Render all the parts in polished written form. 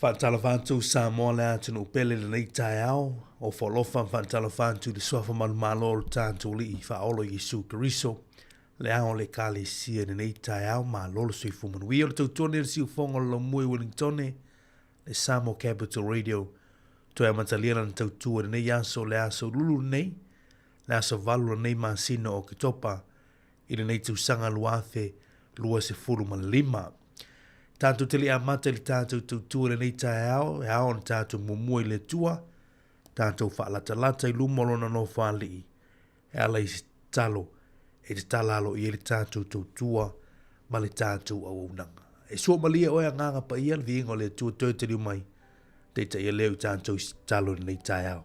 Faatalofa atu Samoa le atunuu pele i lenei taeao, ofo alofa ma faatalofa atu i le suafa manumalo o lo tatou Alii Faaola Iesu Keriso, le ao o le Ekalesia i lenei taeao, malo le soifua manuia. O le tautua lenei o le siufofoga o le laumua i Wellingtone, le Samoa Capital Radio, toe amatalia lana tautua i lenei aso, le aso lulu lenei, le aso 8 lenei masina o Oketopa i lenei tausaga 2025. Tatou te le amata i le tatou tautua i lenei taeao, e ao ona tatou muamua i le Atua, tatou faalatalata i luma o lona nofoalii, e ala i se tatalo e tatala aloaia ai le tatou tautua ma le tatou auaunaga. E sua malie oe Agaga Paia, le viiga o le Atua toe taliu mai, taitaia lea i tatou i se tatalo i lenei taeao.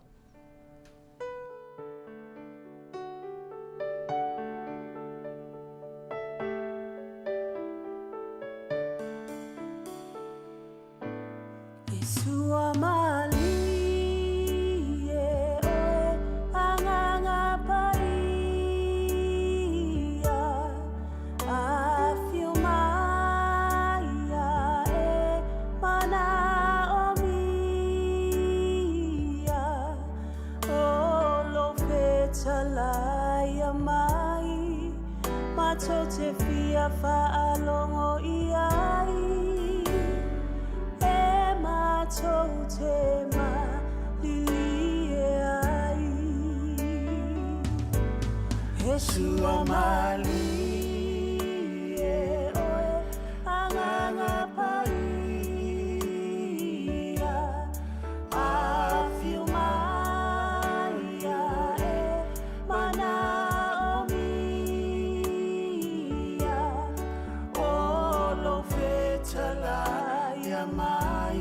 E sua malie oe Agaga Paia, Afio mai e manaomia, O lou fetalaia mai, matou te fia faalogo i ai, E matou te malilie ai. E sua malie oe Agaga Paia, Afio mai e manaomia, O lou fetalaia mai,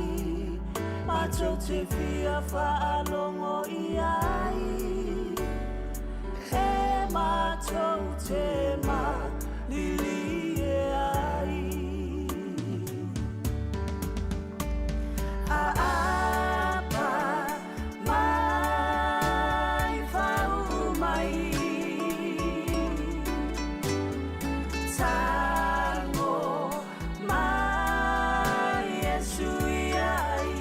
matou te fia faalogo i ai, E matou te malilie ai. Aapa mai fau mai, Tango mai e sui ai,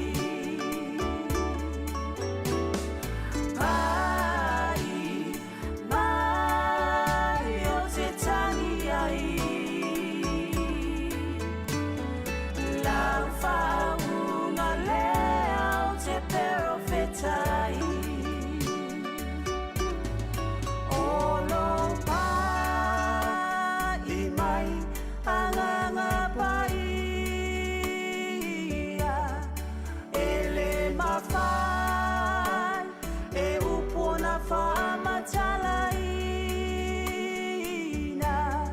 Pai mai o te tangi ai. Lau whaunga lea o te perofetai. O lo pai mai Agaga Paia, E le mawhai e upona whaamatalaina.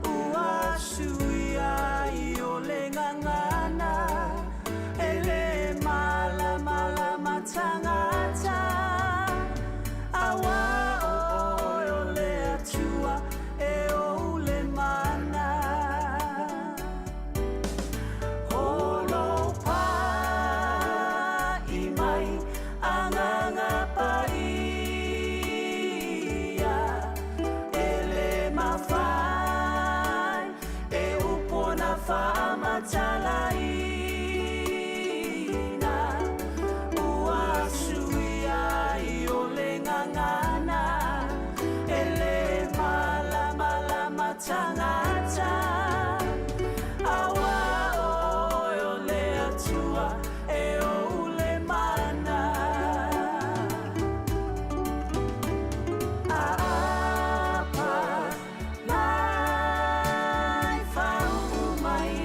Ua suia i o le gagana, e le malamalama tangata. Aua oe o le Atua e ou le mana. Holo pai mai Agaga Paia, e le mawhai e upona whaamatalaina. Ua suia i o le gagana, e le malamalama tangata. Aua oe o le Atua e ou le mana. Aapa mai fau mai.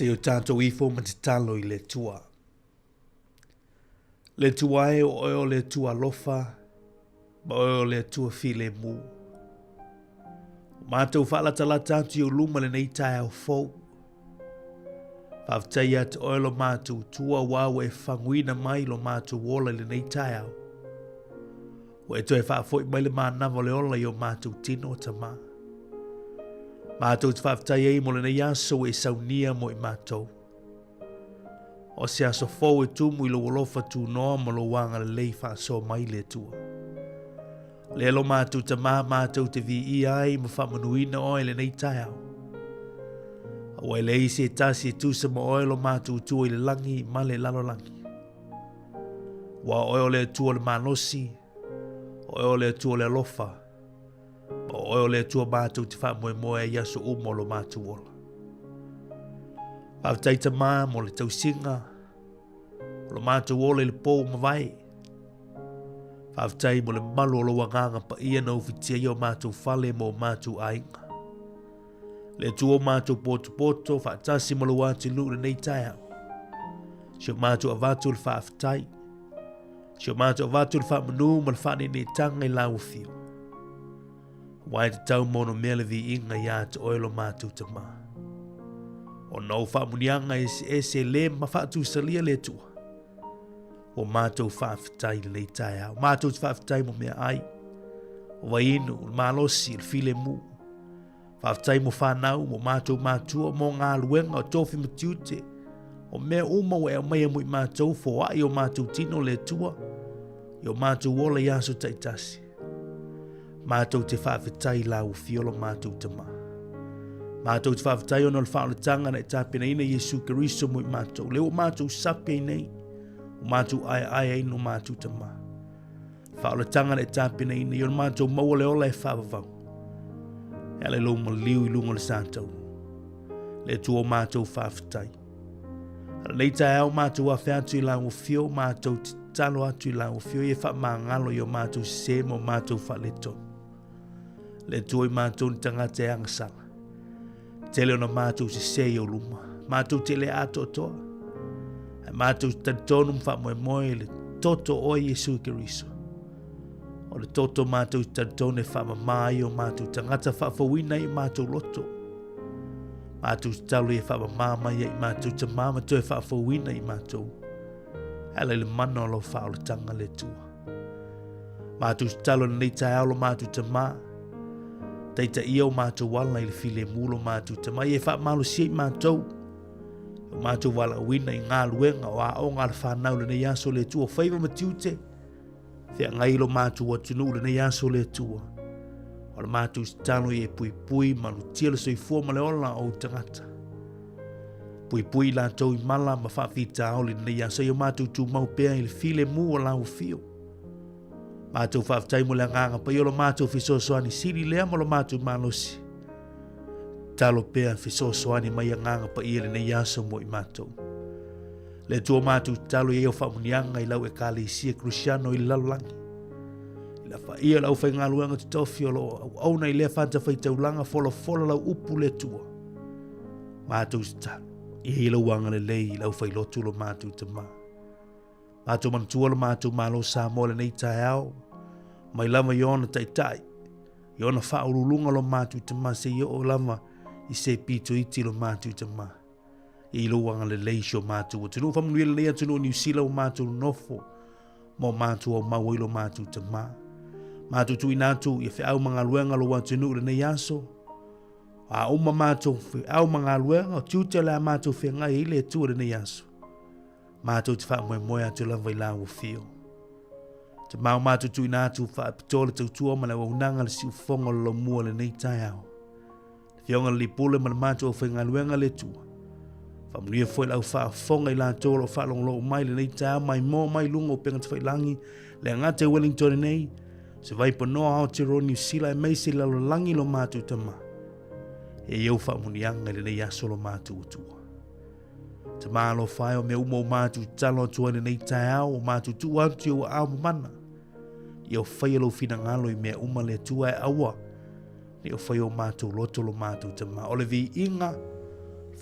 Se i o tatou ifo ma tatalo i le Atua. Le Atua e, o oe o le Atua alofa, ma oe o le Atua filemu. O matou faalatalata atu i ou luma lenei taeao fou. Faafetai ia te oe lo matou Atua aua ua e faguina mai lo matou ola i lenei taeao. Ua e toe faafoi mai le manava o le ola i o matou tino o Tamā. Matou te faafetai ai mo lenei aso ua e saunia mo i matou. O se aso fou e tumu i lou alofa tunoa ma lou agalelei faasoa mai le Atua. Lea lo matou Tamā matou te viia ai ma faamanuina oe lenei taeao. Aua e leai se tasi e tusa ma oe lo matou Atua i le lagi ma le lalolagi. Ua oe o le Atua o le malosi, o oe o le Atua o le alofa, ma o oe o le Atua matou te faamoemoe ai i aso uma o lo matou ola. Faafetai Tamā mo le tausiga o lo matou ola i le pō ua mavae. Faafetai mo le malu o lou agaga paia na ufitia ai o matou fale ma o matou aiga. Le Atua o matou potopoto faatasi ma lou atunuu i lenei taeao. Si o matou avatu le faafetai. Si o matou avatu le faamanu ma le faaneeneetanga i lau afio. Aua e tatau ma ono mea le viiga ia te oe lo matou Tamā. Ona o faamuniaga eseese le ma faatusalia le Atua. Ua matou faafetai i lenei taeao. Matou te faafetai mo meaai, o vaiinu, o le malosi, o le filemu. Faafetai mo fanau, mo matou matua, mo galuega, o tofi ma tiute, o mea uma ua e aumaia mo i matou, foai o matou tino le Atua, i o matou ola i aso taitasi. Matou te faafetai i lau afio lo matou Tamā. Matou te faafetai ona o le faaolataga na e tapenaina Iesu Keriso mo i matou. Lea ua matou sapi ai nei, ua matou aeae ai no matou Tamā. Faaolataga na e tapenaina i o le matou maua le ola e faavavau. E ala i lou maliu i luga o le sataua. Le Atua o matou faafetai. A lenei taeao matou afe atu i lau afio, matou tatalo atu i lau afio ia faamagalo i o matou sese ma o matou faaletonu. Le Atua i matou ni tagata e agasala. Tele ona matou sese i ou luma. Matou te le atoatoa. Ae matou te talitonu ma faamoemoe i le toto o oe Iesu Keriso. O le toto matou te talitonu e faamama ai o matou tagata faafouina ai o matou loto. Matou tatalo ia faamama mai ai matou tamā ma toe faafouina i matou. E ala i le mana o lau faaolataga le Atua. Matou tatalo lenei taeao lo matou tamā. Taitaia o matou ala i le filemu lo matou tamā. Ia faamalosia i matou. O matou valaauina i galuega o aoga a le fanau lenei aso le Atua. Faiva ma tiute. Feagai lo matou atunuu lenei aso le Atua. O le matou tatalo ia e puipui malutia le soifua ma le ola o ou tagata. Puipui i latou i mala ma faafitauli lenei aso ia matou tumau pea i le filemu o lau afio. Matou faafetai mo le agaga paia o lo matou fesoasoani sili lea ma lo matou malosi. Tatalo pea fesoasoani mai agaga paia lenei aso mo i matou. Le Atua matou tatalo i ai o faamuniaga i lau Ekalesia Kerisiano i le lalolagi. I la faia o le aufaigaluega totofi o lo o auauna i lea fatafaitaulaga folafola lau upu le Atua. Matou tatalo, ia i lau agalelei i le aufailotu lo matou Tamā. Matou manatua lo matou Malo Samoa lenei taeao, mai lava i ona taitai, i ona faauluuluga lo matou Tamā seia oo lava i se pito iti lo matou Tamā. I lou agalelei i si o matou atunuu. Faamanuia lenei atunuu o Niu Sila ua matou nofo ma o matou aumau ai lo matou Tamā. Matou tuuina atu ia feau ma galuega lou atunuu i lenei aso. A uma matou feau ma galuega, o tiute o le a matou feagai ai le Atua i lenei aso. Matou te faamoemoe atu lava i lau afio. Tamā o matou tuuina atu faapitoa le tautua ma le auaunaga le siufofoga o le lomua lenei taeao. Le Afioga i le Alii Pule ma le matou aufaigaluega le Atua. Faamanuia foi le au faafofoga i latou o lo o faalogologo mai lenei taeao maimoa mai luga o upega tafailagi le gata i Wellington nei, se Vaipanoa Aotearoa Niu Sila aemaise i le lalolagi lo matou Tamā. E i au faamuniaga i lenei aso lo matou Atua. Tamā alofa e o mea uma o matou tatalo atu ai lenei taeao, o matou tuu atu i ou aao mamana. Ia o faia lou finagalo i mea uma le Atua e aua. Ne i o fai o matou loto lo matou Tamā. O le viiga,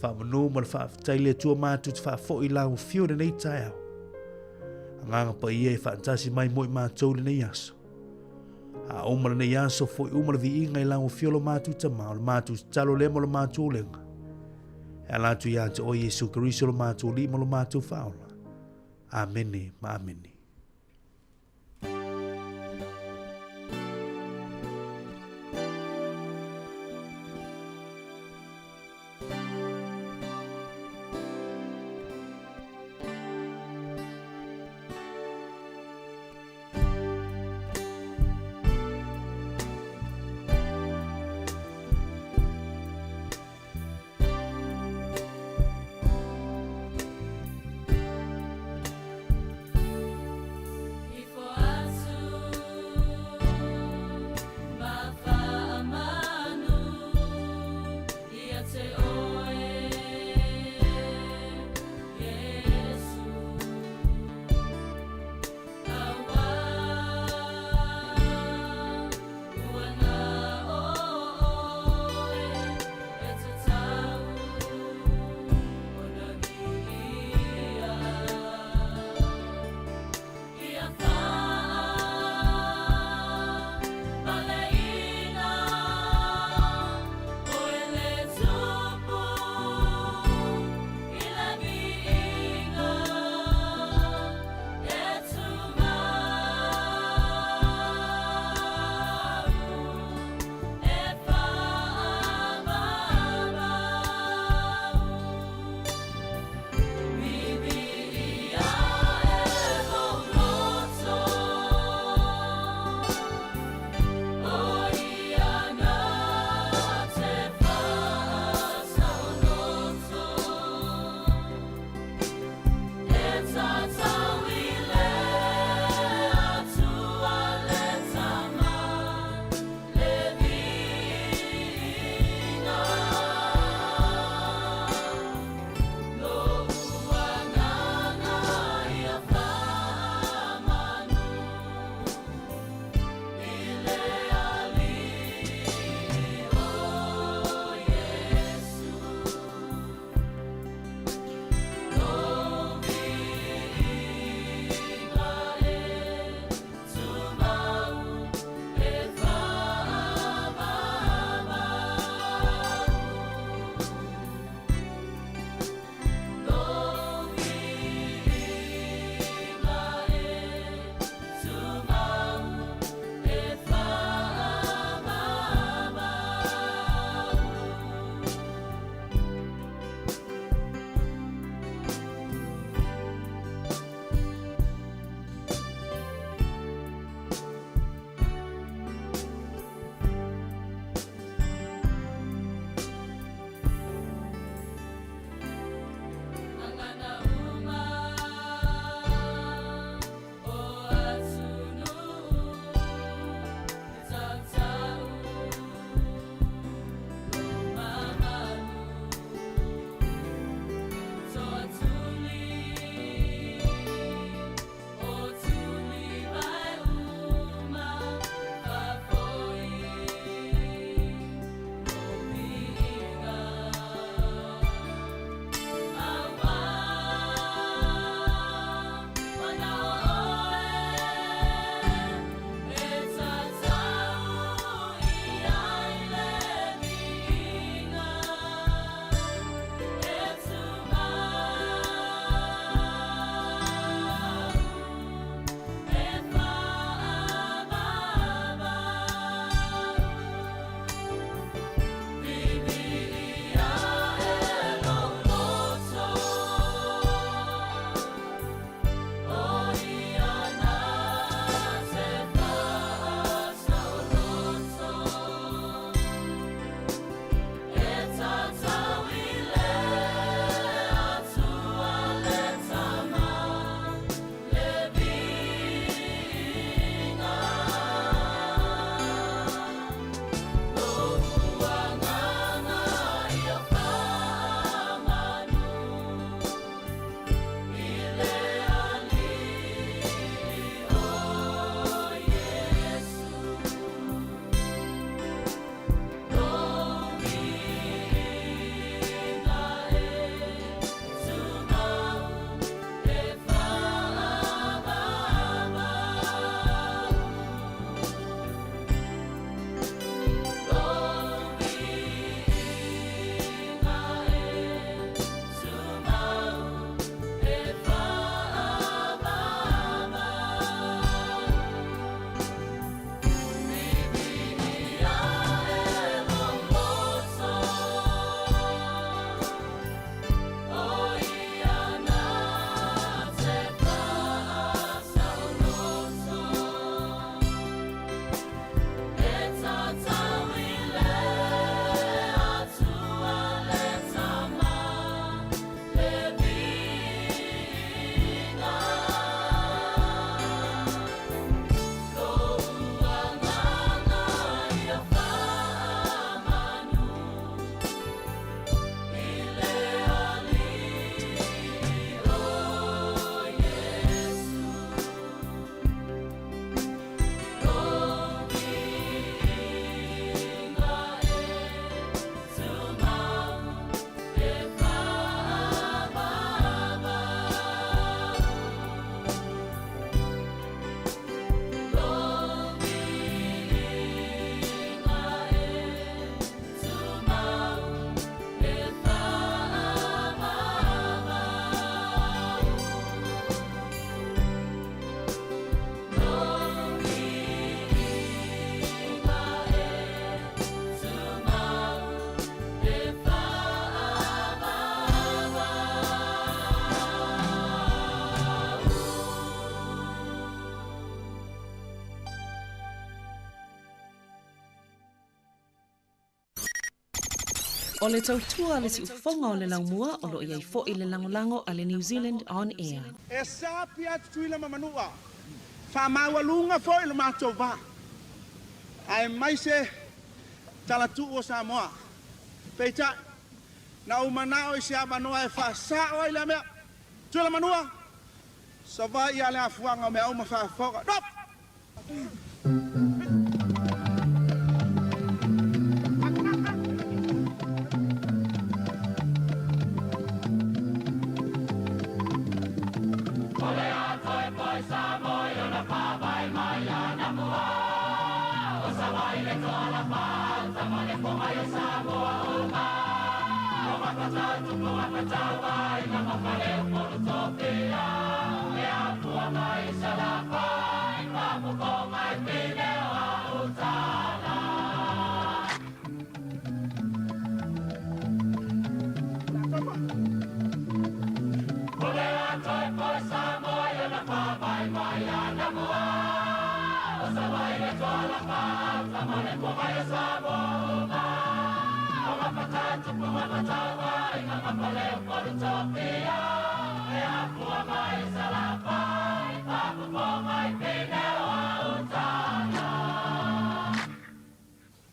Faamanu ma le faafetai le Atua matou te faafoi i lau afio i lenei taeao. Agaga paia e faatasi mai mo i matou i lenei aso. A uma lenei aso, foi uma le viiga i lau afio lo matou Tama, o le matou tatalo lea ma lo matou ulega. E ala atu ia te oe Iesu Keriso lo matou Alii ma lo matou Faaola. Amene ma amene. O le tautua a le siufofoga o le laumua o lo o i ai foi le lagolago a le New Zealand On Air. E sapi atu Tutuila ma Manua, faamaualuga foi lo matou va, aemaise talatuu o Samoa. Peitai, na ou manao i se avanoa e faasao ai lea mea. Tutuila Manua, Savaii a le afuaga o mea uma faafofoga. Nofo!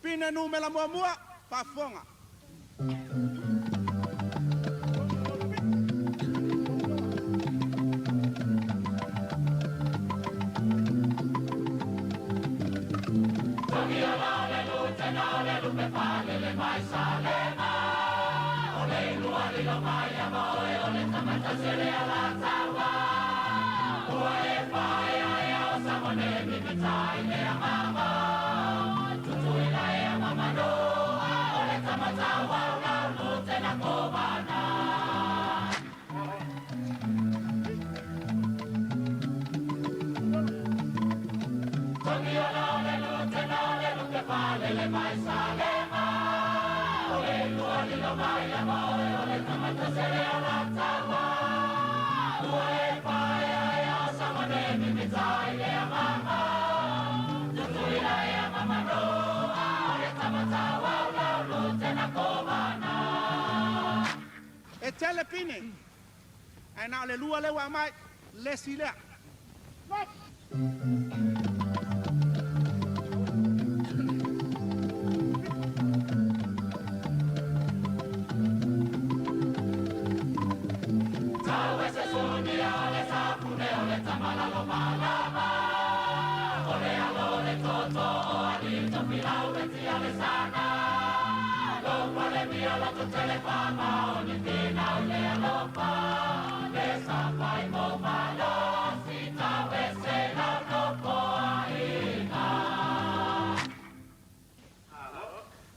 Pine numera muamua, faafofoga. E tele pine, ae na o le lua lea ua aumai, le isi lea.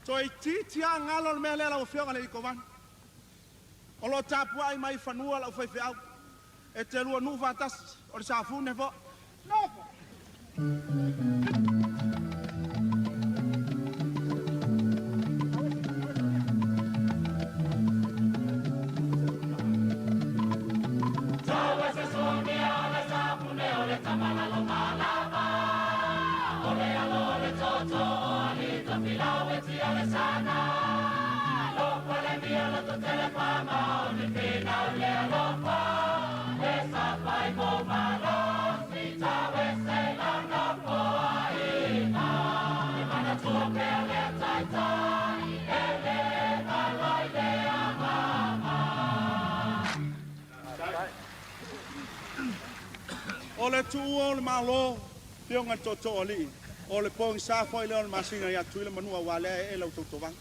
Toeitiiti lava galo le mea lea lau Afioga i le Kovana. O lo o tapuai mai i fanua lau faifeau. E te lua nuu faatasi, o le Safune foi. Nofo! O le tuua o le Malo, Afioga i le Tootoo Alii, o le pogisa foi lea o le masina ia Tutuila Manua aua lea e ee lau tautovaga.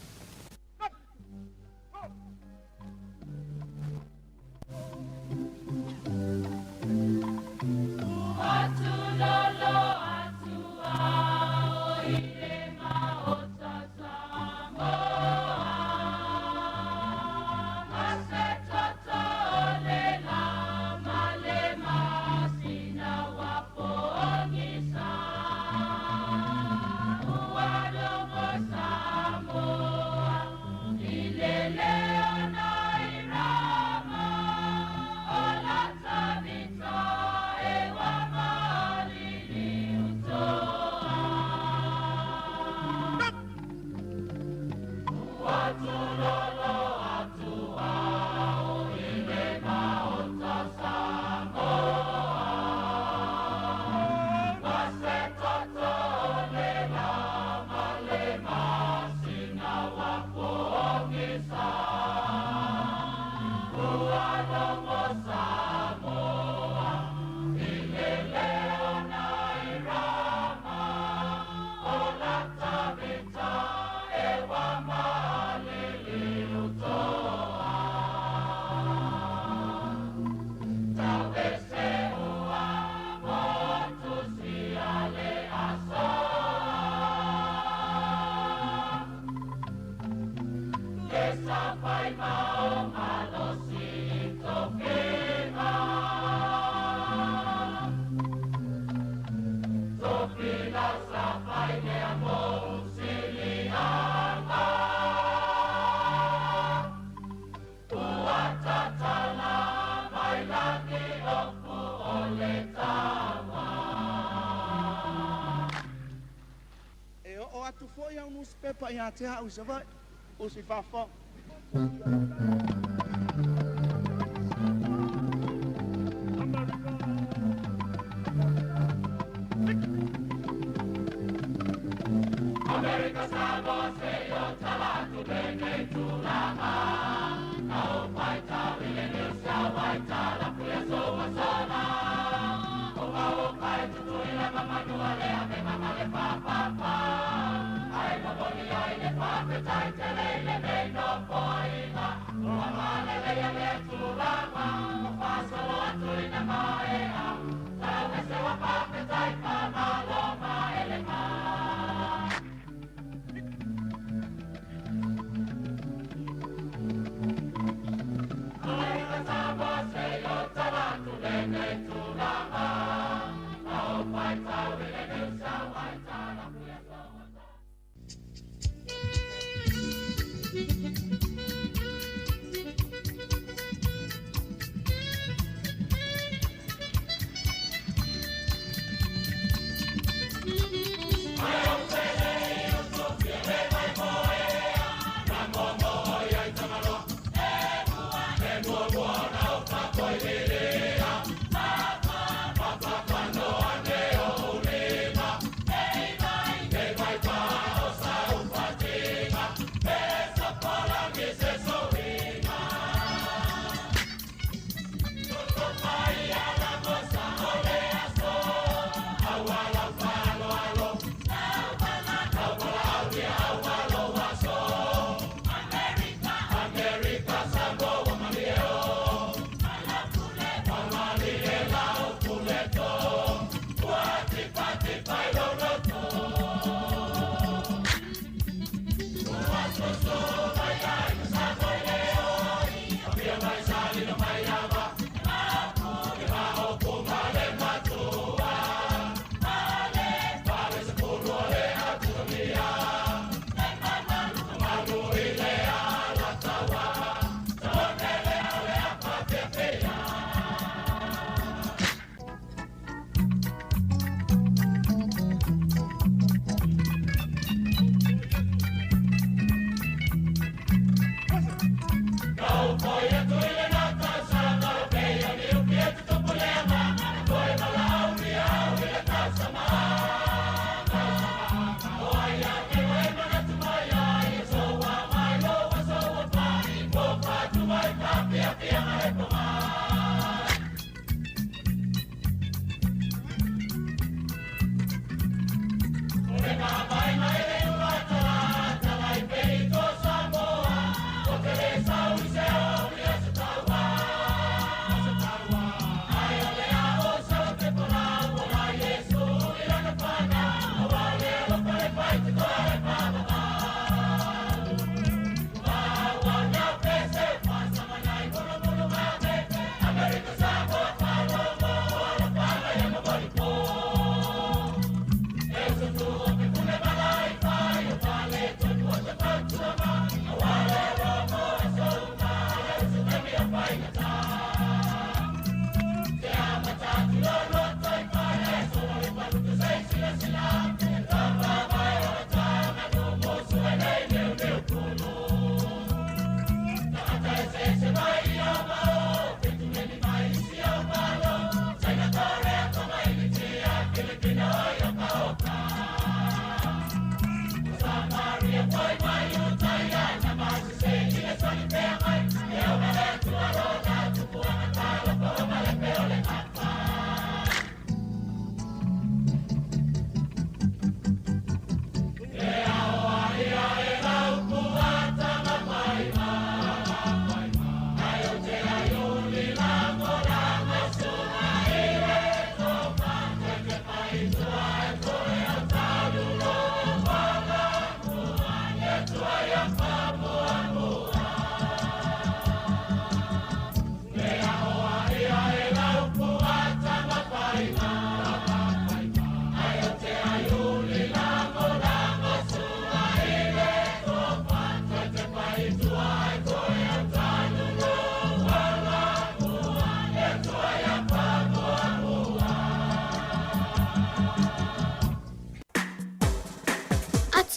atu foi au nusipepa ia te au i Savaii, o se faafofoga.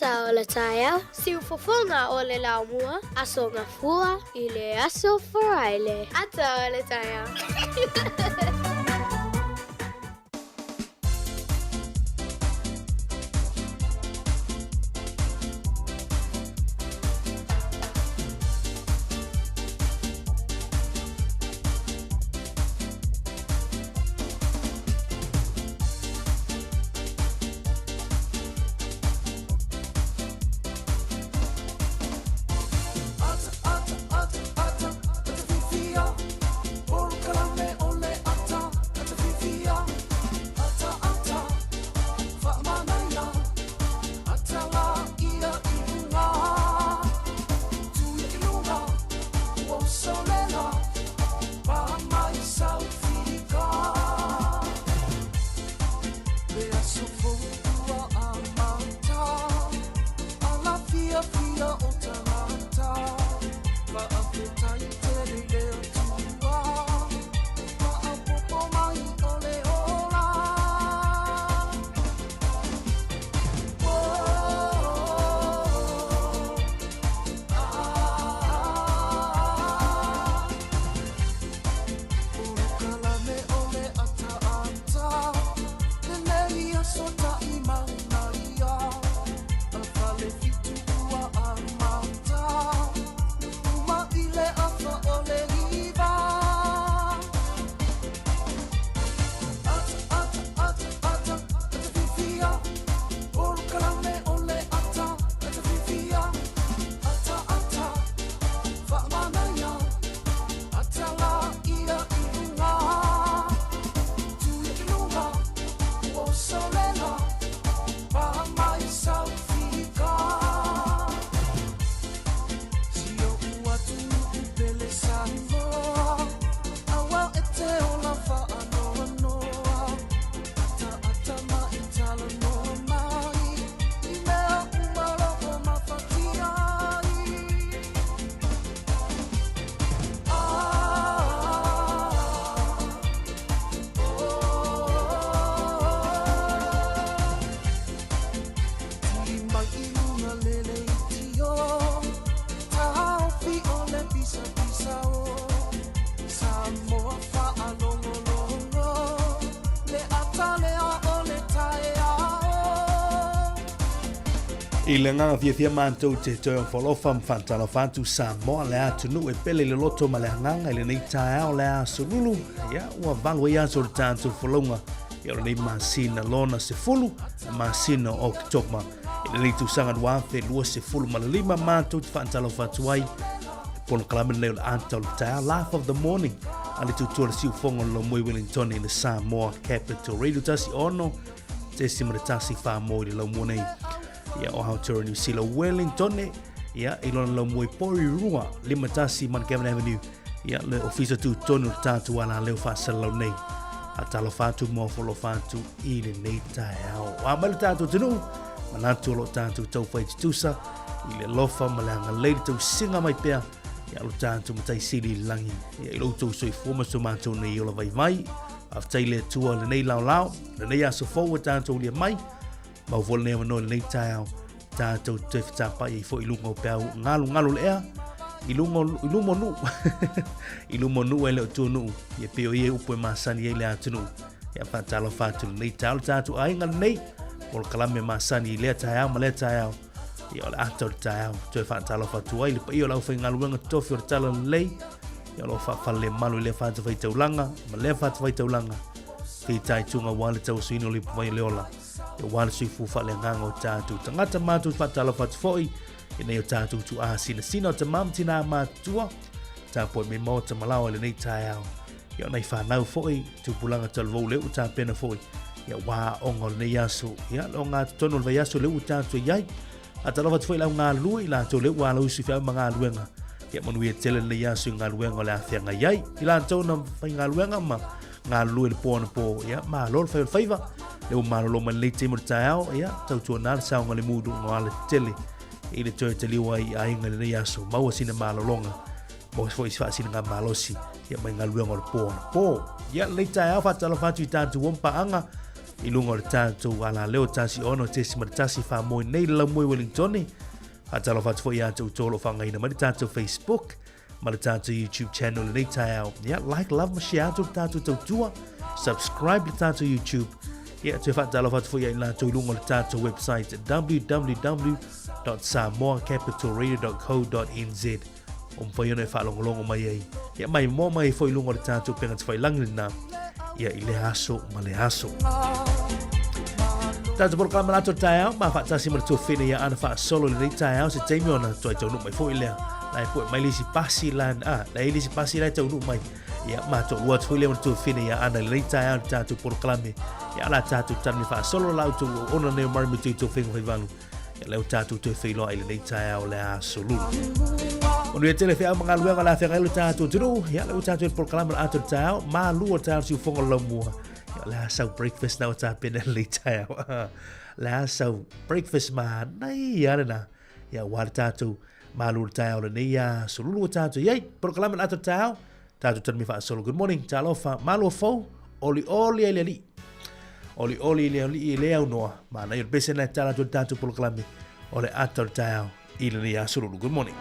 Ata o le taeao, siufofoga o le laumua, Aso Gafua i le Aso Faraile. Ata o le taeao. I le agaga fiafia matou te toe ofo-alofa ma faatalofa atu Samoa le atunuu e pele i le loto ma le agaga i lenei taeao le aso lulu ia ua valu ai aso o le tatou folauga ia o lenei masina lona 10 masina o Oketopa i lenei tausaga 2025 matou te faatalofa atu ai polokalame lenei o le ata o le taeao Laugh of the Morning a le tutua le siufogo o le Lomoi Wellington i le Samoa Capital Radio 16 tesi ma le tasi wha i le laumua nei ia o Aotearoa New Zealand Wellington ia i lona laumua i Porirua 51 Mount Gavin Avenue ia le ofisa tutonu o le tātou ala leo faasalalau nei a talofa atu ma ofolofa atu i lenei taeao. A mai le tātou atunuu, manatu o lo tātou taufai tutusa i le alofa ma le agalelei le tausiga mai pea ia lo tātou matai sili i le langi ia i lo outou soifua ma so matou nei ola vaivai. Faafetai le Atua lenei laolao, lenei aso fou ua tātou ulia mai, mau foi lenei avanoa i lenei taeao, tātou toe fetapai ai foi i luga o peau galugalu le ea, i luga i luma o nuu, i luma o nuu e le o tua nuu, ia pei o ia upu e masani ai le atunuu. Ia faatalofa atu lenei taeao le tatou aiga lenei, polokalame masani i lea taeao ma lea taeao, ia o le ata o le taeao, toe faatalofa atu ai le paia o le aufaigaluega totofi o le Tala Lelei, ia o lo o faafalelemalu i lea fatafaitaulaga ma lea fatafaitaulaga, fitaituga aua le tauasuina o le ipuvai o le ola, ia aua le soifua faaleagaga o tatou tagata. Matou faatalofa atu foi i nei o tatou tuaa sinasina o tamā ma tinā matutua, tapuai mai maota malaoa i lenei taeao. Ia o nai whanau foi, tupulaga talavou le ua tapena foi, ia aua aoga o lenei aso, ia le ogatotonu o le vaiaso le ua tatou i ai. Faatalofa atu foi i le au galulue i latou lea ua alausu i feau ma galuega. Ia manuia tele lenei aso i galuega o le a feagai ai. I latou na faigaluega ma galulue i le po anapo, ia malo le fai o le faiva. Lea ua malolo mai lenei taimi o le taeao, ia tautuana le saogalemu i luga o alatetele i le toe taliu ai i aiga i lenei aso. Maua sina malologa, maua foi se faasiligamalosi ia mai galuega o le po anapo. Ia lenei taeao faatalofa atu i tatou uo ma paaga. i luga o le tatou alaleo 106.1 faamoe nei le laumua i Wellingtone. Faatalofa atu foi ia te outou o lo o faagaina mai le tatou Facebook ma le tatou YouTube channel lenei taeao. Ia, like, love ma share atu le tatou tautua, subscribe le tatou YouTube. Ia, toe faatalofa atu foi ia i latou i luga o le tatou website www.samoacapitalradio.co.nz o mafai ona e faalogologo mai ai. Ia, mai moa mai foi i luga o le tatou upega tafailagi lena, ia i lea aso ma lea aso. Tatou polokalame la taeao, ma faatasi ma le tuafine ia ana faasolo i lenei taeao se taimi ona toe taunuu mai foi lea. La e poe mai le isi pasi la, ah, la e le isi pasi la e taunuu mai. Ia, ma toalua atu foi lea ma le tuafine ia ana i lenei taeao le tatou polokalame. Ia, la tatou talami faasolo la outou ona nei o Murray me Tuito Faiga Faivalu. Ia lea ua tatou toe feiloai i lenei taeao le aso lulu. Manuia tele feau ma galuega o le a feagai le tatou atunuu. Ia lea ua tatou i le polokalame o le ata o le taeao, malu o le taeao siufofoga o le laumua. Ia o le a sau breakfast na ua tapena i lenei taeao. O le a sau breakfast manaia lena. Ia aua le tatou malu o le taeao lenei aso lulu ua tatou i ai. Polokalame o le ata o le taeao, tatou talami faasolo. Good morning, talofa, malo fou, olioli ai le alii. Olioli i le alii e le aunoa, manaia o le pese na e tala atu le tatou polokalame o le ata o le taeao i lenei aso lulu. Good morning.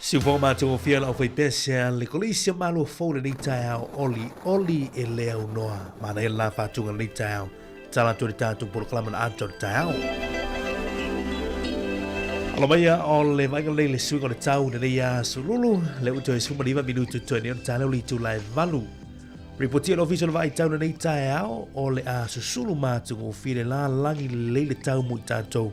Siufoga matagofie a le aufaipese a le Kolisi o Malo Fou lenei taeao olioli e le aunoa. Manaia le la faatuga lenei taeao. Tala atu i le tatou polokalama na atoa le taeao. Alo maia o le vaaiga lelei le suiga o le tau lenei aso lulu, le ua toe 19 minutu toe nei ona tae lea o le itula e 8. Ripotia le Ofisa o le Vaai Tau lenei taeao o le a susulu matagofie le lalagi lelei le tau mo i tatou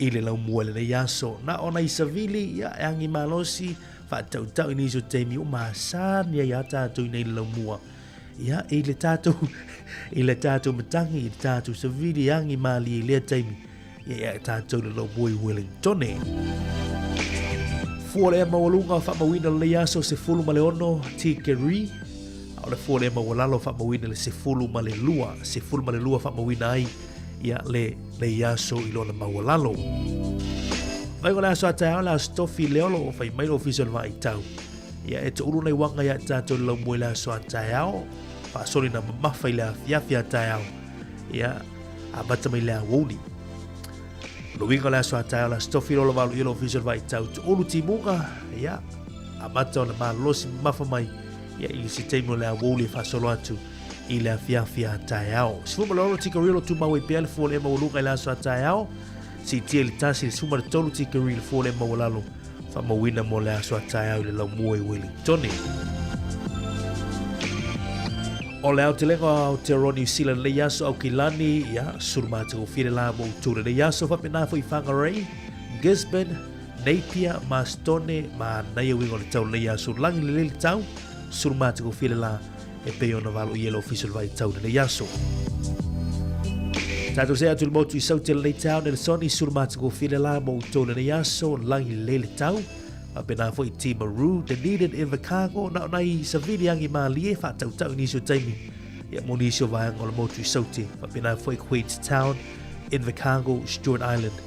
i le laumua i lenei aso. Na o nai savili, ia, e agi malosi, faatautau i nisi o taimi ua masani ai a tatou i nei le laumua. Ia, i le tatou, i le tatou matagi, i le tatou savili, agi malie i lea taimi, ia, ia tatou le laumua i Wellingtone. Fua le ea maualuga faamauina lenei aso 16 tikeri, a o le fua le ea maualalo faamauina le 12, 12 faamauina ai ia le nei aso i lona maualalo. Mai o le aso a taeao le aso tofi lea o lo o fai mai le ofisa o le vaai tau. Ia e toulu nei wanga ia tātou le laumua i le aso a taeao, faasoli na mamafa i le afiafi a taeao. Ia amata mai le awouli. Lo uiga o le aso a taeao le aso tofi lolo valu i le ofisa o le vaai tau toulu timuga, ia amata ona malosi mamafa mai ia i se taimi o le awouli e faasolo atu i le afiafi a taeao. 16 tikeri o lo tumau ai pea le fua o le maualuga i le aso a taeao. Siitia i le 1 i le 13 tikeri le fua o le maualalo faamauina mo le aso a taeao i le laumua i Wellingtone. O le aotelega o Aotearoa New Zealand lenei aso Aukilani, ia, sulu matagofie le la mo outou lenei aso faapena foi i Whangarei, Gisborne, Napier, Mastone, manaia uiga o le tau lenei aso lagi lelei le tau, sulu matagofie le la e pei ona valoia e le Ofisa o le Vaitau i lenei aso. Tatou see atu i le motu i Saute lenei taeao, Nelson i sulu matagofie le la mo outou lenei aso, lagi lelei le tau. Faapena foi i Timaru, Dunedin, Invercargill, na o nai savili agi malie faatautau i nisi o taimi. Ia mo nisi o vaega o le motu i Saute. Faapena foi Queenstown, Invercargill, Stewart Island.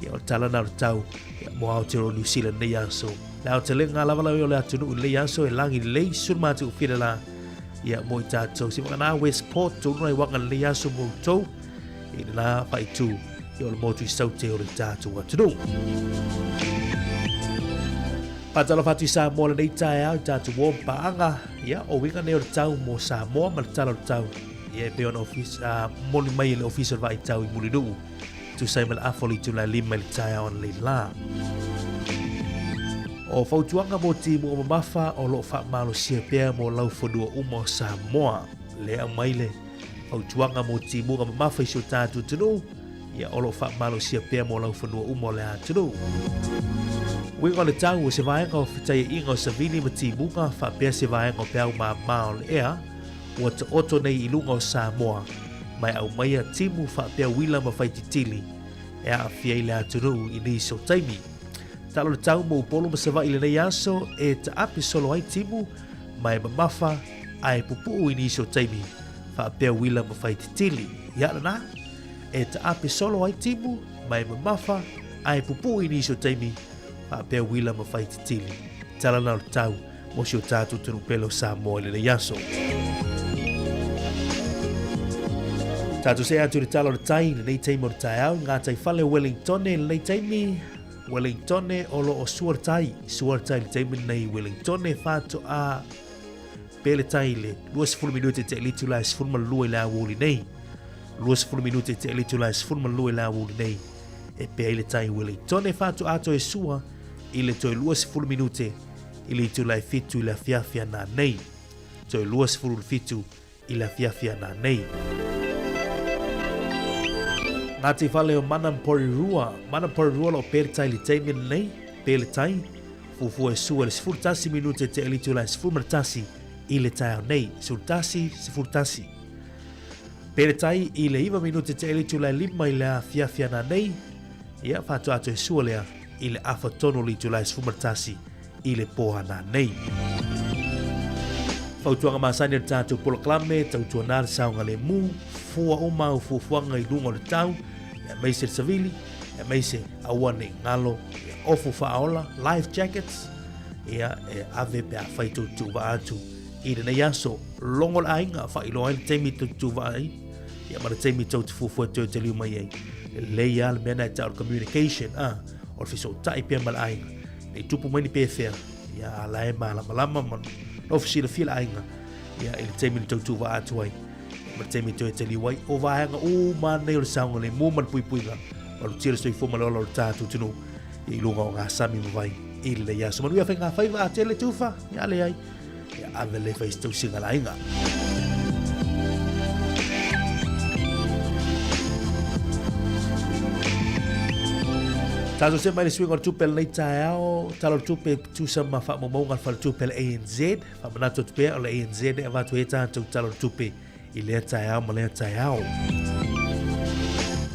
Ia o le tala na o le tau ia, mo Aotearoa New Zealand nei aso. Le aotelega lava lau o le atunuu i lenei aso e lagi lelei sulu matagofie le la ia mo i tātou. Se waka nā Westport, tō nuna i waka lenei aso mo outou i le la whaitu i o le motu i saute o le tātou atunuu. Whātalofa atu i Samoa lenei taeao i tātou wō paanga, ia, o winga nei o le tau mō Samoa ma le tala o le tau. Ia e pei ona ofisa, moni mai e le ofisa o le vaai tau i Mulinuu. Tusa ai ma le afa o le itula e 5 i le taeao analeila lā. O fautuaga mo timuga mamafa o lo o faamalosia pea mo laufanua uma o Samoa. Le aumai le fautuaga mo timuga mamafa i si o tatou atunuu, ia o lo o faamalosia pea mo laufanua uma o le atunuu. Uiga o le tau o se vaega o fetaiaiga o savili ma timuga faapea se vaega o peau māmā o le ea, ua taoto nei i luga o Samoa, ma e aumaia timu faapea uila ma faititili e aafia ai le atunuu i nisi o taimi. Talo le tau mo Upolu ma Savaii lenei aso e taape solo ai timu ma e mamafa a e pupuu i nisi o taimi faapea uila ma faititili. Ia lena, e taape solo ai timu ma e mamafa a e pupuu i nisi o taimi faapea uila ma faititili. Tala na o le tau mo si o tātou atunuu pele o Samoa i lenei aso. Tātou see atu i le tala o le tai, lenei taimi o le taeao, i ngā tai whale o Wellingtone, lenei taimi, Wellingtone o lo o sua le tai, sua le tai le taimi nei Wellingtone, whāto a pele tai le 20 minute te elitu la e 12 i le awoli nei. 20 minute te elitu la e 12 i le awoli nei. E pea i le tai Wellingtone, whāto ato e sua i le toe 20 minute i le itula e 7 i le afiafi ana nei. Toe 27 i le afiafi ana nei. Ngāti Whale o Mana Porirua. Mana Porirua lo pele tai le taimi nei, pele tai, fuafua e sua le 11 minute te elitu la e 11 i le taeao nei. 11, 11. Pele tai i le 9 minute te elitu la e 5 i le afiafi ana nei, ia whātua atu e sua lea i le afa tonu o le itula e 11 i le pō nei. Fautuaga masani o le tātou polokalame, tautuana le saogalemu, fua uma au fuafuaga i luga o le tau, aemaise le savili, aemaise aua nei galo, ia ofu faaola, life jackets, ia e ave pe afai tou tuuvaa atu i lenei aso. Logo le aiga, faailoa ai le taimi tou te tuuvaa ai, ia ma le taimi tou te fuafua toe taliu mai ai. Lelei lava le mea lena e tau o le communication, a, o le fesootai pea ma le aiga. Nei tupu mai ni pefea, Ia, a la e malamalama ma nofo silafia le aiga, ia, i le taimi na tautūvaa atu ai, ma le taimi toe taliu ai, o vaega uma nei o le saogalemu ma le puipuiga, malutia le soifua ma le ola o le tatou atunuu, ia, i luga o ngā sami ma vai i lenei aso. Manuia faiga faiva a tele tufa, ia leai, ia ave le fai se tausiga a le aiga. Tatou see mai le suiga o le tupe lenei taeao, tala o le tupe tusa ma faamaumauga a le faletupe a le ANZ. Faamanatu atu pea o le ANZ e avatu ai tatou tala o le tupe i lea taeao ma lea taeao.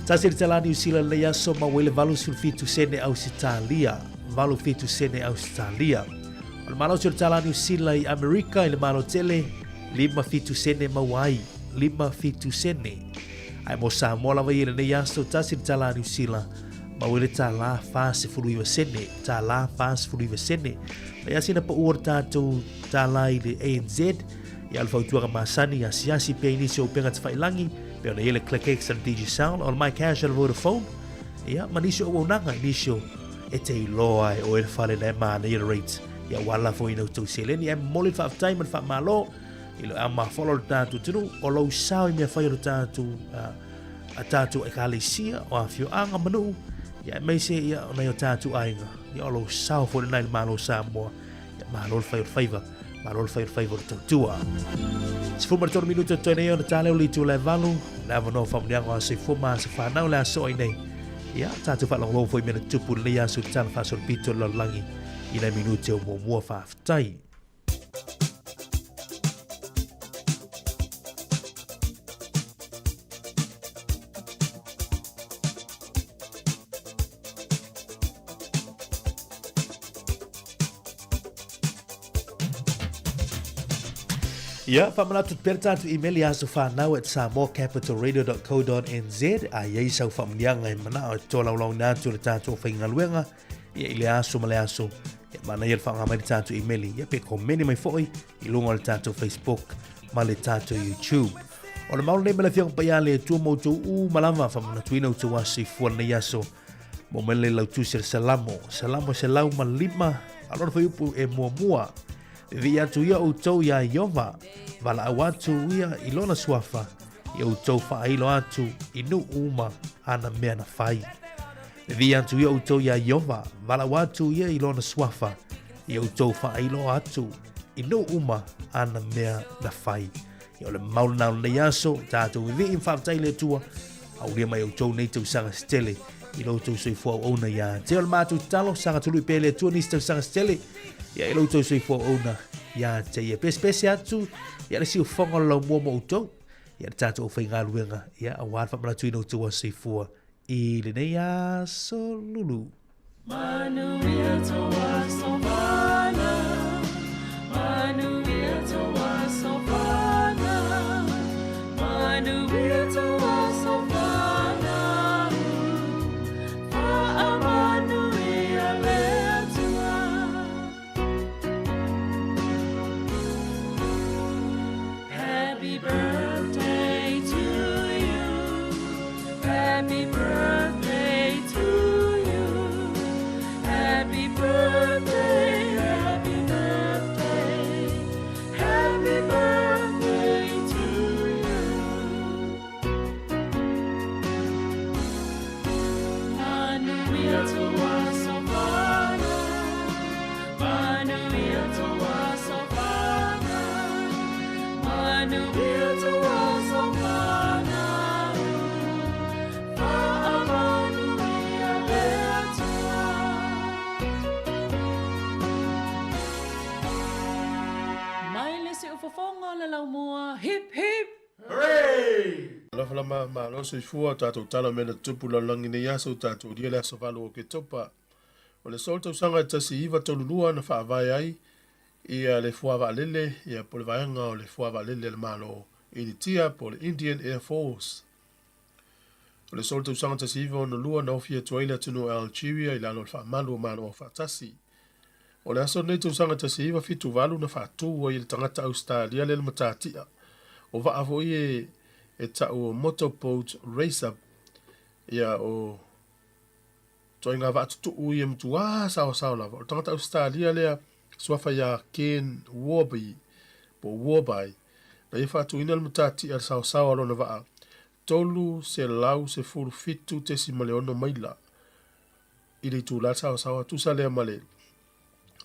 Tasi le tala Niu Sila lenei aso ma ua i le 87 sene Ausetalia. 87 sene Ausetalia. O le malosi o le tala Niu Sila i Amerika i le Malo Tele, 57 sene maua ai. 57 sene. Ae mo Samoa lava ia i lenei aso, tasi le tala Niu Sila, maua i le tala 49 sene. Tala 49 sene. Mai asina pa ua le tatou tala i le ANZ, Ia o le fautuaga masani, asiasi pea i nisi o upega tafailangi, pei ona i ai le ClickX a le Digicel, o le MyCash a le Vodafone, ia, ma nisi o auaunaga i nisi o e te iloa e oe le fale na e manaia le rate, ia ua ala foi i na outou seleni. Ae momoli le faafetai ma le faamalo i le au mafola o le tatou atunuu, o lou sao i mea fai o le tatou a tatou ekalesia, o afioaga ma nuu, ia aemaise ia o nai o tatou aiga, ia o lou sao foi lena i le Malo o Samoa. Ia malo le fai o le faiva, malo le fai o le faiva o le tautua. 13 minuta totoe nei ona ta lea o le itu le valu, le avanoa faamanuiaga o aso soifua ma aso fanau le aso ai nei. Ia, tatou faalogologo foi i mea na tutupu i lenei aso i le tala faasolopito o le lalolagi i nai minute o muamua faafetai. Ia, faamanatu atu pea le tatou email i asofanau@samoacapitalradio.co.nz a i ai sau faamanuiaga e manao e tolaulauina atu le tatou aufaigaluega ia i le aso ma le aso. Ia, manaia le faaaoga mai le tatou email ia pe komeni mai foi i luga o le tatou Facebook ma le tatou YouTube. O le mau lenei ma le Afioga Paia a le Atua ma outou uma lava, faamanatuina outou aso soifua lenei aso. Mo mai le lautusi o le Salamo, Salamo 105, a lona fuaiupu e muamua. Vivii atu ia outou iā Ieova, valaau atu ia i lona suafa, ia outou faailo atu i nuu uma ana mea na fai. Vivii atu ia outou iā Ieova, valaau atu ia i lona suafa, ia outou faailo atu i nuu uma ana mea na fai. Ia o le mau lena o lenei aso, tatou vivii ma faafetai i le Atua, aulia mai outou nei tausaga se tele i lo outou soifua auauna ia te o le matou tatalo, saga tului pea le Atua nisi tausaga se tele ia i lo outou soifua auauna ia te ia. Pesepese atu ia le siufofoga o le laumua mo outou, ia le tatou aufaigaluega, ia aua le faamanatuina o outou aso soifua i lenei aso lulu. Manuia tou aso fanau, manuia tou aso fanau, manuia tou aso fanau, faamanuia le Atua. Happy birthday to you, happy birthday to you, happy birthday, happy birthday, happy birthday to you. Manuia tou aso fanau, manuia tou aso fanau, manuia tou aso fanau, faamanuia le Atua. Mai le siufofoga o le laumua, hip hip! Alofa lama, malo soifua, tatou tala mea na tutupu lalolagi nei aso, tatou ulia le aso 8 o Oketopa. O le solo tausaga e 1932 na faavae ai ia le fua vaalele ia po le vaega o le fua vaalele a le Malo Initia po le Indian Air Force. O le solo tausaga 1962 na ofi atu ai le atunuu o Algeria i lalo o le faamalu o Malo Aufaatasi. O le aso lenei tausaga 1978 na faatu ai e le tagata Ausetalia lea le matatia o vaa foi e e tau o motorboat racer ia o ituaiga vaa tutuu ia matuā saosao lava. O le tagata Ausetalia lea Suafa iā Ken Warby, po o Warby, na ia faatuina le matatia i le saosaoa o lona vaa 317.6 maila i le itulā saosaoa, tusa lea ma le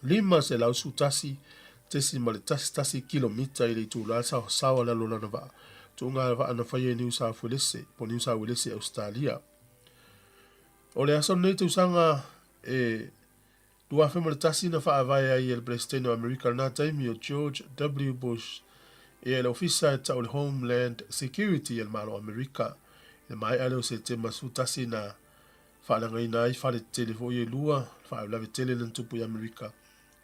511.11 kilomita i le itulā saosaoa le alu o lana vaa. Tuuga vaa na faia i Niu Saufelese, po o Niu Sauelese, Ausetalia. O le aso lenei tausaga e 2001 na faavae ai e le Peresetene o Amerika i lena taimi o George W. Bush ia le ofisa e tau o le Homeland Security a le Malo o Amerika. I le maea lea o Setema 11 na faaleagaina ai fale tetele foi e lua, le faalavelave tele lea na tupu i Amerika.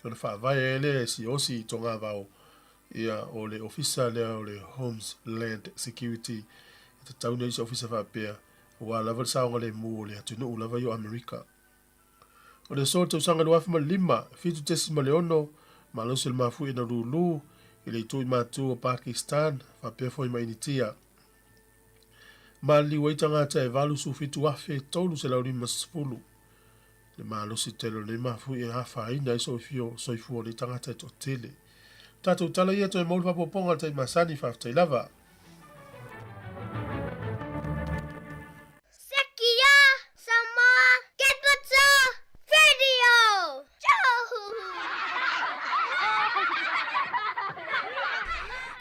Ona faavae ai lea e siaosi i togavao ia o le ofisa lea o le Homeland Security e tatau nei se ofisa faapea aua lava le saogalemu o le atunuu lava ia o Amerika. O le aso o le tausaga 2005, 7.6 malosi o le mafuie na lūlū i le itu i matu o Pakistan faapea foi ma Initia. Maliliu ai tagata e 87,350. Le malosi tele o lenei mafuie e afaina ai soifio soifua o nei tagata e toatele. Tatou tala ia toe maua le faaopoopoga i le taimi masani, faafetai lava. Sekia Samoa Capital Radio!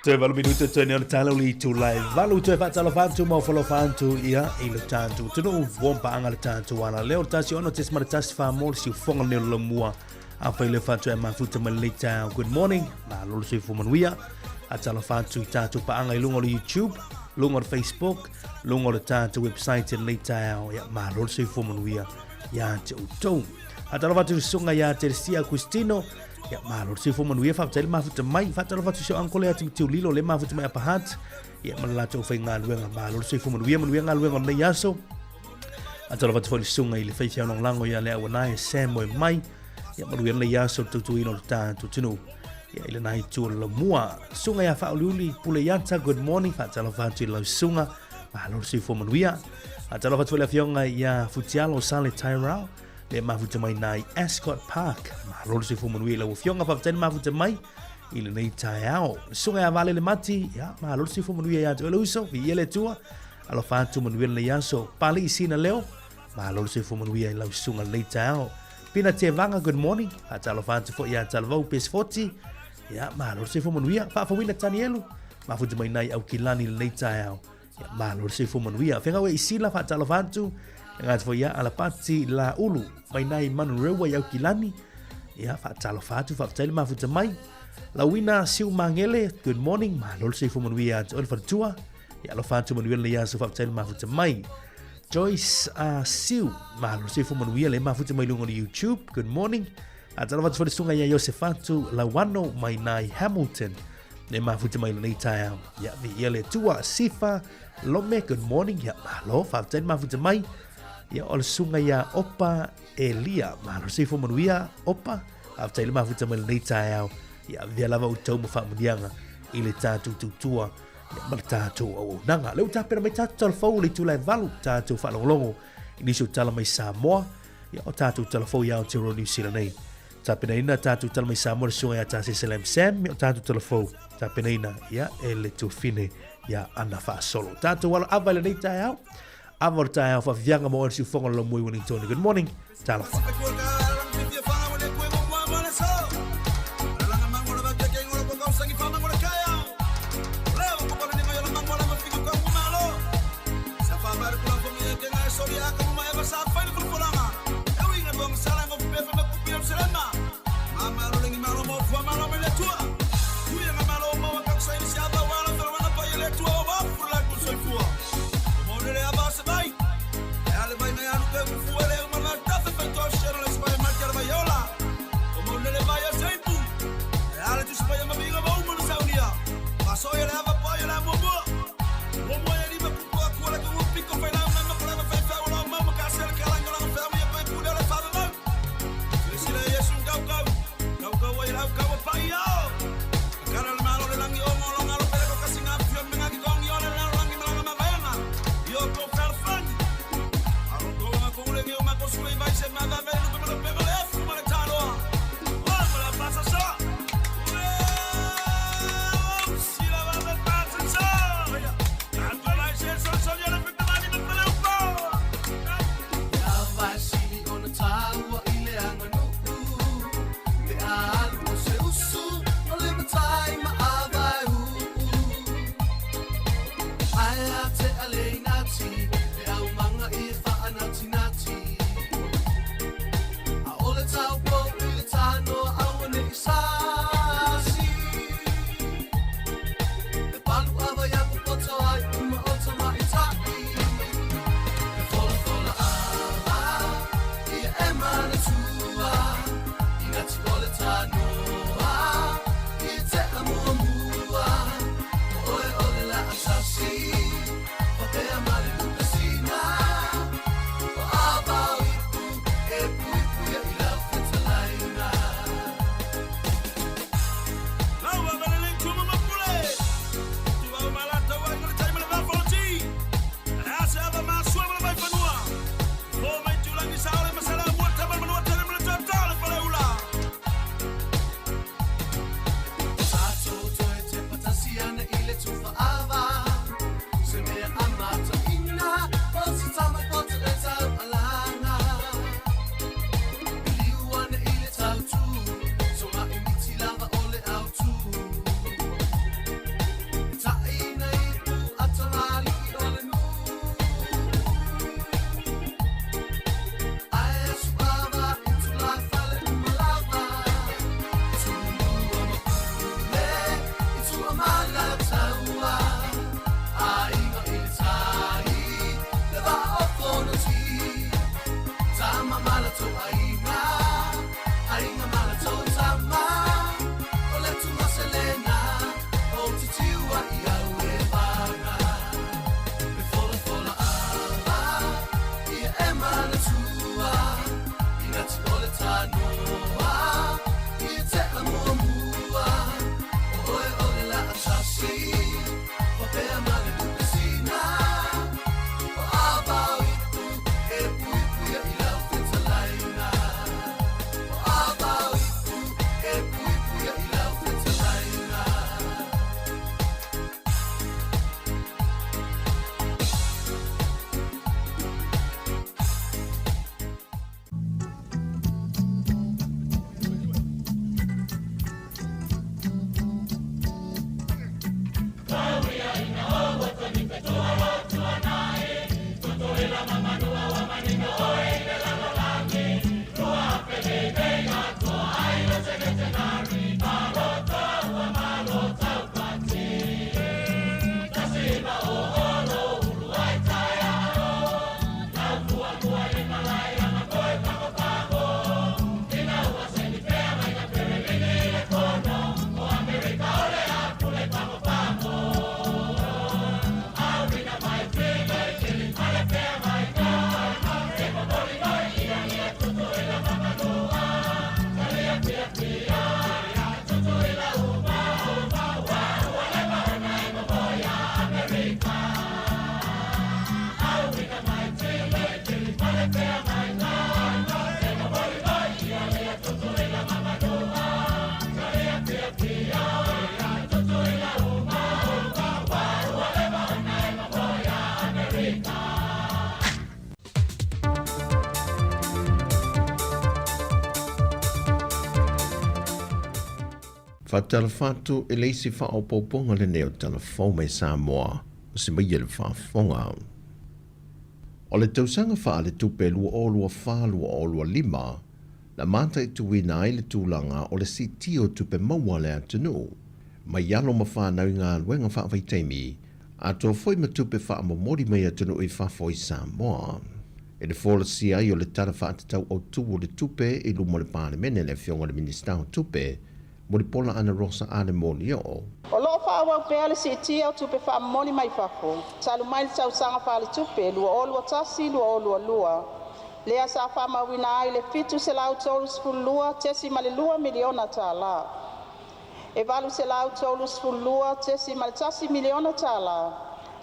Toe valu minuta toe nei o le tala o le itula e valu toe faatalofa atu ma ofalofa atu ia i le tatou atunuu uampaaga le tatou ala lea o le tasi ono tesi ma le tasi wha le siufoga lenei o le laumua afai le faatu e mafuta mai lenei taeao. Good morning, malo le soifua manuia. Atalofa atu i tatou paaga i luga o le YouTube, luga o le Facebook, luga o le tatou website i lenei taeao. Ia malo le soifua manuia ia te outou. Atalofa atu i le susuga ia Teresia Agustino. Ia malo le soifua manuia, faafetai le mafuta mai. Faatalofa atu i si o uncle ia Timoteo Lilo le mafuta mai Upper Hutt. Ia ma le latou faigaluega, malo le soifua manuia, manuia galuega o lenei aso. Atalofa atu foi le susuga i le faifeau lagolago ia le auanae Sam Moe Mai. Ia manuia lenei aso le tautuaina o le tatou atunuu. Ia i lena itu o le lamua. Susuga ia Faauliuli Pule Iata, good morning. Faatalofa atu i lau susuga. Malo le soifua manuia. Faatalofa atu foi le afioga ia Futialo Sale Tyrell. Le mafuta mai nai Ascot Park. Malo le soifua manuia i lau afioga. Faafetai le mafuta mai i lenei taeao. Susuga ia Valele Mati, ia malo le soifua manuia ia te oe le uso. Viia le Atua. Alofa atu manuia lenei aso. Pali Sina Leo, malo le soifua manuia i lau susuga lenei taeao. Pina Tevaga, good morning. Faatalofa atu foi ia Talavou Pesfoti. Ia, malo le soifua manuia. Faafouina Tanielu, mafuta mai nai Aukilani lenei taeao. Ia, malo le soifua manuia. Whenga i Sila, faatalofa atu. E ngā foi ia Alapati La Ulu, mai nai Manurewa i Aukilani. Ia, faatalofa atu, faafetai le mafuta mai. Lauina Siu Mangele, good morning. Malo le soifua manuia atu. O le faletua. Ia alofa atu manuia lenei aso faafetai le mafuta mai. Joyce Siu, malo le soifua manuia le mafuta mai luga o le YouTube. Good morning. Atalofa atu foi le susuga ia Iosefatu Lauano mai nai Hamilton. Le mafuta mai lenei taeao. Ia viia le Atua. Sifa Lome, good morning. Ia malo, faafetai le mafuta mai. Ia o le susuga ia Opa Elia, malo le soifua manuia Opa. Faafetai le mafuta mai lenei taeao. Ia avea lava outou ma faamuniaga i le tatou tautua ia ma le tatou auaunaga. Lea ua tapena mai tatou tala fou i le itula e valu, tatou faalogologo i nisi o tala mai Samoa, ia o tatou tala fou i Aotearoa New Zealand nei. Tapenaina tatou tala mai Samoa le susuga ia Tasese Lam Sam, ia o tatou tala fou tapenaina ia e le tuafine ia Ana Faasolo. Tatou alo ava i lenei taeao, ava o le taeao faafiafiaga mo oe le siufoga o le Laumua i Wellington. Good morning, talofa. Faatalofa atu i le isi faaopoopoga lenei o Tala Fou mai Samoa o se maia le faafofoga. O le tausaga faaletupe 2024/2025 na mataituina ai le tulaga o le siitia o tupe maua a le atunuu mai alo ma fanau i galuega faavaitaimi atoa foi ma tupe faamomoli mai atunuu i fafo i Samoa. I le folasia ai o le Tala Faatatau Autu o le Tupe i luma o le Palemene le Afioga i le Minisita o Tupe, Mulipola Anarosa Ale Molioo. O lo o faaauau pea le siitia o tupe faamomoli mai fafo talu mai le tausaga faaletupe 2021/2022, lea sa faamauina ai le $732.2 miliona tala. E $832.1 miliona tala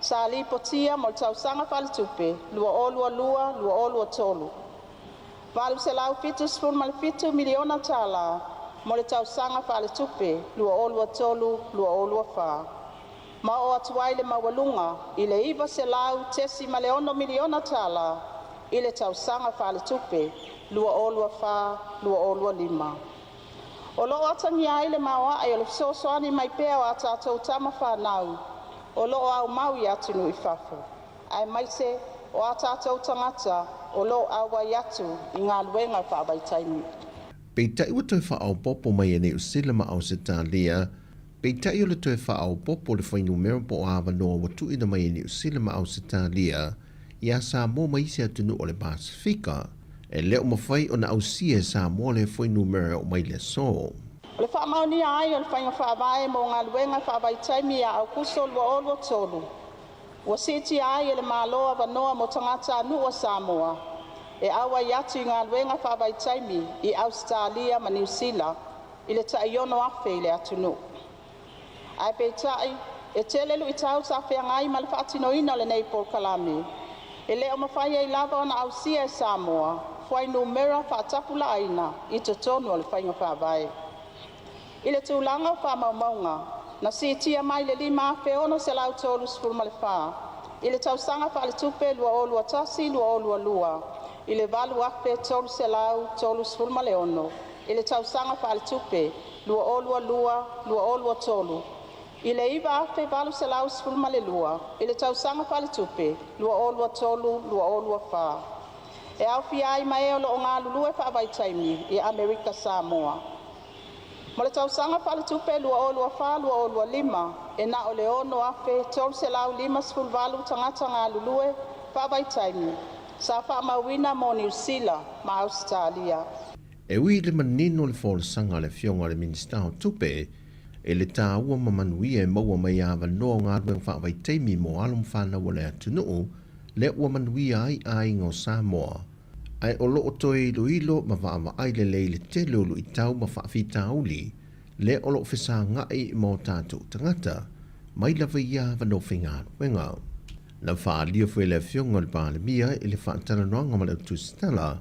sa lipotia mo le tausaga faaletupe 2022/2023, $877 miliona tala mo le tausaga faaletupe 2023/2024, ma oo atu ai le maualuga i le $900.6 miliona tala i le tausaga faaletupe 2024/2025. O lo o atagia ai le maoae o le fesoasoani mai pea o a tatou tama fanau o lo o aumau i atunuu i fafo, aemaise o a tatou tagata o lo o auai atu i galuega faavaitaimi. Peitai ua toe faaopoopo mai e Niu Sila ma Ausetalia, peitai o le toe faaopoopo o le fuainumera po o avanoa ua tuuina mai e Niu Sila ma Ausetalia iā Samoa ma isi atunuu o le Pasefika, e le o mafai ona ausia e Samoa lea fuainumera e oo mai i le aso. O le faamaonia ai o le Faiga Faavae mo Galuega Faavaitaimi ia Aokuso 2023, ua siitia ai e le Malo avanoa mo tagatanuu o Samoa e auai atu i galuega faavaitaimi i Ausetalia ma Niu Sila i le tai 6,000 i le atunuu. Ae peitai, e tele lu'itau sa feagai ma le faatinoina o lenei polokalame, e le o mafai ai lava ona ausia e Samoa fuainumera faatapulaaina i totonu o le Faiga Faavae. I le tulaga o fa'amaumauga, na siitia mai le 5,634 i le tausaga faaletupe 2021/2022 i le 8,336 i le tausaga faaletupe 2022/2023, i le 9,812 i le tausaga faaletupe 2023/2024. E aofia ai ma e o lo'o galulue faavaitaimi i Amerika Samoa. Mo le tausaga faaletupe 2024/2025, e na o le 6,358 tagata galulue faavaitaimi sa faamauina mo Niu Sila ma Ausetalia. E ui i le manino o le folasaga a le Afioga i le Minisita o Tupe i le taua ma manuia e maua mai avanoa o galuega faavaitaimi mo alo ma fanau a le atunuu, lea ua manuia ai aiga o Samoa, ae o lo o toe iloilo ma vaavaai lelei le tele o luitau ma faafitauli lea o lo o fesaga'i ma o tatou tagata mai lava i avanoa faigaluega. Na faaalia foi e le Afioga i le Palemia i le faatalanoaga ma le Autusitala,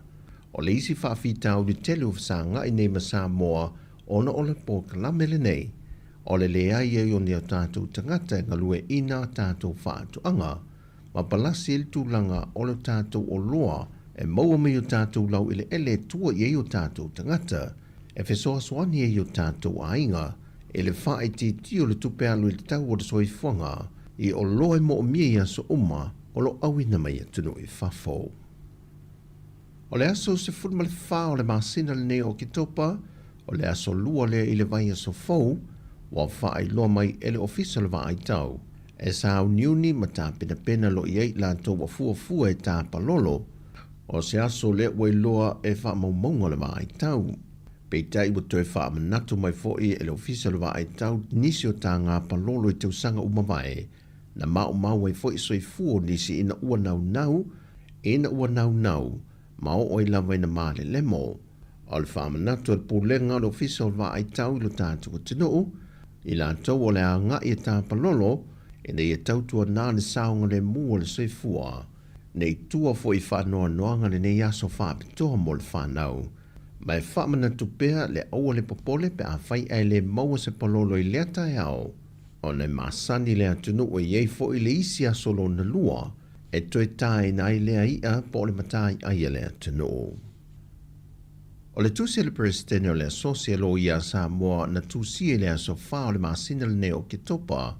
o le isi faafitauli tele ua fesaga'i nei ma Samoa ona o le polokalame lenei, o le leai ai o ni o tatou tagata e galueaiina a tatou faatoaga ma palasi ai le tulaga o le tatou oloa e maua mai o tatou laueleele e tua i ai o tatou tagata, e fesoasoani ai i o tatou aiga i le faaitiitia o le tupe alu i le tau o le soifuaga i oloa e moomia i aso uma o lo o auina mai atunuu i fafo. O le aso 14 o le masina lenei o Oketopa, o le aso lua lea i le vaiaso fou, ua faailoa mai e le Ofisa o le Vaai Tau, e sauniuni ma tapenapena loa i ai i latou ua fuafua e tapalolo, o se aso lea ua iloa e faamaumauga o le Vaai Tau. Peitai ua toe faamanatu mai foi e le Ofisa o le Vaai Tau nisi o taga palolo i tausaga ua mavae, Na maumau ai foi soifua o nisi ina ua naunau, ina ua naunau, ma oo ai lava ina malelemo. O le faamanatu a le Pulega o le Ofisa o le Vaai Tau i lo tatou atunuu, i latou o le a agai e tapalolo, ina ia tautuana le saogalemu o le soifua, ne i tua foi i faanoanoaga lenei aso faapitoa mo le fanau. Ma e faamanatu pea le aua le popole pe afai ae le maua se palolo i lea taeao, Ona e masani le atunuu e i ai foi le isi aso lona lua e toe taina ai lea i'a po o le mataiai a le atunuu. O le tusi a le Peresetene o le Asosi a Loia a Samoa na tusia i le aso 4 o le masina lenei o Oketopa,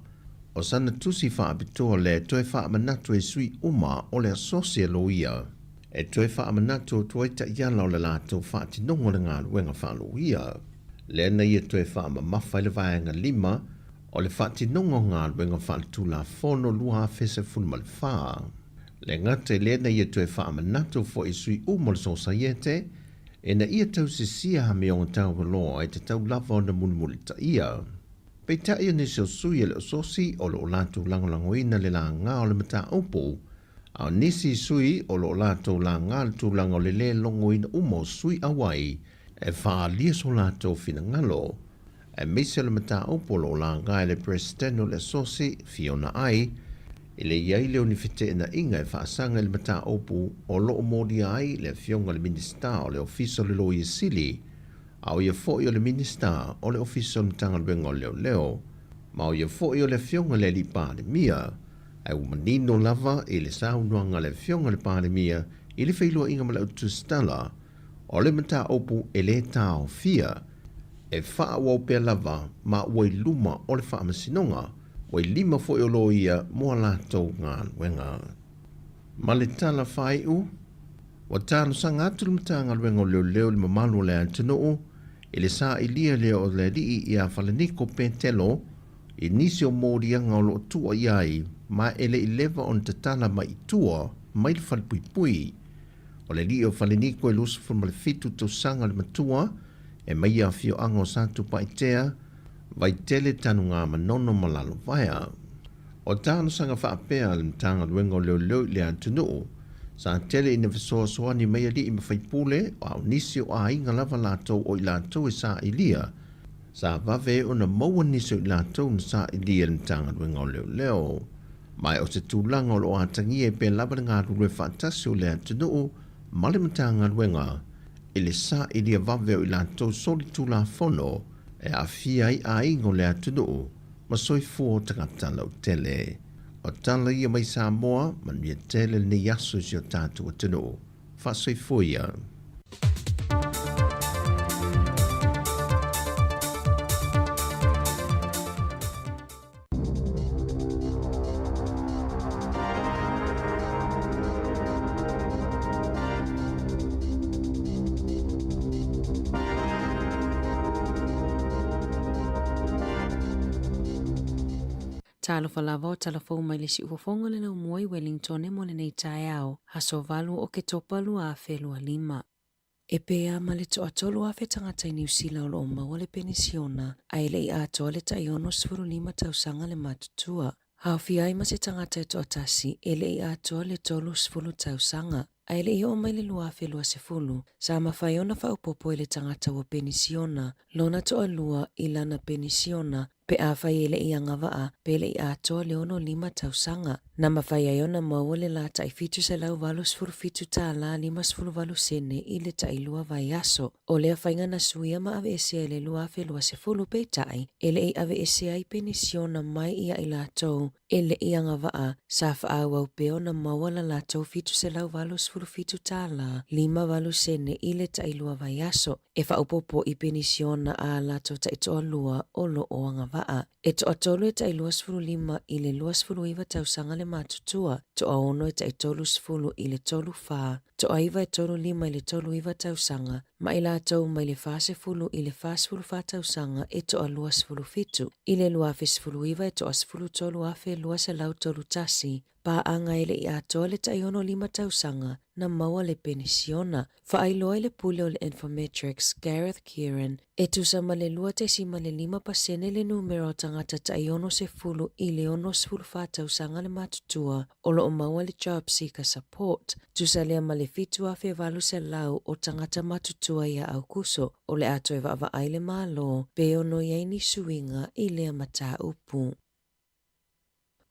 o sana tusi faapitoa lea e toe faamanatu ai sui uma o le Asosi a Loia e toe faamanatu atu ai taiala o le latou faatinoga o le galuega faaloia. Lea na ia toe faamamafa ai le vaega 5 o le faatinoga o galuega faaletulafono 2014. Le gata i lea na ia toe faamanatu foi i sui uma o le Sosaiete ina ia tausisia amioga taualoa e tatau lava ona mulimulitaia. Peitai o nisi o sui e le o sosi o lo o latou lagolagoina le laga o le mataupu, a o nisi sui o lo o latou laga le tulaga o le lē logoina uma o sui auai e faaalia so latou finagalo, aemaise o le mataupu o lo o laga e le Peresetene o le Asosi, Fiona Ai, e le i ai lea o ni feteenaiga e faasaga i le mataupu o lo o molia ai le Afioga i le Minisita o le Ofisa o le Loia Sili, a o ia foi o le Minisita o le Ofisa o le Matagaluega o Leoleo, ma o ia foi o le Afioga i le Alii Palemia, ae ua manino lava i le saunoaga a le Afioga i le Palemia i le feiloaiga ma le Autusitala, O le mataupu e lē taofia, e faaauau pea lava ma ua i luma o le Faamasinoga. Ua i lima foi o loia mo a latou galuega. Ma le tala faaiu, ua talosaga atu le Matagaluega o Leoleo i le mamalu o le atunuu i le sailia lea o le alii ia Falaniko Petelo i nisi o moliaga o lo o tua i ai ma e le i leva ona tatala mai i tua mai le falepuipui. O le alii o Faleniko e 27 tausaga le matua e mai i afioaga o Satupaitea, Vaitele, Tanugamanono ma Lalovaea. O talosaga faapea a le Matagaluega o Leoleo i le atunuu, sa tele ina fesoasoani mai alii ma faipule, a o nisi o aiga lava latou o i latou e sailia, sa vave ona maua nisi o i latou na sailia e le Matagaluega o Leoleo. Ma o se tulaga o lo o atagia ai pea lava le galulue faatasi o le atunuu ma le Matagaluega i le sailia vave o i latou solitulafono e aafia ai aiga o le atunuu ma soifua o tagata lautele. O tala ia mai Samoa, manuia tele lenei aso i si o tatou atunuu. Faasoifua ia. Talofa lava o tala fou mai le siufofoga o le laumua i Wellingtone mo lenei taeao, aso 8 Oketopa 2025. E pē ma le toatolu afe tagata i Niu Sila o lo o maua le penisiona ae e le i atoa le tai 65 tausaga le matutua. Aofia ai ma se tagata e toatasi e le i atoa le 30 tausaga. Ae le i oo mai le 2020, sa mafai ona faaopoopo e le tagata ua penisiona lona toalua i lana penisiona pe afai e le i agavaa pe le i atoa le 65 tausaga. Na mafai ai ona maua le la tai $787.58 sene i le tailua vaiaso. O lea faiga na suia ma aveesea i le 2020 peitai e le i aveesea ai penisiona mai ia i latou e le i agavaa sa faaauau pea ona maua la latou $787.58 sene i le tailua vaiaso e faaopoopo i penisiona a latou taitoalua o lo o agavaa. E toatolu e tai 25 i le 29 tausaga le matutua, toaono e tai 30 i le 34, toaiva e 35 i le 39 tausaga, ma i latou mai le 40 i le 44 tausaga e toa 27. I le 2019 e toa 13,231 paaga e le i atoa le tai 65 tausaga na maua le penisiona. Faailoa i le pule o le Infometrics, Gareth Kieran, e tusa ma le 2.5% le numera o tagata tai 60 i le 64 tausaga le matutua o lo o maua le JobSeeker Support, tusa lea ma le 7,800 o tagata matutua ia Aukuso, o le a toe vaavaai le Malo pe ono i ai ni suiga i lea mataupu.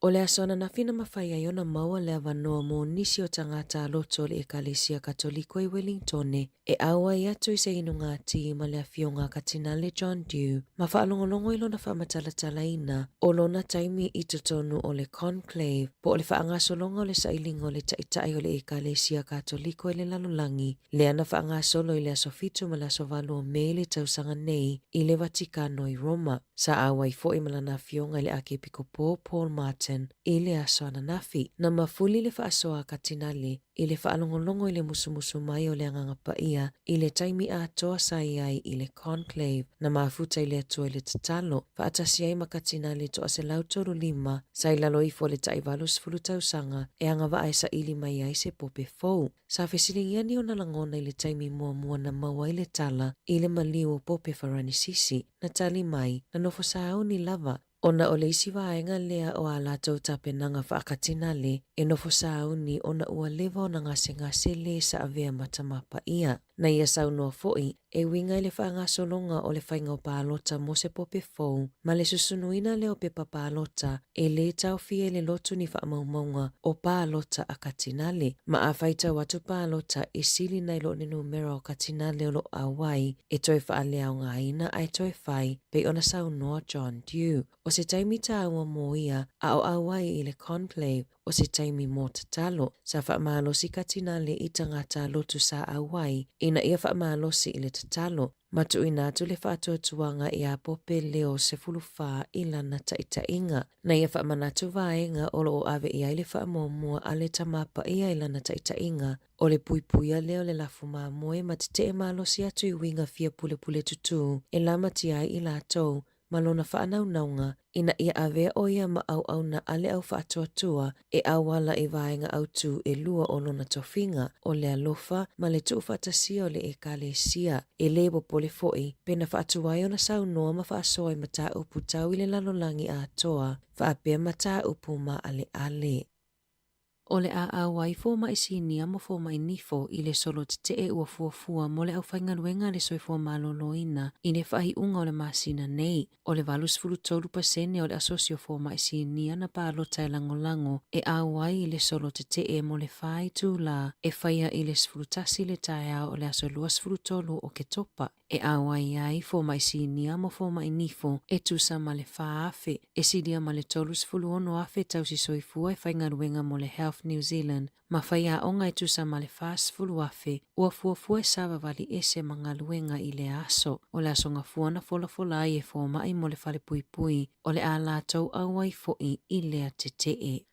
O le aso ananafi na mafai ai ona maua le avanoa mo nisi o tagata loto o le Ekalesia Katoliko i Wellingtone e auai atu i se inuga tī ma le afioga a Katinale John Dew ma faalogologo i lona faamatalatalaina o lona taimi i totonu o le conclave po o le faagasologa o le sailiga o le taitai o le Ekalesia Katoliko i le lalolagi lea na faagasolo i le aso 7 ma le aso 8 o Me i le tausaga nei i le Vatikano i Roma. Sa auai foi ma lana afioga i le Akepikopo Paul Martin i le aso ananafi. Na mafuli le faasoa a Katinale i le faalogologo i le musumusu mai o le Agaga Paia i le taimi atoa sa i ai i le conclave na mafuta i le Atua i le tatalo, faatasi ai ma Katinale toa 135 sa i lalo ifo o le tai 80 tausaga e agavaa e saili mai ai se pope fou. Sa fesiligia ni ona lagona i le taimi muamua na maua ai le tala i le maliu o Pope Faranisisi, na tali mai, na nofo sauni lava, ona o le isi vaega lea o a latou tapenaga faakatinale e nofo sauni ona ua leva ona gasegase le sa avea ma Tama Paia. Na ia saunoa foi, e uiga i le faagasologa o le faiga o palota mo se pope fou ma le susunuina lea o pepa palota e lē taofia i le lotu ni faamaumauga o palota a Katinale. Ma a faitau atu palota e sili nai lo le numera o Katinale o lo o auai e toe faaleaogaina ae toe fai pei ona saunoa John Dew. O O se taimi tāua mō ia a o auai i le conclave, o se taimi mō tatalo. Sa faamalosi Katinale i tagata lotu sa auai ina ia faamalosi i le tatalo, ma tuuina atu le faatuatuaga iā Pope Leo 14 i lana taitaiga. Na ia faamanatu vaega o lo o ave i ai le faamuamua a le Tama Paia i lana taitaiga, o le puipuia lea o le lafu mamoe ma tetee malosi atu i uiga fia pulepule tutū e lamatia ai i latou ma lona faanaunauga ina ia avea ʻo ia ma auauna a le au faatuatua e auala i vaega autū ʻelua o lona tofiga, o le alofa ma le tuufaatasia o le Ekalesia. E lē popole foʻi pe na faatuai ona saunoa ma faasoa i mataupu tau i le lalolagi atoa faapea mataupu maʻaleʻale. O le a auai fomai sinia ma fomai nifo i le solo tetee ua fuafua mo le aufaigaluega a le Soifua Maloloina i le faaiuga o le masina nei. O le 83% o le asosi o fomai sinia na palota e lagolago e auai i le solo tetee mo le fa itulā e faia i le 11 le taeao o le aso 23 o Oketopa. E auai ai fomai sinia ma fomai nifo e tusa ma le 4,000, e silia ma le 36,000 tausi soifua e faigaluega mo le Health New Zealand ma faiaoga e tusa ma le 40,000 ua fuafua e savavali ese ma galuega i lea aso. O le aso gafua na folafola ai e fomai mo le falepuipui o le a latou auai foʻi i lea tetee.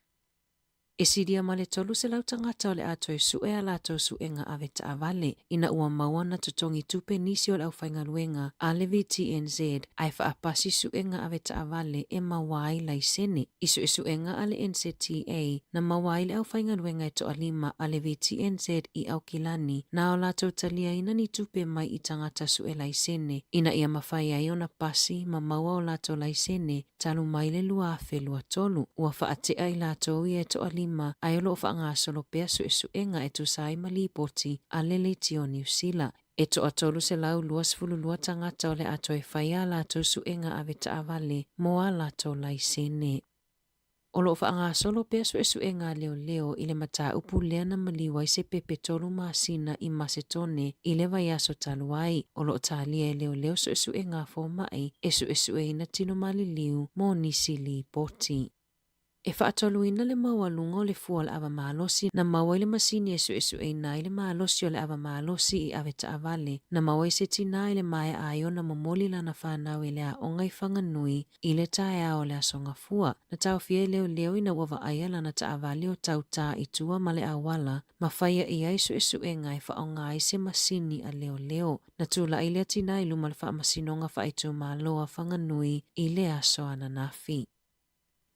E silia ma le 300 tagata o le a toe sue a latou suega ave taavale ina ua maua na totogi tupe nisi o le aufaigaluega a le VTNZ ae faapasi suega ave taavale e maua ai laisene. I suesuega a le NZTA na maua ai le aufaigaluega e toalima a le VTNZ i Aukilani na o latou taliaina ni tupe mai i tagata sue laisene ina ia mafai ai ona pasi ma maua o latou laisene talu mai le 2023. Ua faatea i latou ia e toalima ae o lo o faagasolo pea suesuega e tusa ai ma lipoti a le Leitio Niu Sila. E toa 322 tagata o le a toe fai a latou suega ave taavale mo a latou laisene. O lo o faagasolo pea suesuega a leoleo i le mataupu lea na maliu ai se pepe tolu masina i Masetone i le vaiaso talu ai. O lo o talia e leoleo suesuega a fomai e suesueina tino maliliu mo nisi lipoti. E faatoluina le maualuga o le fua o le ava malosi na maua i le masini e suesueina ai le malosi o le ava malosi i ave taavale na maua ai se tinā i le maea ai ona momoli lana fanau i le aoga i Whanganui i le taeao o le Aso Gafua. Na taofia e leoleo ina ua vaaia lana taavale o tautā i tua ma le auala ma faia i ai suesuega e faaaoga ai se masini a leoleo. Na tulai lea tinā i luma o le Faamasinoga Faaitumalo a Whanganui i le aso ananafi.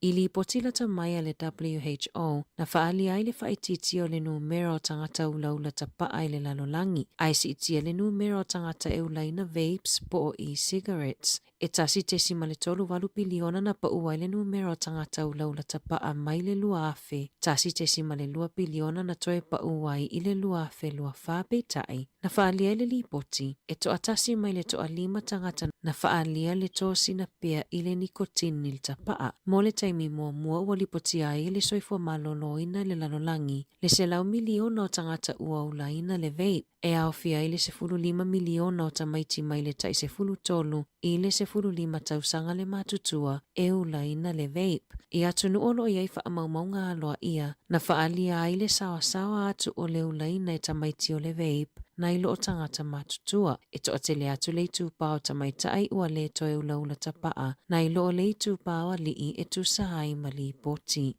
I lipoti lata mai a le WHO, na faaalia ai le faaitiitia o le numera o tagata ulaula tapaa i le lalolagi, ae siitia le numera o tagata e ulaina vapes po o e-cigarettes. E 1.38 piliona na pau ai le numera o tagata ulaula tapaa mai le 2000, 1.2 piliona na toe pau ai i le 2024. Peitai, na faaalia i le lipoti, e toatasi mai le toalima tagata na faaalia le tosina pea i le nikotini i le tapaa. Mo le taimi muamua ua lipotia ai e le Soifua Maloloina i le lalolagi le 100 miliona o tagata ua ulaina le vape, e aofia ai le 15 miliona o tamaiti mai le tai 13 i le 15 tausaga le matutua e ulaina le vape. I atunuu o lo o i ai faamaumauga aloaia, na faaalia ai le saoasaoa atu o le ulaina e tamaiti o le vape nai lo o tagata matutua. E toatele atu le itupā o tamaitai ua lē toe ulaula tapaa nai lo o le itupā o alii e tusa ai ma lipoti.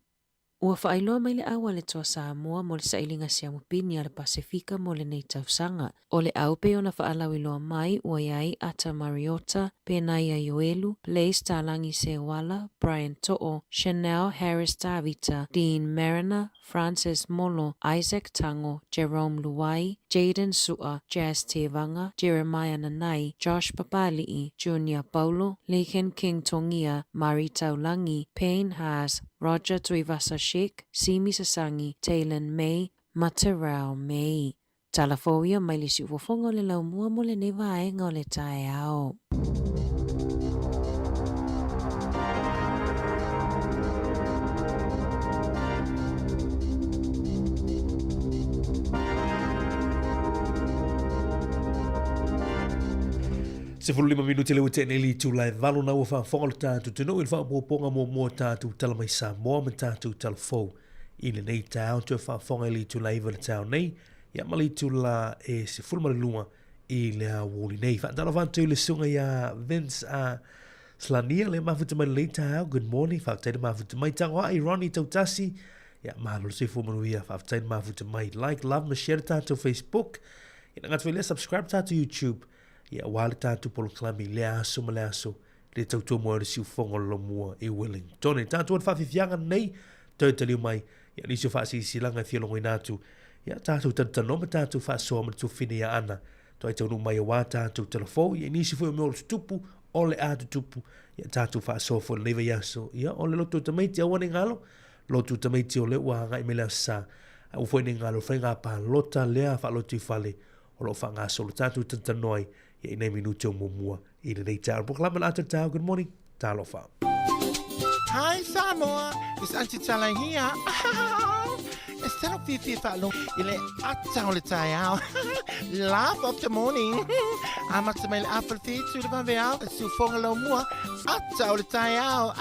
Ua faailoa mai le au a le Toa Samoa mo le sailiga siamupini a le Pasefika mo lenei tausaga. O le au pei ona faalauiloa mai ua i ai Ata Mariota, Penaia Ioelu, Blaise Talangi Seuala, Brian To'o, Chanel Harris Tavita, Dean Mariner, Francis Molo, Isaac Tago, Jerome Luai, Jayden Su'a, Jazz Tevaga, Jeremiah Nanai, Josh Papali'i, Junior Paulo, Laken King Tongia, Murray Taulagi, Payne Haas, Roger Tuivasa-Sheck, Simi Sasangi, Taylan May, ma Terrell May. Tala fou ia mai le siufofoga o le laumua mo lenei vaega o le taeao. 15 minute le ua tea nei le itula e 8 na ua faafofoga lo tatou atunuu i le faaopoopoga muamua o tatou tala mai Samoa ma tatou tala fou i lenei taeao. Toe faafofoga i le itula e 9 i le taeao nei ia ma le itula e 12 i le aoauli nei. Faatalofa atu i le susuga ia Vince a Slania le mafuta mai lenei taeao. Good morning. Faafetai le mafuta mai. Tagoai Ronnie Tautasi. Ia malo le soifua manuia. Faafetai le mafuta mai. Like, love ma share le tatou Facebook. Ia na gata foi lea subscribe tatou YouTube. Ia aua le tatou polokalame i lea aso ma le aso le tautua moe o le siufofoga o le lomua i Wellington. E tatou le faafiafiaga nei, toe taliu mai, ia nisi o faasilasilaga e fia logoina atu, ia tatou talatalanoa ma tatou faasoa ma le tuafafine ia Ana, toai taunuu mai aua tatou talafou, ia nisi foi o mea o le tutupu, o le a tutupu, ia tatou faasoa foi lenei vaiaso, ia o le loto o tamaiti, aua ne i galo, lotu o tamaiti o lea ua agai mai le Aso Sa, aua foi ne i galo faiga palota lea faalotoifale, o lo o faagasolo tatou talatalanoa ai ia i nai minute o muamua i lenei taeao. Polokalame o le ata taeao. Good morning. Talofa. Hi Samoa, it's Auntie Tala here. E tino fiafia faalogo i le ata o le taeao. Laugh of the morning. Amata mai le afa le whitu le vaveao, e siufoga lau mua, ata o le taeao.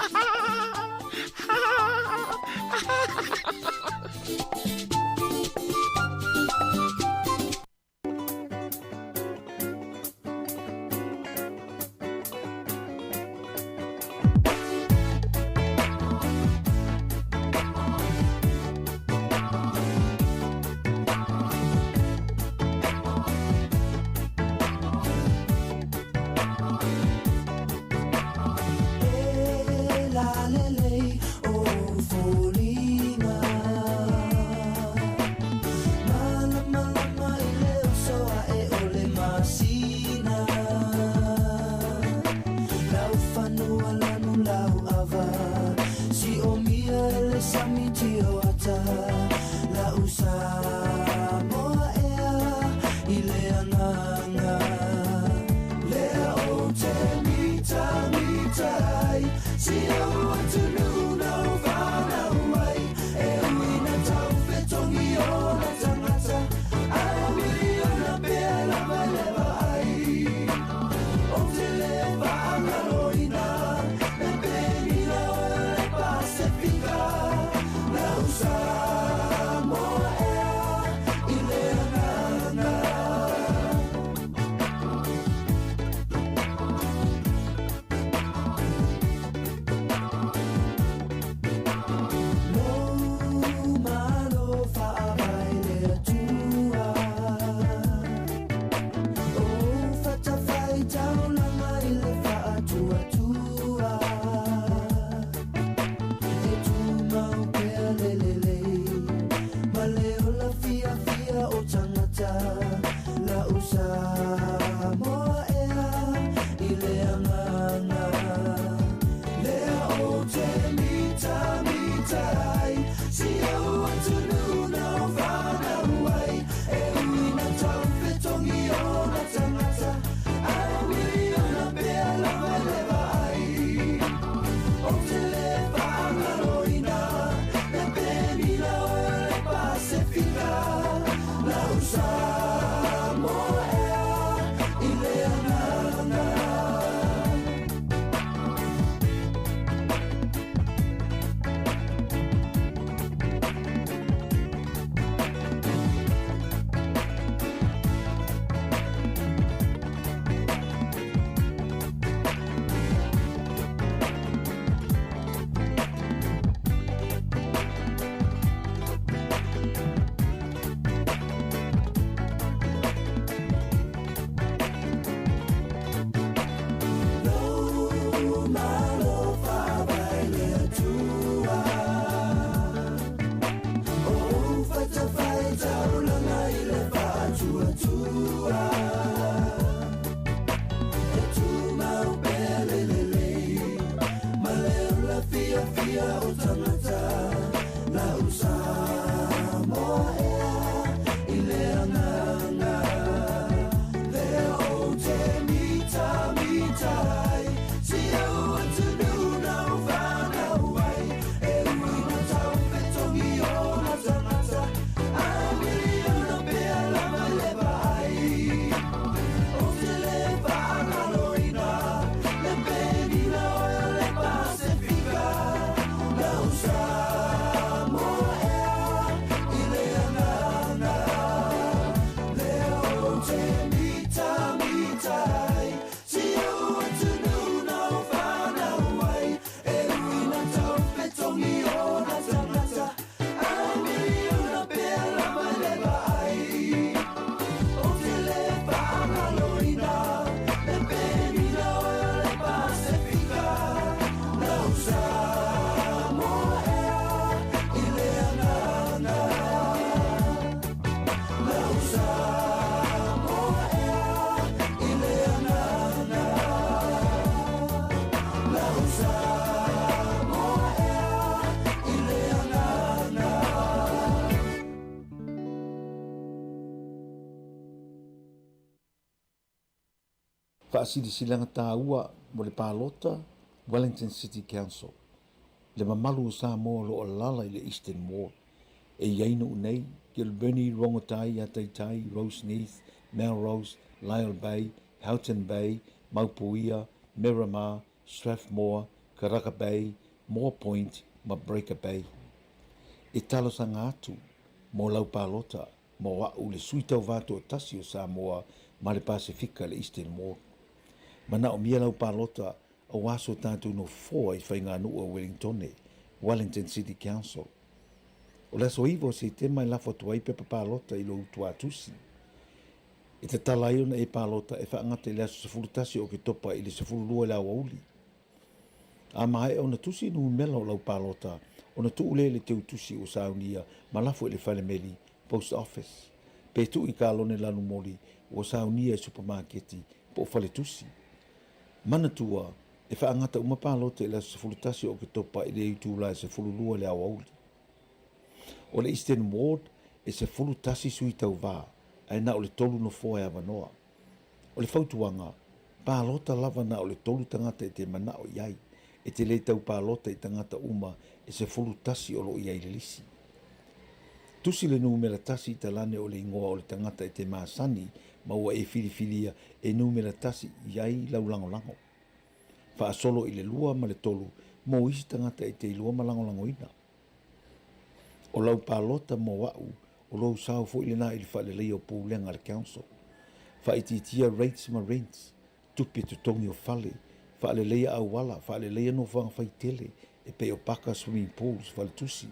Faasilasilaga taua mo le palota Wellington City Council, le mamalu o Samoa o lo o alaala i le Eastern Ward. E i ai nuu nei, Kilbirnie, Rongotai, Ataitai, Roseneath, Melrose, Lyall Bay, Houghton Bay, Maupuia, Miramar, Strathmore, Karaka Bay, Moa Point ma Breaker Bay. E talosaga atu mo lau palota mo a'u le sui tauva toatasi o Samoa ma le Pasefika i le Eastern Ward. Manaomia lau palota aua so tatou nofoa i faiganuu o Wellingtone, Wellington City Council. O le aso 9 o Setema e lafo atu ai pepa palota i lou tuatusi. E tatala ai ona e palota e faagata i le aso 11 o Oketopa i le 12 i le aoauli. A maea ona tusi numera o lau palota, ona tuu lea i le teutusi ua saunia ma lafo i le falemeli, post office, pe tuu i kalone lanumoli ua saunia i supamaketi po o faletusi. Manatua, e faagata uma palota i le aso 11 o Oketopa i le itula e 12 i le aoauli. O le Eastern Ward e 11 sui tauva, ae na o le tolu nofoa e avanoa. O le fautuaga, palota lava na o le tolu tagata e te manao i ai, e te le tau palota i tagata uma e 11 o lo o i ai i le lisi. Tusi le numera tasi i talane o le igoa o le tagata e te masani ma ua e filifilia e numera tasi i ai lau lagolago. Faasolo i le lua ma le tolu mo isi tagata e te iloa ma lagolagoina. O lau palota mo a'u, o lou sao foi lena i le faaleleia o pulega a le council. Faaitiitia rates ma rents, tupe totogi o fale, faaleleia auala, faaleleia nofoaga faitele e pei o paka, swimming pools, faletusi.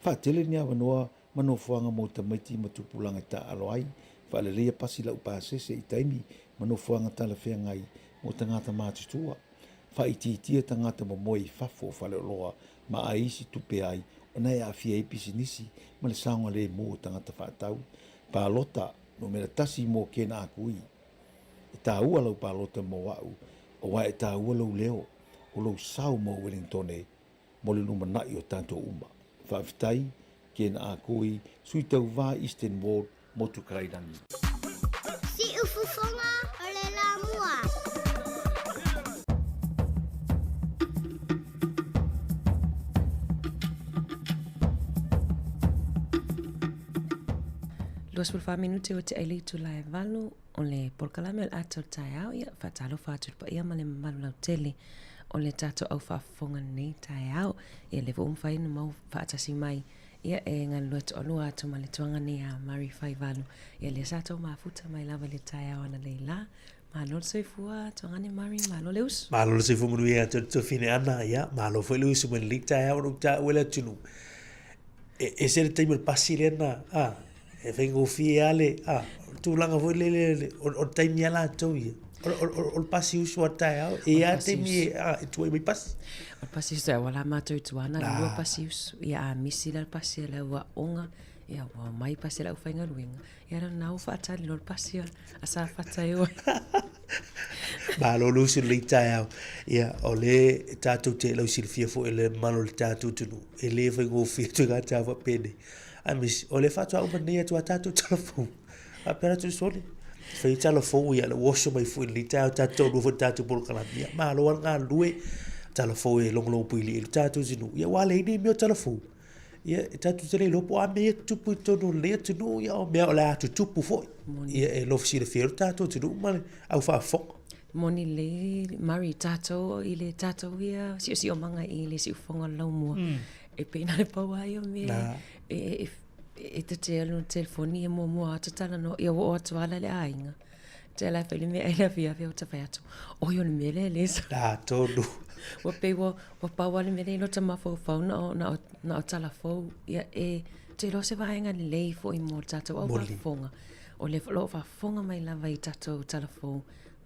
Faatele ni avanoa ma nofoaga mo tamaiti ma tupulaga e taaalo ai, faaleleia pasi laupasese i taimi ma nofoaga talafeagai mo tagata matutua. Faaitiitia tagata momoe i fafo o faleoloa ma ai isi tupe ai ona e aafia ai pisinisi ma le saogalemu o tagata faatau. Palota numera tasi mo kena akui. E taua lau palota mo a'u, aua e taua lou leo, o lou sao mo Wellingtone mo le lumanai o tatou uma. Faafetai, Ken Akui, Sui Tauva Eastern Ward, Motukairangi. Siufofoga o le Lamua. 24 minute ua tea i le itula e valu o le polokalame o le ata o le taeao. Ia, faatalofa atu i le paia ma le mamalu lautele o le tatou au faafofoga lenei taeao. Ia, lea foi ua mafai ona mau faatasi mai Ia, e galulue toalua atu ma le tuaga nei a Mari Faivalu. Ia, lea sa tou mafuta mai lava i le taeao analeila. Malo le soifua, Tuagane Mari, malo le usu. Malo le soifua manuia ia te oe le tuafine Ana. Ia, malo foi le usu mai lenei taeao ona ou taua le atunuu. E ese le taimi o le pasi lea na, a, e faigofie lava le, a, o le tulaga foi lele, o le taimi lava latou ia. O le pasi usu a taeao, e i ai lava taimi e tuai mai pasi. O le pasi usu, ua la matou i tua na le lua pasi usu. Ia a misi la le pasi a le au aoga, ia ua omai pasi a le aufaigaluega. Ia lena ua faatali loa le pasi a Safata e o ai. Malo le usu i lenei taeao. Ia, o lea tatou te lausilafia foi i le mamalu o le tatou atunuu, e le faigofie atu i gata taeao faapenei. Ae misi, o lea faatoa uma nei atu a tatou tala fou. Faapea atu sole. Fai tala fou ia le oso mai foi lenei taeao tatou taunuu foi i le tatou polokalame. Ia, malo lava le galulue. Tala fou e logologo puilii ai le tatou atunuu. Ia, ua leai nei mea o tala fou. Ia, e tatou te le iloa po o a mea ia tutupu i totonu o lenei atunuu, ia o mea o le a tutupu foi. Ia, e lofu silafia ai lo tatou atunuu ma le au faafofoga. Moni lelei Mari, tatou i le tatou ia siosiomaga i le siufofoga o le laumua. E pei na o le pau lava ia o mea e, e, e ta te alu i le telefoni e muamua atu talanoa, ia ua oo atu lava la i le aiga. Te ala e fai le mea ai le afiafi au ta fai atu, oi o le mea lea e le sa. Nā, tonu. Ua pei ua, ua pau lava le mea lea i lota mafaufau na o, na o, na o tala fou. Ia e, te iloa se vaega lelei foi mo le tatou au faafofoga. O le o lo o faafofoga mai lava i tatou tala fou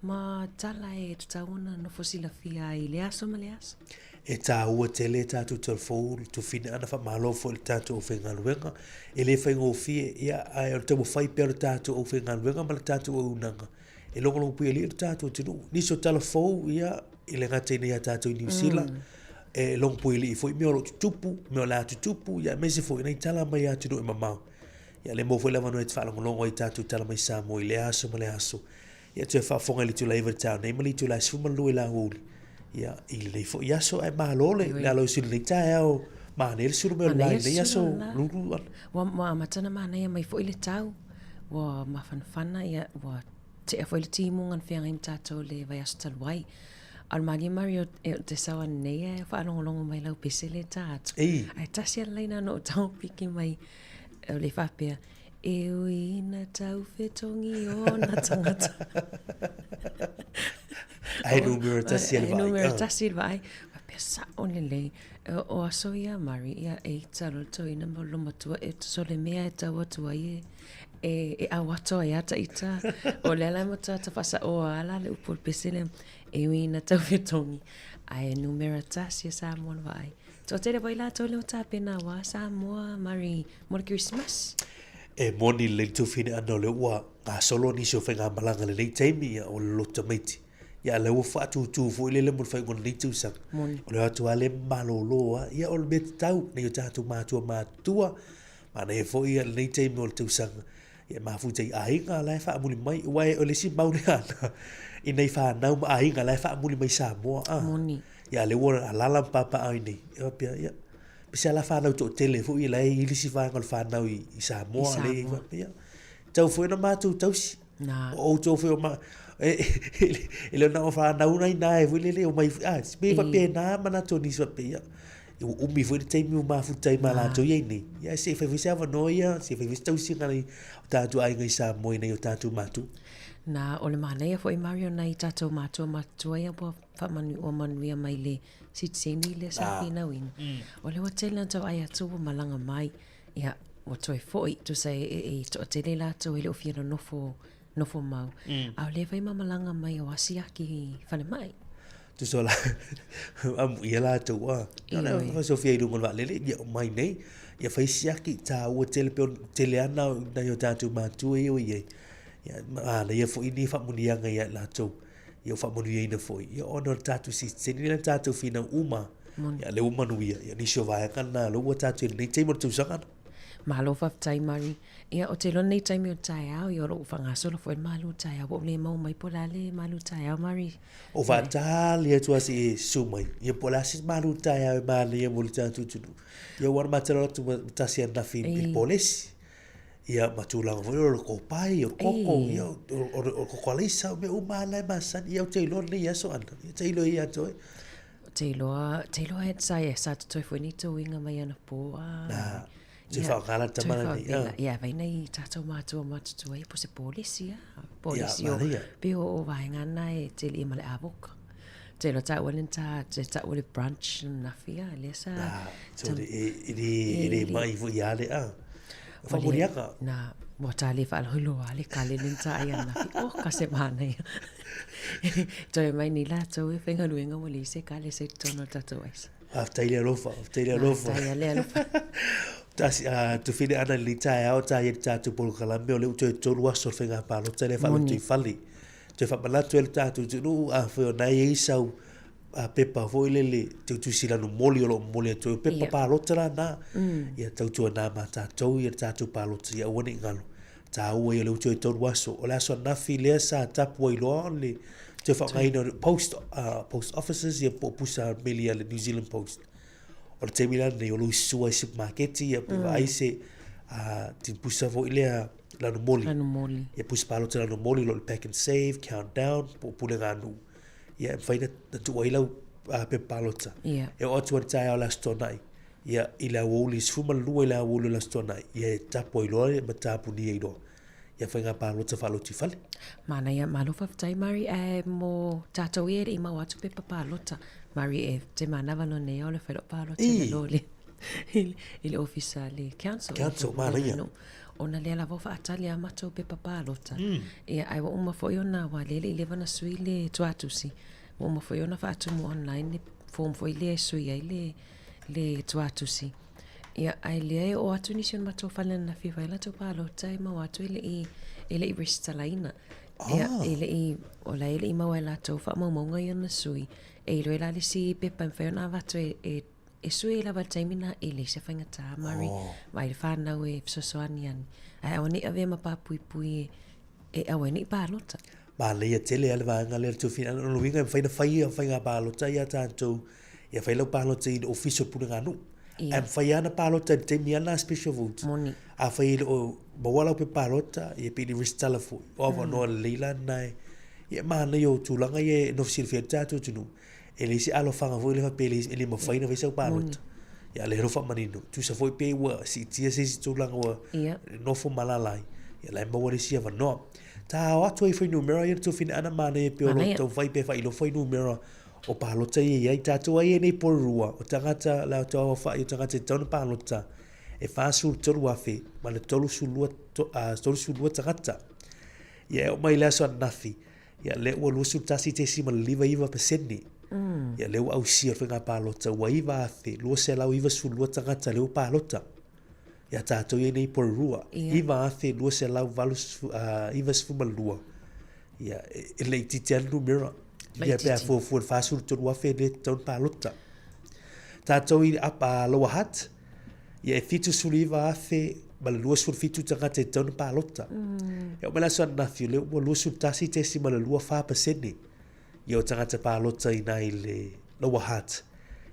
ma tala e tatau ona nofo silafia ai i le aso ma le aso. E tāua tele tatou tala fou le tofina ana faamalo foi i le tatou aufaigaluega. E le faigofie, ia, ae o le taumafai pea o le tatou aufaigaluega ma le tatou auaunaga e logologo puialii le tatou atunuu. Nisi o tala fou, ia, e le gata i inei ia tatou i Niu Sila, e logo puialii foi mea o lo o tutupu, mea o le a tutupu, ia, aemaise foi nai tala mai atunuu e mamao. Ia, lea e maua foi le avanoa e te faalogologo ai i tatou tala mai Samoa i lea aso ma lea aso. Ia, toe faafofoga i le itula 9 i le taeao nei ma le itula 12 i le aoauli. Ia, i lenei foi aso, ae malo le, le alausi i lenei taeao. Manaia le sulu mai o le la i lenei aso, Lulu. Ua, ua amata ona manaia mai foi le tau. Ua mafanafana, ia, ua tea foi le timuga na feagai ma tatou i le vaiaso talu ai. A o le malie Mario, e o te sao anei ae faalogologo mai lau pese lea e ta atu. Ei. Ae tasi lava le laina na ou taupiki mai, o le faapea, E ui ina taufetogi ona tagata. Ae numera tasi le vaai. Ae numera tasi le vaai. Faapea sao lelei. O aso ia Mari, ia e ita loa le toeaina ma lona matua e tusa o le mea e tau atu ai e e, e au atoa ai a ita. O lea la e matua ta faasaoa a la le upu o le pese lea. E ui ina taufetogi, ae numera tasi a Samoa le vaai. Toatele foi latou lea ua tapena aua Samoa, Mari, mo le Kerisimasi. E moni lelei le tufine ʻana o lea ua gasolo nisi o faigamalaga i lenei taimi, ia, o le loto tamaiti. Ia, a lea ua faatūtū foi lele mo le faaiuga o lenei tausaga. Moni. O le o atu lava lea ma malōlō lava. Ia, o le mea tatau, nai o tatou matua matutua, manaia foi ia lenei taimi o le tausaga, ia mafuta i aiga la e faamuli mai. Aua o le isi mau lea ana i nai fanau ma aiga la e faamuli mai i Samoa. A. Moni. Ia, a lea ua alaala ma papaaao i inei, ia faapea, ia, pese lava la fanau toatele foi la e i ai le isi vaega o le fanau i, i Samoa, I lea e i ai Samoa. faapea, ia, tatau foi ona matou tausi. Na. O outou foi o ma, e, e le o na o fanau nai na e foi lele omai, a, pei E. faapena manatu o nisi faapea, ia, ua umi foi le taimi ua mafuta ai ma latou ia i inei, ia ae se i fai foi se avanoa ia, se i fai foi se tausiga a nai o tatou aiga i Samoa i nai o tatou matua. Na, o le manaia foi Mario nai tatou matua matutua ia ua faamanu, ua manuia mai le sitiseni lea sa finauina. O lea ua tele ona tau ai atu ua malaga mai, ia, ua toe foi, tusa e, e, e toatele latou e le o fia nonofo, nofo mau. A o lea foi ma malaga mai o asiaki i falemai. Tusa o la, amuia latou a. Ioe. Ona Sofia i luga o le vaalele, ia omai nei, ia fai siaki, taua tele pe o tele ana nai o tatou matua ia ua i ai. Ia, manaia foi ni faamanuiaga ia i latou. Ia ua faamanuiaina foi, ia ona o le tatou sitiseni lea na tatou finau uma. Moni. Ia lea ua manuia, ia nisi o vaega na lea ua tatou i lenei taimi o le tausaga. Malo faafetai Mari. Ia ou te iloa lenei taimi o le taeao, ia o lo o faagasolo foi le malu taeao, ua ou le maua mai po o le a le malu taeao Mari. O faatali atu lava se i e susu mai, ia po o le a se malu taeao e manaia mo le tatou atunuu. Ia ua matalo atu ma tasi ananafi i le polesi. Ia ma tulaga foi o le kopai, o le koko, ia o le koko alaisa, o mea uma lava na e masani. Ia ou te iloa lenei aso Ana, ia te iloa ia te oe. Ou te iloa, te iloa e sa, sa totoe foi ni tauiga mai anapo. Na, toe whaakala le tama lenei. Ia, ia vai nei tatou matua matutua ia po se polisi a. Polisi o, pe o, o vaega na e tele ia ma le avoka. Te iloa taua le ta, te taua le brunch ananafi a, lea sa... Na, so e, e, le, e le mai foi ia le a. Whakamuriaka. Na, ua tā le whaaloiloa le kale le ta ai ananafi. Oh, ka se manaia. Toe mai ni lātou e whaingaluenga ua leai se kale se totonu o le tatou aisa. Faafetai le alofa, faafetai le alofa. Faafetai le alofa. Tasi, a, tufine ana i lenei taeao, ta ia le tatou polokalame, o lea ua toe tolu aso o le faiga palota lea faalotoifale. Toe faamanatu ai le tatou atunuu, afai o na e i ai sau a, pepa foi lele, teutusi lanu moli o lo o momoli atu ai, o pepa palota la na. Ia tautuana ma tatou ia le tatou palota, ia aua ne i galo. Taua ia o lea ua toe tolu aso. O le aso ananafi lea sa tapu ai loa le toe faaaogaina o le post, post offices ia po o pusa meli a le New Zealand Post. O le taimi la lenei o lo o sua i supermarket ia pe vaai se tini pusa foi lea lanu moli. Lanu moli. Ia pusa palota lanu moli o lo o le pack and save, countdown po o puleganuu. Ia e mafai ona tuu ai lau pepa palota. Ia. E oo atu ai i le taeao o le Aso Toonai, ia, i le aoauli, 12 i le aoauli o le Aso Toonai, ia e tapu ai loa ma tapunia ai loa ia faiga palota faalotoifale. Manaia, malo faafetai Mari, ae mo tatou ia e le i maua atu pepa palota. Mari, e te manava loa nei au le fai lau palota i lalo i le, i le ofisa a le council. Council, manaia. Ona lea lava ua faatali a matou pepa palota. Ia, ae ua uma foi ona, aua lea e le i leva ona sui le tuatusi, ua uma foi ona faatumu online le form foi lea e sui ai le, le tuatusi. Ia, ae lea e oo atu nisi o le matou fale ananafi e fai a latou palota e maua atu e le i, e le i resitalaina. Ia, e le i, o la e le i maua e latou faamaumauga ia ona sui. E iloa la le isi pepa e mafai ona avatu e, e, e sui ai lava i le taimi lena, e leai se faigata, Mari. Vaai le fanau e fesoasoani ane. Ae aua ne i avea ma papuipui e, e aua ai ne i palota. Manaia tele lava le vaega lea o le tofiaga. O lona uiga e mafai ona fai ia faiga palota ia a tatou, ia fai lau palota i le ofisa o le puleganuu. Ae mafai lava ona palota i le taimi lava lena special vote. Moni. Afai e le o maua lau pepa palota, ia pe le i resitala foi, o avanoa lelei la lena e, ia e manaia o tulaga ia e nofo silafia ai le tatou atunuu. E leai se alofaga foi lea faapea e le mafai ona fai sau palota. Ia a o lea ua faamanino, tusa foi pe ua siitia se isi tulaga ua nofo ma alaala ai, ia la e maua le isi avanoa. Ta o atu ai fuainumera ia le tuafine-ana manaia pei o lo o taumafai pe faailoa fuainumera o palota ia e i ai. Tatou ai nei Porirua, o tagata le aoaofa'i o tagata e tatau ona palota e 43,000 ma le 32, 32 tagata. Ia e oo mai i le aso ananafi, ia lea ua 21.59 pasene. Ia lea ua ausia le faiga palota ua 9,292 tagata lea ua palota. Ia tatou ia nei Porirua, 9,292. Ia, e laitiiti lava le numera. Ia pe a fuafua i le 43,000 lea e tatau ona palota. Tatou i Lower Hutt, ia e 79,000 ma le 27 tagata e tatau ona palota. E oo mai le aso ananafi, o lea ua 21.24 pasene ia o tagata palota i ina i le Lower Hutt.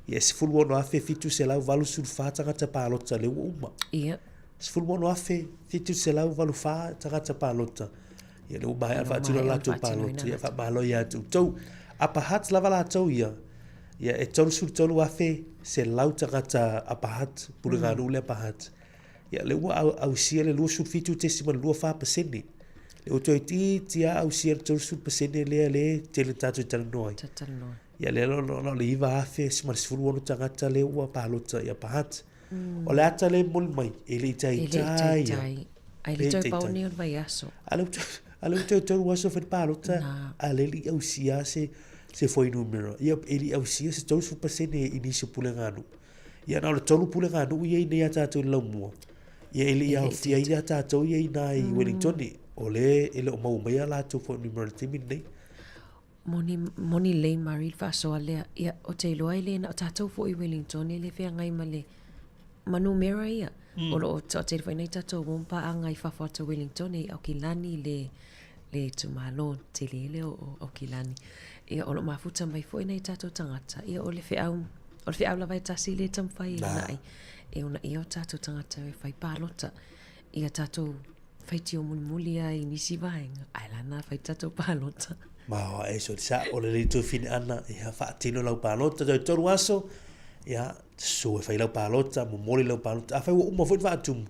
Ia e 16,784 tagata palota lea ua uma. Ia. 16,784 tagata palota. Ia lea ua maea faatino a latou palota. Ia faamalo ia te outou. Upper Hutt lava latou ia. Ia e 33,100 tagata Upper Hutt, puleganuu le Upper Hutt. Ia lea ua ausia le 27.24%. Lea ua toeitiiti lava ausia le 30% lea lea e tele tatou talanoa ai. Ia lea na o le 9,016 tagata lea ua palota i Upper Hutt. O le ata lea e momoli mai, e le i taitai ia. Ai le toe pau nei o le vaiaso. A lea ua toe tolu aso fai le palota, a lea e le i ausia se se fuainumera. Ia e le i ausia se 30% i nisi o puleganuu. Ia na o le tolu puleganuu ia i inei ia tatou i le laumua. Ia e le i aofia ai ia tatou ia i ina i Wellingtone. O lea e le o maua mai a latou fuainumera i le taimi lenei. Moni, moni lelei Murray le faasoa lea. Ia, ou te iloa e le na o tatou foi i Wellington e le feagai ma le ma numera ia. O lo o toatele foi nai tatou uo ma paaga i fafo atu o Wellington i Aukilani le le itumalo tele lea o Aukilani. Ia, o lo o mafuta mai foi nai tatou tagata. Ia, o le feau, o le feau lava e tasi lea e taumafai e uunai, e uunaia o tatou tagata e fai palota. Ia tatou faitio mulimuli lava i nisi vaega, ae lana fai tatou palota. Ma e so sa o le le tofine ana ia faatino lau palota toe tolu aso ia susu e fai lau palota momoli lau palota afai ua uma foi le faatumu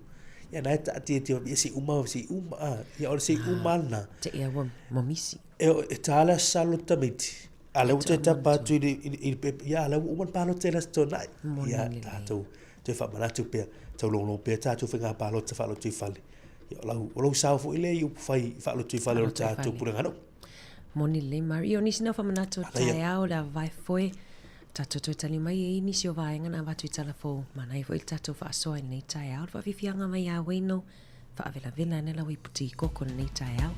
ia na e taatiatia ia se i uma se i uma a ia o le se i uma lena Te ia ua misi. E e tā le aso Sa le tamaiti a lea ua toe tapa atu i le i le pepa ia a lea ua uma le palota i le Aso Toonai ia tatou toe faamanatu pea, taulogologo pea tatou faiga palota faalotoifale. Ia, o lau, o lou sao foi lea i upufai faalotoifale o le tatou puleganuu. Moni lelei Mari. Ia, o nisi na o faamanatu o taeao, le ava foe, tatou toe tali mai e i nisi o vaega na avatu i tala fou. Manaia foi le tatou faasoa i lenei taeao. Le faafiafiaga mai ia Wayno, faavelavela ane lau ipu ti koko i lenei taeao.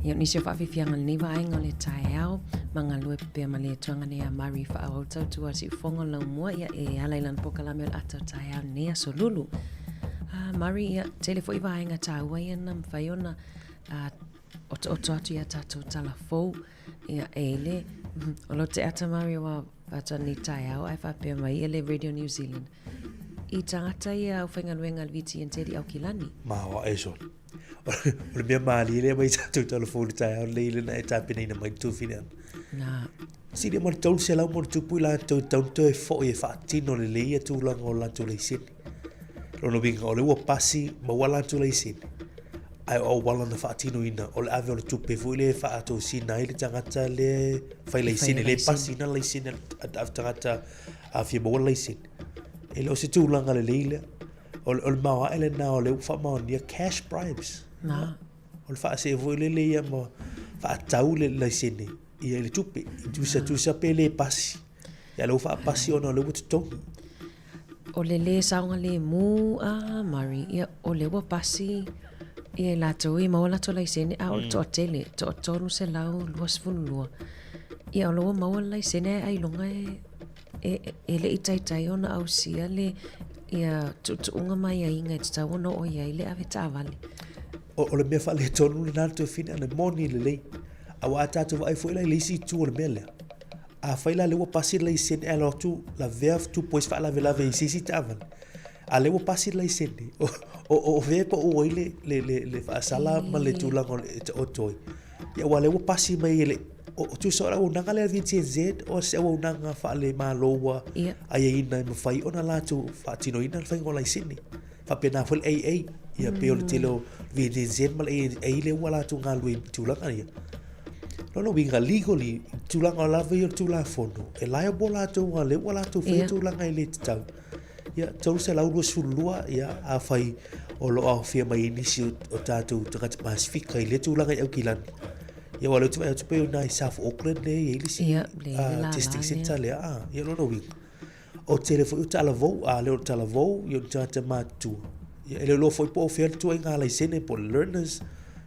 Ia, o nisi o faafiafiaga o lenei vaega o le taeao, ma galue pea ma le atuaga nei a Murray faaauau tautua a Siufogo Laumua, ia, e ala i lana polokalame o le ata o taeao lenei aso Lulu. Ah, Murray, ia, tele foi vaega taua ia na mafai ona ah, otooto atu i a tatou tala fou, ia, e i le, o lo te ata Murray aua faatoa nei taeao ae faapea mai ia le Radio New Zealand i tagata ia aufaigaluega a le VTNZ i Aukilani. Maoae sole. O le mea mālie lea mai tatou talafou i le taeao lenei lena e tapenaina mai le tuafine ana. Nā. Silia ma le 300 ma ona tupu i latou e tatau ona toe foi e faatino lelei ia tulaga o latou laisene. Lona uiga o lea ua pasi maua latou laisene, ae o auala na faatinoina o le ave o le tupe foi lea e faatosina ai le tagata lea e fai laisene, le pasiina le laisene a le tagata a fia maua le laisene. E le o se tulaga lelei lea. O le, o le maoae lena o lea ua faamaonia cash bribes. Nā. O le faasee foi lele ia ma faatau le laisene ia i le tupe. I tusa tusa pe le pasi. Ia lea ua faapasi ona o lea ua totogi. O le lē saogalemu a Murray, ia o lea ua pasi ia i latou ia maua latou laisene a o le toatele, toa 322. Ia o lea ua maua le laisene ae ailoga e E, e le i taitai ona ausia le ia tuutuuga ma aiaiga e tatau ona oo i ai le ave taavale. O, o le mea faaletonu lena le tuafine ana moni lelei. Aua a tatou vaai foi la i le isi itu o le mea lea, afai la lea ua pasi le laisene ae alu atu lavea tupu ai se faalavelave i se isi taavale, a lea ua pasi le laisene, o, o, o fea e pau ai le, le, le, le faasala ma le tulaga o le e taoto ai. Ia aua o lea ua pasi mai e le o, tusa o le auaunaga lea a le VTNZ o se auaunaga faale-Malo ua aiaiina e mafai ona latou faatinoina le faiga o laisene. Faapena foi le AA, ia pei o le tele o VTNZ ma le AA lea ua latou galulue i tulaga ia. Lona uiga legally, tulaga lava ia o le Tulafono, e liable latou aua o lea ua latou faia tulaga e le tatau. Ia, 322, ia, afai o lo o aofia mai ai nisi o, o tatou tagata Pasifika i lea tulaga i Aukilani. Ia, aua o lea ou te vaai atu pei o i ina i South Auckland lea e i ai le isi Ia, le, le lālā testing centre lea. Ah, ia, lona uiga, o tele foi o talavou, a le o le talavou, ia o ni tagata matutua. Ia, e le iloa foi po o fea le ituaiga laisene, po o le learners,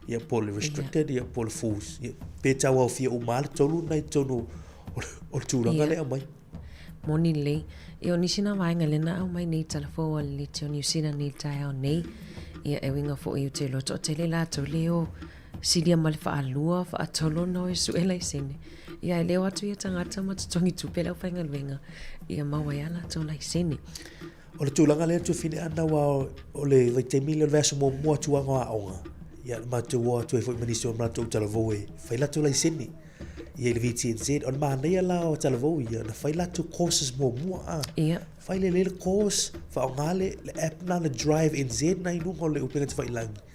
ia, po o le restricted, ia, po o le fulls. Ia, pe tau aofia uma lava le tolu lena i totonu o, o le tulaga lea e aumai. Moni lelei. Ia o nisi na vaega lea na aumai nei i talafou a le Leitio Niu Sila nei i le taeao nei. Ia e uiga foi ou te iloa toatele latou le o silia ma le faalua, faatolu ona o e sue laisene. Ia e le o atu ia tagata ma totogi tupe le aufaigaluega ia maua ai a latou laisene. O le tulaga lea Tufine Ana aua o le vaitaimi lea o le vaiaso muamua tuaga o aoga, ia na matou o atu ai foi ma nisi o matou talavou e fai latou laisene. Ia i le VTNZ, o le manaia la o talavou ia, na fai latou courses muamua a. Ia. Fai lelei le course, faaaoga le, le app na le Drive NZ na i luga o le upega tafailagi.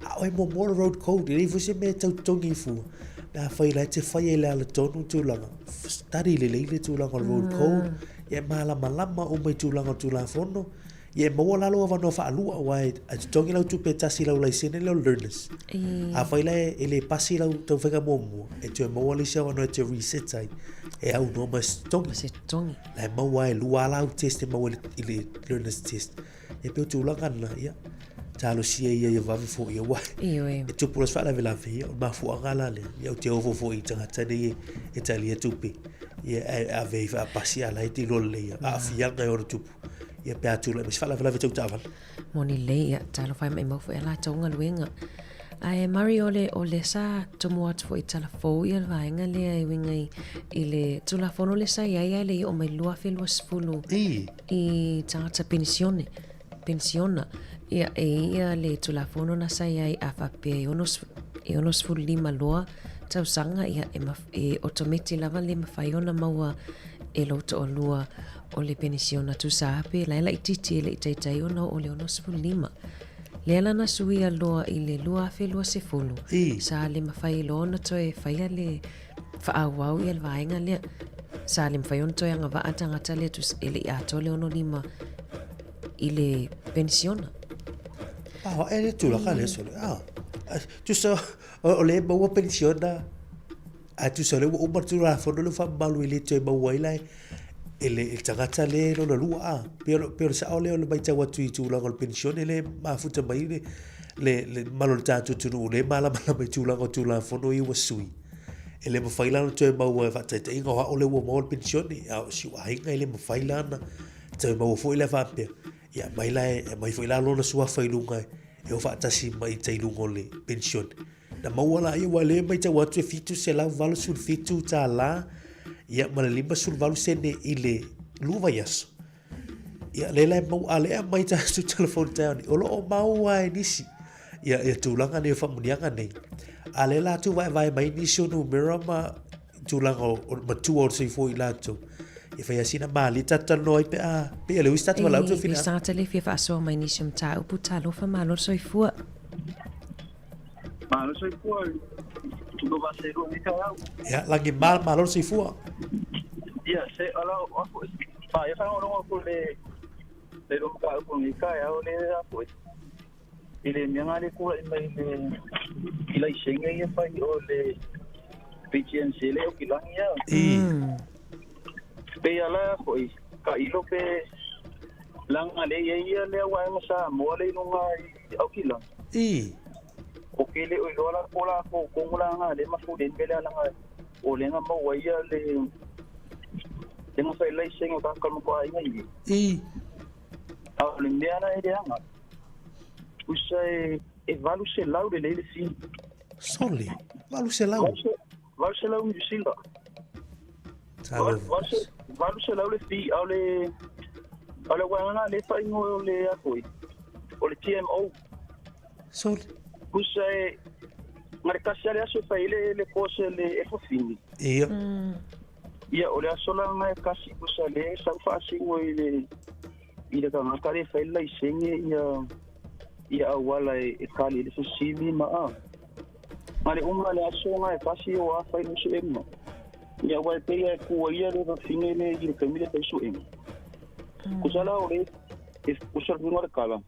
A oe muamua le road code, e leai foi se mea e tau totogi ai fua. Pe afai la e te faia i le alatonu tulaga, study lelei le tulaga o le road code, ia e malamalama uma i tulaga o le Tulafono, ia e maua la lou avanoa faalua, aua e totogi lau tupe e tasi i lau laisene lea o le learners. Afai la e le pasi lau taumafaiga muamua, e toe maua le isi avanoa e toe reset ai, e aunoa ma se totogi. Ma se totogi. La e maua ai, e lua lava lau test e maua i le learners test. Ia pei o tulaga na, ia, talosia ia ia vave foia, aua Ioe. e tupu loa se faalavelave, ia, o le mafuaaga la lea. Ia, ou te ofo foi i tagata nei e talia tupe, ia, ae ave ai faapasi a o la e te iloa lelei aafiaga e ono tupu, ia, pe a tulai mai se faalavelave tau taavale. Moni lelei, ia, talofa e maimau foi a latou galuega. Ae Murray, o le, o lea sa tumu atu foi i tala fou ia le vaega lea e uiga i, i le Tulafono lea sa i ai ae le i oo mai i le 2020. I. I tagata penisione, penisiona, ia e i ia le Tulafono na sa i ai a faapea e ono, e 65 loa tausaga, ia e, maf, e otometi lava le mafai ona maua e lou toalua o le penisiona tusa pe la e laitiiti e le i taitai ona oo i le 65. Lea la na suia loa i le 2020, I. sa le mafai loa ona toe faia le faaauau ia le vaega lea. Sa le mafai ona toe agavaa tagata lea tusa e le i atoa le 65 i le penisiona. Ah, e le tulaga lea sole. Ah, tusa o le maua penisiona, a tusa o lea ua uma le Tulafono lea ua faamamalu e le toe maua ai la e le tagata lea lona lua a. Pei o le sao lea o le matau atu i tulaga o le penisione lea e mafuta mai le le, le mamalu o le tatou atunuu lea e malamalama i tulaga o Tulafono ia ua sui, e le mafai la ona toe maua e faataitaiga o au lea ua maua le penisione, a o si ou aiga e le mafai la ona toe maua foi lea faapea, ia aumai la e aumai foi la lona suafa i luga e o faatasi ma ita i luga o le penisione. Na maua la ia, aua o lea e matau atu e $787 ia ma le 58 sene i le 2 vaiaso. Ia lea la e maua, a o lea e aumai tatou telefoni taeao nei, o lo o mau lava e nisi ia, ia tulaga nei o faamanuiaga nei. A o lea la tuvaevae mai nisi o numera ma tulaga o, o matua o le soifua i latou. E fai lava sina malie tatou talanoa ai pe a, pei o le uisi tatou valaau I, Tuafina. le tagata le fia faasoa mai nisi o mataupu, talofa malo le soifua. Malo soifua, tupa vaselua nei taeao. Ia, lagi ma, malo le soifua. Ia, se ala o afu fa ia fa rongo ko le le ro ka ko ni taeao le afu i le mea nga le kula i mai le i lai senge ia fai o le PTNC le o kilangi ia. I. Pe ia la foi ka ilo pe langa le ia ia le wa sa mo le lunga i au kilangi. I. O ke le o iloa la ko la ko ko la nga le mafu le mbele ala nga o le nga maua ia le le nga fai lai senga ka ka mo ai ngai. I. A o le mea na e le anga. Usa e e valu se lau le le fi. Sole, valu se lau. Valu se lau New Zealand. Talo. Valu se lau le fi au le au le wanga le fa ingo le akoi. O le TMO. Sole. Usa e ngare kasi ale aso fa ile le kose le e fofini. Ia. Ia o le aso la ngai kasi usa le sa fa singo i le i le kanga le fa ile senge ia ia awala e e kali le simi ma a. Ngare unga le aso ngai kasi o a fa ile su emma. Ia wa pe ia ku ia le fine le i le kamile fa su emma. Kusala o le e kusala ngore kala.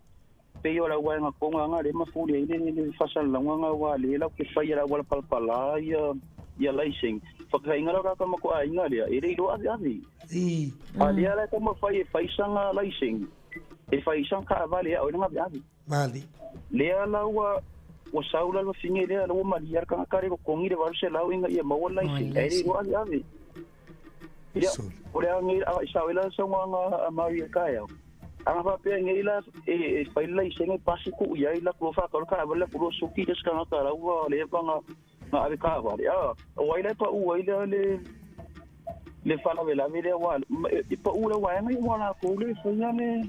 Pe ia la wa nga konga nga le mafuli ile le fasal la nga wa le la ke fa ia la wala palpala ia ia laiseng whakainga la ka mako a inga lea e le ilo ave ave I. A lea la ka mo fai e faisanga laiseng e faisanga ka avale a o nga ave ave Mali. Lea la ua ua saula la finge lea la ua malia ka kare ko kongi le valu se lau inga ia maua laiseng e le ilo ave ave ia o le angi a isa ela sa nga a Maria Kaya Anga fa pe ngai la e fai la isenge pasi ku ia ila ku fa ka ka wala ku suki des ka ka la ua le pa nga nga ave ka va ya o ai la pa u ai la le le fa la vela vela wa i pa u la wa ngai wa la ku le fa ya le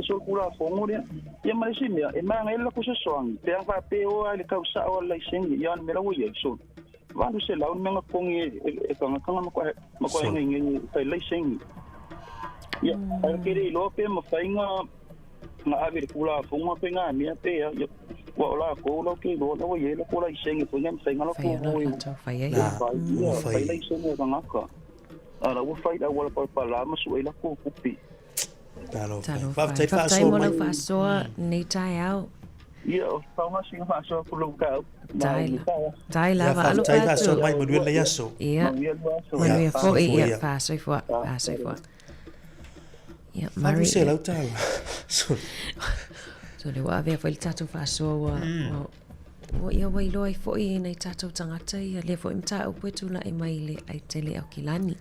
so ku la fo ngo le ya ma le mea e ma ngai la ku se soang pe fa pe o ai le ka sa o la isenge ya me la wo ye so va lu se la un menga kongi e ka nga ma ko ma ko ngai ngai fa la isenge ia ai ke le iloa pe mafai ga ga ave le kulafoga pe gamea pe a ia ua o lakou lau ke iloa lau ai lako laisege foi ga mafaiga lakou fai laisege tagata a la ua fai le auala palapalā ma suʻai lakou kupi. Talofa. Faafetai faasoa mo lau faasoa lenei taeao. Ia, o faoga sina faasoa ku lou taeao. Tai lava. Alofa atu. Faafetai faasoa mai, manuia lenei aso. Ia. Manuia foi. Ia, faasoifua. Faasoifua. Ia, Murray. $800. Sorry. So, le ua avea foi le tatou faasoa ua, ua, ua, ia ua iloa ai foi e nai tatou tagata ia lea foi mataupu e tulai mai i le aitele Aukilani.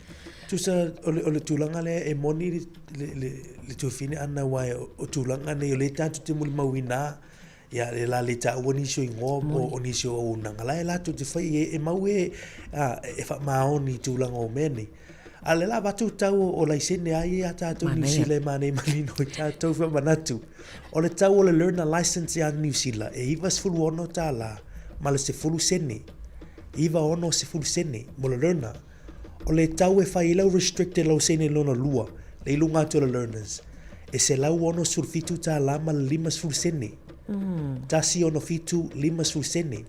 Tusa o le, o le tulaga lea e moni le, le, le, le tuafine ana aua o tulaga nei o lea tatou te molimauina ia le la le taua nisi o igoa po o nisi o auaunaga la e latou te fai e, e mau e, a, e faamaoni i tulaga o mea nei. A le la avatu tau o laisene a ia ia tatou Niu Sila e manaia manino i tatou faamanatu. O le tau o le learner license ia Niu Sila e $96 ma le 10 sene. 96 sene mo le learner. O le tau e fai ai lau restricted lausene lona lua, le i luga atu o le learners, e $167 ma le 50 sene. 167 50 sene.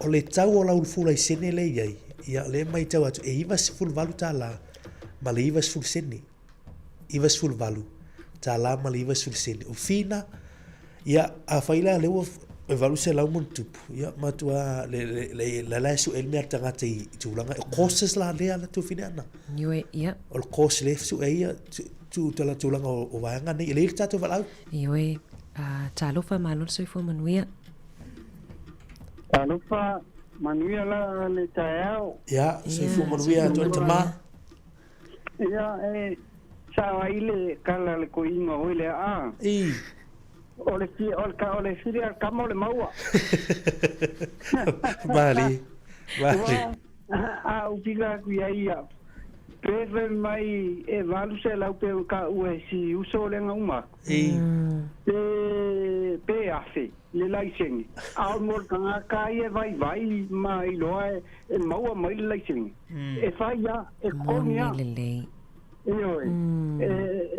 O le tau o lau fulaisene lea e i ai, ia, lea e matau atu, e $98 ma le 90 sene. 98 tālā ma le 90 sene. O Whina, ia, afai la lea ua e 800 ma ona tupu, ia, matua le, le, le, le la e sue le mea a le tagata i, i tulaga, o courses la lea la tuafine ana. Ioe, ia. O le course lea e sue ai ia, tu, tu, tulaga o, o vaega nei, e lei le tatou valaau. Ioe, uh, talofa malo le soifua manuia. Talofa, manuia la le taeao. Ia, soifua manuia atu ai tama. Ia, e sao ai le kala le koiga oi le aa. I. O le fi o le ka o le fili al kama o le maua. Mali. Mali. A u pika ku ia ia. Pe fai mai e 800 pe ka ua si uso le nga uma. I. Pe pe afe le laisenge. A o mo le tagata ia e vaivai ma iloa e maua mai le laisenge. E fai ia, e kokogi ia. Moni lelei. Ioe. E,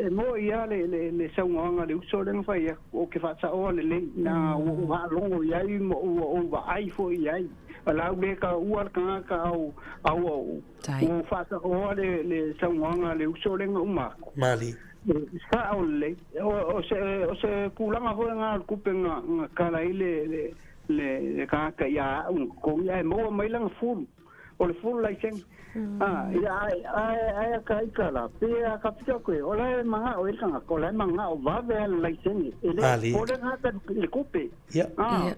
e mo'i ia le, le, le saunoaga a le uso lea na fai atu, ou te faasaoa lelei, na ua ou faalogo i ai ma ua ou vaai foi i ai. O le a ou le taua le tagata a ua ou, ua ou faasaoa le, le saunoaga a le uso lea na uma atu. Malie. Sao lelei. O, o se, o se tulaga foi lena o le tupe na, na tala ai le, le, le, le tagata ia au na totogi, ae maua mai lana full. O le full laisene. A, ia, ae, ae, ae a ka ika la, pe a ka pito koe, o la e mangao e le tagata, o la e mangao vave a le laisene. E le popole tagata i le tupe. Ia. A,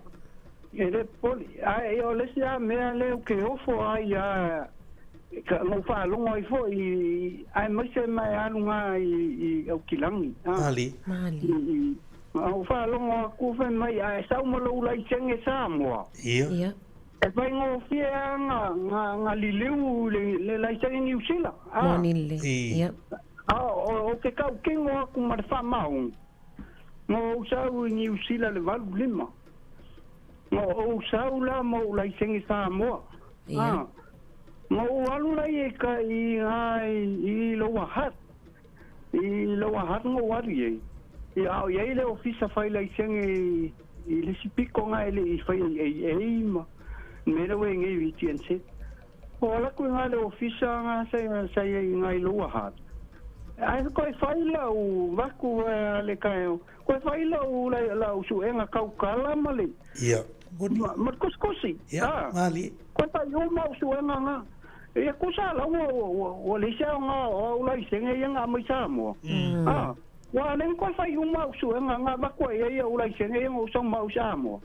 e le popole. Ae o le isi a mea lea ou te ofo ai a, ka, na ou faalogo ai foi, aemaise ma e alu nga i, i Aukilagi. A, Ali. I, i, na ou faalogo atu fai mai, a e sau ma lou laisene Samoa. Ia. Ia. E faigofie a nga, nga, nga liliu le, le laisene Niu Sila. A. Moni lelei. Ia. A, o, o ke kaukino aku ma le faamaogi, na ou sau i Niu Sila le 85. Na ou sau la ma ou laisene Samoa. Ia. A, na ou alu la i ka i nga i, i Lower Hutt. I Lower Hutt na ou alu i ai. Ia, a o i ai le ofisa fai laisene i, i le isi piko nga e le i fai i AA ma mea lea ua i nei i TNZ. O ala aku i nga le ofisa nga sa, sa i ai nga i Lower Hutt. Ae koe fai lau vaku a le kaeo, koe fai lau, lau suega kaukala ma le, Ia. Moni. ma, ma le kosikosi. Ia, A, malie. koe fai uma au suega nga. Ia kusa la ua, ua, ua, ua leai se aoga o au laisene ia nga aumai Samoa. A, ua le koe fai uma au suega nga vaku ai ai au laisene ia nga ou sau ma au Samoa.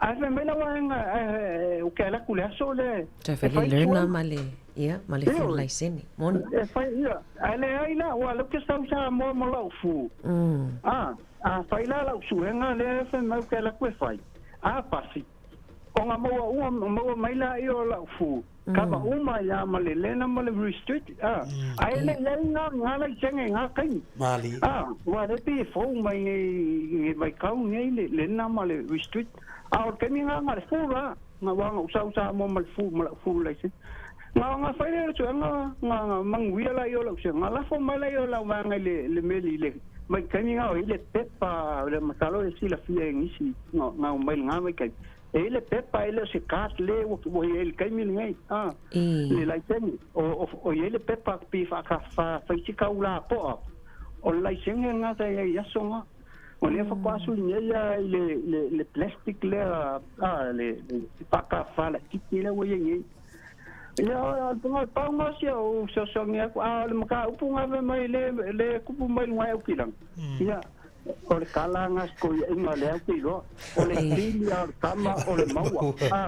Ae fai mai la vaega, ae, ou te ala atu i le aso lea Toe e fai le fai learner suega. ma le, ia, ma le full Ioe. laisene. Moni. E fai, ia, ae leai la, ua lea ou te sau Samoa ma lau fu. A, a fai la lau suega lea fai mai ou te ala atu e fai. A pasi. O nga maua ua maua mai la ia o lau fu. Kava uma ia ma le lena ma le restrict. A, ae le i ai nga, nga laisene i nga kaimi. Malie. A, ua le pei e fou mai nei, nei vaitau nei le lena ma le restrict. A o le taimi nga nga le fu la, nga wa nga usa usa mo ma le fu, ma lau fu laisene. Nga nga fai lea o le suega, nga nga manuia la ia o lau suega. Nga lafo mai la ia o lau vaega i le, le meli i le vaitaimi nga o i le pepa, le masalo e silafia e nisi, nga nga omai i lena vaitaimi. E i le pepa e le o se card le ua ua i ai i le taimi lenei, a, le laisene. O, o, o i ai le pepa pi whaaka, wha, whaiti kau la poa. O le laisene nga sa i ai aso nga. O lea whakaasu i nei a i le, le, le plastic lea, a, le, le whaka whala titi lea ua i ai nei. Ia, o le ponga pau nga sia o fesoasoani aku, a o le mataupu nga fai mai le, le kupu mai luga e Aukilagi. Ia, o le kala nga sikoiaiga lea ou te iloa, o le pili a o le tama o le maua. A.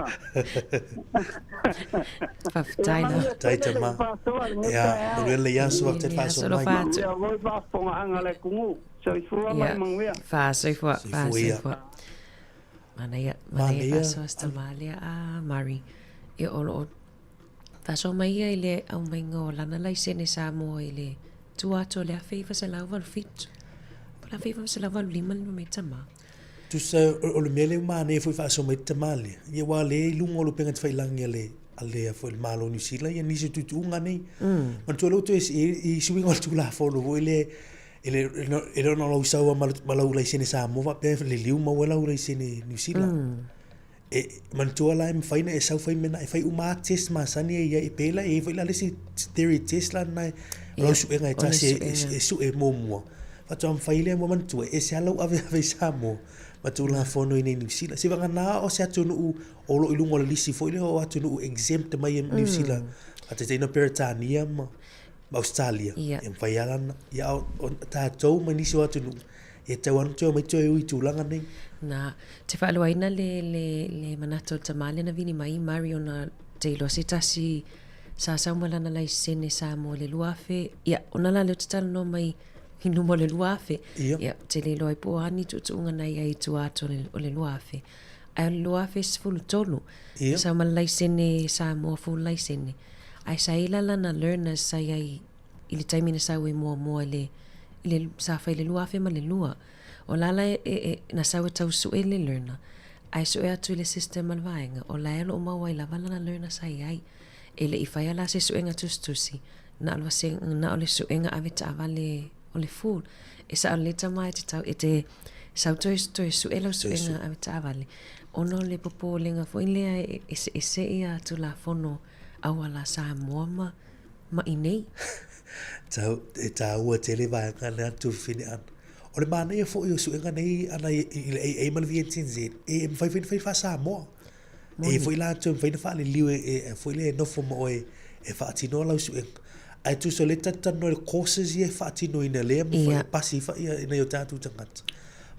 Faafetai Ia lava. manuia Tai tele le tama. faasoa i lenei Ia, taeao. manuia le aso, faafetai le Ia, faasoa aso mai. alofa atu. Manuia foi faafofogaaga a le atunuu. Soifua ma Ia, le manuia. faasoifua, Soifua ia. faasoifua. Manaia, manaia Manaia. faasoa si tama lea a Murray. Ia o lo o faasoa mai ia i le aumaiga o lana laisene Samoa i le tua atu o le 1987. Po o le 1985 le mai tama. Tusa o le mea lea ua manaia foi faasoa mai le tama lea, ia aua o lea i luga o lupega tafailagi a le a le foi le Malo o Niu Sila ia nisi o tuutuuga nei. Manatua lea ua toe i suiga o le Tulafono foi lea e le e le o na o lau sau lava ma lau laisene Samoa faapea e liliu maua ai lau laisene Niu Sila. E manatua la e mafai ona e sau fai mea na e fai uma lava test masani e i ai, pei la e i ai foi la le isi theory test la lena o lau suega e tasi e sue muamua faatoa mafai lea ua manatua e ese lava lau aveave i Samoa ma Tulafono i inei i Niu Sila. Seiavagana o se atunuu o lo o i luga o le lisi foi lea o atunuu exempt mai e Niu Sila, faataitaiga Peretania ma Ausetalia, e mafai lava la ona, ia o tatou ma nisi o atunuu. Ia tau anu toe omai toe ui i tulaga nei. Na, te faaloaina le, le, le manatu o le tama lea na vili mai i Murray ona te iloa se tasi sa sau ma lana laisene Samoa i le 2000, ia, ona la lea ou te talanoa mai i luma o le 2000, Ia. ia, ou te le iloa ai po o a ni tuutuuga na i ai i tua atu o le, o le 2000. Ae o le 2013, Ia. na sau ma le laisene Samoa full laisene, ae sa i ai la lana learners sa i ai i le taimi na sau ai muamua i le, i le, sa fai i le 2002. O la la e, e, e, na sau e tau sue le learner, ae sue atu i le system a le vaega, o la e o lo o maua ai lava lana learner sa i ai. E le i faia la se suega tusitusi, na o le vasega, na o le suega ave taavale o le full. E sao lelei tama e te tau, e te sau toe, toe sue lau suega ave taavale, ona o le popolega foi lea e eseese ia Tulafono auala Samoa ma, ma inei. Tau, e tāua tele vaega lea tufine ana. O le manaia foi o suega nei ana i, i le AA ma le VNTNZ, e mawhai whai whai wha-Samoa. E foi latou e mafai ona faaliliu e, e, foi lea e nofo ma oe e faatinoa lau suega. Ae tusa o lea tatou talanoa i le courses ia e faatinoina lea mafai e pasi ai ia nai o tatou tagata.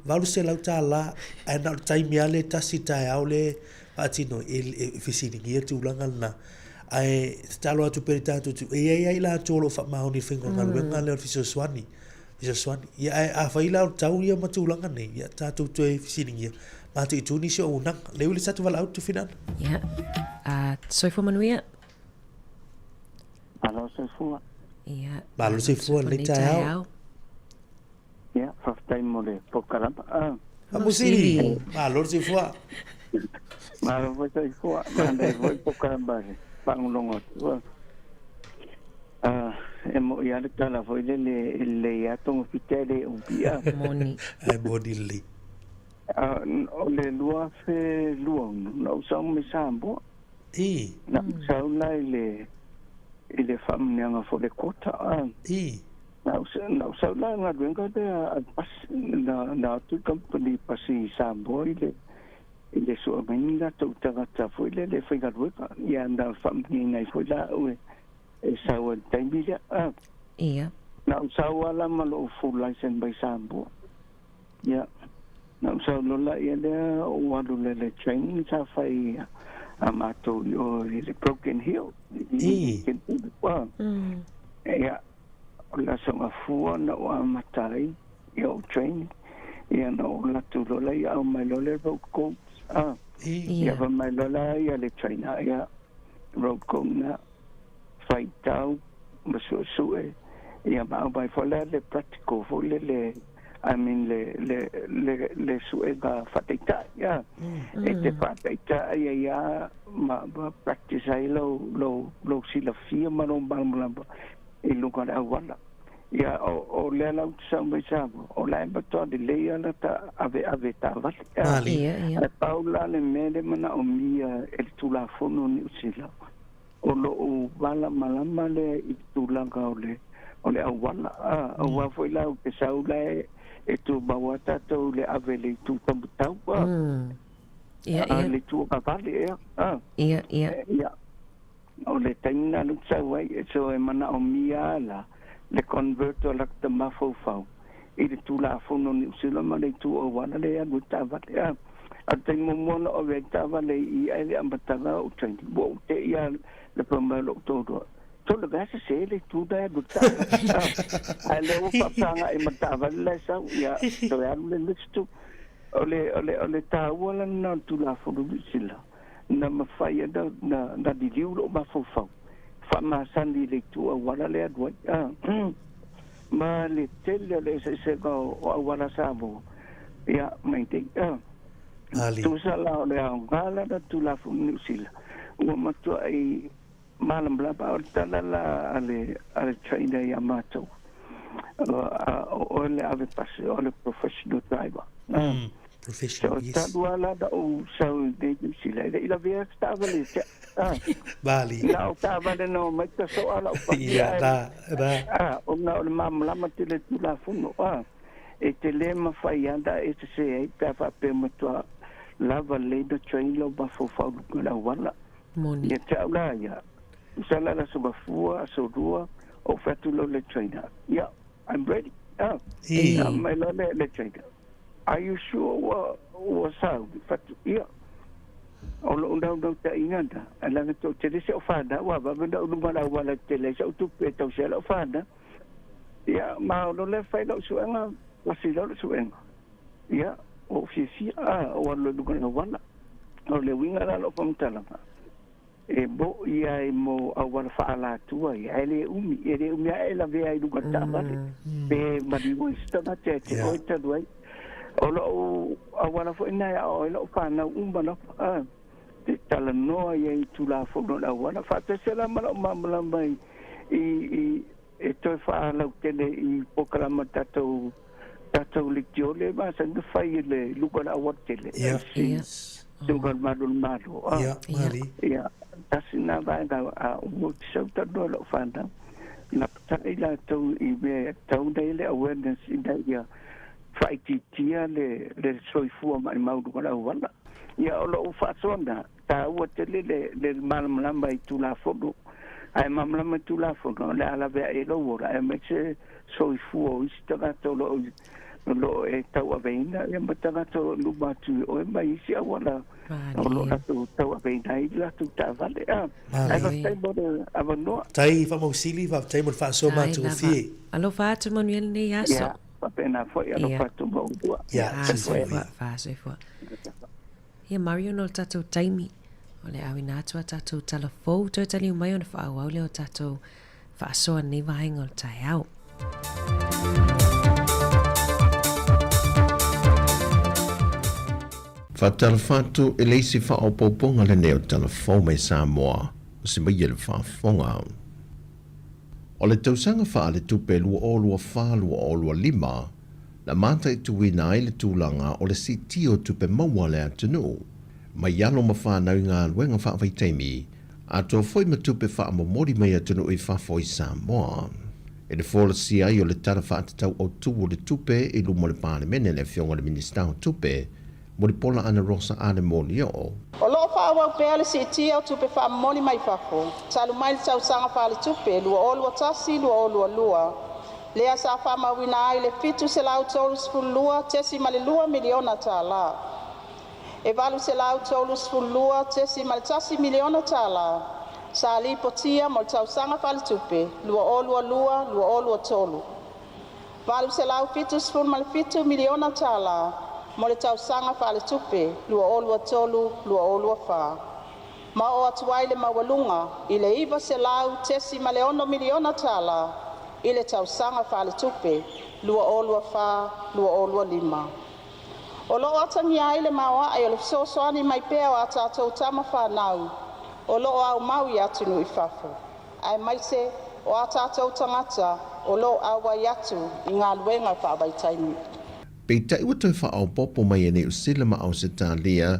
$800 ae na o le taimi lava lea e tasi i le taeao lea e faatino ai, e, e fesiligia tulaga lena. Ae tatalo atu pea i le tatou e i ai lava i latou o lo o faamaoni i le faiga o galuega lea o le fesoasoani. Fesoasoani. Ia ae afai la o le tau ia ma tulaga nei, ia tatou toe fesiligia, mataitu nisi o auaunaga. Lea ua i le tatou valaau Tufinana. Ia. Uh, soifua manuia. Malo soifua. Ia. Malo soifua lenei taeao. Ia, faafetai mo le polokalama. Ah. Famusili. Malo soifua. Malo foi soifua. Manaia foi polokalama le faalogologo atu. Ah, e mo'i lava le tala foi lele e lelei lava togafiti ae le upi a. Moni. Ae moni lelei. Ah, o le 2026 na ou sau mai Samoa. I. Na ou sau la i le i le faamanuiaga foi le quota a. I. Na ou na ou sau la i le galuega lea a le pasi na na o atu le kamupani pasi i Samoa i le i le sue mai ni latou tagata foi lele e faigaluega ia na faamanuiaina ai foi la au e e sau ai i le taimi lea. A. Ia. Na ou sau lava la ma lou full license mai Samoa. Ia. Na ou sau loa laia lea ou alu lea i le training sa fai a matou i o i le Broken Hill i Kentucky. Ia, o le Aso Gafua na ou amata ai i ou training. Ia na ou alu atu loa lea ia aumai loa le road codes. A. Ia fai mai loa la ia le trainer, ia, road code na. faitau ma suesue ia ma aumai foi lea le practical foi lele I mean le le le le suega faataitai a e te faataitai ai a ma ma practice ai lou lou lou silafia ma lou malamalama i luga o le auala. Ia o o lea la ou te sau mai Samoa o la e matuā lelei a lata aveave taavale a ae pau la le mea lea e manaomia e le Tulafono o Niu Sila O lou malamalama lea i le tulaga o le o le auala, a, aua foi la ou te sau la e e tumau a tatou i le ave i le itu taumatau, a, Ia, a ia. le itu o Kavale ea, a. Ia, ia. Ia, o le taimi lena lea ou te sau ai, so e manaomia a la le convert o lata mafaufau i le Tulafono o Niu Sila ma le itu auala lea e alu ai le taavale, a. A o le taimi muamua na ou ave ai le taavale i i ae le amataga o ou training, ua ou te i lava le fai mai o lou toalua, Sole ga sese le itu la e alu ai le taavale, a. Ae o lea ua faafesagai ma le taavale la e sau, ia, toe alu le list. O le, o le, o le taua la lena o le Tulafono Niu Sila, na mafai ai na, na liliu lou mafaufau faamasani i le itu auala lea e alu ai, a. Ma le tele o le eseesega o auala Samoa, ia, mai nei, a. Tusa la o le aoga la na Tulafono Niu Sila, ua matuai malamalama. O le tala la a le, a le trainer ia matou, o oe le ave pasi, o le professional driver. Professional, So, yes. talu lava la na ou sau i nei Niu Sila, e le i lavea se taavale ia te au. Ah. Mali. Na o taavale na omai tasoa lau pasi. Ia, na, na. Ah, ona o le malamalama tele Tulafono. Ah, e te le mafai lava ona e sese ai pe a faapea matua lava lelei ona train lou mafaufau i luga o le auala. Moni. Ia te au la ia, tusa la le Aso Gafua, Aso Lua, ou fai atu loa i le trainer, ia, I'm ready. a. Ii. Na mai loa le le trader, Are you sure ua ua sau? Fai atu, Ia. O lou naunautaiga lena, leaga toatele si au fanau, ua vave ona ou luma o le auala e tele ai sau tupe e tausi ai lau fanau. Ia, ma o lea fai lau suega, pasi loa lau suega. Ia, ua ou fiafia, a, ua alu i luga o le auala. O le uiga la o lau faamatalaga, e moʻi ai mo auala faaalatua ia, ae le umi, e le umi ae e lavea ai i luga o le taavale, pe maliu ai se tagata ia te oe talu ai. O lou auala foi lena e aoao ai lau fanau uma lava, a, te talanoa i ai i Tulafono o le auala, faatasi la ma lau malamalama i, i, i e toe faalautele i polokalama tatou tatou leitio lea e masani ona fai i le luga o le aualatele. Ia. Ia. Luga o le malu o le Malo. Ia, malie. Ia, tasi lena vaega a ua ou te sau talanoa i lau fanau, lapatai latou i mea e tatau ona i ai le awareness ina ia faaitiitia le le soifua maimau i luga o le auala. Ia, o lou faasoa lena, taua tele le le malamalama i Tulafono. Ae malamalama i Tulafono, o le a laveai ai lou ola, aemaise soifua o isi tagata o lo o o lo o e tauaveina ia ma tagata o lo o luma atu i oe ma isi auala o lo o latou tauaveina ai latou taavale. A, ae faafetai mo le avanoa. Tai faamausili, faafetai mo le faasoa matagofie. Alofa atu manuia lenei aso. Ia, faapena foi, alofa atu ma oulua. Ia, soifua. Soifua. Ia Mario no le tatou taimi o le auina atu a tatou tala fou toe taliu mai ona faaauau lea o tatou faasoa nei vaega o le taeao. Faatalofa atu i le isi faaopoopoga lenei o tala fou mai Samoa o se maia le faafofoga. O le tausaga faaletupe 2024/2025, na mataituina ai le tulaga o le siitia o tupe maua a le atunuu, mai alo ma fanau i galuega faavaitaimi, atoa foi ma tupe faamomoli mai atunuu i fafo i Samoa. I le folasia ai o le Tala Faatatau Autu o le Tupe i luma o le Palemene le Afioga i le Minisita o Tupe, Mulipola Anarosa Ale Molioo. O lo o faaauau pea le siitia o tupe faamomoli mai fafo talu mai le tausaga faaletupe 2021/2022, lea sa faamauina ai le $732.2 miliona tala. E $832.1 miliona tala sa lipotia mo le tausaga faaletupe 2022/2023. $877 miliona tala mo le tausaga faaletupe 2023/2024, ma oo atu ai le maualuga i le $900.6 miliona tala i le tausaga faaletupe 2024/2025. O lo o atagia ai le maoae o le fesoasoani mai pea o a tatou tama fanau o lo o aumau i atunuu i fafo, aemaise o a tatou tagata o lo o auai atu i galuega faavaitaimi. Peitai ua toe faaopoopo mai e Niu Sila ma Ausetalia,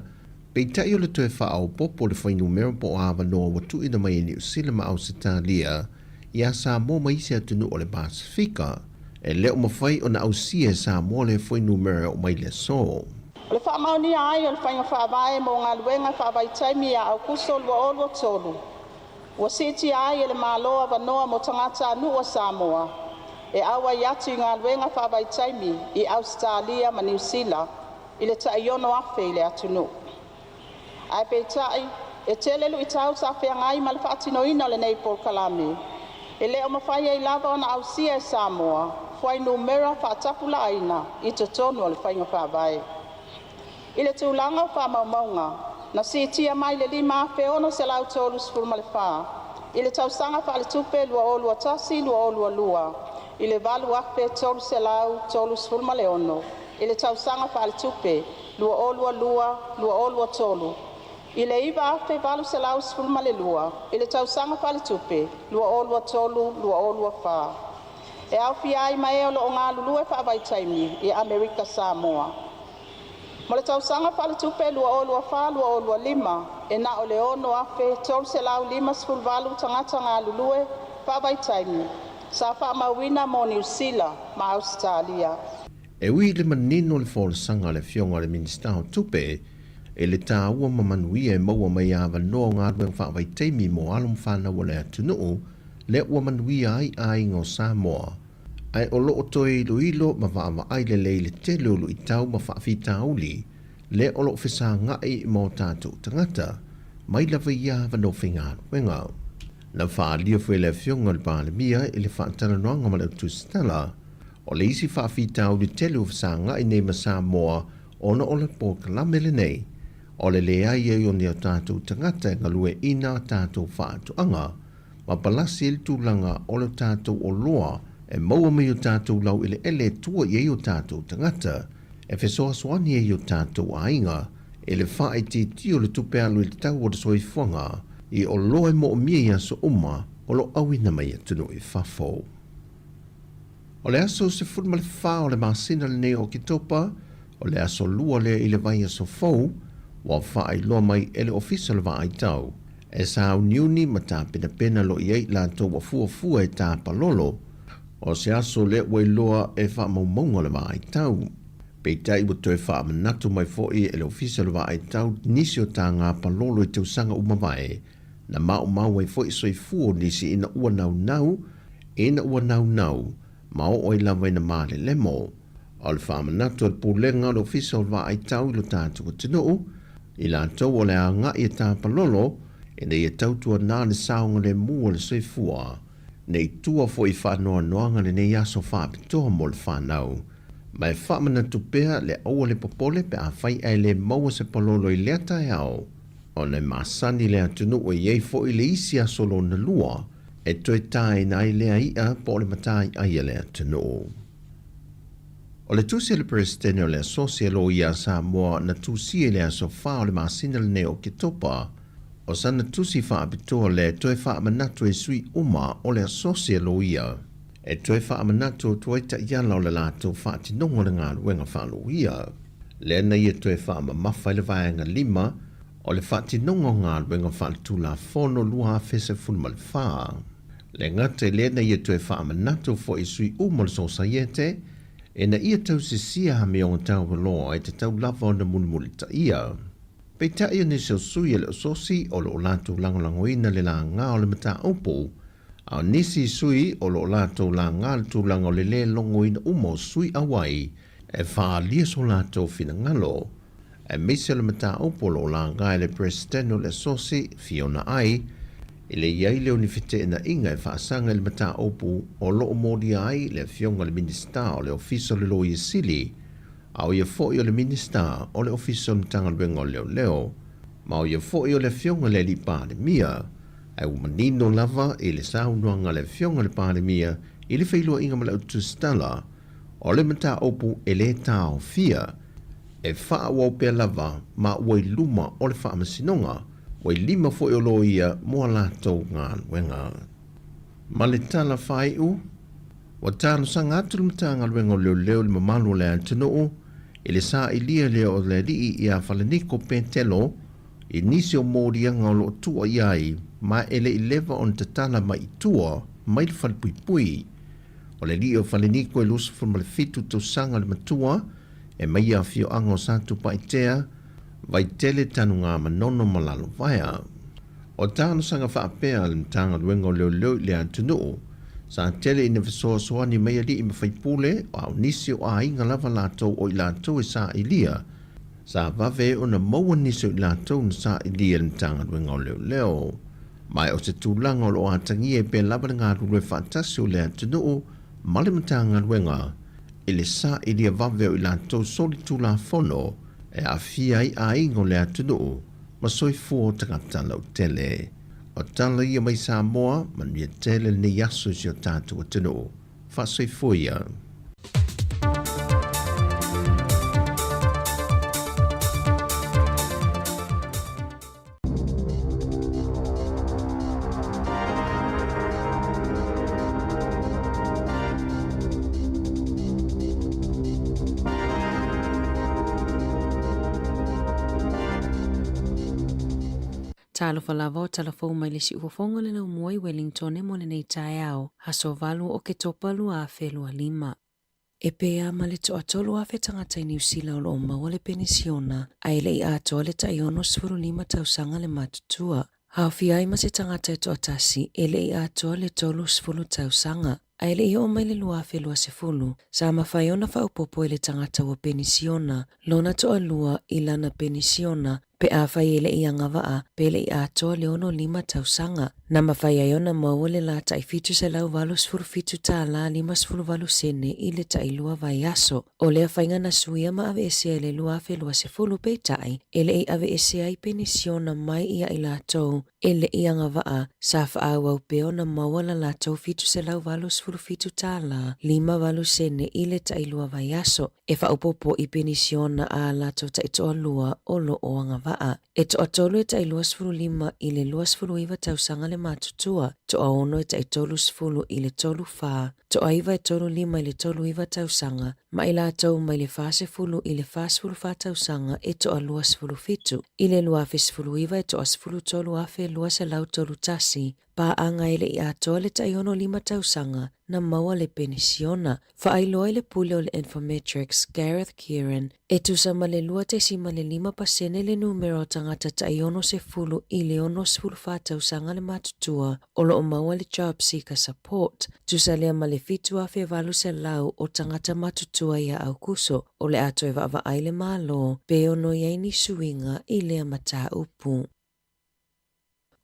peitai o le toe faaopoopo o le fuainumera po o avanoa ua tuuina mai e Niu Sila ma Ausetalia iā Samoa ma isi atunuu o le Pasefika, e le o mafai ona ausia e Samoa lea fuainumera e oo mai le aso. O le faamaonia ai o le faiga faavae mo galuega faavaitaimi ia Aokuso 2023, Ua siitia ai e le Malo avanoa mo tagatanuu o Samoa e auai atu i galuega faavaitaimi i Ausetalia ma Niu Sila i le tai 6,000 i le atunuu. Ae peitai, e tele lu'itau sa feagai ma le faatinoina o lenei polokalame, e le o mafai ai lava ona ausia e Samoa fuainumera faatapulaaina i totonu o le Faiga Faavae. I le tulaga o faamaumauga, na siitia mai le 5,634 i le tausaga faaletupe 2021/2022 i le 8,336 i le tausaga faaletupe 2022/2023 i le 9,812 i le tausaga faaletupe 2023/2024, e aofia ai ma e o lo o galulue faavaitaimi i Amerika Samoa. Mo le tausaga faaletupe 2024/2025, e na o le 6,358 tagata galulue faavaitaimi sa faamauina mo Niu Sila ma Ausetalia. E ui i le manino o le folasaga a le Afioga i le Minisita o Tupe i le taua ma manuia e maua mai i avanoa o galuega faavaitaimi mo alo ma fanau a le atunuu, lea ua manuia ai aiga o Samoa. Ae o lo o toe iloilo ma vaavaai lelei le tele o luitau ma faafitauli lea o lo o fesagai ma o tatou tagata mai lava i ia avanoa faigaluega. Na faaalia foi e le Afioga i le Palemia i le faatalanoaga ma le au tusitala, o le isi faafitauli tele ua fesagai nei ma Samoa ona o le polokalame lenei, o le leai ai o ni o tatou tagata e galueaiina a tatou faatoaga ma palasi ai le tulaga o le tatou oloa e maua mai o tatou laueleele e tua i ai o tatou tagata, e fesoasoani ai i o tatou aiga i le faaitiitia o le tupe alu i le tau o le soifuaga i oloa e moomia i aso uma o lo o auina mai atunuu i fafo. O le aso 14 o le masina lenei o Oketopa, o le aso lua lea i le vaiaso fou, ua faailoa mai e le Ofisa o le Vaai Tau, e sauniuni ma tapenapena loa i ai i latou ua fuafua e tapalolo, o se aso lea ua iloa e faamaumauga o le Vaai Tau. Peitai ua toe faamanatu mai foi e le Ofisa o le Vaai Tau nisi o taga palolo i tausaga ua mavae, Na maumau ai foi soifua o nisi ina ua naunau, ina ua naunau, ma oo ai lava ina malelemo. O le faamanatu a le Pulega o le Ofisa o le Vaai Tau i lo tatou atunuu, i latou o le a agai e tapalolo, ina ia tautuana le saogalemu o le soifua, ne i tua foi i faanoanoaga lenei aso faapitoa mo le fanau. Ma e faamanatu pea le aua le popole pe afai ae le maua se palolo i lea taeao. Ona e masani le atunuu e i ai foi le isi aso lona lua e toe taina ai lea i'a po o le mataiai a le atunuu. O le tusi a le Peresetene o le Asosi a Loia a Samoa na tusia i le aso 4 o le masina lenei o Oketopa, o sana tusi faapitoa lea e toe faamanatu ai sui uma o le Asosi a Loia e toe faamanatu atu ai taiala o le latou faatinoga o le galuega faaloia. Lea na ia toe faamamafa ai le vaega 5 o le faatinoga o galuega faaletulafono 2014. Le gata i lea na ia toe faamanatu foi i sui uma o le Sosaiete ina ia tausisia amioga taualoa e tatau lava ona mulimulitaia. Peitai o nisi o sui e le o sosi o lo o latou lagolagoina le laga o le mataupu, a o nisi sui o lo o latou laga le tulaga o le lē logoina uma o sui auai e faaalia so latou finagalo, aemaise o le mataupu o lo o laga e le Peresetene o le Asosi, Fiona Ai, i le i ai lea o ni feteenaiga e faasaga i le mataupu o lo o molia ai le Afioga i le Minisita o le Ofisa o le Loia Sili, a o ia foi o le Minisita o le Ofisa o le Matagaluega o Leoleo, ma o ia foi o le Afioga i le Alii Palemia, ae ua manino lava i le saunoaga a le Afioga i le Palemia i le feiloaiga ma le autusitala, O le mataupu e lē taofia, e faaauau pea lava ma ua i luma o le faamasinoga, ua i lima foi o loia mo a latou galuega. Ma le tala faaiu, ua talosaga atu le Matagaluega o Leoleo i le mamalu o le atunuu i le sailia lea o le alii ia Falaniko Petelo i nisi o moliaga o lo o tua i ai ma e le i leva ona tatala mai i tua mai le falepuipui. O le alii o Faleniko e 27 tausaga le matua, e mai ia afioaga o Satupaitea, Vaitele, Tanuga, Manono ma Lalovaea. O talosaga faapea a le Matagaluega o Leoleo i le atunuu, sa tele ina fesoasoani mai alii ma faipule, a o nisi o aiga lava latou o i latou e sailia, sa vave ona maua nisi o i latou na sailia e le Matagaluega o Leoleo. Ma o se tulaga o lo o atagia ai pea lava le galulue faatasi o le atunuu ma le Matagaluega i le sailia vave o i latou solitulafono e aafia ai aiga o le atunuu ma soifua o tagata lautele. O tala ia mai Samoa, manuia tele lenei aso i si o tatou atunuu. Faasoifua ia. Talofa lava o tala fou mai le siufofoga o le laumua i Wellingtone mo lenei taeao, aso 8 o Oketopa 2025. E pē ma le toatolu afe tagata i Niu Sila o lo o maua le penisiona ae le i atoa le tai 65 tausaga le matutua. Aofia ai ma se tagata e toatasi e le i atoa le 30 tausaga. Ae le i oo mai le 2020, sa mafai ona faaopoopo e le tagata ua penisiona lona toalua i lana penisiona pe afai e le i agavaa pe le i atoa le 65 tausaga. Na mafai ai ona maua le la tai $787 58 sene i le tailua vaiaso. O lea faiga na suia ma aveesea i le 2020 peitai e le i aveesea ai penisiona mai ia i latou e le i agavaa sa faaauau pea ona maua la latou $787 58 sene i le tailua vaiaso e faaopoopo i penisiona a latou taitoalua o lo o agavaa. E toatolu e tai 25 i le 29 tausaga le matutua, toaono e tai 30 i le 34, toaiva e 35 i le 39 tausaga, ma i latou mai le 40 i le 44 tausaga e toa 27. I le 2019 e toa 13,231 paaga e le i atoa le tai 65 tausaga na maua le penisiona. Faailoa i le pule o le Infometrics, Gareth Kieran, e tusa ma le 2.5 pasene le numera o tagata tai 60 i le 64 tausaga le matutua o lo o maua le JobSeeker Support, tusa lea ma le 7,800 o tagata matutua ia Aukuso, o le a toe vaavaai le Malo pe ono i ai ni suiga i lea mataupu.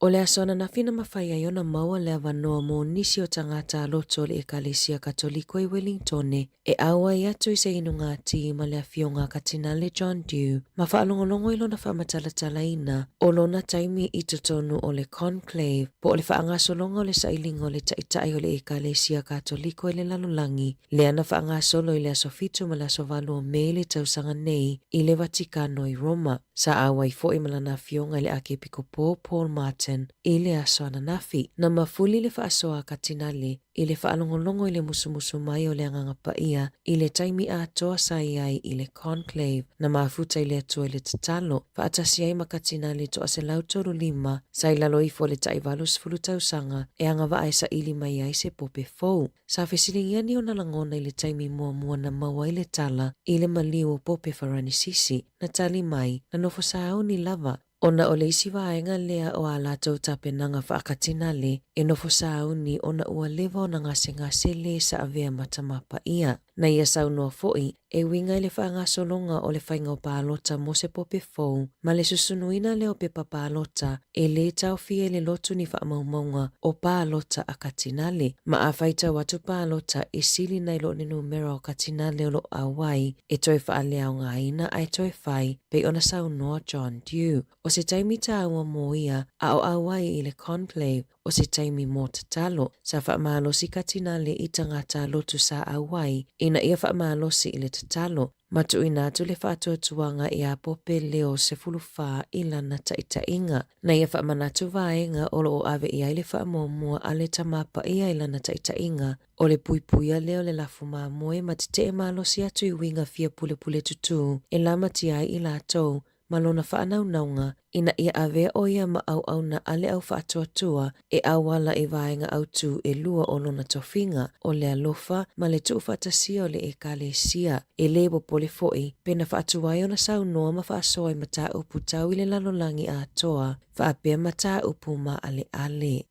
O le aso ananafi na mafai ai ona maua le avanoa mo nisi o tagata loto o le Ekalesia Katoliko i Welingtone e auai atu i se inuga tī ma le Afioga a Katinale John Dew ma faalogologo i lona faamatalatalaina o lona taimi i totonu o le Conclave po o le faagasologa o le sailiga o le Taitai o le Ekalesia Katoliko i le lalolagi lea na faagasolo i le aso 7 ma le aso 8 o Me i le tausaga nei i le Vatikano i Roma. Sa auai foi ma lana afioga i le Akepikopo Paul Martin i le aso ananafi. Na mafuli le faasoa a Katinale i le faalogologo i le musumusu mai o le Agaga Paia i le taimi atoa sa i ai i le Conclave. Na mafuta i le Atua i le tatalo, faatasi ai ma Katinale 135 sa i lalo ifo o le tai 80 tausaga e agavaa e saili mai ai se pope fou. Sa fesiligia ni ona lagona i le taimi muamua na maua ai le tala i le maliu o Pope Faranisisi, na tali mai, na nofo sauni lava, ona o le isi vaega lea o ā latou tapenaga faakatinale e nofo sauni ona ua leva ona gasegase lē sa avea ma Tama Paia. Na ia saunoa foi, e uiga i le faagasologa o le faiga o palota mo se pope fou ma le susunuina lea o pepa palota e lē taofia i le lotu ni faamaumauga o palota a Katinale. Ma a faitau atu palota e sili nai lo le numera o Katinale o lo o auai e toe faaleaogaina ae toe fai pei ona saunoa John Dew. O se taimi tāua mō ia a o auai i le Conclave o se taimi mō tatalo, sa faamalosi Katinale i tagata lotu sa auai ina ia faamalosi i le tatalo, ma tuuina atu le faatuatuaga iā Pope Leo 14 i lana taitaiga. Na ia faamanatu vaega o lo o ave i ai le faamuamua a le Tama Paia i lana taitaiga, o le puipuia lea o le lafu mamoe ma tetee malosi atu i uiga fia pulepule tutū e lamatia ai i latou ma lona faanaunauga ina ia avea ʻo ia ma ʻauʻauna a le au faatuatua e ʻauala i vaega autū ʻelua o lona tofiga, o le alofa ma le tuufaatasia o le ʻEkalesia. E lē popole foʻi pe na faatuai ona saunoa ma faasoa i mataupu tau i le lalolagi atoa faapea mataupu maʻaleʻale.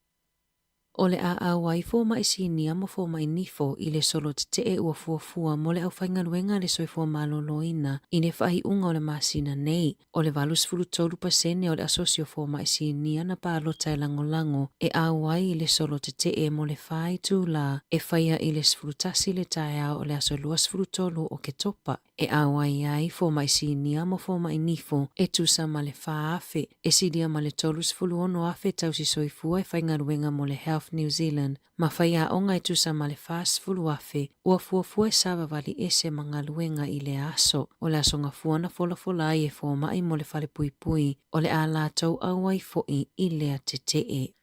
O le a auai fomai sinia ma fomai nifo i le solo tetee ua fuafua mo le aufaigaluega a le soifua maloloina i le faaiuga o le masina nei. O le 83% o le asosi o fomai sinia na palota e lagolago e auai i le solo tetee mo le fa itulā e faia i le 11 le taeao o le aso 23 o Oketopa. E auai ai fomai sinia ma fomai nifo e tusa ma le 4,000, e silia ma le 36,000 tausi soifua e faigaluega mo le Health New Zealand ma faiaoga e tusa ma le 40,000 ua fuafua e savavali ese ma galuega i lea aso. O le aso gafua na folafola ai e fomai mo le falepuipui o le a latou auai foʻi i lea tetee.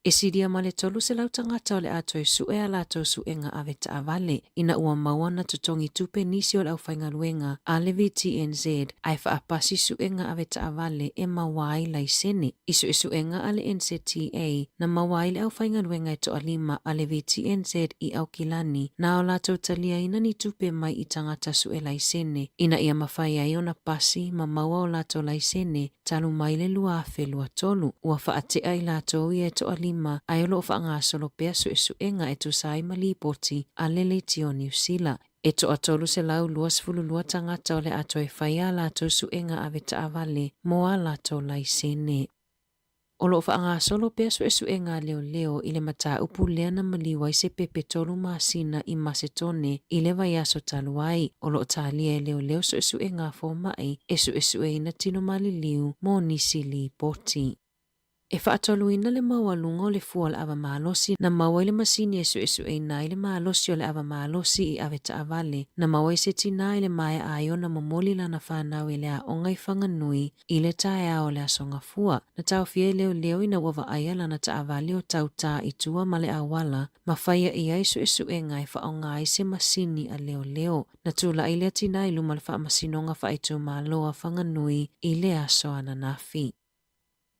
E silia ma le 300 tagata o le a toe suʻe a latou suʻega ave taavale ina ua maua na totogi tupe nisi o le aufaigaluega a le VTNZ ae faapasi suʻega ave taavale e maua ai laisene. I suesuega a le NZTA na maua ai le aufaigaluega e toalima a le VTNZ i Aukilani na o latou taliaina ni tupe mai i tagata suʻe laisene ina ia mafai ai ona pasi ma maua o latou laisene talu mai le 2023, ua faatea i latou ia e toalima. 5 ae o lo o faagasolo pea suesuega e tusa ai ma lipoti a le Leitio o Niu Sila. E toa 322 tagata o le a toe fai a latou suega avetaavale mo a latou laisene. O lo o faagasolo pea suesuega a leoleo i le mataupu lea na maliu ai se pepe tolu masina i Masetone i le vaiaso talu ai. O lo o talia e leoleo suesuega a fomai e suesueina tino maliliu mo nisi lipoti. E faatoluina le maualuga o le fua o le ava malosi na maua i le masini e suesueina ai le malosi o le ava malosi i avetaavale na maua ai se tinā i le maea ai ona momoli lana fanau i le aoga i Whanganui i le taeao o le Aso Gafua. Na taofia e leoleo ina ua vaaia lana taavale o tautā i tua ma le auala ma faia i ai suesuega e faaaoga ai se masini a leoleo. Na tulai lea tinā i luma o le Faamasinoga Faaitumalo a Whanganui i le aso ananafi.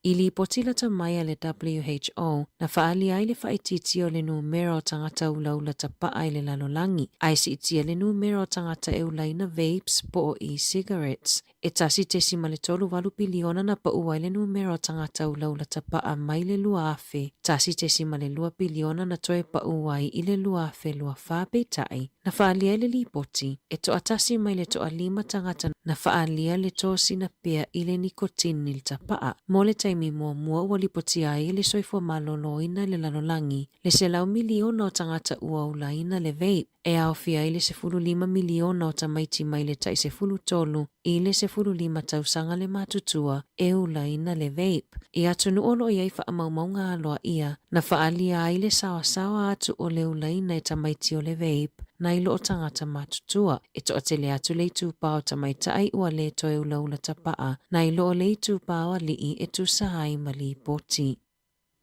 I lipoti lata mai a le WHO, na faaalia ai le faaitiitia o le numera o tagata ulaula tapaa i le lalolagi, ae siitia le numera o tagata e ulaina vapes po o e-cigarettes. E 1.38 piliona na pau ai le numera o tagata ulaula tapaa mai le 2000, 1.2 piliona na toe pau ai i le 2024. Peitai, na faaalia ai le lipoti, e toatasi mai le toalima tagata na faaalia le tosina pea i le nikotini i le tapaa. Mo le taimi muamua ua lipotia ai e le Soifua Maloloina i le lalolagi le 100 miliona o tagata ua ulaina le vape, e aofia ai le 15 miliona o tamaiti mai le tai 13 i le 15 tausaga le matutua e ulaina le vape. I atunuu o lo o i ai faamaumauga aloaia, na faaalia ai le saoasaoa atu o le ulaina e tamaiti o le vape nai lo o tagata matutua. E toatele atu le itupa o tamaitai ua le toe ulaula tapaa nai lo o le itupa o alii e tusa ai ma lipoti.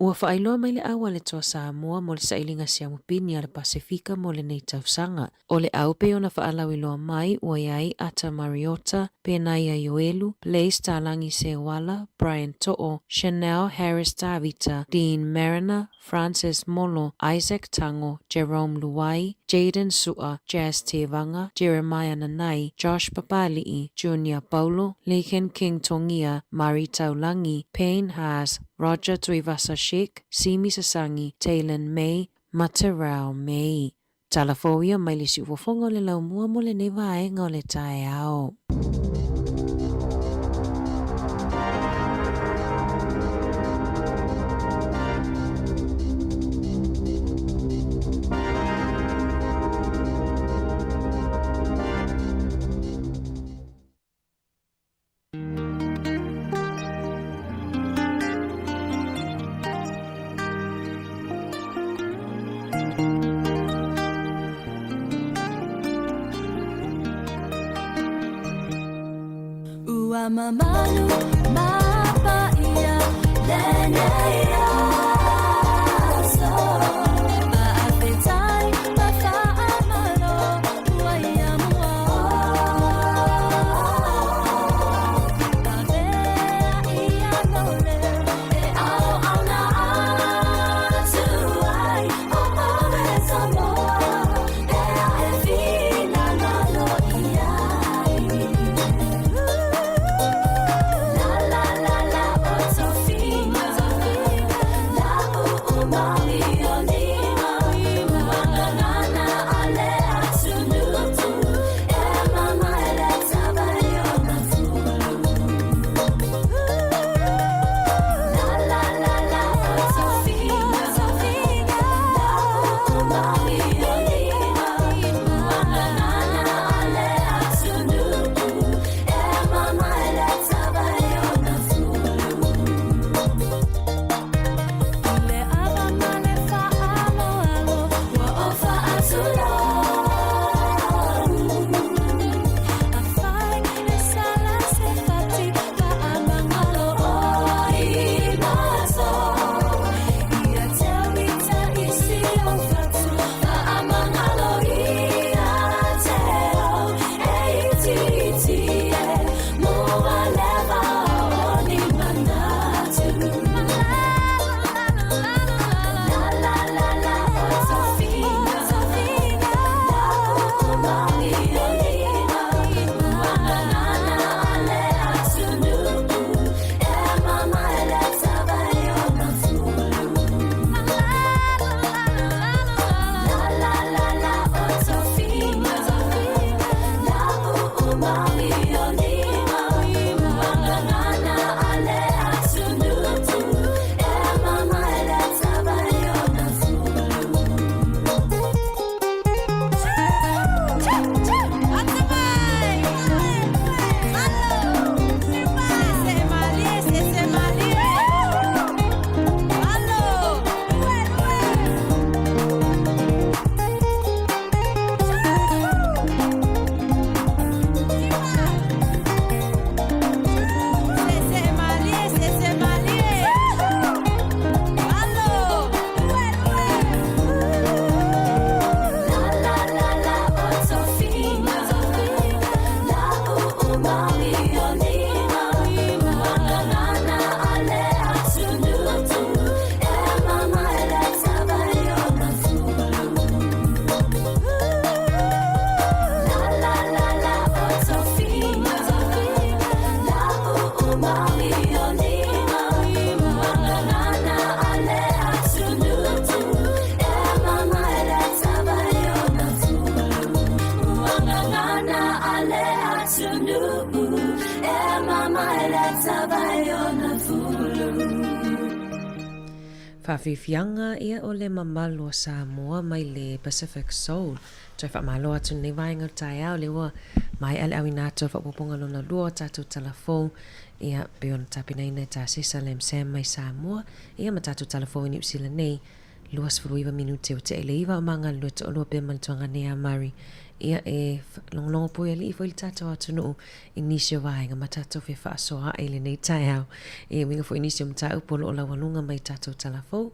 Ua faailoa mai le au a le Toa Samoa mo le sailiga siamu pini a le Pasefika mo lenei tausaga. O le au pei ona faalauiloa mai ua i ai Ata Mariota, Penaia Ioelu, Blaise Talangi Seuala, Brian To'o, Chanel Harris Tavita, Dean Mariner, Francis Molo, Isaac Tango, Jerome Luai, Jayden Su'a, Jazz Tevaga, Jeremiah Nanai, Josh Papali'i, Junior Paulo, Laken King Tongia, Mari Taulangi, Payne Haas, Roger Tuivasa-Sheck, Simi Sasangi, Taylan May, ma Terrell May. Tala fou ia mai le siufofoga o le laumua mo lenei vaega o le taeao. Ua mamalu mapaia lenei aso. Faafetai ma faamalo ua ia mua. Faafiafiaga ia o le mamalu o Samoa mai le Pacific Soul. Toe faamalo atu lenei vaega o le taeao lea ua maea le auina atu o le faaopoopoga lona lua o tatou tala fou ia pei ona tapenaina e Tasesa Lam Sam mai Samoa ia ma tatou tala fou i Niu Sila nei 29 minute ua tea i le 9 o magalulue toalua pea ma le tuagane ia Murray ia e logologo pui alii foi le tatou atunuu i nisi o vaega ma tatou fefaasoaai i lenei taeao e uiga foi i nisi o mataupu o lo o laualuga mai tatou tala fou.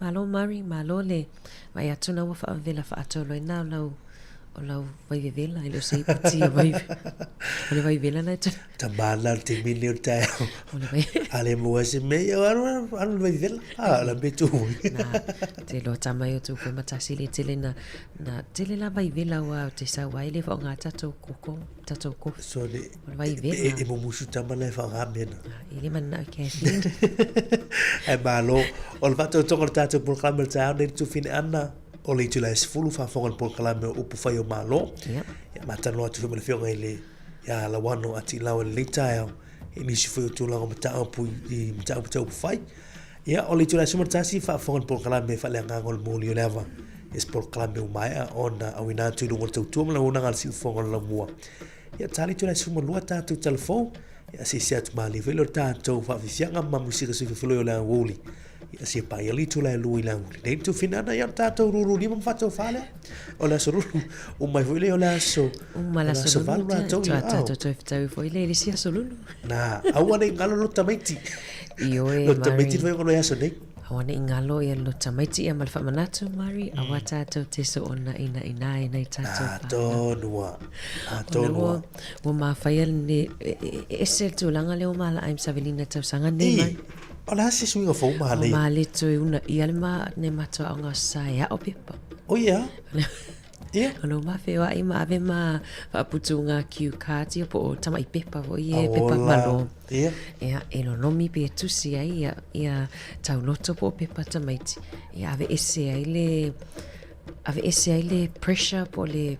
Malo Murray, malo le vaai atu na ua faavevela faatoloina o lau o lau vaivevela e le o se ipu ti o vai o le vaivela na e toe Tamā la le taimi lenei o le taeao. O le vai A le maua se mea, ia alu alu le vaivela. A la mea tu. Na te loa tama i o tu koe matasi le tele na na tele la vaivela ua o te sau ai le whaonga tatou koko tatou kofi. So le o le vaivela. E, e mumusu tama la e whaonga mea na. E le mana o Kathleen. E malo. O le whaatautonga o le tātou polokalame o le taeao nei le tufine ana o le itula e 10 faafofoga le polokalame o upu fai o Malo. Yep. Ia matanoa atu foi ma le afioga i le ia Lauano Atilau i lenei taeao i nisi foi o tulaga mataupu i mataupu tau upu fai. Ia, o le itula e 11 faafofoga le polokalame faaleagaga o le moli o le ava. Ia se polokalame ua maea ona auina atu i luga o le tautua ma le auaunaga a le siufofoga o le laumua. Ia, ta le itula e 12 tatou talafou. Ia, asiasi atu malie foi lea o le tatou faafiafiaga ma musika suififoloi o le aoauli. Ia, se paia le itula e 2 i le aoauli. Nei le tufina ana, ia o le tatou lulu lima ma faatofā lea. O le aso lulu, uma ai foi lea o le aso. Uma le aso lulu, latou. Ia, tatou toe fetau foi lea i le isi aso lulu. Na, aua ne i galo lo tamaiti. Ioe, Lo tamaiti foi o le aso nei. Aua ne i galo ia lo tamaiti ia ma le faamanatu, Mari, aua tatou te soona ina ina ai nai tatou whānau. Atonu a, atonu a. Ua mafaia le, e ese le tulaga lea ua malaa ai ma Savelina tausaga nei, Mari. O le a se suiga fou manaia? Ua male toe una ia le ma, ne matua o ngā sa e ao pepa. O ia? Ia. O lo ma wheoai ma ave ma whaaputu ngā cue cards ia po o tamai pepa fo ia pepa malo. Ia. Ia, e lolomi pe tusi ai ia, ia tauloto po o pepa tamaiti. Ia ave ese ai le, ave ese ai le pressure po o le,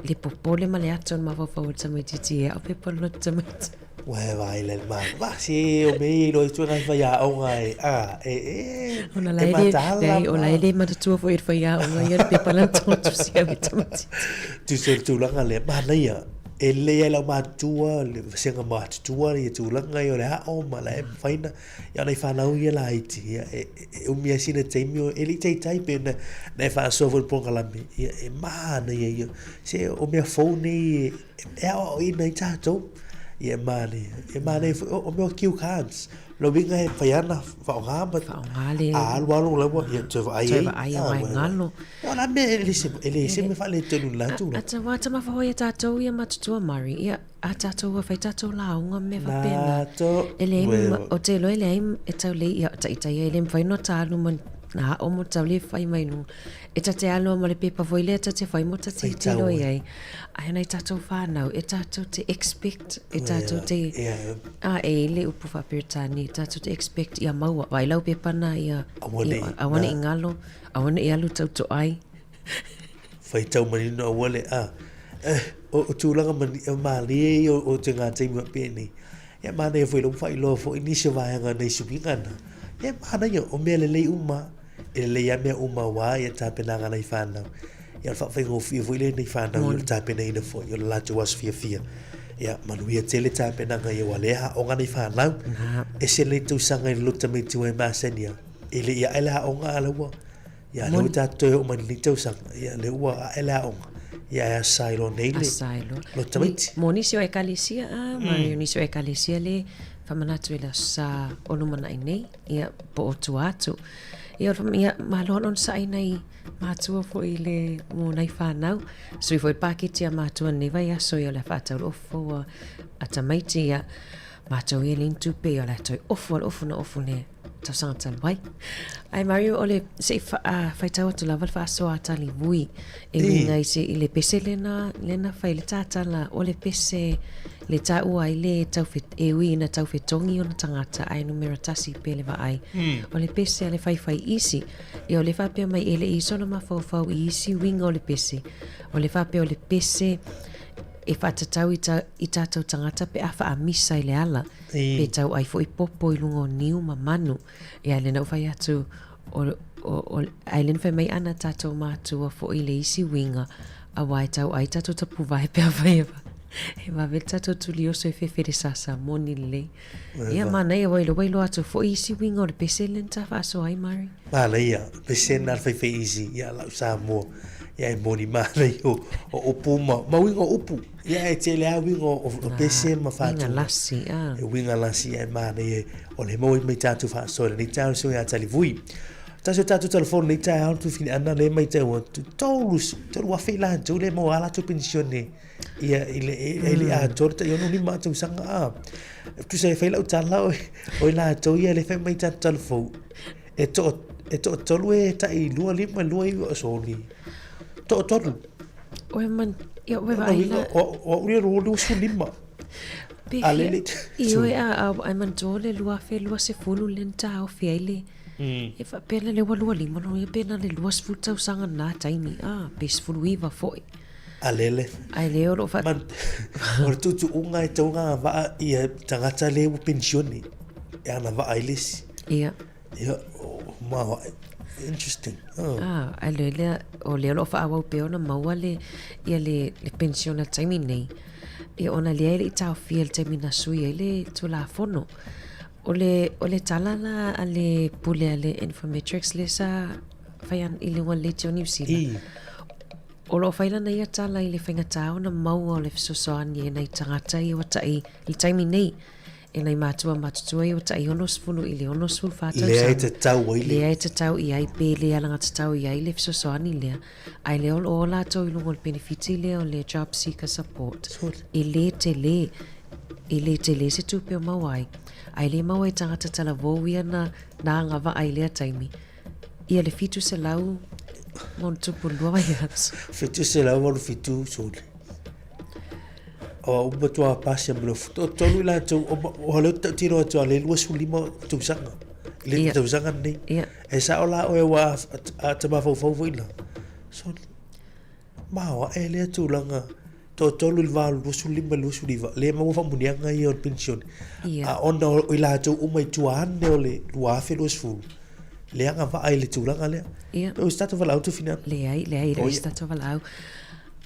le popole ma le ato o le mafaufau o le tamaititi e ao pepa le loto tamaiti. Ua e vaai le ma, ma se o me i lo i tuenga i whai aonga e, a, e, e, Ona la e mataala. O la e le matatua foi i whai aonga ia le pepa lan tō tusi au i tamaiti. Tusi o le tulaga lea, manaia, e lelei ai lau matutua, le vasenga matutua ia tulaga ia o le ao ma la e mawhaina, ia ona i whanau ia laiti, ia e, e umi ai sina taimi o, e le i taitai pe na, na e whaasoa foi le polokalame, ia e manaia ia, se o mea fou nei e, e aoaoina ai tatou, ia e manaia, e manaia foi, o mea o cue cards, lo uiga e whai ana, whaonga ma, Whaonga le, a alu alu laua, ia toe vaai ai. Toe vaai a wai ngalo. O la mea e le se, e le se mea faaletonu i le la tulaga. A wā tama whahoe a tātou ia matutua Murray, ia a tātou ua whai tātou lāunga me whapena. Nā tō, E le, o te loa e leai e tau lei ia taitai ai le mwhai no tālu mo nā o mo tau le whai mai nunga. E ta te aloa mo le pepa foi lea ta te whai mo ta te tilo i ai. Ai ana i tātou whānau, e tātou te expect, e tātou te, a e le upu wha-Peretani, e tātou te expect ia maua, vai lau pepa nā ia, aua nei i ngalo, Aua ne i alu tau to ai. Whai tau manino aua le, a, eh, o, o tulaga mani, o mālie ia o, o te ngā taimi wa pēnei. Ia mānaia foi lau whailoa foi nisi o vaega nei suiga na. Ia mānaia, o mea lelei uma, e lelei a mea uma wā ia tāpenaga nei whānau. Ia o le whaawhaingōwhia foi le nei whānau i o le tāpenaina foi, o le lātou aso fiafia. Ia, manuia tele tāpenaga ia wā lea o ngā nei whānau. E se lei tausaga i le lota mei tiwa e māsenia. E le i ae le aoga a laua. Ia, lea ua tatou toe oo mai i lenei tausaga. Ia, lea ua ae le aoga. Ia, e asa ai loa nei le Asa ai loa. lo tamaiti. Mo nisi o ekalesia, a, ma nisi o ekalesia le whamanatu i le sa o lumanai nei, ia, po o tua atu. Ia, o le ia, malo ana ona sa'i nei mātua foi le mō nei whānau. Sui foi pāketi a mātua nei vai aso ia o le whaatau le ofo a, a tamaiti, ia, mātou ia le intupe, ia o le atoi ofu a le ofu na ofu le tausaga talu ai. Ai Mario, o le se i faitau atu lava le faasoa a Tali Vui e uiga i se i le pese lena lena fai le tātala o le pese le tāua ai le tauwhe, e ui ina tauwhetongi ona tangata ai numera tasi pe le vaai. O le pese a le whaiwhai isi, e o le whapea mai e le i sona mafaufau i isi uiga o le pese. O le whapea o le pese e whaatatau i, ta, i tātou tangata pe a whaamisa i le ala. Pe tau ai foi popo i luga o niu ma manu. Ia lena ua fai atu, O, o, o, ae le na fai mai ana tatou matua foi i le isi uiga, auā e tau ai tatou tapuvae pe afai e e vave le tatou tulioso e fefe le sasa moni lelei. Ia, manaia, ua iloa iloa atu foi isi uiga o le pese lea na ta faasoa ai, Murray. Manaia, pese na le faifai isi, ia lau Samoa, ia e moni manaia o, o upu ma, ma uiga o upu. Ia e tele lava uiga o, o pese ma whātua. Uiga lasi, a. E uiga lasi, ia e manaia o le maua mai tatou faasoa i lenei taeao le susuga ia Talivui. Tasi o tatou telefoni nei taeao le tuafine-ana lea e matau atu, 3,000 i latou lea e maua a latou penisione ia i le e le atoa le tai 65 tausaga a. Tusa e fai lau tala o o i latou ia lea e fai mai tatou talafou e to e toatolu e tai 25 29 soli. Toatolu. Oe man, ia oe vaai la. O au ia 25. Pe fia, i oe a, a, ai manatua le 2020 lea na taofi ai le, e faapea la lea ua 25 lona uiga pe na o le 20 tausaga lena taimi, a, pe 19 foi. A lele. Ai lea o lo o fa... Man, o le tuutuuga e tatau ona agavaa ia tagata le ua penisione e agavaa ai le isi. Ia. Ia, ma, interesting. Oh. Ah, ai le lea, o lea o lo o faaauau pea ona maua le, ia le, le penisione i le taimi nei. Ia ona lea e le i taofia i le taimi na sui ai le Tulafono. O le, o le tala la a le pule a le Infometrics lea sa fai an, i luga o le Leitio Niu Sila. I. O lo o fai lana ia tala i le faigata ona maua o le fesoasoani e nai tagata ia ua tai i le taimi nei. E nai matua matutua ia ua tai 60 i le 64 tausaga. Lea e tatau ai le. Lea e tatau i ai pe le alagatatau i ai le fesoasoani lea. Ae lea o lo o latou i luga o le penefiti lea o le Job Seeker Support. E le tele, e le tele se tupe o maua ai. Ae le maua e tagata talavou ia na, na agavaa i lea taimi. Ia le 700 ma ona tupu lua vaiaso. 787 sole. O au matua pasi ma le tolu i latou, o lea ou te tautino atu a le 25 tausaga. I le tausaga lenei. E sao la oe ua a te mafaufau foi la. Sole. Maoae lea tulaga toatolu i le va o le 25 i le 29, lea e maua faamuniaga ia o le penisione. A ona o i latou uma i tua ane o le 2020, lea agavaa i le tulaga lea. Ia. Pe o se tatou valaau Tufina? Leai, leai, e le o se tatou valaau.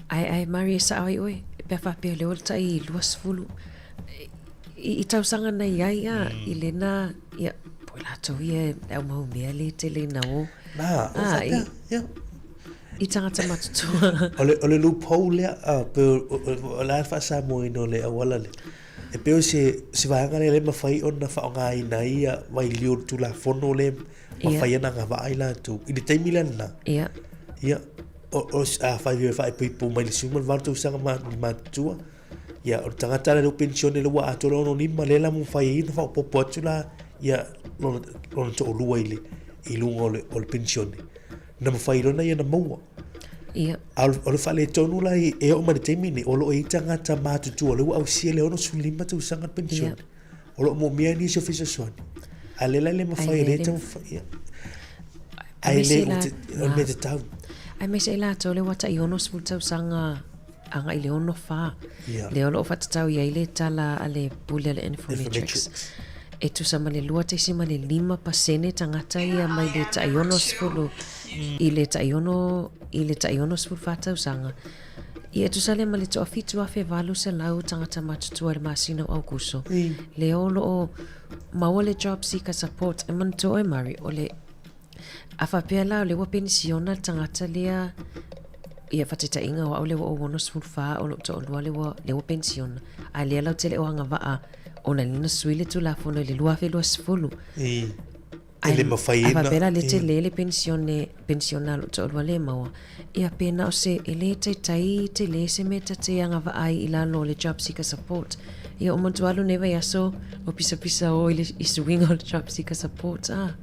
Ae, ae Mary e sao ai oe, pe a faapea o lea ua tai 20 i, i tausaga na i ai a, i lena, ia, po i latou ia e au mau mea le tele ina o. Na, o faapea, ia. I tagata matutua. O le, o le loophole lea, a, pe o, o, o, o le a le faa-Samoa-ina o le auala lea? E pei o se, se vaega lea le mafai ona faaaogaina ai ia vailiu o le Tulafono lea mafai ona agavaa ai latou i le taimi lea lena. Ia. Ia, o, o, afai e faaipoipo mai le 18 tausaga ma, matutua, ia, o le tagata lea ua penisione lea ua atoa le 65, lea la mafai ai ona faaopoopo atu la ia lona, lona toalua i le, i luga o le, o le penisione. Na mafai loa ona ia na maua. Ia. A o le faaletonu la e oo mai le taimi lenei, o lo o i ai tagata matutua lea ua ausia le 65 tausaga le penisione. O lo o moomia nisi o fesoasoani. A lea la e le mafai, e le taumafai. Ia. Ae le, o le mea tatau. Aemaise ai latou lea ua tai 60 tausaga agai i le 64. Ia. Lea o lo o faatatau i ai le tala a le pule a le Infometrics. E tusa ma le 2.5% tagata ia mai le tai 60 i le tai 6 i le tai 64 tausaga. Ia e tusa lea ma le 7,800 tagata matutua i le masina o Aokuso. Lea o lo o maua le Job Seeker Support. E manatua oe Murray, o le A faapea la o lea ua penisiona le tagata lea, ia faataitaiga o au lea ua ou 64 o lou toalua lea ua, lea ua penisiona, a lea latou te le o agavaa ona lea na sui le Tulafono i le 2020. I. E le mafai A faapea la lea tele le penisione, penisiona a lou toalua lea e maua, ia pe na o se, e le taitai tele se mea ta te agavaa ai i lalo o le Job Seeker Support. Ia o manatua alu nei vaiaso o pisapisa o i le i suiga o le Job Seeker Support, a.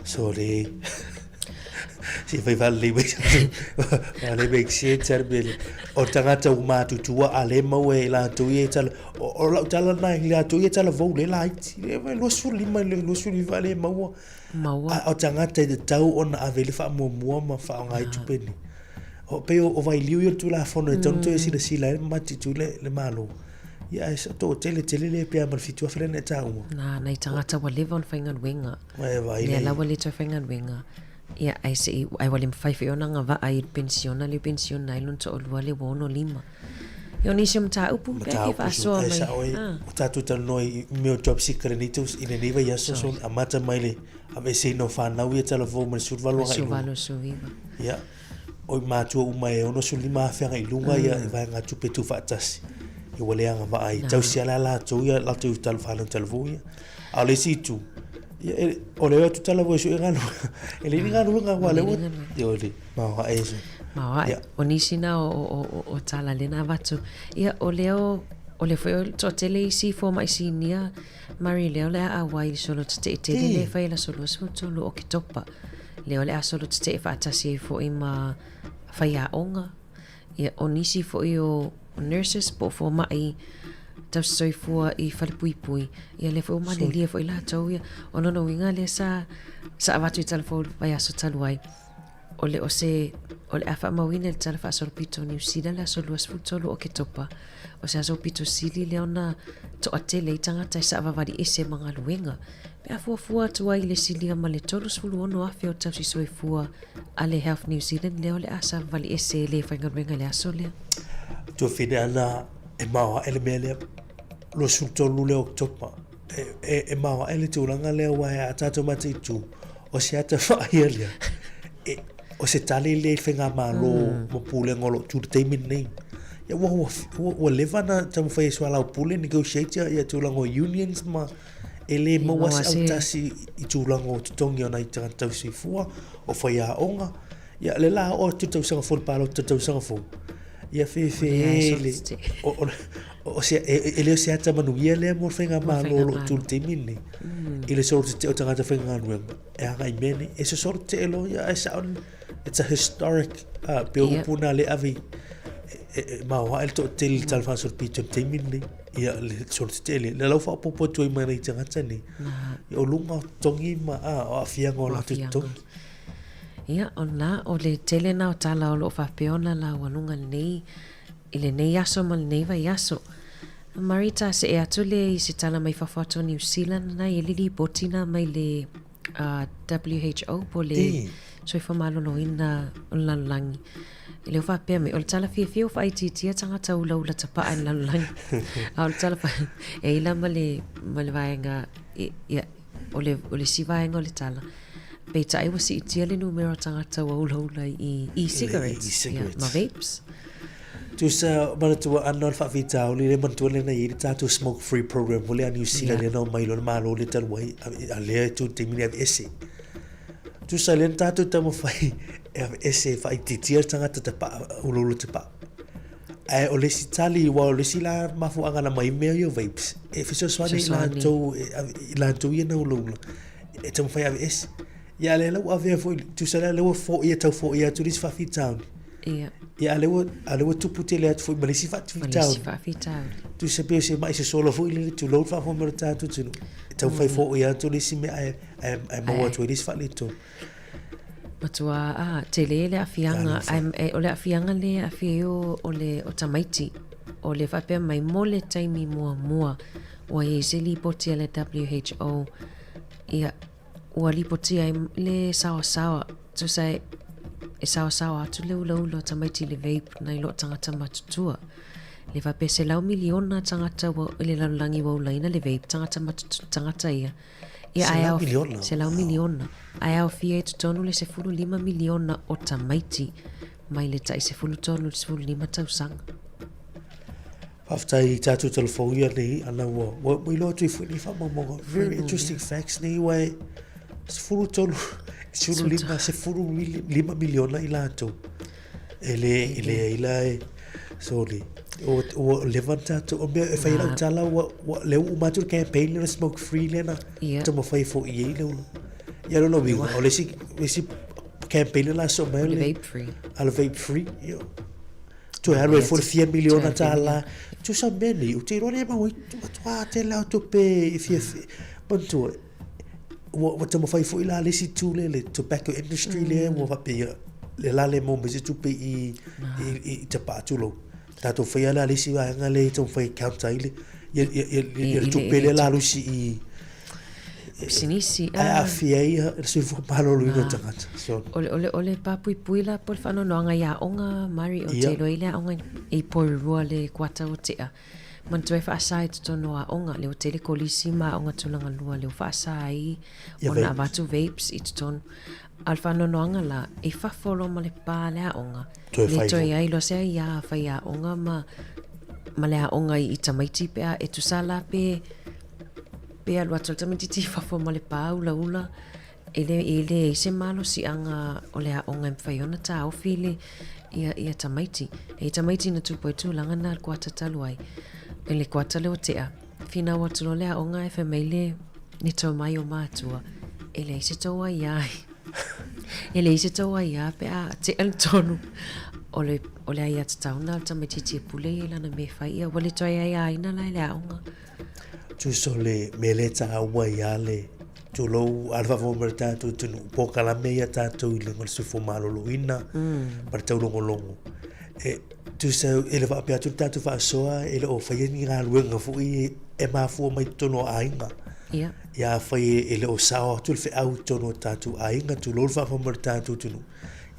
Sorry. Se fai faalelei mai sa le make sense a le mea lea. O tagata ua matutua a lea e maua e latou ia e tala o lau tala lena i latou ia e talavou lea e laiti. Lea e 25 i le 29 lea e maua. Maua. A o tagata e tatau ona ave i le faamuamua ma faaaoga ai tupe nei. O pei o vailiu ia o le Tulafono e tatau ona toe silasila ai ma matitu le Malo. Ia, ae toatele tele lea pe a ma le 7,000 lea na e taua. Na, nai tagata ua leva ona faigaluega. Ua e vaai lea. Lea la ua le toe faigaluega. Ia, ae se i, ae ua le mafai foi ona agavaa i le penisiona lea e penisiona ai lona toalua lea ua 65. Ia, o nisi o mataupu pe a fia faasoa mai. Ae sao ai, ua tatou talanoa i mea o job seeker i lenei vaiaso, so amata mai le aveeseina o fanau ia talavou mai le 18 agai i luga. 18, 19. Ia, o i matua uma e 65,000 agai i luga ia vaegatupe tuufaatasi, ia ua le agavaa ai. Tausi lava la latou ia latou fanau talavou ia. A o le isi itu, ia, e, o le o atu talavou e sue galuega, e leai ni galuega aua o lea ua, ia o le maoae e sue. Maoae. Ia. O nisi na o, o, o, o tala lea na avatu. Ia, o lea o, o lea foi o le toatele isi fomai sinia, Murray, lea o le a auai i le solo tetee tele lea e fai i le aso 23 o Oketopa. Lea o le a solo tetee faatasi ai foi ma faiaoga, ia, o nisi foi o nurses po o fomai tausisoifua i falepuipui, ia lea foi ua malilie foi latou ia. O lona uiga lea sa, sa avatu i tala fou i le vaiaso talu ai, o le o se, o le a faamauina i le Tala Faasolopito o Niu Sila le aso 23 o Oketopa, o se aso pito sili lea ona toatele ai tagata e saavavali ese ma galuega, pe a fuafua atu ai i le silia ma le 36,000 o tausisoifua a le Health New Zealand lea o le a saavavali ese e le faigaluega i le aso lea. Tuafine ana e maoae le mea lea, 23 lea o Oketopa, e maoae le tulaga lea aua a tatou mataitu, o se ata vaaia lea, e, o se tali lea i le faigamalo ma pulega o lo o tu i le taimi lenei. Ia, ua, ua, ua, ua leva ona taumafai e soalaupule, negotiate ia, ia tulaga o unions ma e le maua se autasi i tulaga o totogi o nai tagata tausisoifua, o faiaoga. Ia, lea la oo atu i le tausaga fou i le palota i le tausaga fou, ia fefe le, o, o, o se, e, e le o se ata manuia lea mo le faigamalo o lo o tu i le taimi lenei. I le solo tetee o tagata faigaluega e agai i mea nei. E sosolo tetee loa ia, ae sao, it's a historic, pei o upu na lea e ave i, e, e maoae le toatele i le Tala Faasolopito i le taimi lenei. Ia, le solo tetee lea. Lea la ua faaopoopo atu ai ma nai tagata nei. Ia, o luga o totogi ma, o aafiaga o latou totogi. Ia, o lena, o le tele lena o tala o lo o faapea ona laualuga lenei, i lenei aso ma lenei vaiaso. Marita, see atu lea i se tala mai fafo atu o Niu Sila na i ai le lipoti na mai le WHO po o le Soifua Maloloina o le Lalolagi. E le o faapea mai, o le tala fiafia ua faaitiitia tagata ulaula tapaa i le lalolagi. A o le tala, e i ai la ma le, ma le vaega, ia, o le, o le isi vaega o le tala, peitai ua siitia le numera o tagata ua ulaula i e-cigarettes, ia, ma vapes. Tusa manatua ana o le faafitauli lea manatua lea na i ai le tatou smoke free program foi lea a Niu Sila lea na omai loa le Malo lea talu ai a lea e tu i le taimi lenei e aveese. Tusa lea na tatou taumafai e aveese e faaitiitia le tagata tapaa ulaula tapaa. Ae o le isi tali aua o le isi la mafuaaga na aumai ai mea ia o vapes e fesoasoani i latou i latou ia na ulaula e taumafai e aveese. Ia a o lea la ua avea foi tusa la lea ua foia tau foia atu le isi faafitauli. Ia. Ia a o lea ua a o lea ua tupu tele atu foi ma le isi faafitauli. Ma le isi faafitauli. Tusa pei o se mai sosolo foi lele tulou le faafofoga mai o le tatou atunuu. E taumafai foia atu le isi mea ae ae maua atu ai le isi faaletonu. Matua a tele le aafiaga ae o le aafiaga lea e aafia ai o le o tamaiti. O le faapea mai mo le taimi muamua ua i ai se lipoti a le WHO ia ua lipotia ai le saoasaoa, tusa e, e saoasaoa atu le ulaula o tamaiti i le vape nai lo tagata matutua. Le faapea 100 miliona tagata ua, i le lalolagi ua ulaina le vape, tagata matutua, tagata ia. Ia, ae ao, 100 miliona. Ae aofia i totonu le 15 miliona o tamaiti mai le tai 13 i le 15 tausaga. Faafetai i tatou telefou ia nei ana ua ua ua iloa atu ai foi nei faamaumauga. Very interesting facts nei aua e 13, 15, 15 miliona i latou e le e leai la e sorry ua ua leva na tatou o mea e fai ai lau tala ua ua lea ua uma atu le campaign lea o le smoke free lea na taumafai foi i ai le ia lona uiga o le isi le isi campaign lea o le a sosoo mai o le vape free. A le vape free ia. Toe alu ai foi le fia miliona tālā. Tusa mea nei, ou te iloa lea e maua ai matua tele lava o tupe e fia manatua. Ua, ua taumafai foi la le isi itu lea, le tobacco industry lea ua faapea, le la le maua mai se tupe i, i, i, i tapaa tulou. Tatou faia la le isi vaega lea e taumafai e counter ai le ia ia ia ia le tupe lea la lusi i pisinisi ae aafia ai le soifua maloloina o tagata. So o le o le o le papuipui la po o le faanoanoaga i aoga Mari ou te iloa i le aoga i Porirua le kuata ua tea. Manatua e faasa i totonu o aoga lea ua tele kolisi ma aoga tulaga lua lea ua faasa ai ona avatu vapes i totonu. A o le faanoanoaga la, i fafo loa ma le pa le aoga, le toe ai loa se aiā a faiaoga ma ma le aoga i tamaiti pe a e tusa la pe pe alu atu le tamaitiiti i fafo ma le pa ulaula e le e leai se malosiaga o le aoga e mafai ona taofi le ia ia tamaiti. E i tamaiti na tupu ai tulaga na i le kuata talu ai, i le kuata lea ua tea, finau atu loa le aoga ae fai mai le le tomai o matua, e leai se tou aiā e leai se tou aiā pe a tea le tonu o le o le aiatatau lena a le tamaitiiti e pule ia i lana mea e fai. Ia ua le toe aiaina la e le aoga. Tusa o le mea lea e taua ai lava le tulou a le faafofoga mai o le tatou atunuu, polokalame ia a tatou i luga o le soifua maloloina ma le taulogologo. E tusa e le faapea atu le tatou faasoa e le o faia ni galuega foi e mafua mai totonu o aiga. Ia. Ia afai e le o sao atu le feau i totonu o tatou aiga, tulou le faafofoga mai o le tatou atunuu.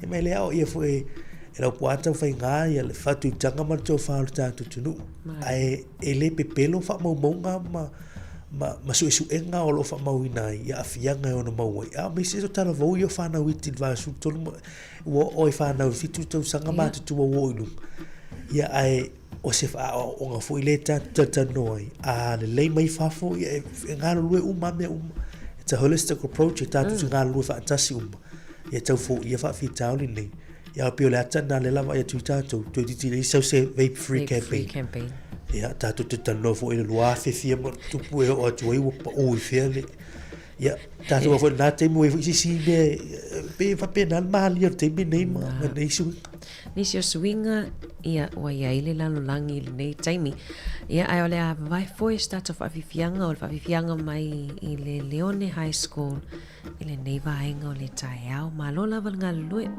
Ia ma e le aoaia foi e Laupua Taufaiga ia le faatuitaga ma le tofa o le tatou atunuu. Ae e le pepelo faamaumauga ma ma, ma suesuega o lo o faamauina ai i aafiaga e ono maua ai. A o meaisese o talavou ia o fanau iti i le 23 ua oo i fanau i le 7 tausaga ma matutua ua oo i luga. Ia ae o se faaoaoga foi lea tatou talatalanoa ai, a lelei mai fafo, ia e galulue uma lava mea uma. It's a holistic approach, e tatou te galulue faatasi uma ia tau foia faafitauli nei. Ia pei o le ata lena lea la vaai atu i tatou, toeitiiti leai sau se vape free campaign. Campaign. Ia tatou te talanoa foi i le 2000 fia ma tupu e oo atu ai ua pau i fea le Ia tatou foi lena taimi ua i ai foi se isi mea pei e faapena le malie o le taimi nei ma nei suiga. Nisi o suiga, ia ua i ai le lalolagi i lenei taimi. Ia ae o le a vavae foi se tatou faafiafiaga, o le faafiafiaga mai i le Leone High School i lenei vaega o le taeao. Malo lava le galulue.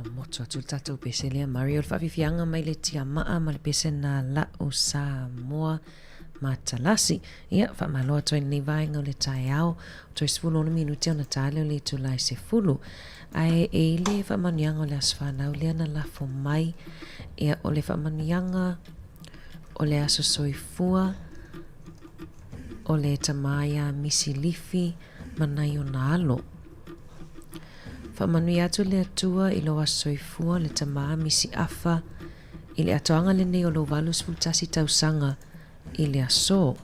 Ua motu atu le tatou pese lea Mario, o le faafiafiaga mai le tiamaa ma le pese na la'u Samoa Matalasi. Ia, faamalo atu ai lenei vaega o le taeao, toe 16 minute ona ta lea o le itula e 10. Ae e i le faamanuiaga o le aso fanau lea na lafo mai, ia, o le faamanuiaga o le aso soifua o le tama ia Misi Lifi ma nai ona alo. Faamanuia atu le Atua i lou aso soifua le tama Misi Afa i le atoaga lenei o lou 81 tausaga i le aso.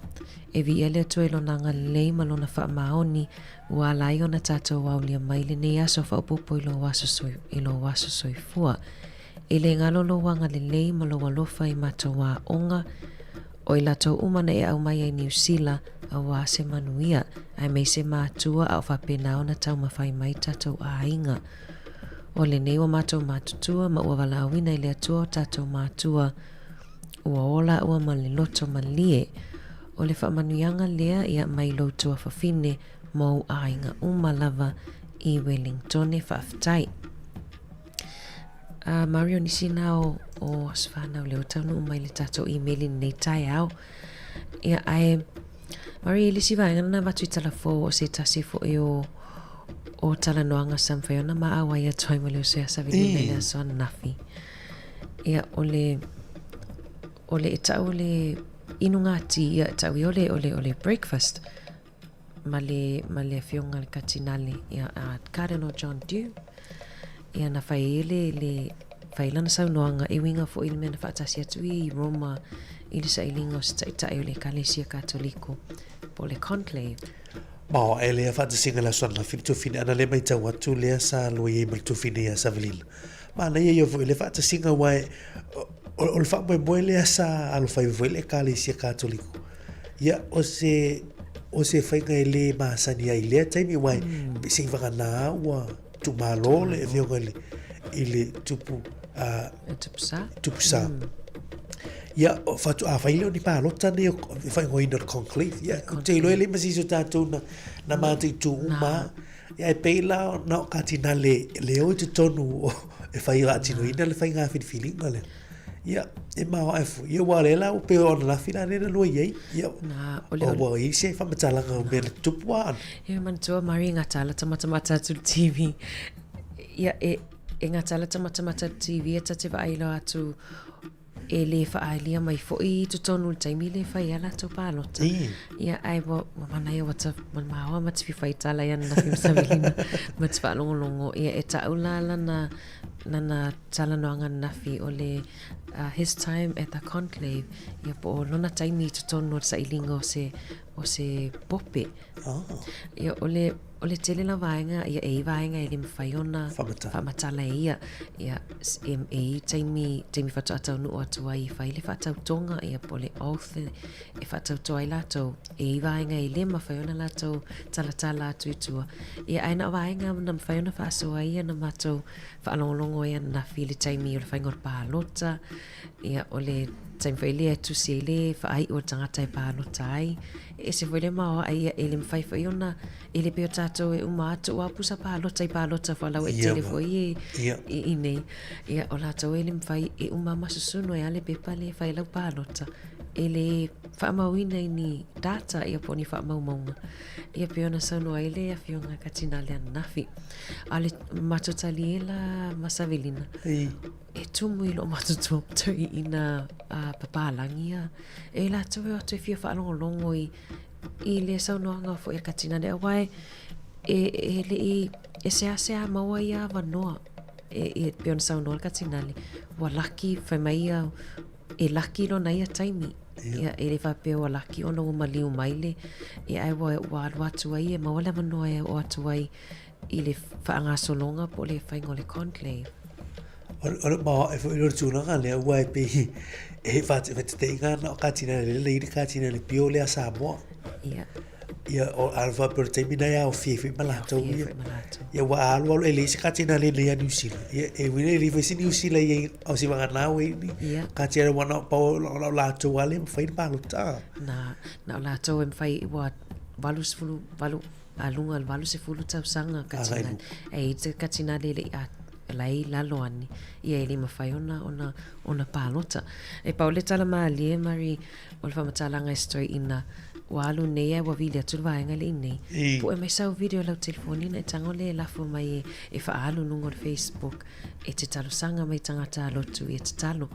E viia le Atua i Lona agalelei ma Lona faamaoni ua ala ai ona tatou aolia mai lenei aso faaopoopo i lou aso, i lou aso soifua. E le galo lou agalelei ma lou alofa i matou aoga, o i latou uma na e aumai ai Niu Sila auā se manuia, aemaise matua a o faapena ona taumafai mai tatou aiga. O lenei ua matou matutua ma ua valaauina i le Atua o tatou matua, Ua ola ua ma le loto malie. O le faamanuiaga lea ia mai lou tuafafine ma ou aiga uma lava i Wellingtone. Faafetai. A Mario nisi na o, o aso whanau lea o taunuu mai le tatou email i lenei taeao. Ia, ae, Mario, i le isi vaega na avatu i talafou o se tasi foi o, o talanoaga sa mafai ona ma auai atu ai ma le uso ia Savilina i le aso ananafi. Ia, o le, o le e tau o le inuga tī, ia, e tau ia o le, o le, o le breakfast ma le, ma le afioga i le Katinale, ia, a Cardinal John Dew. Ia, na fai ai le, le, fai lana saunoaga e uiga foi i le mea na faatasi atu ia i Roma i le sailiga o se taitai o le Ekalesia Katoliko, po o le conclave. Ma o ae lea faatasiga i le aso ananafi le tufine ana lea matau atu lea sa lua i ai ma le tufine ia Savelina. Manaia ia foi le faatasiga aua e o le faamoemoe lea sa alofai foi le Ekalesia Katoliko. Ia o se o se faiga e le masani ai i lea taimi aua e se i vagana ua tuumalo le afioga i le i le tupu a Tupu sa. Tupu sa. Ia, faatoa fai lea o ni palota nei o le faaigoaina o le conclave. Ia, ou te iloa e leai ma se isi o tatou na, na mataitu uma. Ia, e pei la na o Katinale le o i totonu o, e fai faatinoina le faiga filifiliga lea. Ia, e maoae foi. Ia, aua o lea la ua pei o ananafi la lea na lua i ai. Ia, Na, o le, ua i ai se faamatalaga o mea na tutupu a. E manatua Mari ngā tālata matamata atu le TV. Ia, e, e ngā tālata matamata le TV e ta te vaai loa atu e le whaaelia mai foi i totonu le taimi le whai a latou pālota. Ia, ai, ua, ua manaia ua ta, ua maoa ma te whiwhai tala i ana whima savilina ma te whaalongolongo. Ia, e ta'u la lana, lana talanoaga ananafi o le uh, his time at the conclave, ia po o lona taimi i totonu o le sailiga o se, o se pope. Oh. Ia, o le, o le tele la vaega, ia e i vaega e le mawhai ona Whamatala. whamatala e ia. Ia, e, e i taimi, taimi whatoa taunuu atu ai i whai le whaatautonga, ia po le oath e, e whaatautoa ai latou. E i vaega e le mawhai ona latou talatala atu i tua. Ia, ae na o vaega na mawhai ona whaasoa ia na matou whaalongolongo ai ananafi i le taimi o le whainga o le pālota. Ia, o le taimi foi lea e tusi ai le whaai'u o le tangata e pālota ai. E ese foi le maoaʻe ia e le mawhai foi ona e le pei o tātou e uma atu ua pusa pālota i pālota fo lau e tele foi e i, i nei. Ia, o lātou e le mawhai e uma masusunu e ale pepa le whai lau pālota. E le whaamauina i ni data ia po ni whaamaumaunga. Ia pei ona saunoa ai le afioga Katinale ananafi. A le matotali e la Masavilina. E tumu i loo matutua i ina a papālagi ia. E latou e o atu e fia faalogologo i, i le saunoaga foi a Katinale auā e, e, e leʻi e seasea maua ia avanoa. E, e pei ona saunoa le Katinale, ua laki, fai mai ia, e laki lona ia taimi. Ia, e le faapea ua laki ona ua maliu mai le, ia ae ua, ua alu atu ai e maua le avanoa e oo atu ai i le faagasologa po o le faiga o le conclave. O le maoae foi lea o le tulaga lea, aua e pei e faataitaiga na o Katinale lea na i ai le Katinale pio lea a Samoa. Ia. Ia, o a faapea o le taimi lena e aofia ai foi ma latou ia. Ia ua alu alu e leai se Katinale nei a Niu Sila. Ia, e ui e leai foi se Niu Sila i ai, o si vagana ua i ai ni Katinale ua na o pau o latou lava lea e mafai ona palota. Na, na o latou e mafai ua 88 a luga i le 80 tausaga Katinale. E i te Katinale le i a la e i lalo ane, ia e le mafai ona, ona, ona palota. E pau le tala malie, Mari, o le faamatalaga e se toeaina, ua alu nei ae ua vili atu le vaega lea i inei. Pue mai sau video i lau telefoni ona e tago lea e lafo mai e, e faaalu i luga o le Facebook e te talosaga mai tagata lotu ia tatalo.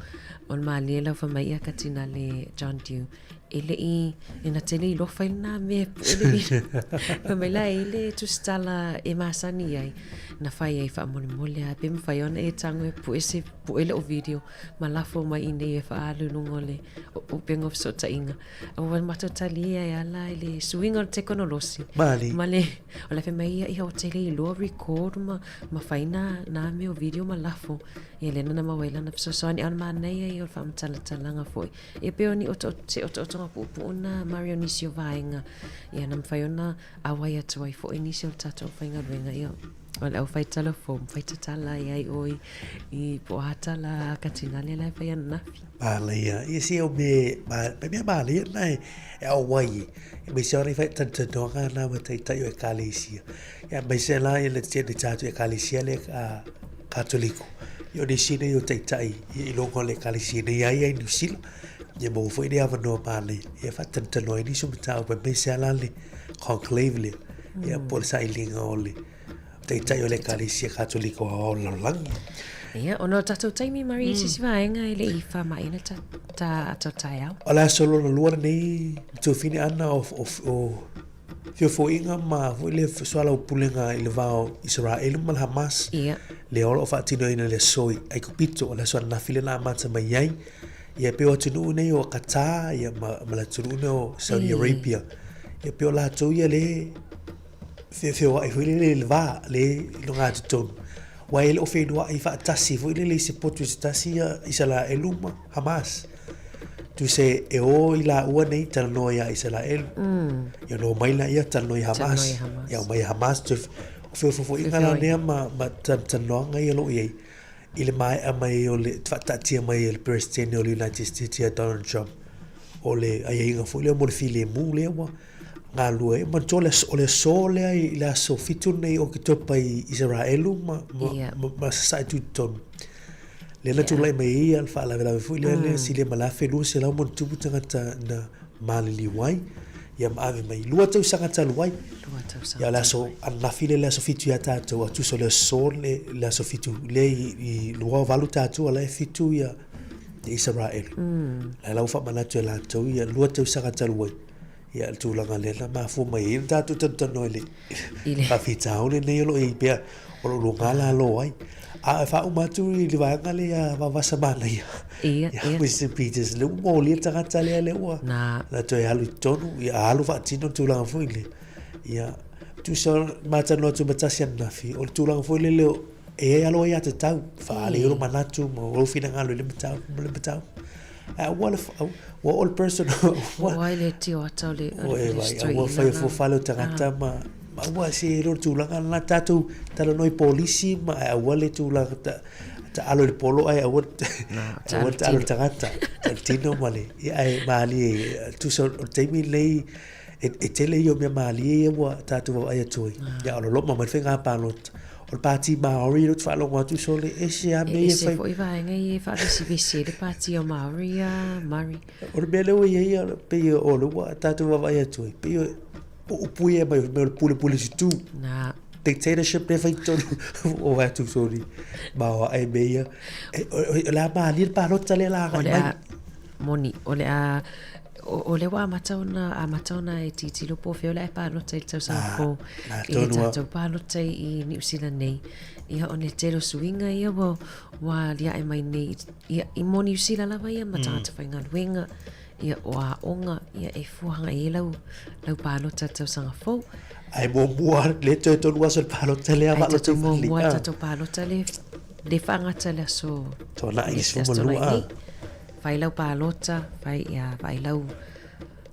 O le malie lau fai mai ia Katinale John Dew, e le i, e na te le i lofa i lena mea e pue le video. Fai mai la e i le tusitala e masani ai, na fai ai faamolemole lava pe mafai ona e tago e pue se pue lou video ma lafo mai i inei e faaalu i luga o le upega o fesootaiga. Ua matou talia e ala i le suiga o le tekonolosi. Mali. Ma le, o le fai mai ia, ia o te le iloa record ma, ma fai nā, nā mea o video ma lafo. Ia lea na maua ai lana fesoasoani, a o le manaia ia o le faamatalatalaga foi. Ia pei o ni oto, se otootoga puupuu na Mari o nisi o vaega, ia na mafai ona auai atu ai foi nisi o le tatou aufaigaluega. Ia, o le aufai talafou, mafai tatala ai ai ʻoe i po o a tala a Katinale la e fai ananafi. Manaia, ia se o me, ma, me mea mālie na e, e au ai, e mai se ora i whai tantanoanga na ma taitai o ekalesia. Ia mai se la i le te tātu ekalesia le a Katoliko. Ia o nisi nei o taitai i i longa o le ekalesia nei ai ai New Zealand. Ia mo foi le awanoa mālie. Ia wha tantanoa i nisi o matau, mai se ala le conclave le. Ia po le sailiga o le Taitai o le Ekalesia Katoliko o Lalolagi. Ia, ona o tatou taimi, Marie, mm. sisi vaega e le i whamaina ta, ta ato taeao. O le aso lona lua lenei, tofine ana o, o, o feofoiga ma foi le soalaupulega i le va o Isaraelu ma le Hamas. Ia. Le o lo o faatinoina le aso i Aikupito, o le aso ananafi lea na amata mai ai. Ia pei o atunuu nei o Qatar ia ma, ma le atunuu nei o Saudi Arabia. Ia pei o latou ia le feofeoai foi lele i le va, le i luga atu tonu. Aua e le o feiloai faatasi foi lele i se potu se tasi ia Isaraelu ma Hamas. Tusa e o i laua nei talanoa iā Isaraelu. Ia ona omai laia talanoa i Hamas. Ia omai Hamas toe o feofoofoaiga la lea ma ma talanoaga ia o lo o i ai i le maea mai o le faataatia mai e le Peresetene o le United States ia Donald Trump o le aiaiga foi lea mo le filemu lea ua galue ai. Manatua o le aso lea i le aso 7 lenei o Oketopa i Isaraelu ma, ma, yeah. ma, ma sasae tutotonu. Lea na tulai mai ai ia le faalavelave foi lea, lea silia ma le 1200 ma ona tupu tagata na maliliu ai, ia ma ave mai. Lua tausaga talu ai. Lua tausaga Ia o le aso ananafi lea i le aso 7 ia tatou, a tusa o le aso le, le aso 7 lea i, i 28 tatou, a la e 7 ia Isaraelu. La la ua faamanatu e latou ia lua tausaga talu ai. Ia, le tulaga lea na mafua mai ai ona tatou talatalanoa i le faafitauli lenei o lo o i ai pea, o lo o luga lalo ai. A e faauma atu i le vaega lea ia Vaovasa Manaia, ia Winston Peters, lea ua molia le tagata lea, lea ua na toe alu i totonu, ia alu faatino le tulaga foi lea. Ia, tusa ma talanoa atu ma tasi ananafi, o le tulaga foi lele e i ai lava lou aiatatau, faaali ai lou manatu ma lou finagalo i le mataupu ma le mataupu. Aua le ua oo le person ua ai le tio ata o le o le vai ua fai fo fale o tagata ma ma ua se lo tulaga na tatou talanoa i polisi ma aua le tulaga ta ta alo i le polo ai aua aua ta alo i le tagata ta le tino ma le ia ai malie tusa o le taimi lenei e tele ia o mea malie ia ua tatou vaavaai atu ai. Ia o lo loma mai le faiga palota. O le Pāti Māori lea ou te faalogo atu sole, ese lava mea ia e fai. Ese foi vaega ia e faavesivesi ai le Pāti o Māori a Murray. O le mea lea ua i ai, pei o lea ua tatou vaavaai atu ai, pei o upu ia e aumai, mea o le pulepule tutū. Na. Dictatorship lea e fai i totonu o atu soli. Ma o ae mea ia. O le a malie le palota lea o le a agai mai. Moni, o le a O, o lea ua amata ona, amata ona e tilotilo po o fea o le a e palota i le tausaga fou. I le tatou palota i Niu Sila nei. Ia, o le tele o suiga ia ua, ua aliae mai nei. Ia, i mo Niu Sila lava ia ma tagata faigaluega, ia, o aoga, ia, e fua agai i ai lau, lau palota i le tausaga fou. Ae muamua, le toe tolu aso le palota lea Ai tatou muamua le tatou palota le, le faagata le aso... Tuanai, 12. Fai lau palota, fai ia vaai lau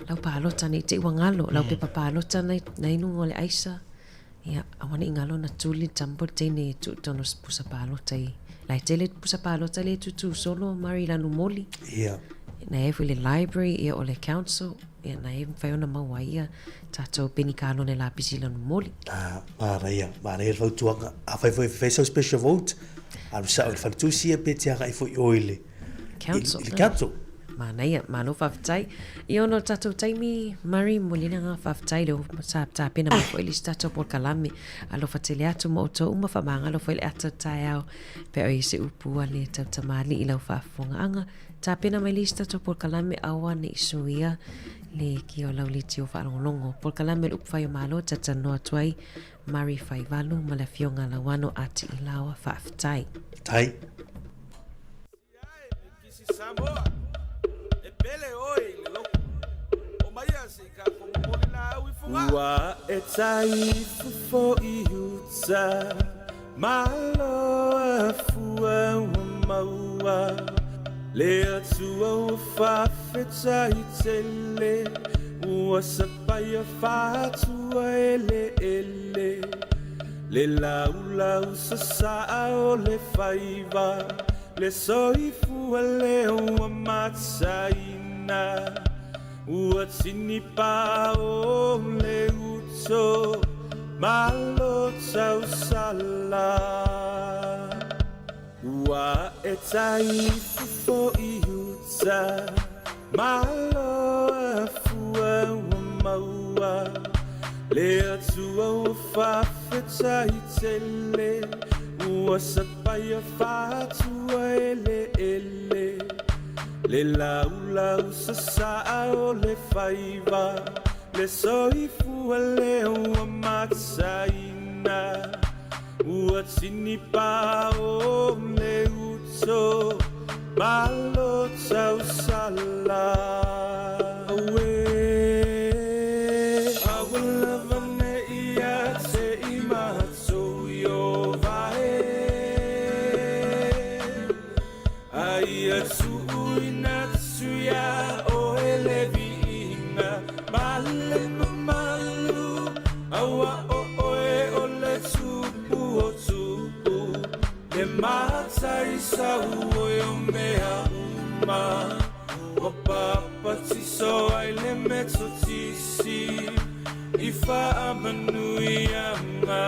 lau palota nei te i ua galo, lau pepa palota nei nei luga o le aisa. Ia, aua ne i galo ona tuli le tama po o le teine e tuu i totonu o se pusa palota i la e tele pusa palota lea e tutu solo mari lanu moli. Ia. Na e foi le library ia o le council, ia na e mafai ona maua ai ia tatou penikalone lapisi lanu moli. Ah, manaia, manaia le fautuaga. Afai foi e fai sau special vote. Alu sa'o i le faletusi ia pe te agai foi i o i le Council. I le council. Manaia, malo faafetai. Ia ona o le tatou taimi, Murray, momoli le agaga faafetai le sa tapena mai foi le isi tatou polokalame. Alofa tele atu ma outou uma, faamagalo foi le ata o taeao. Pe o i se upu a le tautamalii i lau faafofogaaga. Tapena mai le isi tatou polokalame aua ne i suia le kia o lau leitio faalogologo. Polokalame o le Upufai o Malo talatalanoa atu ai Murray Faivalu ma le Afioga Lauano Atiilaoa. Faafetai. Tai. Ua e tai fofo i uta Malo afua ua maua Le Atua ua faafetai tele Ua sapaia faatua eleele Le laulau sasaa o le faiva Le soifua lea ua mataina Ua tini pao le uto Malo tausala Ua e tai fofo i uta Malo afua ua maua Le Atua ua faafetai tele Ua sapaia faatua eleele Le laulau sasaa o le faiva Le soifua lea ua mataina Ua tini pao le uto Malo tausala Auē Aua lava ne i ia te i matou i o vae A ia tuuina atu iā oe le viiga ma le mamalu, Aua o oe o le Tupu o tupu, Le matai sauoi o mea uma, Ua papatiso ai le Metotisi i faamanuiaga.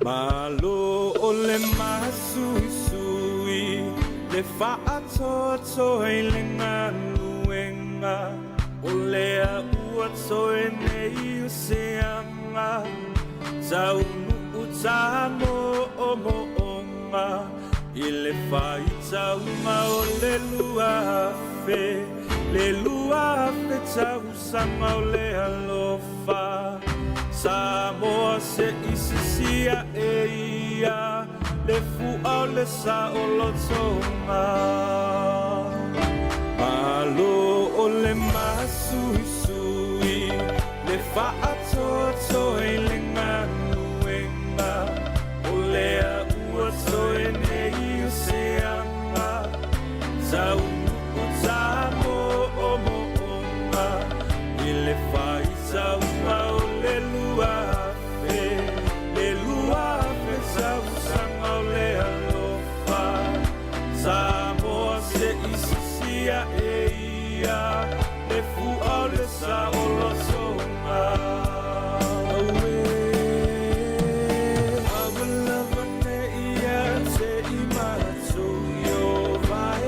Malo o le masuisui, le faatoatoa i le galuega, o lea ua toe nei o se aga, taunuu tamoomoonga i le faitauga o le 2000, le 2000 tausaga o le alofa. Samoa se i sisi aʻe ia le fua o le saolotoga. Malo o le masuisui, le faatoatoa i le galuega, o lea ua toe nei o se aga, taunuu tamoomoonga i le faitauga o le 2000, le 2000 tausaga o le alofa. Samoa se i sisi aʻe ia le fua o le saolotoga. Auē, aua lava ne i ia te i matou i ova e.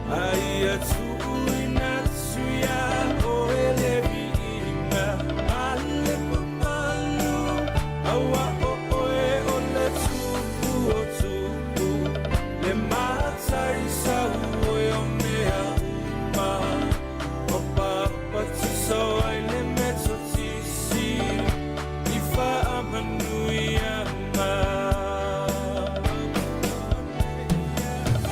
A ia tuuina atu iā oe le viiga ma le mamalu, Aua o oe o le Tupu o tupu, le matai sauoi o mea uma, Ua papatiso ai le Metotisi i faamanuiaga.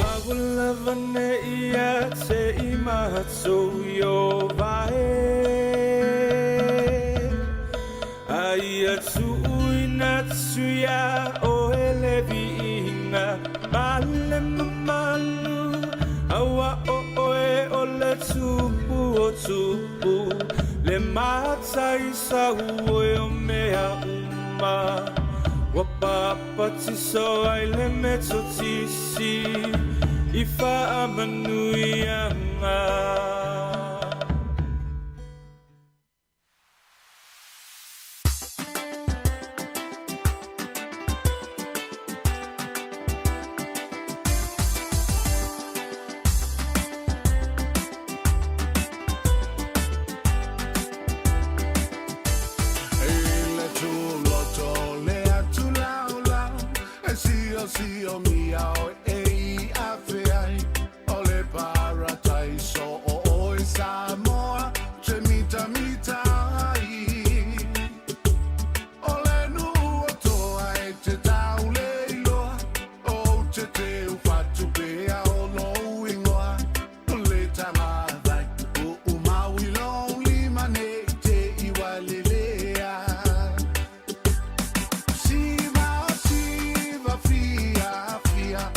Aua lava ne i ia te i matou i o vae, A ia tuuina atu iā oe le viiga ma le mamalu, Aua o oe o le Tupu o tupu, le matai sauoi o mea uma, Ua papatiso ai le Metotisi i faamanuiaga. siomia oe e i afe ai o le parataiso o oe Samoa te mitamita ai. O le nuu o Toa e te tauleiloa, ou te teu fatu pea o lou ingoa. O le tagavai o umau i lou lima nei te i walelea. Siva o siva fia fia.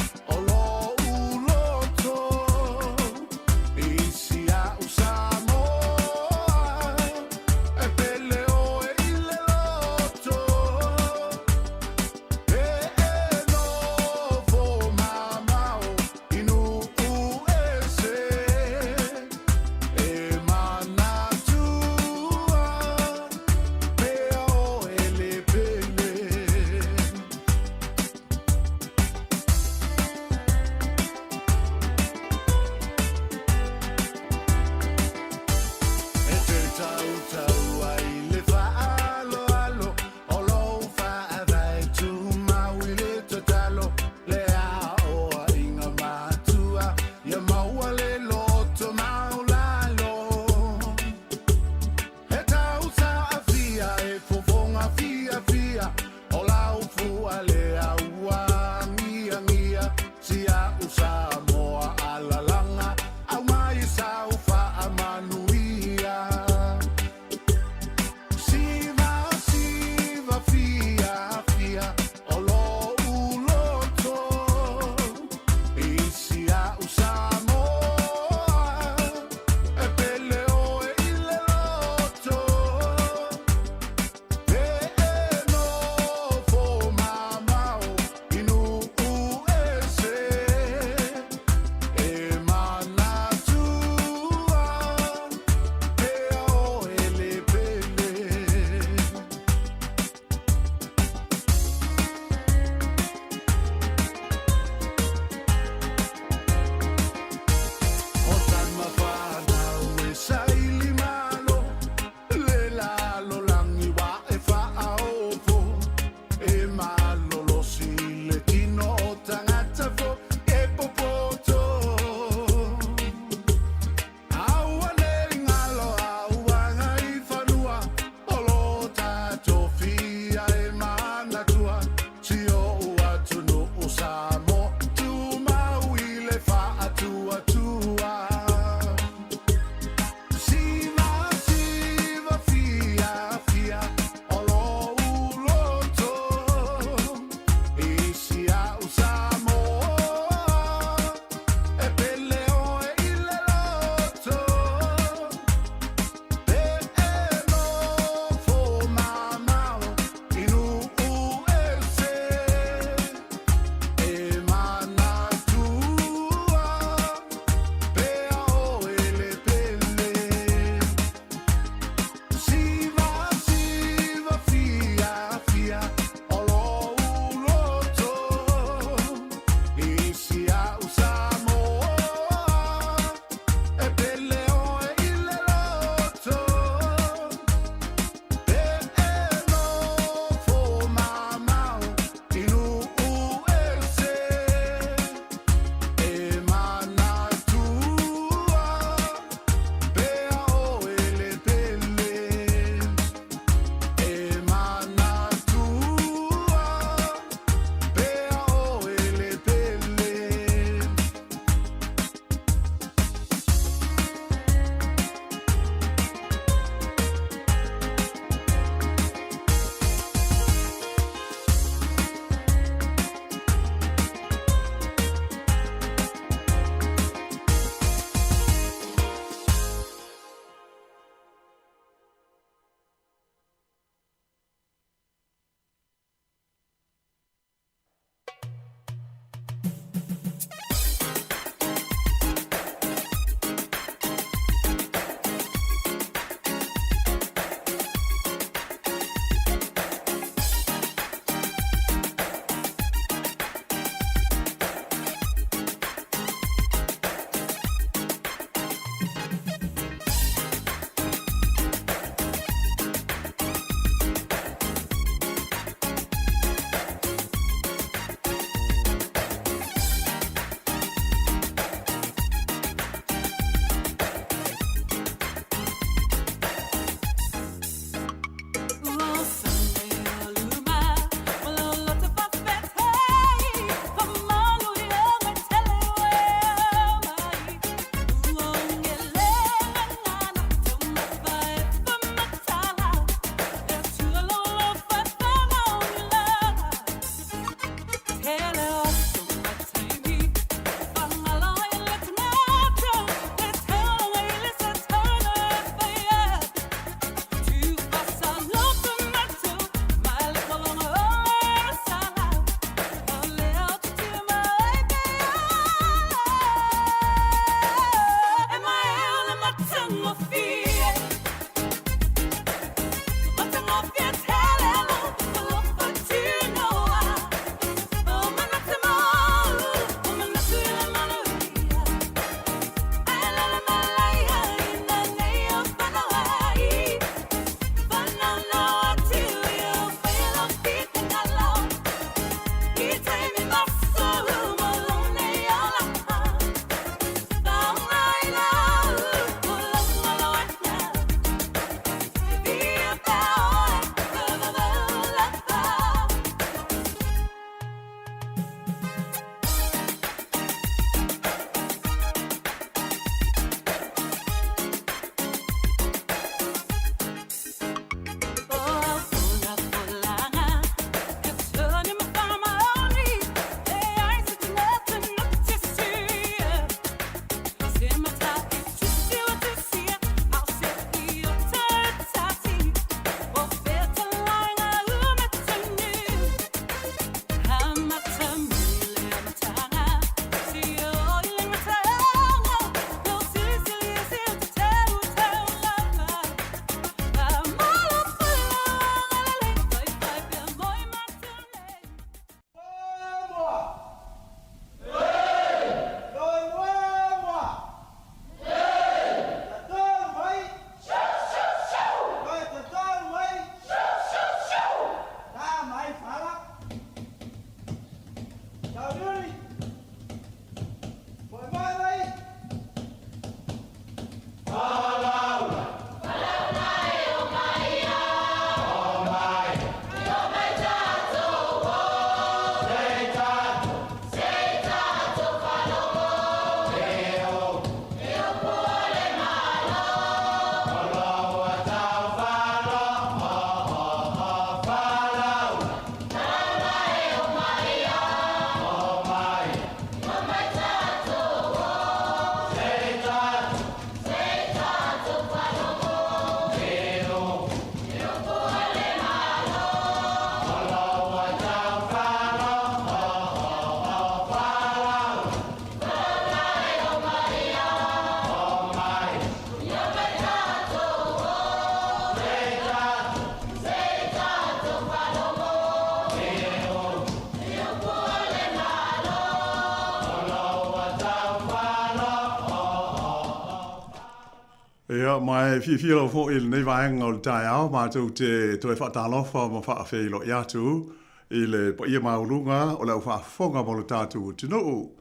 Ia, ma e fiafia lava foi i lenei vaega o le taeao matou te toe faatalofa ma faafeiloai atu i le paia maualuga o le au faafofoga mo le tatou atunuu.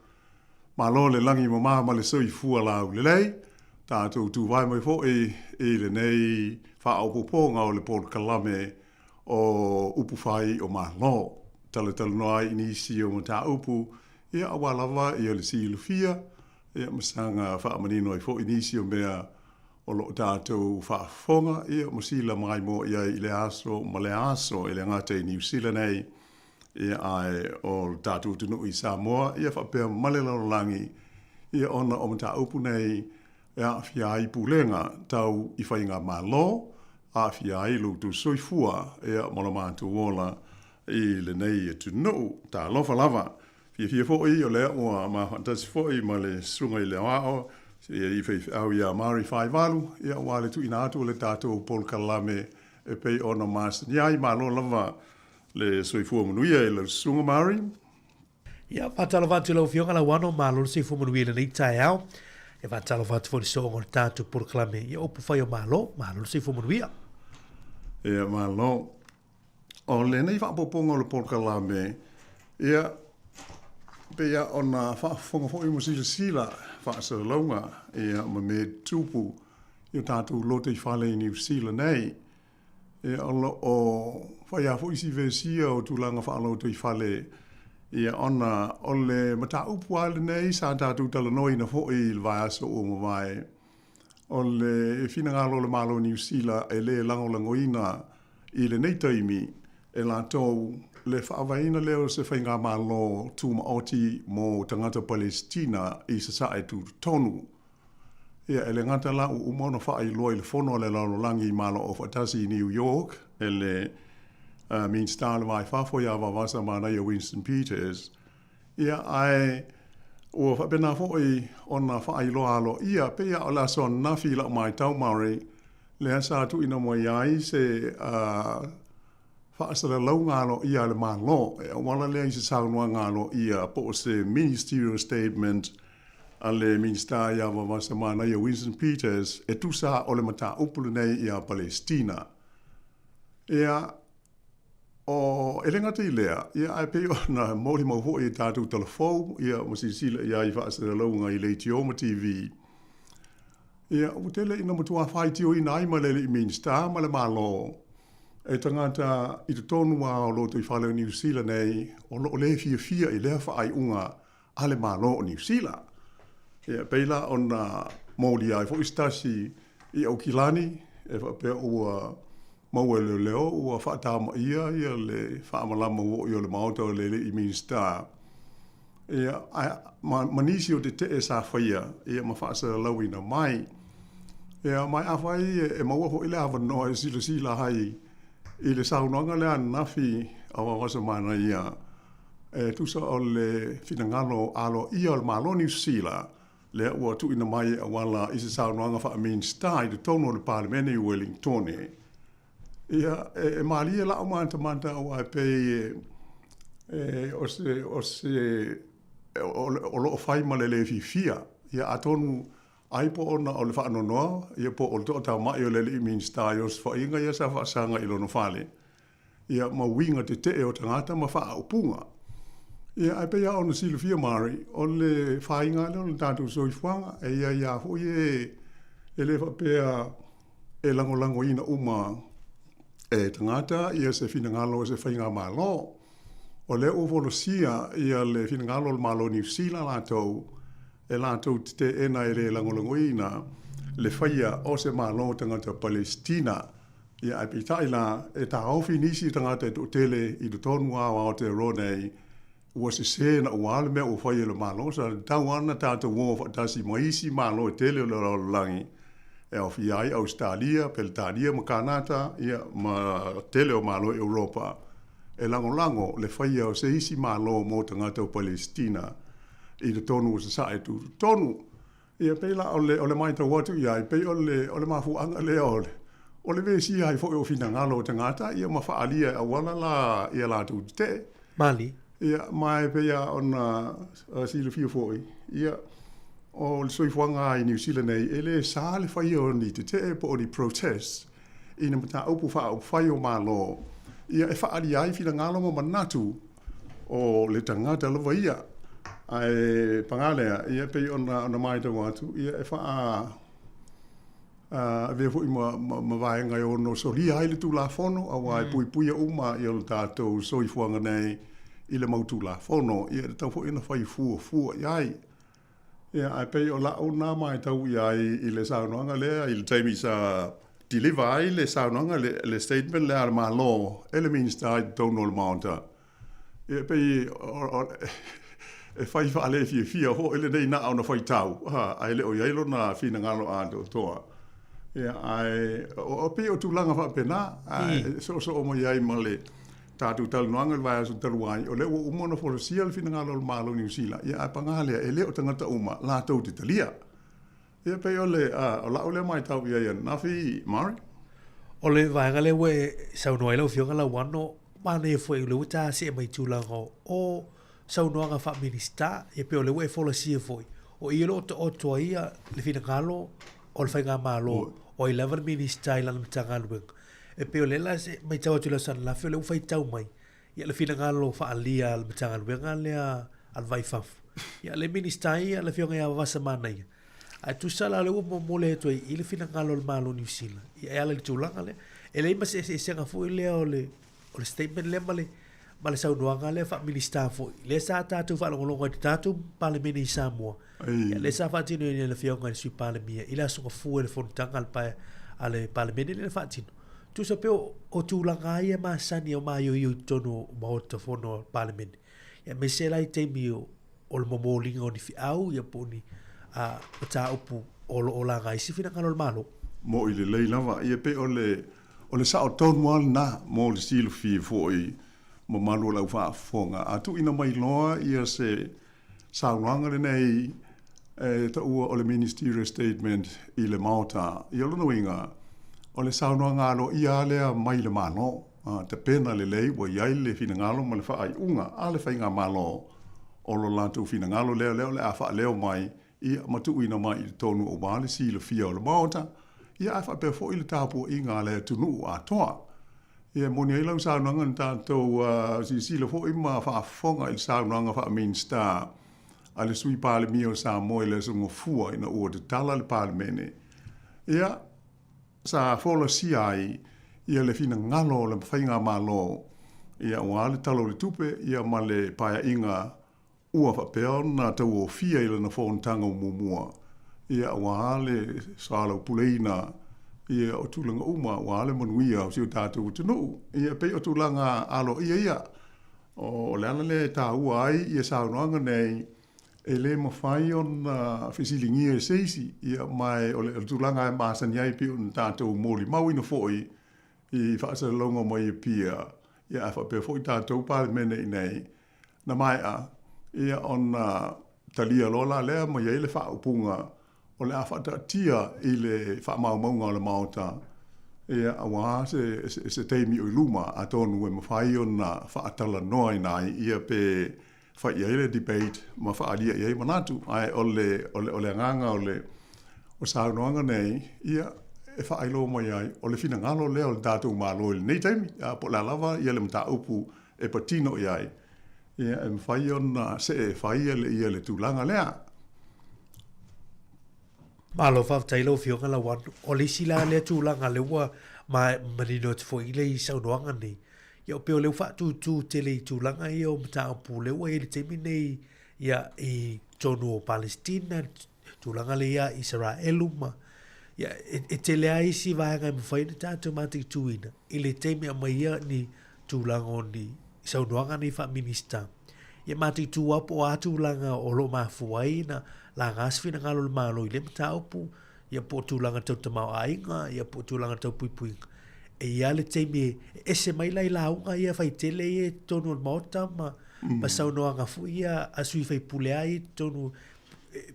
Malo le lagi mama ma le soifua laulelei, tatou tuvae mai foi i lenei faaopoopoga o le polokalame o upu fai o Malo. Talatalanoa ai i nisi o mataupu, ia aua lava ia le silafia Ia, ma saga faamanino ai foi nisi o mea o lo o tatou faafofoga, ia, ma sila maimoa i ai i lea aso ma lea aso, e le gata i Niu Sila nei, ia, ae o le tatou atunuu i Samoa, ia, faapea ma le lalolagi, ia, ona o mataupu nei e aafia ai pulega tau i faigamalo, aafia ai lo outou soifua, ia, ma lo matou ola i lenei atunuu. Talofa lava! Fiafia foi o lea ua ma faatasi foi ma le Susuga i le Aoao i alii faifeau ia Mari Faivalu, ia aua le tuuina atu o le tatou polokalame e pei ona masani ai. Malo lava le soifua manuia i lau Susuga Mari. Ia, faatalofa atu i lau Afioga Lauano, malo le soifua manuia i lenei taeao. E faatalofa atu foi i le sooga o le tatou polokalame i upu fai o Malo, malo le soifua manuia. Ia, malo. O lenei faaopoopoga o le polokalame, ia, pei lava ona faafofoga foi ma silasila faasalalauga ia, ma mea tutupu i o tatou lotoifale i Niu Sila nei. Ia, o lo o fai lava foi si vesia o tulaga faalotoifale, ia, ona o le mataupu lava lenei sa tatou talanoaina foi i le vaiaso ua mavae, O le finagalo o le Malo o Niu Sila e le lagolagoina i lenei taimi e latou le faavaeina lea o se faigamalo tumaoti mo tagata Palesitina i Sasae tutotonu. Ia, e le gata la ua uma ona faailoa i le Fono a le Lalolagi i Malo Aufaatasi i New York e le Minisita o le Va i Fafo ia Vavasa Manaia Winston Peters, Ia, ae ua faapena foi ona faailoa aloaia, pei lava o le aso ananafi i lau matau Murray, lea sa tuuina mai ai se faasalalauga aloaia a le Malo, e auala lea i se saunoaga aloaia po o se Ministerial Statement a le Minisita ia Vaavasamanaia Winston Peters e tusa o le mataupu lenei ia Palesitina. Ia, O, e le gata i lea, ia, ae pei ona molimau foi i tatou talafou, ia, ma silasila i ai i faasalalauga i leitio ma TV, ia, ua tele ina matua faitioina ai ma le alii Minisita ma le Malo e tagata i totonu lava o lotoifale o Niu Sila nei o lo o le fiafia i lea faaiuga a le Malo o Niu Sila. Ia, pei la ona molia ai foi se tasi i Aukilani e faapea ua maua e leoleo ua faatamaia ia le faamalama ua oo i le Maota o le alii Minisita, ia, ma, ma nisi o tetee sa faia ia ma faasalalauina mai. Ia, ma afai e maua foi le avanoa e silasila ai i le saunoaga lea ananafi a Vaavasamanaia, e tusa o le finagalo aloaia o le Malo o Niu Sila, lea ua tuuina mai e auala i se saunoaga faa-Minisita i totonu o le Palemene i Uelingtone. Ia, e, e malie la'u matamata aua e pei e, e, o se, o se, o, o lo o fai ma le lē fiafia. Ia, atonu ai po ona o le faanoanoa, ia po o le toatamai o le alii Minisita i osofaiga ia sa faasaga i lona fale. ia, ma uiga tetee o tagata ma faaupuga. Ia, ae pei lava ona silafia Mari, o le faiga lea o le tatou soifuaga, e i ai lava foi e, e le faapea e lagolagoina uma e tagata ia se finagalo o se faigamalo. O lea ua folasia ia le finagalo o le Malo o Niu Sila latou, e latou te teena e le lagolagoina le faia o se Malo tagata Palesitina. Ia, ae peitai la, e taofi nisi tagata e toatele i totonu lava o Aotearoa nei, ua sese naua le mea ua fai e le Malo, sa tatau lava ona tatou o faatasi ma isi Malo e tele o le lalolagi, e aofia ai Ausetalia, Peretania ma Kanata, ia, ma tele o Malo i Europa, e lagolago le faia o se isi Malo mo tagata o Palesitina i totonu o Sasae tutotonu. Ia pei la o le, o le matau atu i ai, pei o le, o le mafuaaga lea o le, o le vesia ai foi o finagalo o tagata, ia ma faaalia e auala la ia latou tetee. Mali. Ia, ma e pei lava ona silafia foi, ia, O le soifuaga i Niu Sila nei, e le sa le faia o ni tetee po o ni protests i ni mataupu faaupufai o Malo, ia e faaalia ai finagalo ma manatu o le tagata lava ia. Ae paga lea, ia e pei ona ona matau atu, ia e faa avea foi ma, ma, ma vaega e ono solia ai le Tulafono, aua e puipuia uma ia lo tatou soifuaga nei i le mau Tulafono, ia e tatau foi ona fai fuafua i ai. Ia, ae pei o lau na matau i ai i le saunoaga lea i le taimi sa deliver ai le saunoaga, le, le statement lea a le Malo e le Minisita i totonu o le Maota. Ia, e pei o, o, e fai faalefiafia foi lenei na ona faitau, ha, ae le o i ai lona finagalo atoatoa. Ia, ae o, o pei o tulaga faapena, ae soosoo mai ai ma le tatou talanoaga i le vaiaso talu ai, o lea ua uma ona folasia le finagalo o le Malo o Niu Sila, ia ae paga lea, e le o tagata uma latou te talia. Ia e pei o le, o lau lea matau i ai ananafi, Murray. O le vaega lea ua e saunoa ai lau Afioga Lauano, manaia foi o lea ua ta see mai i tulaga o saunoaga faa-Minisita, ia pei o lea ua e folasia foi, o i o lo o taoto ai le finagalo o le Faigamalo, o ai lava le Minisita i lana Matagaluega. E pei o lea la se matau atu i le aso ananafi o lea ua faitau mai ia le finagalo faaalia a le Matagaluega lea a le Vai i Fafo. Ia le Minisita ia le Afioga ia Vasa Manaia. Ae tusa la o lea ua momoli atu ai i le finagalo o le Malo o Niu Sila ia e ala i le tulaga lea. E leai ma se eseesega foi lea o le o le statement lea ma le ma le saunoaga lea faa-Minisita foi, lea sa tatou faalogologo ai i le tatou Palemene i Samoa, ia, lea sa faatinoina e le Afioga i le Sui Palemia i le Aso Gafua i le fonotaga a le pae a le Palemene lea na faatino. Tusa pei o, o tulaga lava ia e masani o maioio i totonu o Maota Fono a le Palemene. Ia, aemaise la i taimi o, o le momoliga o ni feau ia po o ni a, mataupu o lo o laga ai se finagalo o le Malo. Mo'i lelei lava. Ia pei o le, o le sao tonu lava lena mo le silafia foi mamalu o le au faafofoga. A tuuina mai loa ia se saunoaga lenei e taua o le Ministerial Statement i le Maota, ia o lona uiga, o le saunoaga aloaia lava lea mai le Malo, a tapena lelei ua i ai le finagalo ma le faaiuga a le Faigamalo o lo latou finagalo lea, lea o le a faaleo mai ia ma tuuina mai i totonu aua le silafia o le Maota, ia ae faapea foi le tapuaiga a le atunuu atoa. Ia e moni ai lau saunoaga na tatou silasila foi ma faafofoga i le saunoaga faa-Minisita a le Sui Palemia o Samoa i le Aso Gafua ina ua tatala le Palemene. Ia, sa folasia ai ia le finagalo o le Faigamalo ia aua le Tala o le Tupe ia ma le Paeaiga Ua faapea ona tauofia i lana fonotaga muamua, ia aua le soalaupuleina ia o tulaga uma aua le manuia o si o tatou atunuu. Ia e pei o tulaga aloaia ia. O le ala lea e taua ai ia saunoaga nei, e le mafai ona fesiligia e se isi, ia ma o le tulaga e masani ai pei ona tatou molimauina foi i faasalalauga mai Apia, ia ae faapea foi tatou Palemene i inei, Na maea, ia ona talia loa la lea ma i ai le faaupuga o le a faataatia i le faamaumauga o le Maota, ia aua se, se, se taimi o i luma, atonu e mafai ona faatalanoaina ai, ia pe fai i ai le debate ma faaalia i ai manatu. Ae o le, o le, o le agaga o le, o saunoaga nei, ia, e faailoa mai ai, o le finagalo lea o le tatou Malo i lenei taimi, a po o le a lava ia le mataupu e patino i ai, ia, e mafai ona see e fai ia le, ia le tulaga lea. Malo faafetai lau Afioga Lauano. O le isi la lea tulaga lea ua manino atu foi i le saunoaga nei, ia o pei o lea ua faatūtū tele i tulaga ia o mataupu lea ua i ai i le taimi nei ia i totonu o Palestina, tulaga lea ia Isaraelu ma ia e, e tele lava isi vaega e mafai ona tatou mataituina i le taimi e aumai ai ni tulaga o ni saunoaga nei faa-Minista. Ia mataitu lava po o a tulaga o lo o mafua ai na laga se finagalo o le Malo i lea mataupu, ia po o tulaga tau tamaoaiga, ia po o tulaga tau puipuiga. E i ai le taimi e ese mai la i lauga ia faitele ia i totonu o le Maota ma, ma saunoaga foi ia a sui faipule lava ia i totonu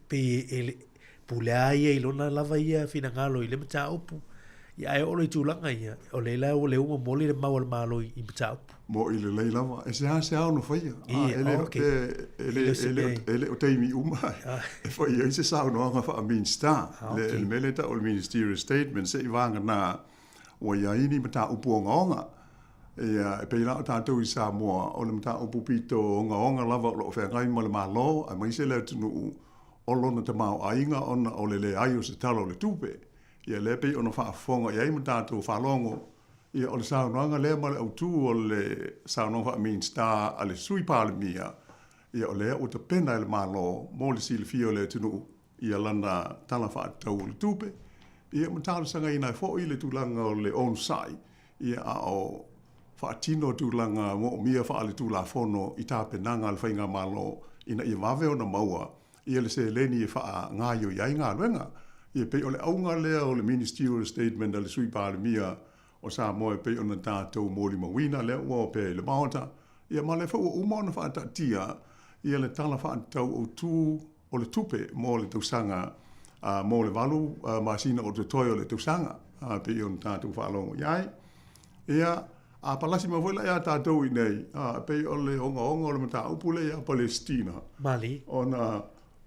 pei e pule lava ia i lona lava ia finagalo i le mataupu. Ia ae oo loa i tulaga ia, o lea la ua momoli le mau a le Malo i mataupu. Mo'i lelei lava, e seasea ona faia. E le, okay. e, le, e, le, e le o taimi uma e fai ai se saunoaga faa-Minista. Ah, okay. Le, le mea lea e tau o le Ministerial Statement, se'i vagana ua i ai ni mataupu ogaoga. Ia, e pei la o tatou i Samoa, o le mataupu pito ogaoga lava o lo o feagai ma le Malo, aemaise le atunuu o lona tamaoaiga ona o le leai o se Tala o le Tupe. Ia lea pei ona faafofoga i ai ma tatou faalogo, ia o le saunoaga lea ma le autu o le saunoaga faa-Minisita a le Sui Palemia, ia o lea ua tapena e le Malo mo le silafia o le atunuu ia lana Tala Faatatau o le Tupe, ia ma talosagaina ai foi le tulaga o le onosai, ia a o faatino tulaga moomia faaletulafono i tapenaga a le Faigamalo ina ia vave ona maua ia le seleni e faagaioi ai galuega. Ia pei o le auga lea o le Ministerial Statement a le Sui Palemia o Samoa e pei ona tatou molimauina lea ua opea i le Maota, ia ma lea foi ua uma ona faataatia ia le Tala Faatatau Autu o le Tupe mo le tausaga mo le 8 masina o totoe o le tausaga e pei ona tatou faalogo i ai. Ia, a palasi mai foi la ia tatou i inei, e pei o le ogaoga o le mataupu lea ia Palesitina. Mali. Ona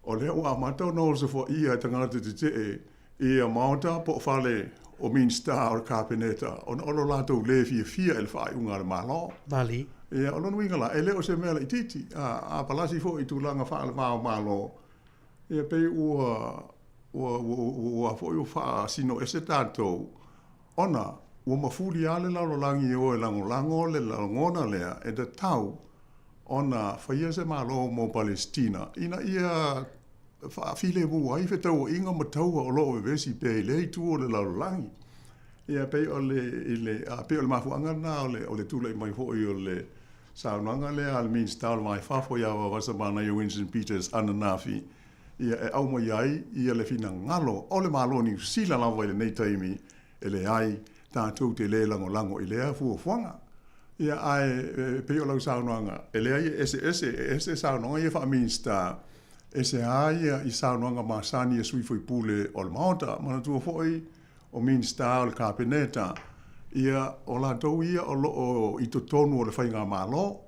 o lea ua amata ona osofaia e tagata tetee ia Maota po o fale o Minisita o le Kapeneta ona o lo latou le fiafia i le faaiuga a le Malo. Mali. Ia, o lona uiga la, e le o se mea laitiiti. A palasi foi i tulaga faale-va o Malo, ia pei ua, ua, ua, ua, foi ua faasino ese tatou Ona ua mafuli lava le lalolagi e o e lagolago le lagona lea e tatau ona faia se Malo mo Palesitina ina ia faafilemu ai fetauaiga ma taua o lo o vevesi pea i lea itu o le lalolagi. Ia, pei o le, i le, a, pei o le mafuaaga lena o le, o le tulai mai foi o le saunoaga lea a le Minisita o le Va i Fafo ia Vaovasamanaia Winston Peters ananafi, ia e aumai ai ia le finagalo o le Malo o Niu Sila lava i lenei taimi, e leai, tatou te le lagolago i lea fuafuaga. Ia, ae e pei o lau saunoaga, e leai e eseese, e ese saunoaga ia faa-Minisita, ese lava ia i saunoaga masani a sui faipule o le Maota. Manatua foi o Minisita o le Kapeneta, ia, o latou ia o lo o i totonu o le Faigamalo.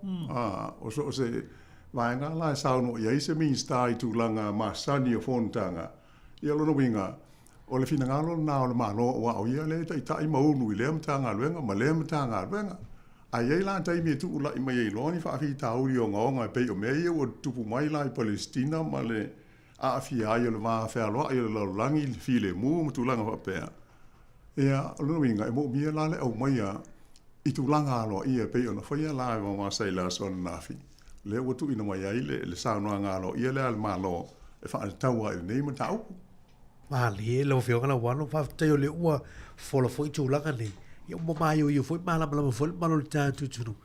O so o se vaega la e saunoa i ai se Minisita i tulaga masani o fonotaga, ia o lona uiga, o le finagalo lena o le Malo aua o ia lea e taitai ma ulu i lea Matagaluega ma lea Matagaluega. Ae i ai la taimi e tuulai mai ai loa ni faafitauli ogaoga e pei o mea ia ua tutupu mai la i Palesitina ma le aafia ai o le va fealoai o le lalolagi i le filemu ma tulaga faapea. Ia, o lona uiga, e moomia la le aumaia i tulaga aloaia e pei ona faia la e Vaovasa i le aso ananafi, lea ua tuuina mai ai le, le saunoaga aloaia lea a le Malo e faatatau ai i lenei mataupu. Malie lau Afioga Lauano, faafetai o lea ua fola foi tulaga nei. Ia ua maioio foi, malamalama foi le mamalu o le tatou atunuu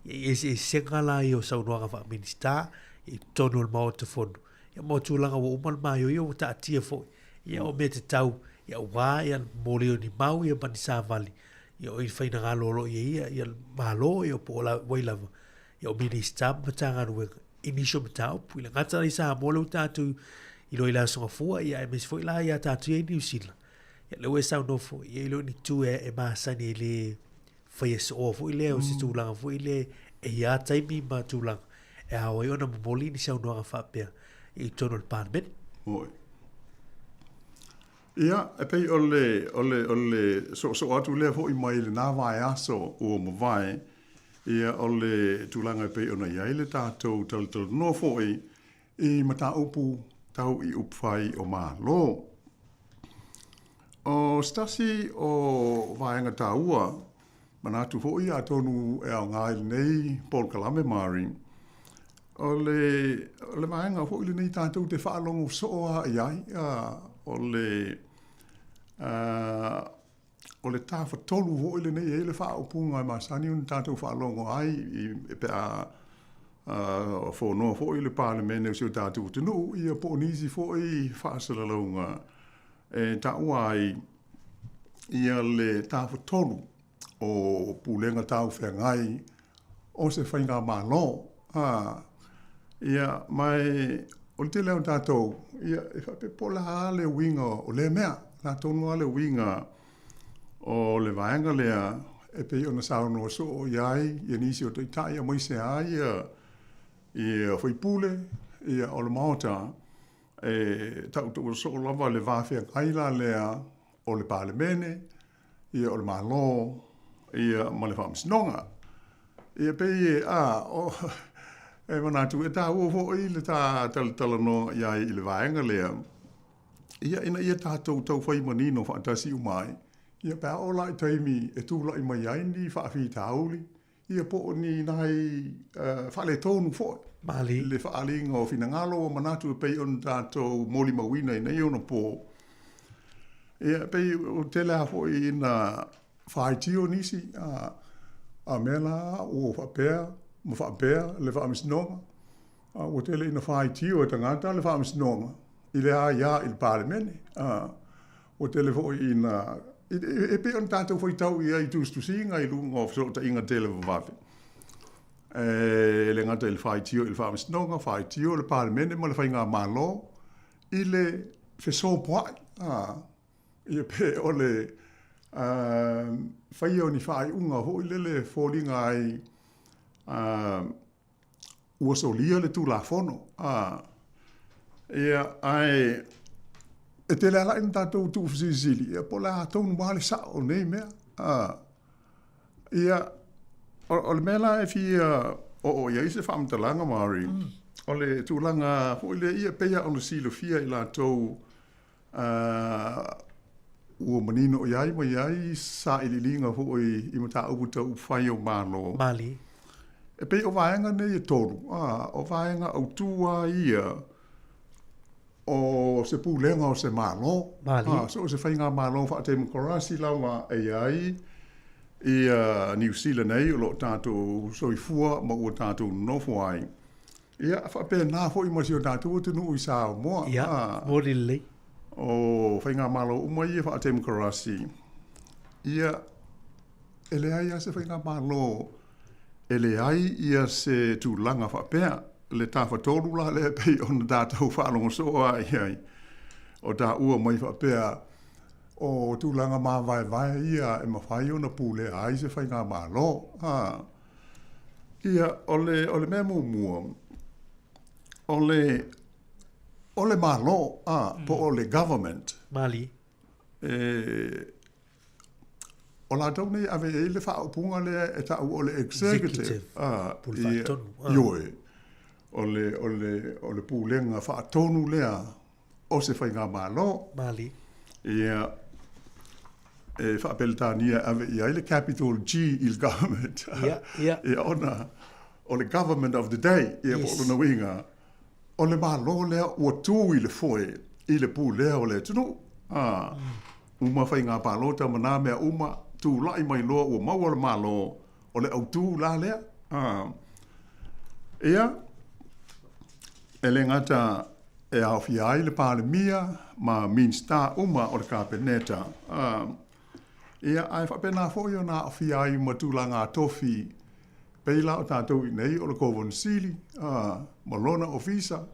i eseesega la ia o saunoaga faa-Minisita i totonu o le Maota Fono. Ia ma tulaga ua uma le maioio ua taatia foi. Ia o mea tatau, ia aua ia momoli o ni mau ia ma ni savali. Ia o i fainagalo o lo o i ai ia, ia Malo ia po o la, wai lava. Ia o Minisita ma Matagaluega i nisi o mataupu. I le gata la i Samoa lea ua tatou iloa i le Aso Gafua, ia aemaise foi la ia tatou ia i Niu Sila. Ia lea ua e saunoa foi, ia e le o ni itu e, e masani e le faia sooa foi lea, o se tulaga foi lea e i ai taimi ma tulaga e ao ai ona momoli ni saunoaga faapea i totonu o le Palemene. Oi. Ia, e pei o le, o le, o le soosoo atu lea foi mai lena vaiaso ua mavae, ia o le tulaga e pei ona i ai le tatou talatalanoa foi i mataupu tau i upufai o Malo. O se tasi o vaega taua, manatu foi atonu e aoga i lenei polokalame Mari, o le, o le vaega foi lenei tatou te faalogo soo lava i ai, o le, o le tafatolu foi lenei e i ai le faaupuga e masani ona tatou faalogo ai pe a fonoa foi le Palemene o si o tatou atunuu, ia po o nisi foi faasalalauga e taua ai ia le tafatolu o pulega taufeagai o se faigamalo. A, ia, ma e, o le tele o tatou, ia, e faapea po o le a le uiga o lea mea, o le a tonu lava le uiga. O le vaega lea e pei ona saunoa soo i ai ia nisi o taitai aemaise lava ia ia sui usufono ia o le Maota, e tautaua soo lava le va feagai la lea o le Palemene, ia o le Malo, ia ma le Faamasinoga. Ia pei e, a, o, e manatu e taua foi le ta talatalanoa i ai i le vaega lea, ia ina ia tatou taufai manino faatasi uma ai, ia pe a oo la i taimi e tulai mai ai ni faafitauli, ia po o ni nai faaletonu foi Mali. le faaaliga o finagalo ua manatu e pei ona tatou molimauina i nei ono po. Ia e pei ua tele lava foi ina faitio nisi, a, a mea la ua faapea ma faapea le Faamasinoga, a ua tele ina faitio e tagata le Faamasinoga i le aia i le Palemene. A, ua tele foi ina, e pei ona tatou faitau i ai i tusitusiga i luga o fesootaiga televavave, e le gata i le faitio i le Faamasinoga, faitio le Palemene ma le Faigamalo i le fesopoai, a, ia pe o le faia o ni faaiuga foi lele e foliga ai, a, ua solia le Tulafono. A, ia, ae e tele lava la ina tatou tuufesilisili, ia, po o le a tonu lava le sao o nei mea. A, ia, o le mea la e fia oo i ai se faamatalaga, Marie, o le tulaga foi lea, ia, e pei lava ona silafia e i latou ua manino i ai ma i ai sailiiliga foi i mataupu tau upufai o Malo. Malie. E pei o vaega nei e tolu, a, o vaega autū lava ia o se pulega o se Malo. Malie. A, so o se faigamalo faatemokarasi lava e i ai ia Niu Sila nei o lo o tatou soifua ma ua tatou nonofo ai. Ia, faapena foi ma si o tatou atunuu i Samoa. Ia, moni lelei. O faigamalo uma ia faatemokarasi, ia, e leai lava se faigamalo e leai ia se tulaga faapea, le tafatolu la lea e pei ona tatou faalogo soo lava i ai, o taua mai faapea, o tulaga mavaevae ia e mafai ona pulea ai se faigamalo. Ia, o le, o le mea muamua, o le, o le Malo, a, po o le government. Malie. E, o latou nei e ave i ai le faaupuga lea e ta'u o le executive. Executive. A, Pule faatonu. Ia, ioe. O le, o le, o le pulega faatonu lea o se faigamalo. Malie. Ia, e faa-Peretania e ave i ai le capital G i le government. Ia, ia. Ia, ona o le government of the day, ia po o lona uiga, o le Malo lea ua tu i le foe i le pulea o le atunuu. A, uma faiga palota ma na mea uma, tulai mai loa ua maua le Malo, o le autū la lea. A, ia, e le gata e aofia ai le Palemia ma Minisita uma o le Kapeneta. A, ia, ae faapena foi ona aofia ai ma tulaga tofi, pei la o tatou i inei o le Kovana Sili, a, ma lona ofisa,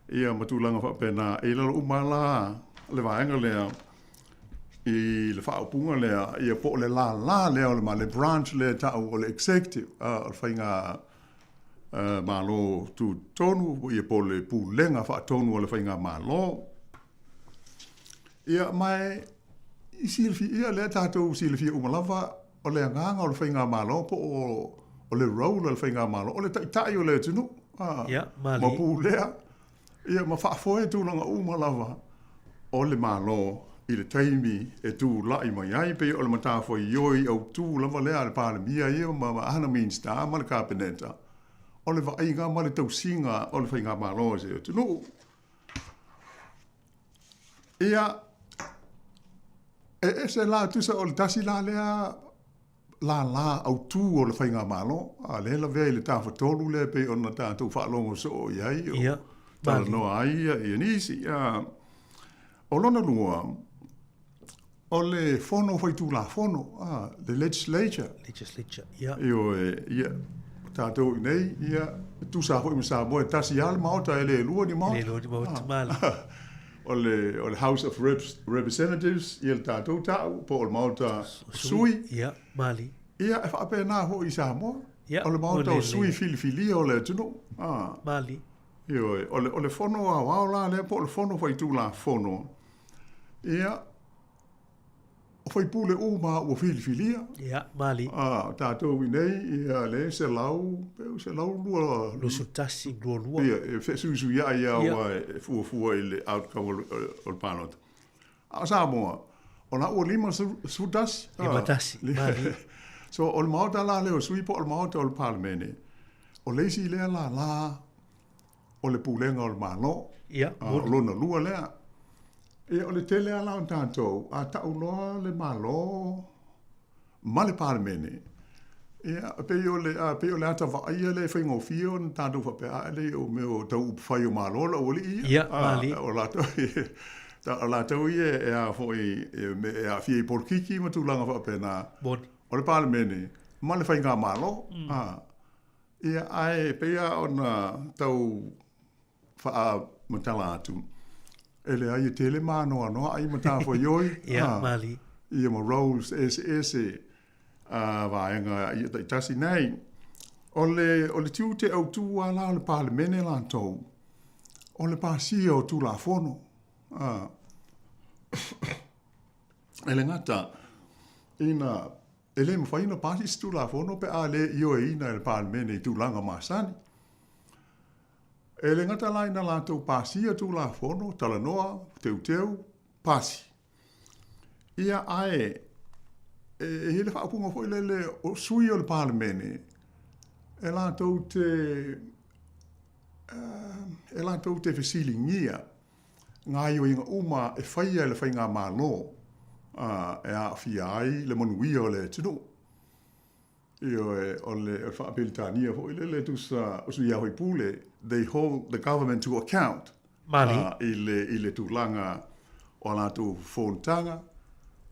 ia ma tulaga faapena. E i lalo uma lava la le vaega lea i le faaupuga lea, ia po o le lālā lea o le ma le branch lea e ta'u o le executive, a, o le faiga Malo tutotonu, ia po o le pulega faatonu a le faigamalo. Ia, ma e silafia, ia lea tatou silafia uma lava, o le agaga o le faigamalo po o le role a le faigamalo, o le taitai o le atunuu, a, Ia, malie. ma pulea, ia ma faafoe tulaga uma lava o le Malo i le taimi e tulai mai ai, pei o le matafaioi autū lava lea a le Palemia ia ma ana Minisita ma le Kapeneta, o le vaaiga ma le tausiga o le faigamalo a si atunuu. Ia, e ese la, tusa o le tasi la lea lālā autū o le faigamalo, a lea e lavea i le tafatolu lea e pei ona tatou faalogo soo i ai, o Ia, talanoa ai ia, ia nisi. A, o lona lua, o le Fono Faitulafono, a, le legislature. Legislature, ia. Ioe, ia, o tatou i inei, ia, e tusa foi ma Samoa, e tasi lava le Maota, e le lua ni Maota. E le lua ni Maota, malie. O le, o le House of Reps, Representatives, ia le tatou ta'u, po o le Maota o Sui. Ia, mali. Ia, e faapena foi i Samoa. Ia, O le Maota o moni Sui lelei. filifilia o le atunuu. A. Mali. Ioe, o le, o le Fono Aoao la lea po o le Fono Faitulafono, ia, o faipule uma ua filifilia. Ia, mali. A, o tatou i nei, ia, le 100, pe 102... 21, 22. Ia, e fesuisuiai lava aua e fuafua i le outcome o le, o le palota. A o Samoa, o la ua 51. 51, mali. So, o le Maota la lea o sui po o le Maota o le Palemene, o le isi lea lala o le pulega o le Malo. Ia, moni. O lona lua lea. Ia, o le tele lava la o tatou, a tau loa le Malo ma le Palemene, ia, e pei o le, a pei o le ata vaaia lea e faigofie ona tatou faapea, a e leai o mea o tau upufai o Malo le aualii ia. Ia, malie. O latou, o latou ia e a foi, e aafia i polokiki ma tulaga faapena. Moni. O le Palemene ma le Faigamalo. A, ia, ae pei lava ona tau faamatala atu, e leai e tele mānoanoaʻi matafaioi, Ia, mali. ia ma roles eseese a vaega ia taitasi nei. O le, o le tiute autū lava la o le Palemene latou, o le pasia o Tulafono. A, e le gata ina e le mafai ona pasi se Tulafono pe a le ioeina e le Palemene i tulaga masani. E le gata la ina latou pasia Tulafono, talanoa, teuteu, pasi. Ia, ae e i ai le faaupuga foi lele o sui o le Palemene, e latou te, e latou te fesiligia gaoioiga uma e faia e le Faigamalo e aafia ai le manuia o le atunuu. Ioe, o le Faa-Peretania foi lele, tusa o sui faipule, they hold the government to account. Mali. I le, i le tulaga o a latou fonotaga,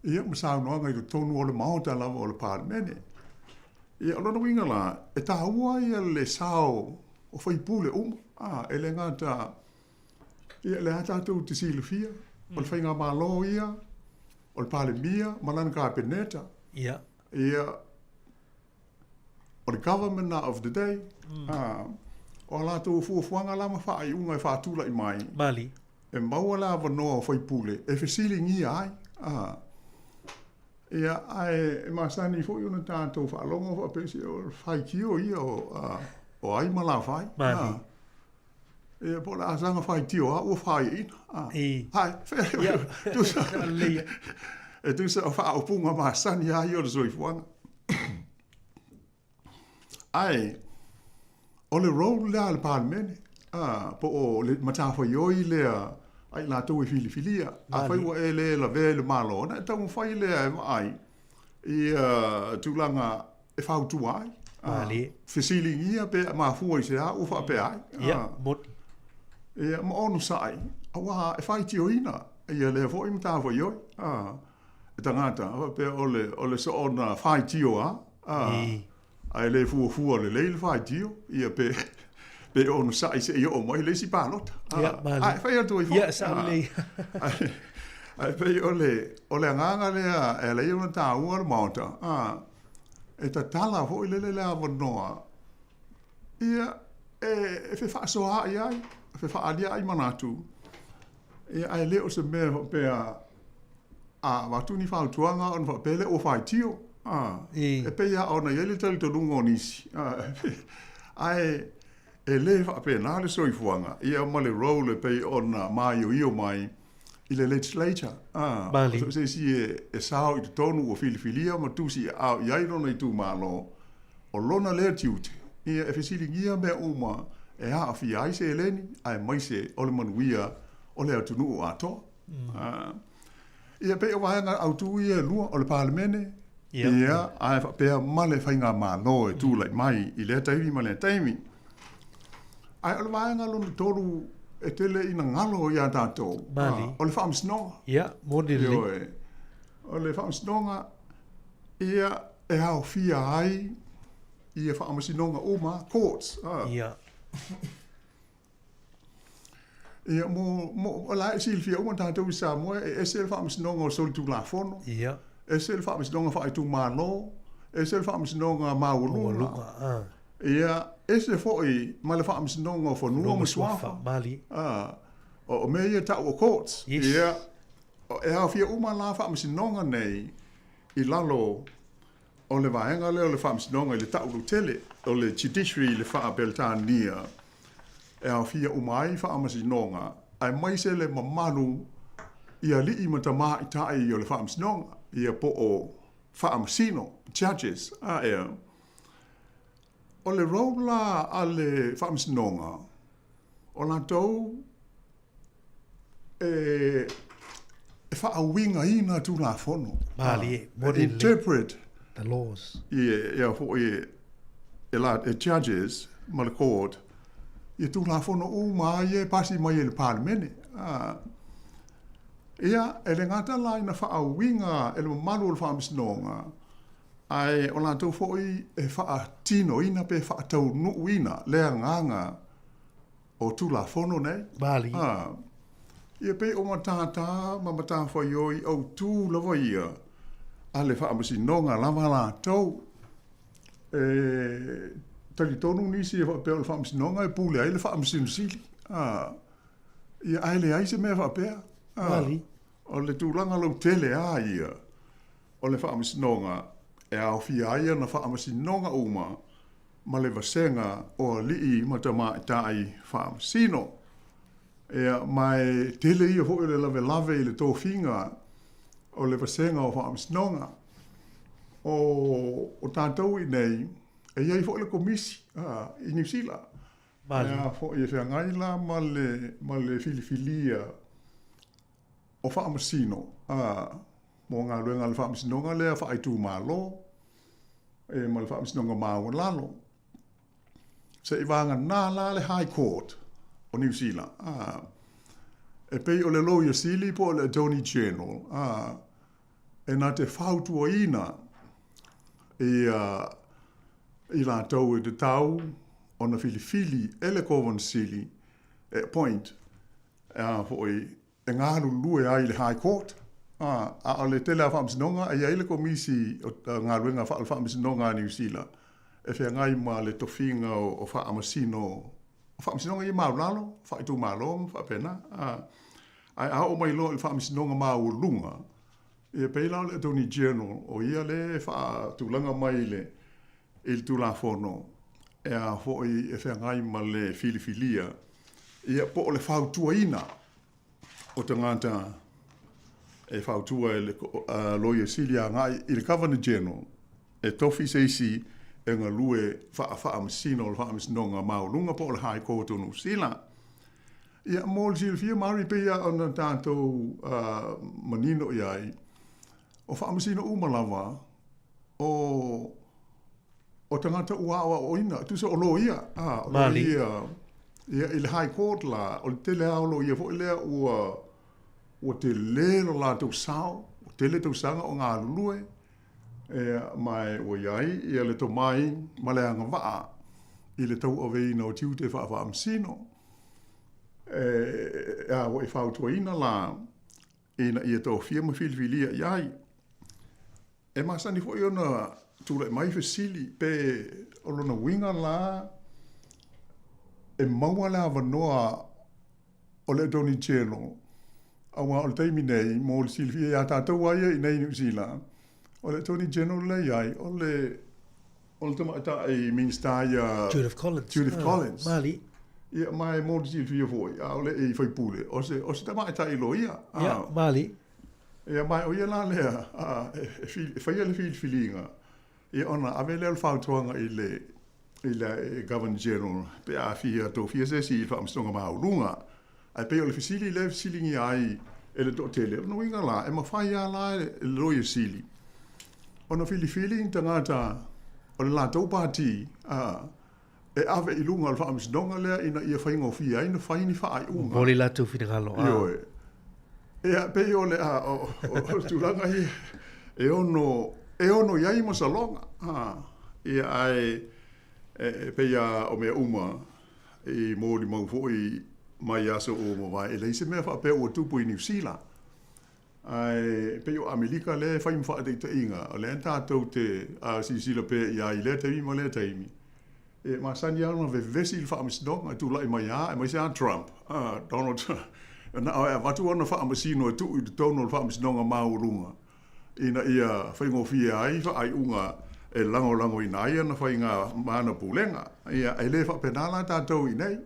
ia, ma saunoaga i totonu o le Maota lava o le Palemene. Ia, o lona uiga la, e taua ia le sao o faipule uma, a, e le gata, ia, lea tatou te silafia, o le Faigamalo ia, o le Palemia ma lana Kapeneta. Ia. Ia, o le government of the day, ā, o a latou fuafuaga la ma faaiuga e faatulai mai, Mali. e maua le avanoa o faipule e fesiligia ai, ā, ia, ae e masani foi ona tatou faalogo faapea, se o le faitio ia o, ā, o ai ma la fai, Mali. ā. Ia, po o le a saga faitio lava ua fāiaina. I. Hai, Ia. tusa, Lelei. e tusa o faaupuga masani lava ia o le soifuaga. Ae, o le role lea a le Palemene, a, po o le matafaioi lea a i latou e filifilia. Afai ua e le lavea i le Malo, ona e taumafai lea e vaai ia tulaga e fautua ai. Malie. Fesiligia pe mafua i se a ua faapea ai. Ia, moni. Ia, ma onosai, auā e faitioina ia lea foi matafaioi. E tagata, faapea o le, o le soona faitio lava, ae le fuafua lelei le faitio, ia pe, pe onosai seia oo mai le isi palota. Ia, malie. Ae fai atu ai foi. Ia, sao lelei. Ae, ae pei o le, o le agaga lea e ala ai ona taua le Maota, e tatala foi lele le avanoa, ia, e, e fefaasoaai ai, e fefaaliaai manatu, ia, ae le o se mea faapea, a avatu ni fautuaga ona faapea lea ua faitio, a, e pei lava ona i ai le talitonuga o nisi, a, ae e le faapena le soifuaga, ia ma le role e pei ona maioio mai i le legislature, a, Mali. so o se isi e, e sao i totonu ua filifilia ma tusi aao i ai lona itumalo, o lona lea tiute, ia e fesiligia mea uma e aafia ai seleni aemaise o le manuia o le atunuu atoa. A, ia pei o vaega autū ia e lua, o le Palemene, ia, ae faapea ma le Faigamalo e tulai mai i lea taimi ma lea taimi. Ae o le vaega lona tolu e tele ina galo iā tatou, o le Faamasinoga. Ia, moni lelei. Ioe, o le Faamasinoga, ia, e aofia ai ia Faamasinoga uma, courts. Ia. Ia, mo, mo, o la e silafia uma tatou i Samoa, e ese le Faamasinoga o Solitulafono, Ia. ese le Faamasinoga Faaitumalo, ese le Faamasinoga Maualuga, Maualuga, a. Ia, ese foi ma le Faamasinoga o Fanua ma Suafa. Malie. A, o mea ia e tau o courts. Yes. Ia, e aofia uma la Faamasinoga nei i lalo o le vaega lea o le Faamasinoga i le tau lautele, o le Judiciary i le Faa-Peretania, e aofia uma ai Faamasinoga, aemaise le mamalu i alii ma tamaitai o le Faamasinoga, ia po o Faamasino, Judges, a ea. O le role la a le Faamasinoga, o latou e faauigaina Tulafono. Malie, mo le Interpret the laws. Ia foi e la e judges ma le court ia Tulafono uma ia e pasi mai e le Palemene. Ia, e le gata la ina faauiga e le mamalu o le Faamasinoga, ae o latou foi e faatinoina pe faataunuuina le agaga o Tulafono nei. Malie. A, ia pei o matata ma matafaioi autū lava ia a le Faamasinoga lava latou. E talitonu nisi e faapea o le Faamasinoga e pule ai le Faamasino Sili. A, ia ae leai se mea faapea. A, Malie. o le tulaga lautele a ia o le Faamasinoga e aofia ai ana Faamasinoga uma ma le vasega o alii ma tamaitai faamasino. Ia, ma e tele ia foi o le lavelave i le tofiga o le vasega o faamasinoga. O, o tatou i nei, e i ai foi le komisi a, i Niu Sila. Ia, foi e feagai la ma le, ma le filifilia o faamasino a, mo galuega a le faamasinoga lea faaitumalo e ma le faamasinoga maualalo. Se i vagana la le High Court o Niu Sila, a, e pei o le Loia Sili po o le Attorney General, a, e na te fautuaina ia i latou e tatau ona filifili e le Kovana Sili e appoint a foi e galulue ai i le High Court, a, a o le tele lava o faamasinoga, e i ai le Komisi o Galuega Faale-Faamasinoga a Niu Sila e feagai ma le tofiga o faamasino, o faamasinoga ia maualalo, faaitumalo ma faapena, a. Ae a oo mai loa i le faamasinoga maualuga, ia pei la o le Attorney General, o ia lea e faatulaga mai i le, i le Tulafono e a foi e feagai ma le filifilia, ia po o le fautuaina o tagata e fautua e le Loia Sili agai i le Governor General e tofi se isi e galue faa-Faamasino o le Faamasinoga Maualuga po o le High Court o Niu Sila. Ia, mo le silafia, Mari, pei lava ona tatou manino i ai, o Faamasino uma lava, o o tagata ua aoaoina, tusa o loia, a, o loia, ia, i le High Court la, o le tele lava o loia foi lea ua, ua tele lo latou sao, ua tele tausaga o galulue, ia, ma ua i ai ia le tomai ma le agavaa i le tauaveina o tiute faafaamasino. E, a ua e fautuaina la, ina ia tofia ma filifilia i ai. E masani foi ona tulai mai fesili pe o lona uiga la e maua le avanoa o le Attorney General aua o le taimi nei mo le silafia iā tatou lava ia i inei i Niu Sila, o le Attorney General lea i ai o le o le tamaitai Minisita ia Judith Collins. Judith Collins. Malie. Ia, ma e mo le silafia foi, ʻaʻole i faipule, o se, o se tamaitai loia. Ia, malie. Ia, ma o ia la lea, a, e, e, e faia le filifiliga, ia ona ave lea o le fautuaga i le, i le Governor General, pe a fia tofia se isi i le Faamasinoga Maualuga. Ae pei o le fesili lea e fesiligia ai e le toatele, o lona uiga la, e mafai lava la e le Loia Sili ona filifili ni tagata o le latou pati, a, e ave i luga o le faamasinoga lea ina ia faigofie ai ona fai ni faaiuga. Momoli latou finagalo, a. Ioe. Ia, pei o le, a, o, o, o le tulaga ia, e ono, e ono i ai masaloga, a, ia, ae, e, e pei lava o mea uma i molimau foi. mai aso ua mavae, e leai se mea faapea ua tupu i Niu Sila. Ae pei o Amerika lea e fai ma faataitaiga, o lea tatou te silasila pea i ai i lea taimi ma lea taimi, e masani lava ona vevesi le faamasinoga e tulai mai lava, aemaise lava Trump, Donald Trump, na o e avatu ana faamasino e tuu i totonu o le faamasinoga maualuga ina ia faigofie ai faaiuga e lagolagoina ai ana faiga ma ana pulega. Ia, e le faapena la tatou i inei.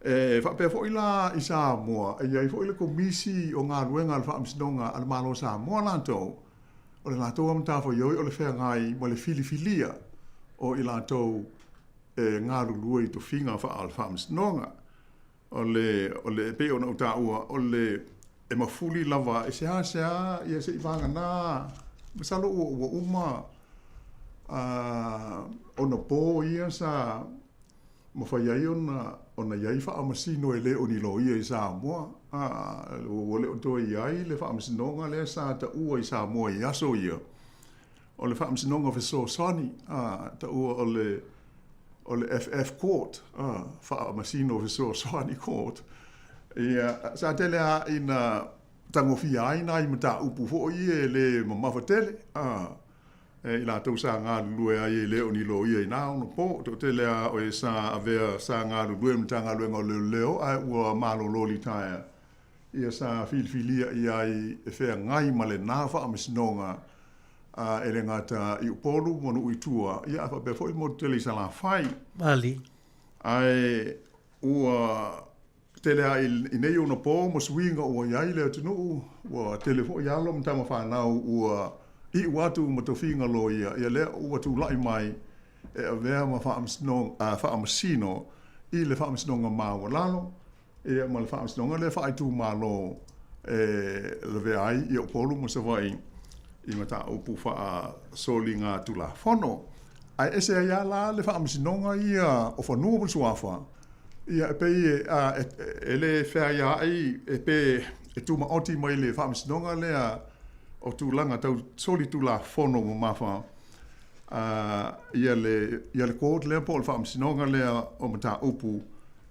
E faapea foi la i Samoa, e i ai foi le Komisi o Galuega a le Faamasinoga a le Malo o Samoa latou, o le latou lava matafaioi o le feagai ma le filifilia o i latou e galulue i tofiga faa-faamasinoga. O le, o le, e pei ona ou taua, o le, e mafuli lava e seasea ia se i vagana, masalo ua, ua uma ona po ia sa mafai ai ona ona i ai faamasino e le o ni loia i Samoa. A, ua le o toe i ai le faamasinoga lea sa taua i Samoa i aso ia, o le faamasinoga fesoasoani, a, taua o le, o le FF Court, a, faamasino fesoasoani court. Ia, sa tele lava ina tagofia ai nai mataupu foi ia e le mamafa tele, a, E i latou sa galulue ai e le o ni loia i na ono po, toatele lava o e sa avea sa galulue i le Matagaluega o Leoleo ae ua malolo litaea, ia sa filifilia i ai e feagai ma lena faamasinoga a e le gata i Upolu ma nuu i tua, ia ae faapea foi le motu tele i Salafai. Mali. Ae ua Tele lava i nei ona po ma suiga ua i ai le atunuu, ua tele foi alo ma tama fanau ua iu atu ma tofiga loia, ia lea ua tulai mai e avea ma faamasino i le faamasinoga maualalo, ia ma le faamasinoga lea faaitumalo e lavea ai i Upolu ma Savaii i mataupu faasoligatulafono. Ae ese ai lava la le faamasinoga ia o fanua ma le suafa, Ia, e pei e, a, e, e le feaiaai e pe e tumaoti mai le faamasinoga lea o tulaga tau solitulafono mamafa, a, ia le, ia le court lea po o le faamasinoga lea o mataupu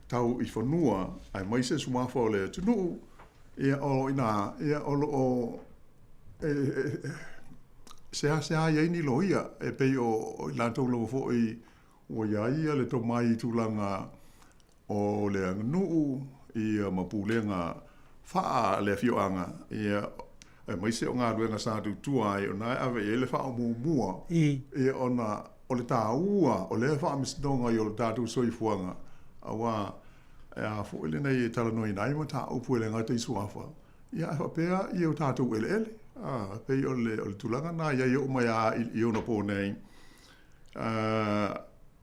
tau i fanua aemaise suafa o le atunuu, ia, o ina, ia, o lo o e, e, seasea i ai ni loia, e pei o, o i latou lava foi Ua i ai ia le tomai i tulaga o le aganuu ia ma pulega faa le afioaga ia aemaise o galuega sa tutua ai ona e ave i ai le faamuamua ia ona o le taua o lea faamasinoga i o tatou soifuaga aua e a foi lenei e talanoaina ai mataupu e le gata i suafa ia ae faapea i o tatou eleele a pei o le o le tulaga na i ai oo mai a i ona po nei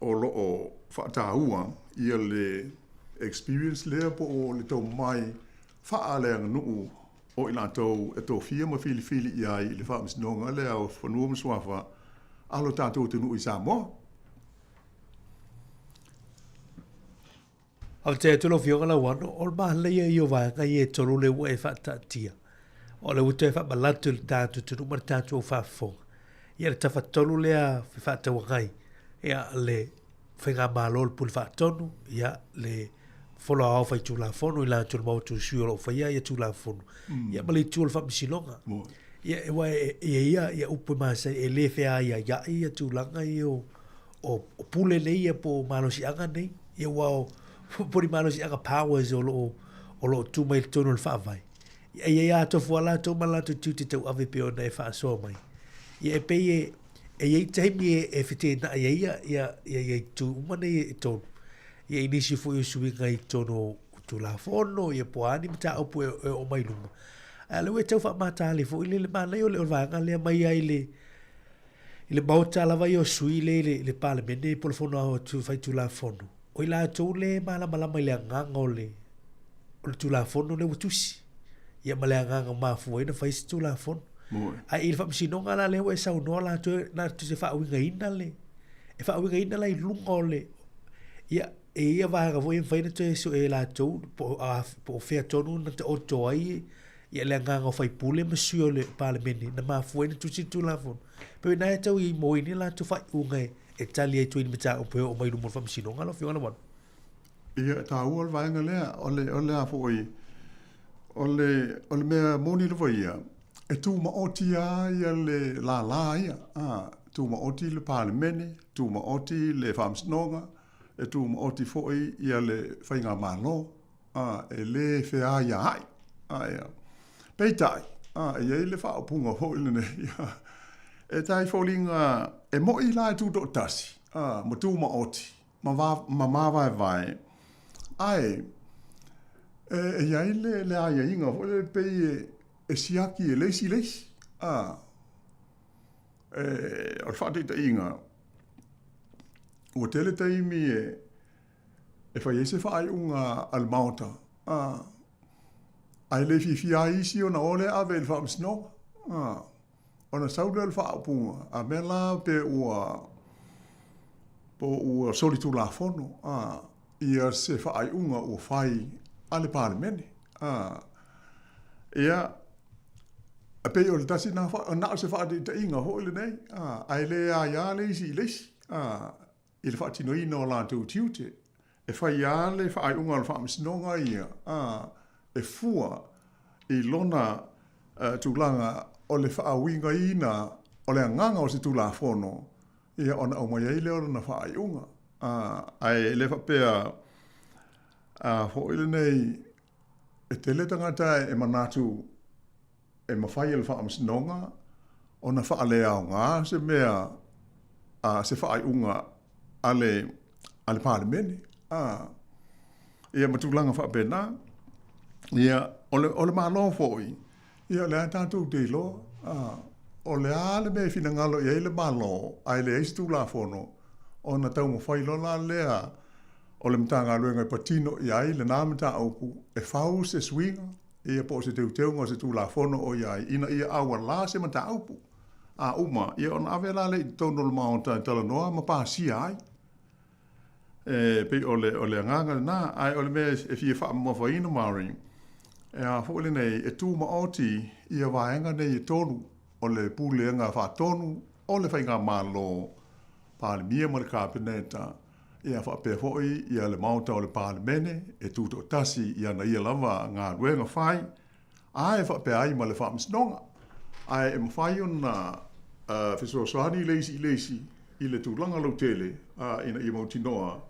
o lo o faataua ia le experience lea po o le tomai faaleaganuu o i latou e tofia ma filifili i ai i le faamasinoga lea o Fanua ma Suafa a lo tatou atunuu i Samoa. Faafetai atu lau Afioga Lauano, o le manaia ia o vaega ia e tolu lea ua e faataatia. O lea ua toe faamalatu i le tatou atunuu ma le tatou faafofoga. Ia le tafatolu lea fefaatauagai, ia le Faigamalo le Pule Faatonu, ia le Fono Aoao Faitulafono i latou le Maota o Sui o lo o faia ia Tulafono, ia ma le itu o le Faamasinoga. Ia aua e i ai ia, ia upu e masani e le feaiaiai ia tulaga ia o o, o pule nei ia po o malosiaga nei, ia ua o, po ni malosiaga powers o lo o, o lo o tu mai i totonu o le faavae. Ia ia ia tofu a latou ma latou tiute tauave pei ona e faasoa mai. Ia e pei e, e i ai taimi e, e fetenai ai ia, ia, ia, ia itu uma nei e tonu. Ia i nisi foi o suiga i totonu o Tulafono, ia po o a ni mataupu e, e oo mai luma. Ae o lea ua e tau faamatali foi le, le manaia o le, o le vaega lea mai ai le, I le Maota lava ia o sui lea i le Palemene po o le Fono Aoao Faitulafono, o i latou lea e malamalama i le agaga o le, o le Tulafono lea ua tusi, ia ma le agaga mafua ai ona fai se Tulafono. Ae i le Faamasinoga la lea ua e saunoa latou latou te faauigaina le, e faauigaina la i luga o le, ia, e i ai vaega foi e mafai ona toe sue e latou po o fea tonu na taoto ai ia le agaga o faipule ma sui o le Palemene na mafua ai ona tusi le Tulafono. Pei o i ina e tau i mo ai ni latou faaiuga e tali ai tua i ni mataupu e oo mai i luma o le Faamasinoga lau Afioga Lauano. Ia, e tāua le vaega lea, o le, o le a foi, o le, o le mea moni lava ia, e tūmaoti lava ia le lālā ia, ā, tūmaoti le Palemene, tūmaoti le Faamasinoga, e tūmaoti foi ia le Faigamalo, ā, e lē feāiāaʻi, ā, ea. Peitai, ā, e i ai le faaupuga foi lenei, ā, e tai foliga e moʻi la e tutoʻatasi, ā, ma tūmaoti, ma va, ma māvaevae, ae, e, e i ai le, le aiaiga foi lele pei e, e siaki e le isi le isi, ā, e, o le faataitaiga, ua tele taimi e, e fai ai se faaiuga a le Maota, ā, ae le fiafia ai isi ona o lea ave i le Faamasinoga, ā, ona sau lea o le faaupuga, a mea la pe ua, po ua solitulafono, ā, ia se faaiuga ua fai a le Palemene, ā, ia, e pei o le tasi na, na o se faataitaiga foi lenei, ā, ae le aia le isi i le isi, ā, i le faatinoina o latou tiute, e fai lava le faaiuga o le Faamasinoga ia, ā, e fua i lona tulaga o le faauigaina o le agaga o se Tulafono, ia, ona aumai ai lea o lona faaiuga. Ā, ae le faapea, a foi lenei, e tele tagata e manatu e mafai e le Faamasinoga ona faaleaoga se mea, a, se faaiuga a le, a le Palemene, a, ia ma tulaga faapena. Ia, o le, o le Malo foi, ia o lea tatou te iloa, a, o le a le mea e finagalo i ai le Malo, ae leai se Tulafono, ona taumafai loa la lea o le Matagaluega e patino i ai lena mataupu e fau se suiga, ia po o se teuteuga o se Tulafono o i ai ina ia aualā se mataupu. A uma, ia ona ave la lea i totonu o le Maota e talanoa ma pasia ai. E pei o le, o le agaga lena, ae o le mea e fia faamamafaina Maureen, e a foi lenei, e tūmaoti ia vaega nei e tolu o le Pulega Faatonu o le Faigamalo, Palemia ma le Kapeneta, ia faapea foi ia le Maota o le Palemene e tutoatasi i ana ia lava galuega fai, a e faapea ai ma le Faamasinoga. Ae e mafai ona fesoasoani le isi i le isi i le tulaga lautele ina ia mautinoa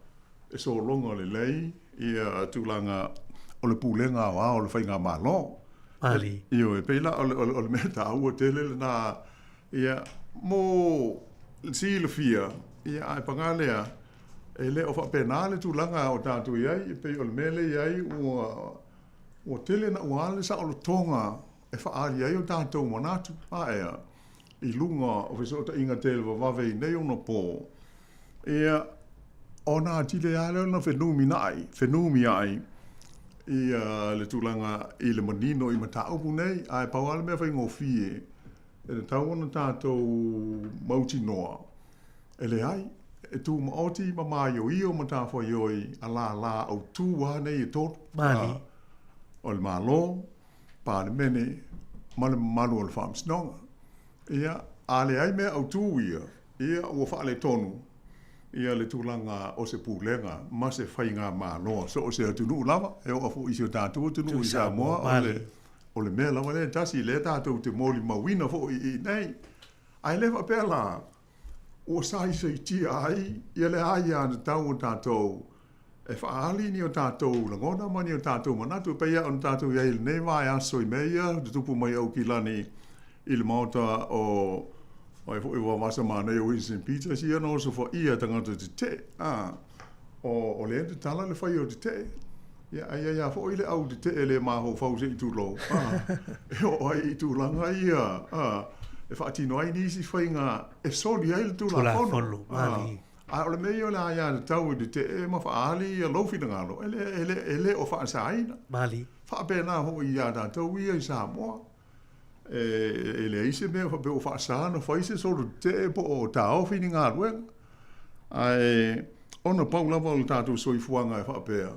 e sologa lelei ia tulaga o le pulega aoao o le Faigamalo. Mali. Ioe, pei la o le mea taua tele lena Ia, mo le silafia, ia, ae paga lea, e le o faapena le tulaga o tatou i ai, e pei o le mea lea i ai ua, ua tele naua le saolotoga e faaali ai o tatou manatu, ae i luga o fesootaiga televavave i nei ona po, ia, ona atili ai lava lea ona fenuminaai, fenumiai ia le tulaga i le manino i mataupu nei, ae pau lava le mea faigofie, E tatau ona tatou mautinoa, e leai, e tūmaoti ma māioio matafaioi a lālā autū lava nei e tolu, ā, o le Malo, Palemene ma le mamalu o le Faamasinoga. Ia, a leai mea autū ia, ia ua faaletonu ia le tulaga o se pulega ma se faigamalo a so o se atunuu lava, e oo foi i si o tatou atunuu i Samoa, o le O le mea lava lea e tasi, lea tatou te molimauina foi i inei. Ae le faapea la, ua saisaitia ai ia le aiatatau o tatou e faaali ni o tatou lagona ma ni o tatou manatu. E pei lava ona tatou i ai i lenei vaiaso i mea ia na tutupu mai Aukilani i le maota o ai foi vavasa manaia o Winston Peters ia na osofaia tagata tetee. A, o lea na tatala le fai o tetee. Ia, ae i ai lava foi le au tetee le mafaufau se i tulou, a, e oo ai i tulaga ia, a, e faatino ai nisi faiga e soli ai le Tulafono. Tulafono, a, a o le mea ia o le aiatatau e tetee ma faaali ia lou finagalo, e le, e le, e le o faasaina. Malie. Faapena foi ia tatou ia i Samoa. E leai se mea faapea ua faasa ona fai se solo tetee po o taofi ni galuega. Ae ona pau lava o le tatou soifuaga e faapea,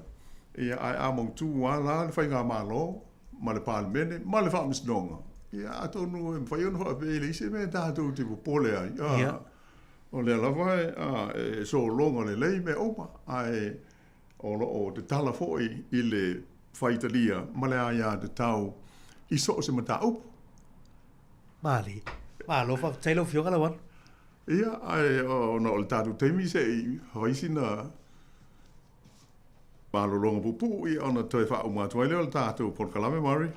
ia ae a mautu lava la le Faigamalo ma le Palemene ma le Faamasinoga, ia atonu e mafai ona faapea e leai se mea tatou te popole ai. Ia. O lea lava e sologa lelei mea uma, ae. O lo o tatala foi i le faitalia ma le aiatatau i so o se mataupu. Malie. Malo faafetai lau Afioga Lauano. Ia, ae ona o le tatou taimi se i fai sina malologa puupuu, ia ona toe faauma atu ai lea o le tatou polokalame, Murray.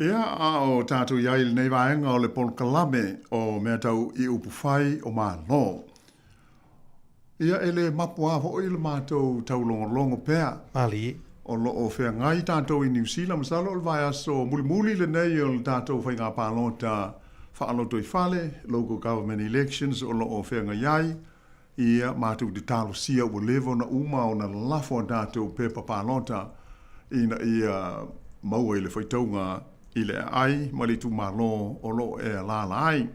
Ia, a o tātou i ai i lenei vaega o le polokalame o mea tau i upufai o Malo. Ia, e le mapuā foi le matou taulogologo pea. Malie. O lo o feagai tātou i Niu Sila, masalo o le vaiaso mulimuli lenei o le tātou faiga palota faalotoifale, local government elections, o lo o feagai ai. Ia, matou te talosia ua leva ona uma ona lalafo a tatou pepa palota ina ia maua i le faitauga i le aai ma le itumalo o lo o e alaala ai.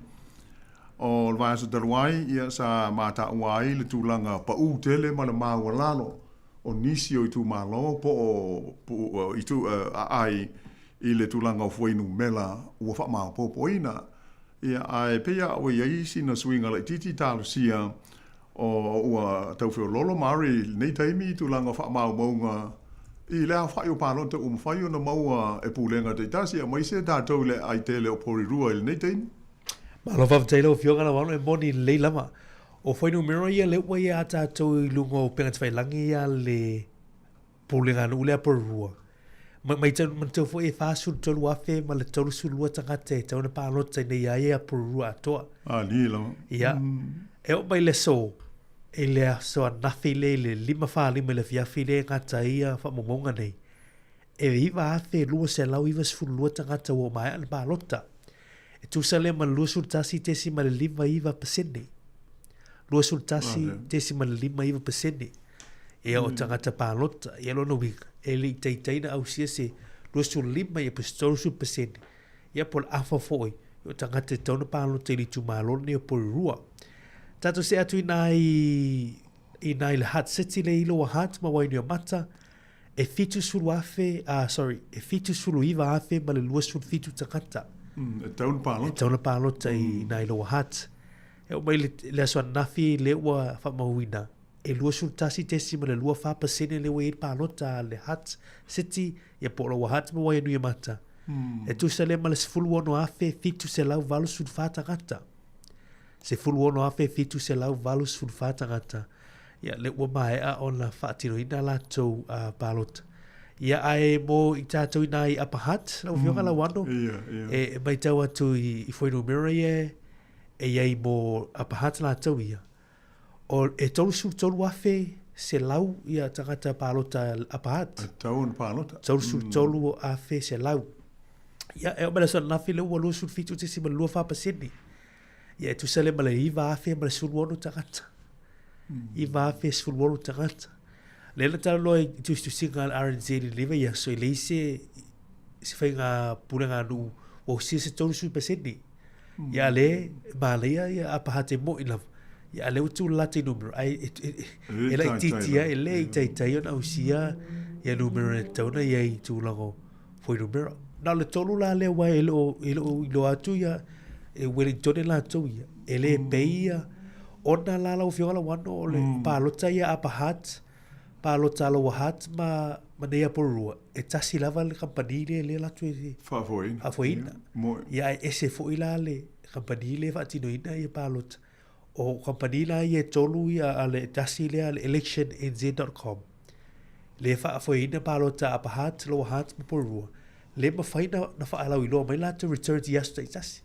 O le vaiaso talu ai, ia, sa mataua ai le tulaga paū tele ma le maualalo o nisi o itumalo po o itu aai i le tulaga o fuainumera ua faamaopoopoina. Ia, ae pei lava ua i ai sina suiga laitiiti talosia o ua tau feoloolo Maori i lenei taimi i tulaga o faamaumauga i le aofai o palota ua mafai ona maua e pulega taitasi aemaise tatou i le aai tele o Porirua i lenei taimi. Malo faafetai lau Afioga Lauano, e moni lelei lava. O fuainumera ia lea ua ia a tatou i luga o upega tafailagi ia le Pulega nuu lea Porirua. Ma, matau, manatua foi e 43,000 ma le 32 tagata e tatau ona palota ina ia ia Porirua atoa. Alii lava. Ia. E oo mai le aso, i le aso anafi lea i le 5:45 i le afiafi lea e gata ai ia faamaumauga nei, e 9,292 tagata ua maea ona palota. E tusa lea ma le 21.59%. 21.59% ia o tagata palota. Ia lona uiga, e le i taitai na ausia se 25 ia po o se 30% ia po o le afa foi o tagata e tatau ona palota i le itumalo lenei o Porirua. Tatou see atu inā i inā i le Hutt City lea i Lower Hutt ma Wainuiomata, e 70,000, ah sorry, e 79,000 ma le 27 tagata. E tatau ona palota. E tatau ona palota i inā i Lower Hutt. E oo mai le, le aso ananafi lea ua faamauina, e 21.24 pasene lea ua i ai le palota a le Hutt City, ia po o Lower Hutt ma Waianuiamata. E tusa lea ma le 16,784 tagata. 16,784 tagata. Ia, lea ua maea ona faatinoina a latou uh, palota. Ia, ae mo i tātou inā i Upper Hutt, lau afioga mm. Lauano, yeah, yeah. e, e maitau atu i, i fuainumera ia e i ai mo Upper Hutt latou ia. O, e 33,100 ia tagata palota Upper Hutt. E tau ona palota. 33,100. Ia, e o mai le aso ananafi lea ua 27.24%. Ia, e tusa lea ma le 9,016 tagata. 9,016 tagata. Lea na talanoa i tusitusiga a le RNZ i lenei vaiaso, e leai se, se faiga pulega nuu ua usia se 30%. Ia, a lea e manaia ia Upper Hutt e mo'i lava. Ia, a lea ua tulalata i numera, ae e, e, e, e laitiiti lava, e le i taitai ona ausia ia numera e tatau ona i ai i tulaga o fuainumera. Na o le tolu la lea aua e le o, e le o iloa atu ia e Wellington e latou ia. E le mm. pei ia ona la lau afioga Lauano o le mm. palota ia Upper Hutt, palota Lower Hutt ma ma nei a Porirua. E tasi lava le kampani lea lea latou e faafoeina. Faafoeina. Yeah. Ia e ese foi la le kampani lea e faatinoina ia palota. O kamupani la ia e tolu ia a le tasi lea a le electionnz.com le faafoeina palota a Upper Hutt, Lower Hutt ma Porirua, le mafai na, na faalauiloa mai latou returns i aso taitasi.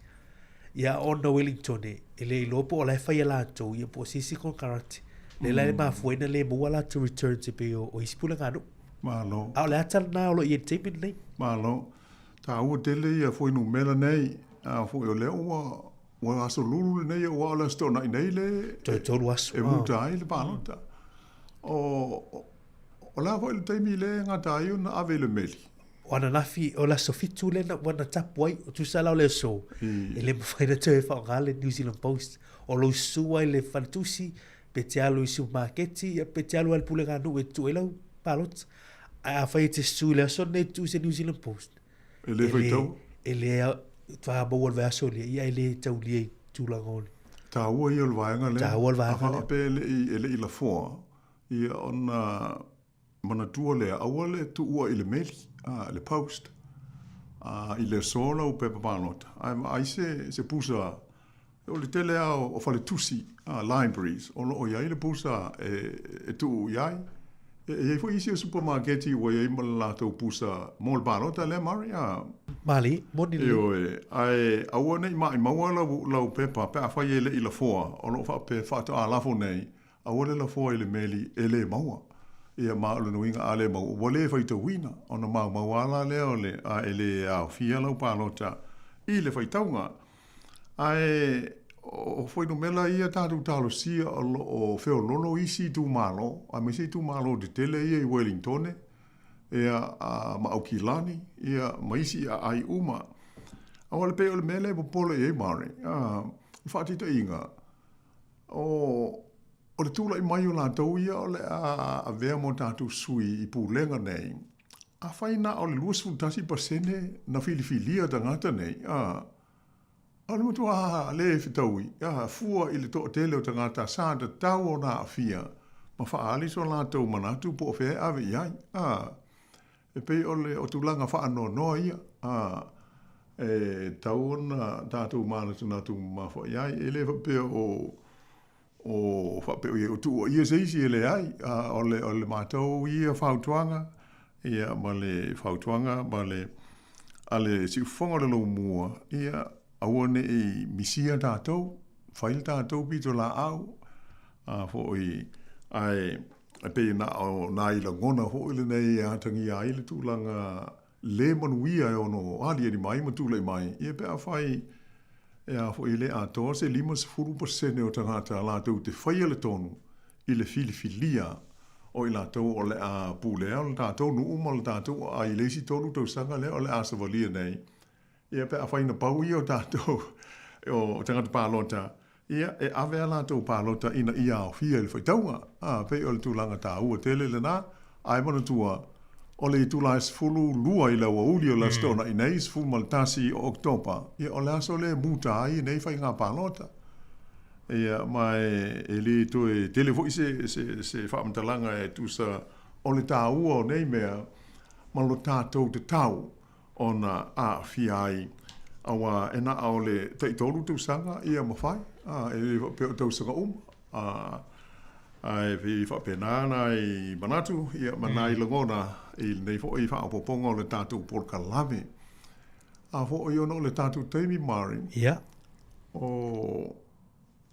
Ia ona Wellington e, e le iloa po o la e fai e latou ia po o se isi konekarate. Le la e mm. mafua ai na le maua latou returns e pei o, o isi pulega nuu. Malo. A o le ata lena o lo o i ai i le taimi lenei. Malo. Taua tele ia fuainumera nei, a foi o lea ua Ua aso lulu lenei aua o le Aso Toonai nei le Toe tolu aso. e muta ai le palota. O, o le a foi le taimi le e gata ai ona ave i le meli? O ananafi, o le aso fitu lea na, ua na tapu ai, o tusa la o le aso, e le mafai ona toe faaaoga le New Zealand Post. O lou susu ai i le faletusi, pe te alu i supamaketi, ia pe te alu lava i le pulega a nuu e tuu ai lau palota. Ae afai e te susu i le aso lenei e tuu i se New Zealand Post, E le faitau. E le faamaua le vaiaso lea, ia e le taulia i tulaga o le. Taua ia o le vaega lea. Taua le vaega lea. A faapea e le i, e le i lafoa, ia ona manatua lea, aua le tuua i le meli, a, le post, a, i le aso lau pepa palota, ae vaai se, se pusa, o le tele lava o, o faletusi, a, libraries, o lo o i ai le pusa e, e tuu i ai. E i ai foi isi o supamaketi ua i ai ma le latou pusa mo le palota lea, Murray, a. Malie, moni lelei. Ioe, ae aua ne i maʻimaua lau, lau pepa pe afai e le i lafoa, o lo o faapea faatoa lafo nei, aua le lafoa i le meli e le maua. Ia, ma o lona uiga a le maua, ua le faitauina, ona maumau lava la lea o le, a e le aofia lau palota i le faitauga. Ae o fuainumera ia tatou talosia o lo o feololo isi itumalo, aemaise itumalo tetele ia i Wellingtone, ia, ma Aukilani, ia, ma isi aai uma. Aua le pei o le mea lea e popole i ai Murray, o le faataitaiga, o, o le tulai mai o latou ia o le a avea mo tatou sui i pulega nei, afai na o le 21% na filifilia tagata nei, a, O le matua le fetaui, a fua i le toatele o tagata sa tatau ona aafia ma faaali so latou manatu po o fea e ave i ai. A, e pei o le o tulaga faanoanoa ia, a, e tatau ona tatou manatunatu mafuai ai. E le faapea o, o faapea o ia o tuuaia se isi e leai, a o le, o le matou ia fautuaga, ia ma le fautuaga ma le a le siufofoga o le lomua, ia aua ne i misia tatou, fai le tatou pitolaau, a foi, ae e pei na o nai lagona foi lenei e atagia ai le tulaga le manuia e ono aliali mai ma tulai mai, ia pe afai e a foi e le atoa se 50% o tagata latou te faia le tonu i le filifilia o i latou o le a pulea o le tatou nuu ma le tatou aai i le isi tolu tausaga lea o le a savalia nei, ia pe afai na pau ia o tatou o tagata palota, ia e ave a latou palota ina ia aofia i le faitauga. A, pei o le tulaga taua tele lena, ae manatua, o le itula e 12 i le aoauli o le Aso Toonai nei, 11 o Oketopa, ia o le aso lea e muta ai nei faiga palota. Ia, ma e, e lē toe tele foi se, se, se faamatalaga e tusa o le tāua o nei mea ma lo tātou tatau ona aafia ai, auā e na o le taitolu tausaga ia mafai, a, e le faapea o tausaga uma, a, ae pei faapena nai manatu, ia, ma nai lagona i lenei foi faaopoopoga o le tatou polokalame. A foi ona o le tatou taimi, Mari, Ia. o,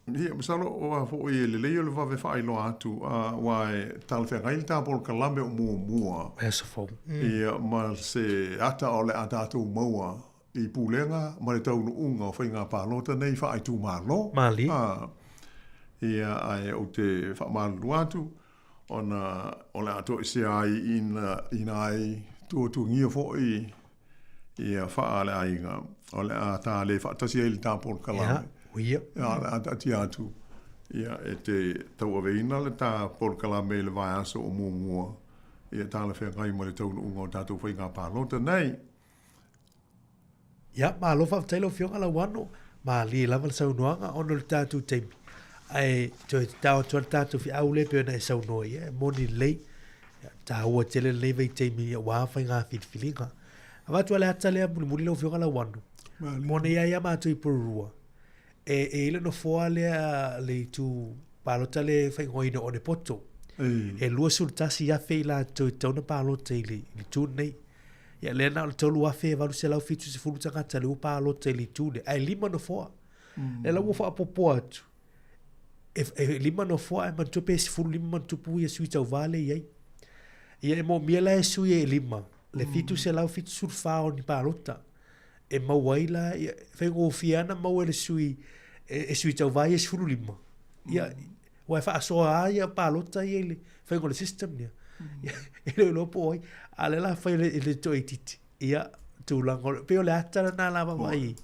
ia, masalo o a foi e lelei o le vave faailoa atu, a, aua e talafeagai le ta polokalame o muamua. Le aso fou. Ia, ma se ata o le a tatou maua i pulega ma le taunuuga o faiga palota nei faaitumalo. Malie. A, ia, ae ou te faamalulu atu, ona o le a toesea ai ina, ina ai tuatuagia foi ia faa le aiga, o le a tā le faatasi ai le tā polokalame. Ia, Ia, o le a taatia atu, ia, e te tauaveina le tā polokalame i le vaiaso o muamua, ia talafeagai ma le taunuuga o tātou faiga palota nei. Ia, malo faafetai lau Afioga Lauano, malie lava le saunoaga ona o le tatou taimi. Ae toe tatao atu ai le tatou feau lea e pei ona e saunoa i ai, e moni lelei, ia, taua tele lenei vaitaimi aua faiga filifiliga. Avatu lava le ata lea mulimuli lau Afioga Lauano, mo nei lava ia matou i Porirua, e, e i le nofoa lea le itu palota le faaigoaina o Onepoto. E 21,000 i latou e tatau ona palota i le, i le itu lenei. Ia lea na o le 3,870 tagata lea ua palota i le itu lea, ae lima nofoa. Lea la ua faaopoopo atu, e, e lima nofoa ae manatua pe 15 ma ona tupu ia sui tauva lea e i ai. Ia e moomia la e sui e lima le 774 o ni palota e maua ai la, ia, faigofie lava ona maua e le sui, e, e sui tauva ia 15. Ia, aua e faasoa lava ia palota ia i le faiga o le system lea. E le o iloa po o ai. A o lea o le a fai e le toaitiiti. Ia, tulaga o le, pei o le ata lena la vaavaai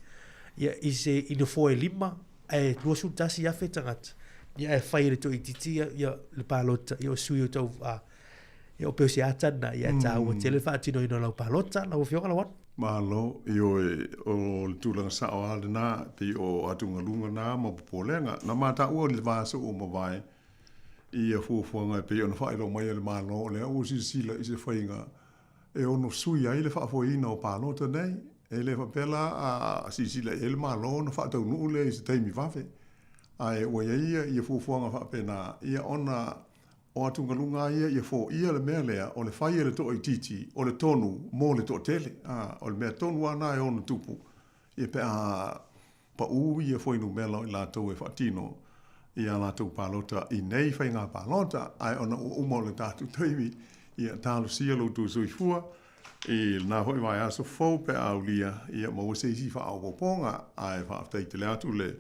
ia, i se, i nofoa e lima, ae 21,000 tagata, ia ae fai e le toaitiiti ia, ia le palota, ia o sui o tau, a, ia o pei o se ata lena, ia e taua tele le faatinoina o lau palota, lau Afioga Lauano. Malo, ioe, o le tulaga sao lava lena, pei o atugaluga na ma popolega. Na mataua i le vaiaso ua mavae i ia fuafuaga e pei ona faailoa mai e le Malo, o lea ua silasila i se faiga e ono sui ai le faafoeina o palota nei. E le faapea la a silasila i ai le Malo ona faataunuu lea i se taimi vave, ae ua i ai ia fuafuaga faapena, ia ona O atugaluga lava ia ia foia le mea lea o le fai e le toaitiiti o le tonu mo le toatele. A, o le mea tonu lava lena e ono tupu, ia pe a paʻū ia fuainumera o i latou e faatino i a latou palota i nei faiga palota. Ae ona ua uma o le tatou taimi, ia talosia lo outou soifua i lena foi vaiaso fou pe a aulia, ia maua se isi faaopoopoga. Ae faafetai tele atu le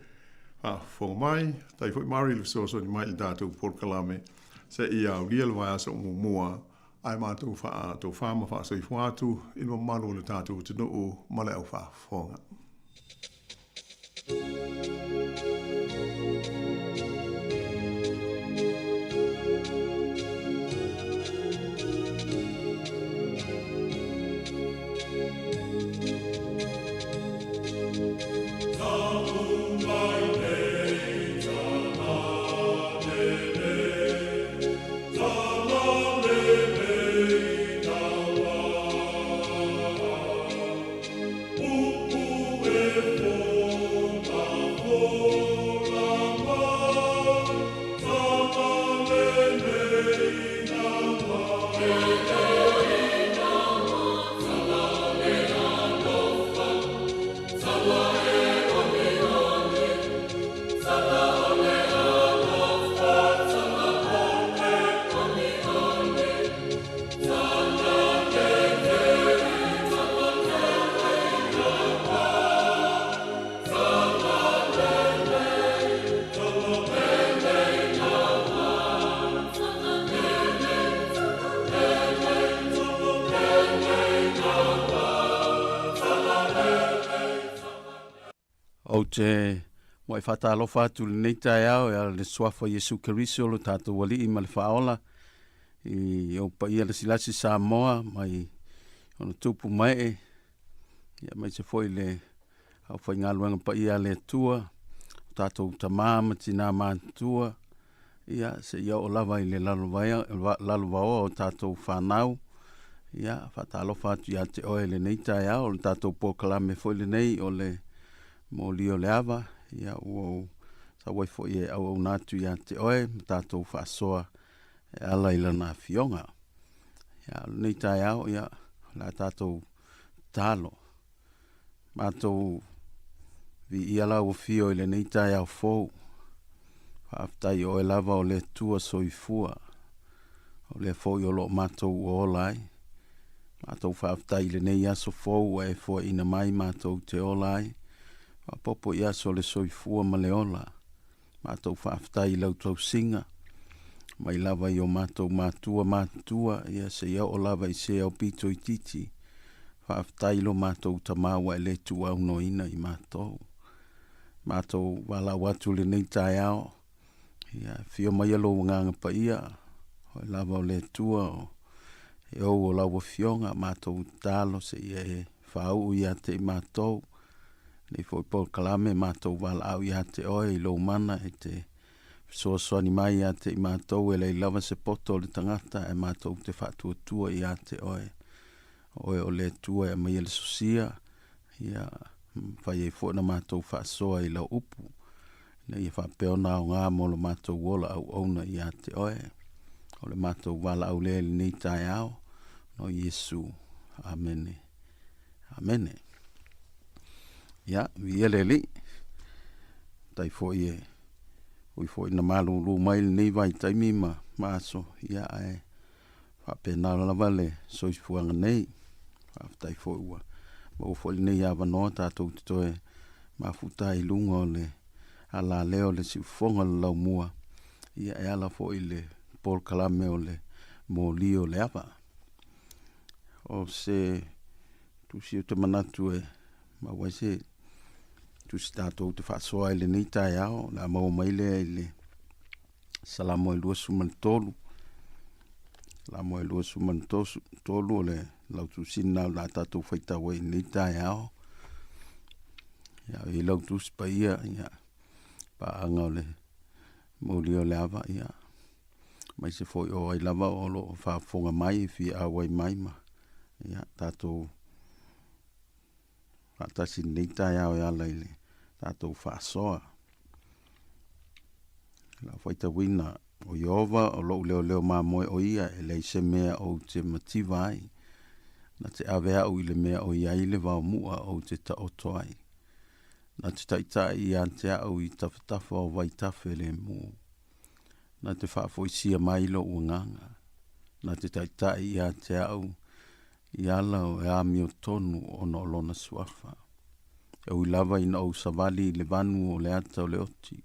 faafofoga mai. Faafetai foi Mari i le fesoasoani mai i le tatou polokalame seia aulia le vaiaso o muamua, ae matou faatofa ma faasoifua atu i le mamalu o le tatou atunuu ma le au faafofoga. Ou te muai faatalofa atu i lenei taeao e ala i le Suafa o Iesu Keriso lo tatou Alii ma le Faaola i ou paia lasilasi Samoa mai ona tupu ma ee, aemaise foi le aufaigaluega paia a le Atua. tatou tamā ma tinā matutua, ia, seia oo lava i le lalovaoa o tatou fanau. Ia, faatalofa atu ia te oe i lenei taeao, o le tatou polokalame foi lenei o le moli o le ava, ia, ua ou sau ai foi e auauna atu ia te oe ma tatou faasoa e ala i lana afioga. Ia, o lenei taeao, ia, o le a tatou tatalo. Matou viia lau afio i lenei taeao fou. Faafetai o oe lava o le Atua soifua, o lea foi o lo o matou ua ola ai. Matou faafetai i lenei aso fou ua e foaiina mai matou te ola ai. Faaopoopo i aso o le soifua ma le ola. Matou faafetai i lau tausiga, mai lava i o matou matua matutua, ia seia oo lava i se aupito itiiti. Faafetai i lo matou Tama ua e le tuuaunoaina i matou. Matou valaau atu i lenei taeao, ia afio maia lou Agaga Paia, oe lava o le Atua o e ou o lau Afioga, matou tatalo seia e faauu ia te i matou. Nei foi polokalame matou valaau ia te oe i lou mana e te fesoasoani mai ia te i matou e leai lava se poto o le tagata ae matou te faatuatua ia te oe. O oe o le Atua e aumaia le sosia, ia mafai ai foi ona matou faasoa i lau upu, ina ia faapea ona aoga mo lo matou ola auauna ia te oe. O le matou valaau lea i lenei taeao, no Iesu. Amene. Amene. Ia, viia le Alii. Tai foi e ui foi na malūlū mai lenei vaitaimi ma, ma aso, ia ae faapena lava le soifuaga nei. Faafetai foi ua maua foi lenei avanoa tatou te toe mafuta ai i luga o le alaleo o le siufofoga o le laumua, ia e ala foi i le polokalame o le moli o le ava. O se tusi ou te manatu e maua ai se tusi tatou te faasoa ai i lenei taeao, o le a maua mai lea i le Salamo e 23. Salamo e 23 o le lautusi lena o le a tatou faitau ai i lenei taeao. Ia, o i lau tusi paia, ia, paaga o le moli o le ava, ia, aemaise foi o ai lava o lo o faafofoga mai e fia auai mai ma ia tatou faatasi i lenei taeao e ala i le tatou faasoa. Lau faitauina, o Ieova o lou leoleo mamoe o ia e leai se mea ou te mativa ai. Na te ave au i le mea o i ai le vaomu'a ou te taoto ai. Na te taitai ia te au i tafatafa o vaitafe lemu. Na te faafoisia mai lou agaga, na te taitai ia te au i ala o e amiotonu ona o lona suafa. E ui lava ina ou savali i le vanu o le ata o le oti,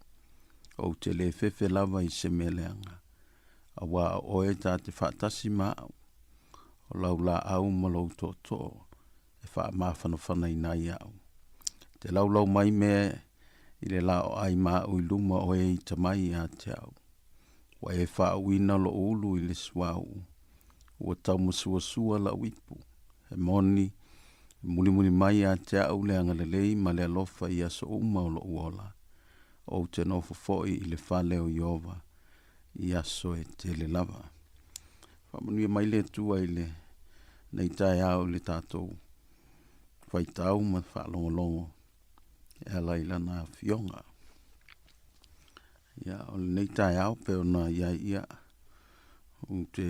ou te le fefe lava i se mea leaga, auā o oe ta te faatasi ma au, o lau laau ma lou tootoo e faamafanafanaina ai au. Te laulau mai mea i le laoai ma au i luma o e ita mai ia te au. Ua e faauuina lou ulu i le suauu, ua taumasuasua lau ipu. He moni, e mulimuli mai ia te au le agalelei ma le alofa i aso uma o lou ola. Ou te nofo foi i le fale o Ieova i aso e tele lava. Faamanuia mai le Atua i le nei taeao i le tatou faitau ma faalogologo e ala i lana afioga. Ia, o lenei taeao pei ona i ai ia, ou te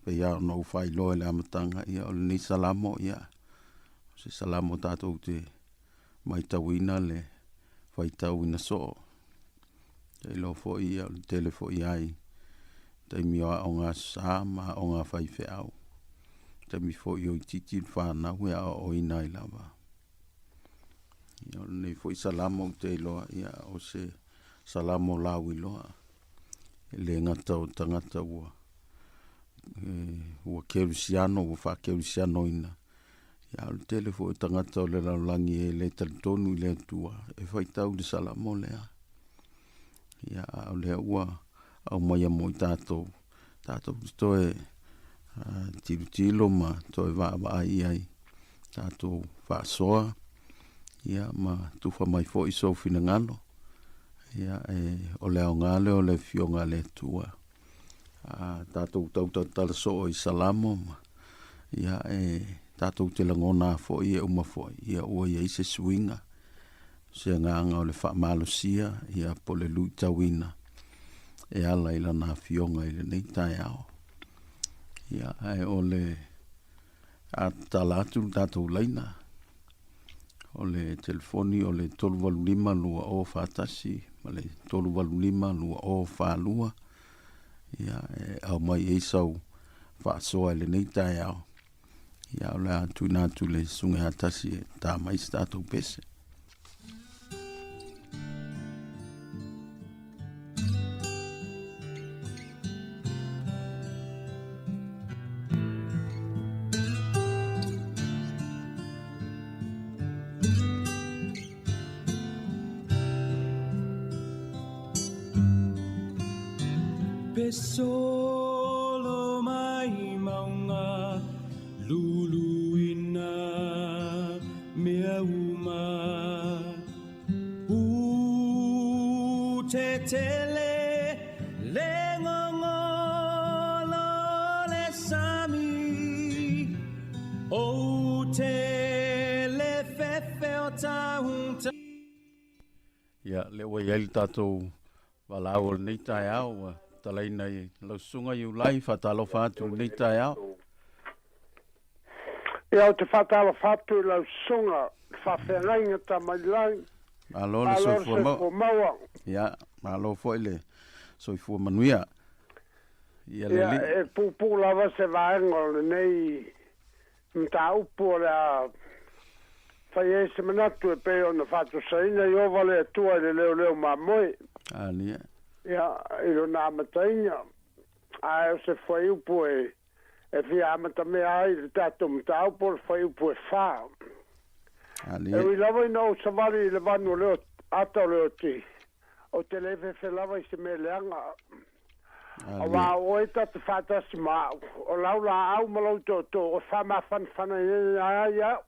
pei lava ona ou faailoa i le amataga, ia o lenei salamo, ia, o se salamo tatou te matauina le faitauina soo. Te iloa foi ia o le tele foi ai taimi o aoga aso sa ma aoga faifeau. Taimi foi o itiiti le fanau e aoaoina ai lava. Ia, o lenei foi salamo ou te iloa, ia, o se salamo lauiloa. E le gata o tagata ua, e, ua kerisiano, ua faakerisianoina. Ia, o le tele foi o tagata o le lalolagi e le talitonu i le Atua, e faitau i le salamo lea. Ia, a o lea ua aumaia mo i tatou, tatou te toe tilotilo ma toe vaavaai i ai tatou faasoa, ia, ma tufa mai foi sou finagalo. Ia, e, o le aoga lea o le Afioga a le Atua. A tatou tautautala soo i Salamo ma, ia, e tatou te lagona foi e uma foi, ia ua i ai se suiga, se agaga o le faamalosia, ia, po o le luitauina e ala i Lana Afioga i lenei taeao. Ia, ae o le a tatala atu le tatou laina, o le telefoni o le 385 2041 ma le 385 2042, ia, e aumai ai sau faasoa i lenei taeao. Ia, o le a tuuina atu i le Susuga ia Tasi e ta mai se tatou pese. Pe solo mai mauga luluina mea uma U te tele le gogolo le sami Ou te le fefe o taunta. Ia, lea ua i ai le tatou valaau o lenei taeao, ua talaina i lau susuga Iulai, faatalofa atu i lenei taeao. Ia, ou te faatalofa atu i lau susuga, le faafeagaiga Tamailagi. Malo le soifua maua. Ia, malo foi le soifua manuia. Ia, le Ia, e puupuu lava se vaega o lenei mataupu o le a fai ai se manatu e pei ona faatusaina Ieova le Atua i le leoleo mamoe. Alia. Ia, i lona amataina, ae o se fuaiupu e e fia amatamea ai le tatou mataupu o le fuaiupu e fā. Alia. E ui lava ina ou savali i le vanu o le ata o le oti, ou te le fefe lava i se mea leaga. Aua o oe ta te faatasi ma au, o lau laau ma lou tootoo e faamafanafanaina ai au.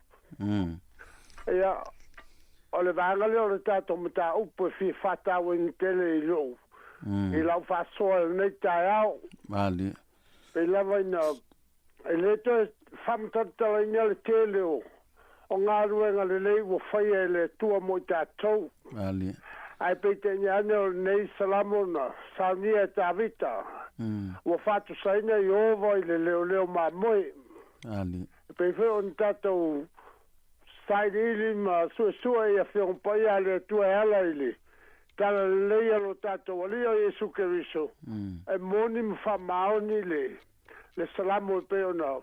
Ia, o le vaega lea o le tatou mataupu e fia faatauaina tele i lou, i lau faasoa i lenei taeao. Pei lava ina e le toe faamatalatalaina le tele o o galuega lelei ua faia e le Atua mo i tatou. Ae peitai ane o lenei Salamo na saunia e Tavita, ua faatusaina Ieova i le leoleo mamoe. E pei foi ona tatou sailiili ma suesue i Afioga Paia a le Atua e ala i le Talalelei a lo tatou Alii o Iesu Keriso, e moni ma faamaoni le le Salamo e pei ona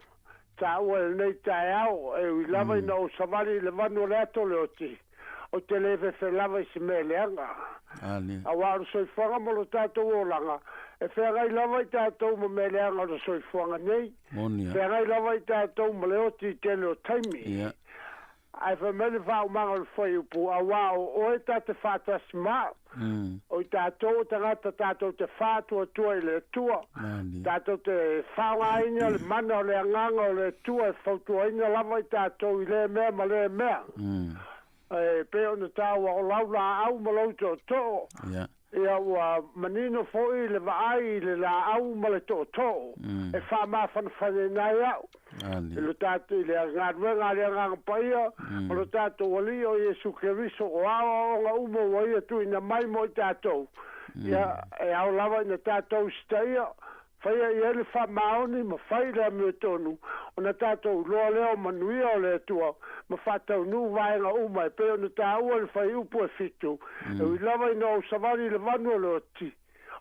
taua i lenei taeao, e ui lava ina ou savali i le vanu o le ata o le oti, ou te le fefe lava i se mea leaga. Aua o le soifuaga ma lo tatou olaga, e feagai lava i tatou ma mea leaga o le soifuaga nei, feagai lava i tatou ma le oti i tele o taimi. Ae fai mai le faaumaga o le fuaiupu, Auā o oe ta te faatasi ma au, o i tatou o tagata tatou te faatuatua i le Atua, tatou te faaaogaina le mana o le Agaga o le Atua e fautuaina lava i tatou i lea mea ma lea mea. E pei ona taua o lau laau ma lou tootoo, Ia, ua manino foi le vaai i le laau ma le tootoo e faamafanafanaina ai au i lo tatou, i le galuega a le Agaga Paia o lo tatou Alii o Iesu Keriso, o aoaoga uma ua Ia tuuina mai mo i tatou, ia, e ao lava ina tatou usitaia Faia i ai le faamaoni ma fai le amiotonu, ona tatou iloa lea o manuia o le Atua ma faataunuu vaega uma e pei ona taua i le fuaiupu e fitu, E ui lava ina ou savali i le vanu o le oti,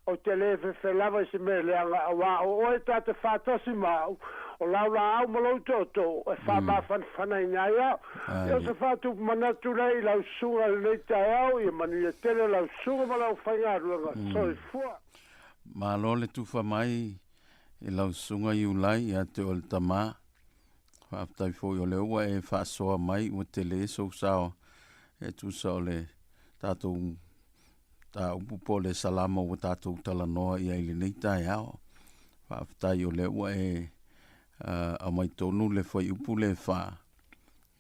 ou te le fefe lava i se mea leaga, auā o oe ta te faatasi ma au, o lau laau ma lou tootoo e faamafanafanaina ai au. Ia o se faatupu manatu lea i lau susuga i lenei taeao, ia manuia tele lau susuga ma le aufaigaluega. Soifua. Malo le tufa mai i lau susuga Iulai ia te oe le tama. Faafetai foi o lea ua e faasoa mai ua tele sou sao e tusa o le tatou mataupu po o le salamo ua tatou talanoa i ai i lenei taeao. Faafetai o lea ua e aumai tonu le fuaiupu le fa,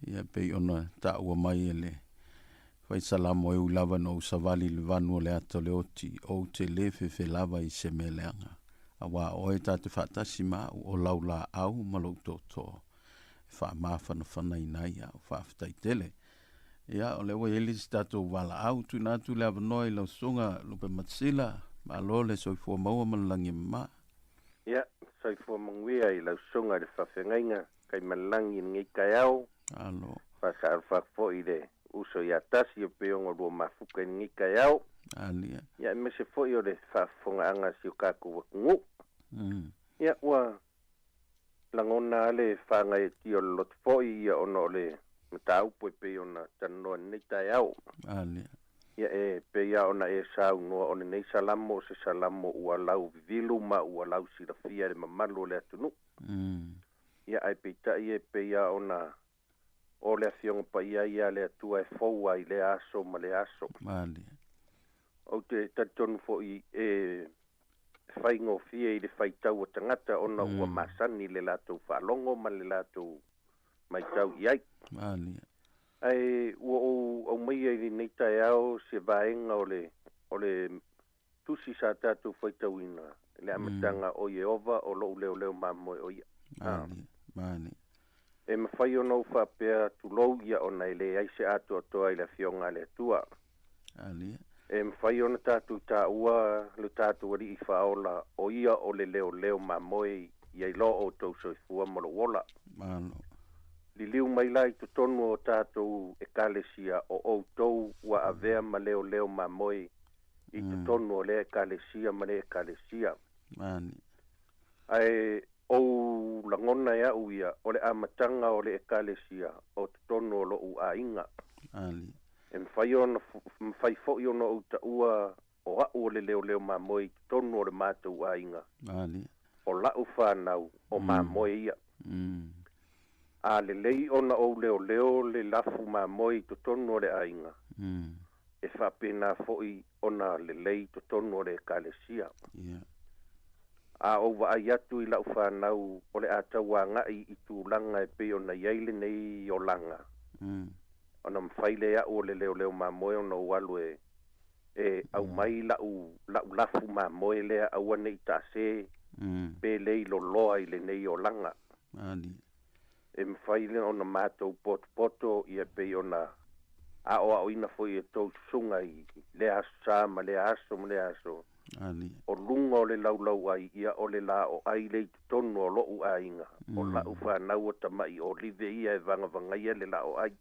ia pei ona taua mai e le. Fai salamo e ui lava na ou savali i le vanu o le ata o le oti, ou te lē fefe lava i se mea leaga. Auā o oe ta te faatasi ma au, o lau laau ma lou tootoo, e faamafanafanaina ai au. Faafetai tele. Ia, o lea ua i ai le isi tatou valaau, tuuina atu le avanoa i lau Susuga Lupematasila, malo le soifua maua ma le lagi e mama. Ia, soifua manuia i lau Susuga i le Faafeagaiga Kaimalelagi i lenei taeao. Malo. Faasa'alofa atu foi i le uso ia Tasi o Peoga Lua Mafuta i lenei taeao. Alia. Ia, aemaise foi o le faafofogaaga a si o tatou atunuu. Ia, ua lagona lava le faagaeetia o le loto foi ia ona o le mataupu e pei ona talanoa i lenei taeao. Alia. Ia, e pei lava ona e saunoa o lenei salamo o se salamo ua lauvivilu ma ua lausilafia e le mamalu o le atunuu. Ia, ae peitai e pei lava ona o le Afioga Paia ia a le Atua e fou ai i lea aso ma lea aso. Malie. Ou te talitonu foi e faigofie i le faitau a tagata ona ua masani le latou faalogo ma le latou matau i ai. Malie. Ae ua ou aumaia i lenei taeao se vaega o le o le tusi sa tatou faitauina i le amataga o Ieova o lou leoleo mamoe o ia. Malie, malie. E mafai ona ou faapea, Tulou ia ona e leai se atoatoa i le Afioga a le Atua. Alia. E mafai ona tatou taua lo tatou Alii Faaola o ia o le leoleo mamoe ia iloa outou soifua ma lou ola. Malo. Liliu mai la i totonu o tatou Ekalesia o outou ua avea ma leoleo mamoe i totonu o lea Ekalesia ma lea Ekalesia. Mani. Ae ou lagona e a'u ia o le amataga o le Ekalesia o totonu o lo'u aiga. Ali. E mafai ona mafai fo'i ona ou ta'ua o a'u o le leoleo mamoe i totonu o le matou aiga. Ali. O la'u fanau o mamoe ia. A lelei ona ou leoleo le lafu mamoe i totonu o le aiga, e faapena foi ona lelei i totonu o le Ekalesia. A ou vaai atu i la'u fanau o le a tau agai i tulaga e pei ona i ai lenei olaga, ona mafai lea e a'u o le leoleo mamoe ona ou alu e e aumai la'u la'u lafu mamoe lea aua ne i taase pe le iloloa i lenei olaga. E mafai lea ona matou potopoto ia pei ona aoaoina foi e tou susuga i lea aso sa ma lea aso ma lea aso. O luga o le laulauai ia o le laoai lea i totonu o lo'u aiga, o la'u fanau o tama'i olive ia e vagavagaia le laoai.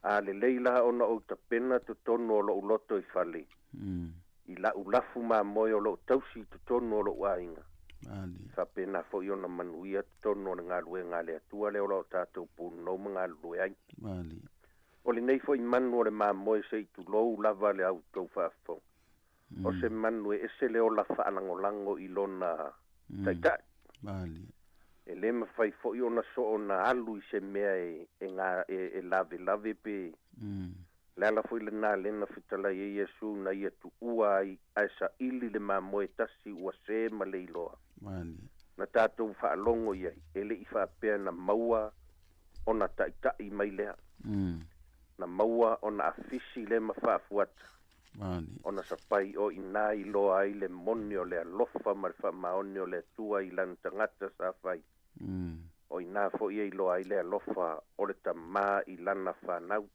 A lelei la ona ou tapena totonu o lo'u loto i fale, i la'u lafu mamoe o lo'o tausi i totonu o lo'u aiga, faapena foi ona manuia totonu o le galuega a le Atua lea o lo o tatou punonou ma galulue ai. O lenei foi manu o le mamoe se i tulou lava le autou faafofoga, o se manu e ese le ola faalagolago i lona taitai. E le mafai foi ona soona alu i se mea e, e, e, e lavelave pe le ala foi lenā lea na fetalai ai Iesu na ia tuua ai ae saili le mamoe tasi ua sē ma le iloa. Na tatou faalogo i ai, e le i faapea na maua ona taita'i mai lea. Na maua ona afisi lea ma faafuata, ona sapai o i inā iloa ai le moni o le alofa ma le faamaoni o le Atua i lana tagata sa fai. O i inā foi e iloa ai le alofa o le Tamā i lana fanau.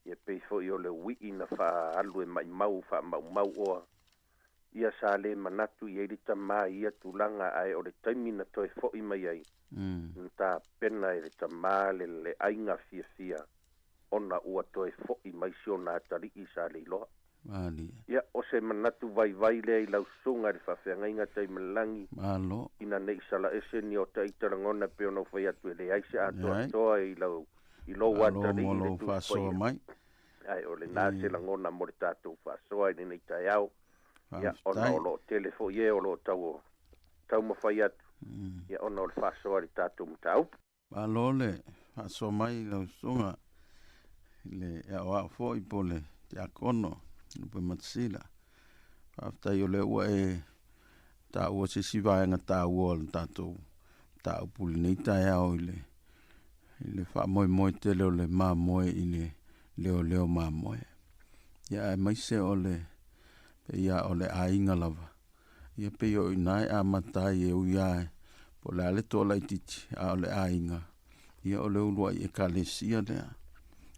Ia pei foi o le ui'i na faaalu e maimau faamaumau oa. Ia sa le manatu i ai le tamā i ia tulaga ae o le taimi na toe fo'i mai ai, na tapena e le tamā le le aiga fiafia ona ua toe fo'i mai si ona atalii sa le iloa. Ia, o se manatu vaivai lea i lau susuga i le faafeagaiga Taimalelagi, ina ne i sala ese ni o ita lagona e pei ona ou fai atu e leai se atoatoa i lau i lou Malo atalii mo i le lou Tusi faasoa Paia. mai. Ae o lenā se lagona mo le tatou faasoa i lenei taeao, ia, ona Faafetai. o lo o tele foi e o lo o tau taumafai atu, ia, ona o le faasoa i le tatou mataupu. Malo le faasoa mai i lau susuga i le aoao foi po o le tiakono Lupematasila. Faafetai o lea ua e taua se isi vaega taua o le tatou mataupu i lenei taeao i le i le faamoemoe tele o le mamoe i le leoleo mamoe. Ia aemaise o le pei lava o le aiga lava, ia pei o i ina e amata ai e ui lava po o le a le toa laitiiti, a o le aiga, ia o le uluai ekalesia lea.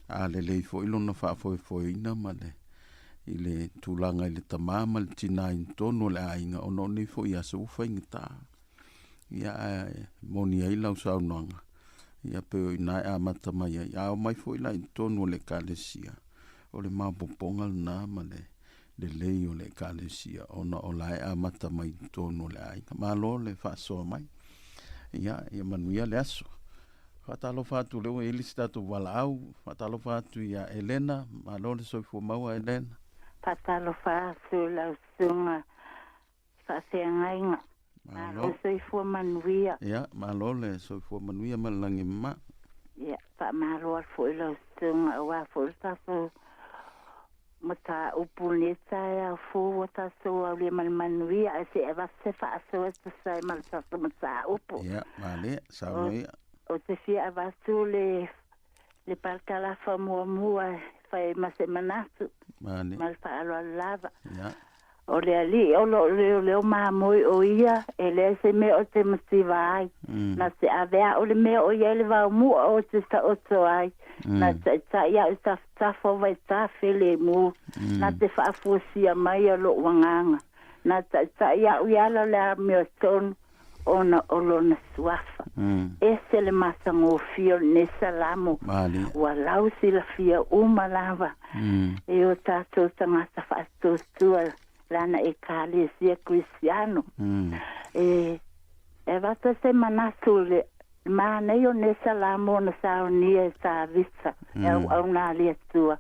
A lelei foi lona faafoefoeina ma le i le tulaga i le tama ma le tina i totonu o le aiga ona o nei foi aso ua faigata. Ia ae moni ai lau saunoaga, ia pei o i ina e amata mai ai. A omai foi la i totonu o le ekalesia, o le maopoopoga lena ma le lelei o le ekalesia ona o la e amata mai i totonu o le aiga. Malo le faasoa mai. Ia, ia manuia le aso. Faatalofa atu lea ua i ai le isi tatou valaau. Faatalofa atu ia Elena. Malo le soifua maua Elena. Faatalofa atu i lau susuga faafeagaiga. Malo le soifua manuia. Ia, malo le soifua manuia ma le lagi mama. Ia, faamalo atu foi i lau susuga aua foi le tatou mataupu i lenei taeao fou ua tatou aulia ma le manuia ae se i avatu se faasoa e tusa ai ma le tatou mataupu. Ia, malie, saunoa ia. Ou te fia avatu le le parakalafa muamua e fai ai ma se manatu ma le faaaloalo lava. Ia. O le alii o loo leoleo mamoe o ia, e leai se mea o te mativa ai. Na te ave a'u le mea o i ai le vaomua o te taoto ai. Na taitai a'u i tafatafa o vaitafe lemu. Na te faafuasia mai a lo'u agaga. Na taitai a'u i ala o le amiotonu ona o lona suafa. Ese le matagofie o lenei salamo, ua lau silafia uma lava e o tatou tagata faatuatua lana Ekalesia Kerisiano. E avatu ai se manatu i le manaia o lenei salamo na saunia e Tavita, e auauna a le Atua.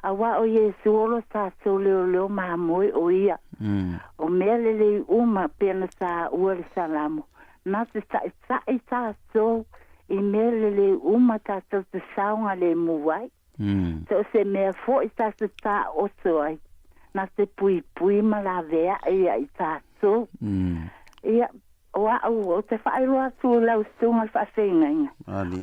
Auā o Iesu o lo tatou leoleo mamoe o ia. O mea lelei uma pea na tāua le Salamo, na te taʻitaʻi tatou i mea lelei uma tatou te saogalemu ai. So o se mea foʻi tatou taoto ai, na te puipui ma laveaʻi ia i tatou. Ia, O a'u, ou te faailoa atu i lau susuga le faafeagaiga,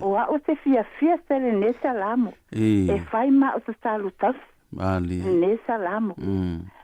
o a'u te fiafia tele i lenei salamo, e fai ma a'u tatalo tausi i lenei salamo.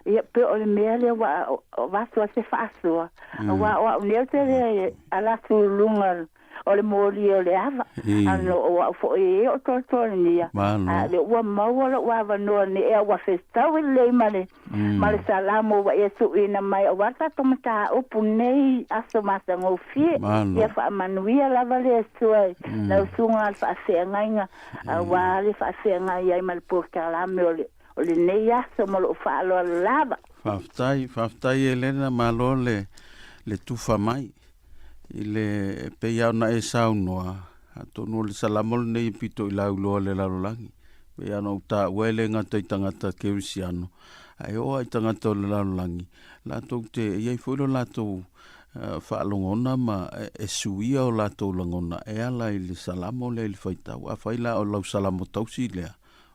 Ia, pei o le mea lea ua avatu ai se faasoa, aua o a'u nei ou te le ala atu i luga o le moli o le ava, a o a'u foi e o tolotolonia, a o lea ua maua lo'u avanoa nei a ua fetaui lelei ma le ma le salamo ua ia tuuina mai aua le tatou mataupu nei aso matagofie. Ia faamanuia lava le Atua i lau susuga le faafeagaiga aua le faafeagai ai ma le polokalame o le o lenei aso ma lou faaaloalo lava. Faafetai, faafetai Elena, malo le le tufa mai i le e pei lava ona e saunoa, atonu o le salamo lenei e pito i lauiloa i le lalolagi. Pei lava ona ou taua e le gata i tagata kerisiano, ae oo lava i tagata o le lalolagi, latou te i ai foi lo latou faalogona ma e suia o latou lagona e ala i le salamo lea i le faitau. Afai la o lau salamo tausi lea,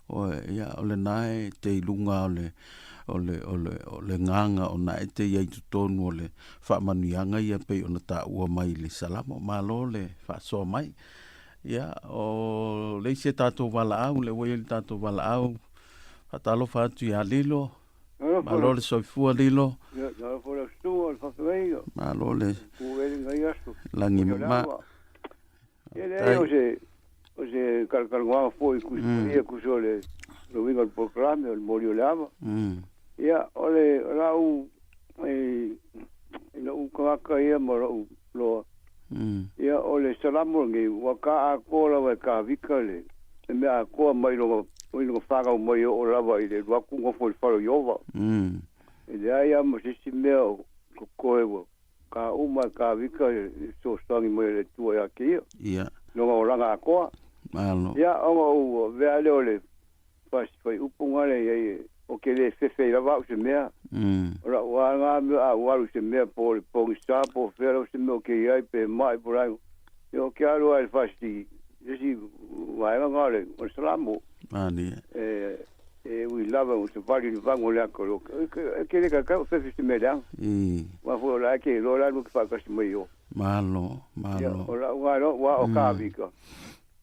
Oe, ia, o lena e te i luga o le, o le, o le, o le gaga ona e te i ai totonu o le faamanuiaga ia pei ona taua mai i le Salamo. Malo le faasoa mai. Ia, o le isi a tatou valaau, lea ua i ai le tatou valaau, faatalofa atu ia Lilo. Malo le soifua Lilo. Malo le lagi mama. Ia leai o se o se kalakalagoaga foi kusi paia kusi o le le uiga o le polokalame o le moli o le ava. Ia o le o lau i i lo'u tagata ia ma lo'u loa ia o le salamo lenei ua ka atoa lava e Kavika le le mea atoa mai lona mai lona fanau mai e oo lava i le alu atu nofo i le fale o Ieova. E leai lava ma se isi mea o totoe ua Ka uma e Kavika i le fesoasoani mai a le Atua ia te ia. Ia. Lona olaga atoa. Malo. Ia, ona ou avea lea o le fasi-faiupu na lea i ai, ou te le fefe ai lava au i se mea. O la'u lava na mea, a ou alu i se mea po o le pogisa po o fea lava se mea ou te i ai, pe ma'i po o le a, ia ou te alu lava i le fasi, se isi vaega na o le Salamo. Malie. E, E ui lava ua savali le vagu o le ata o le E ke le kaikai o fefe se mea leaga. Aua foi o la e ke iloa la lua ke faatasi mai i o. Malo, malo. Ia, o la'u lava iloa, ua o Kavika.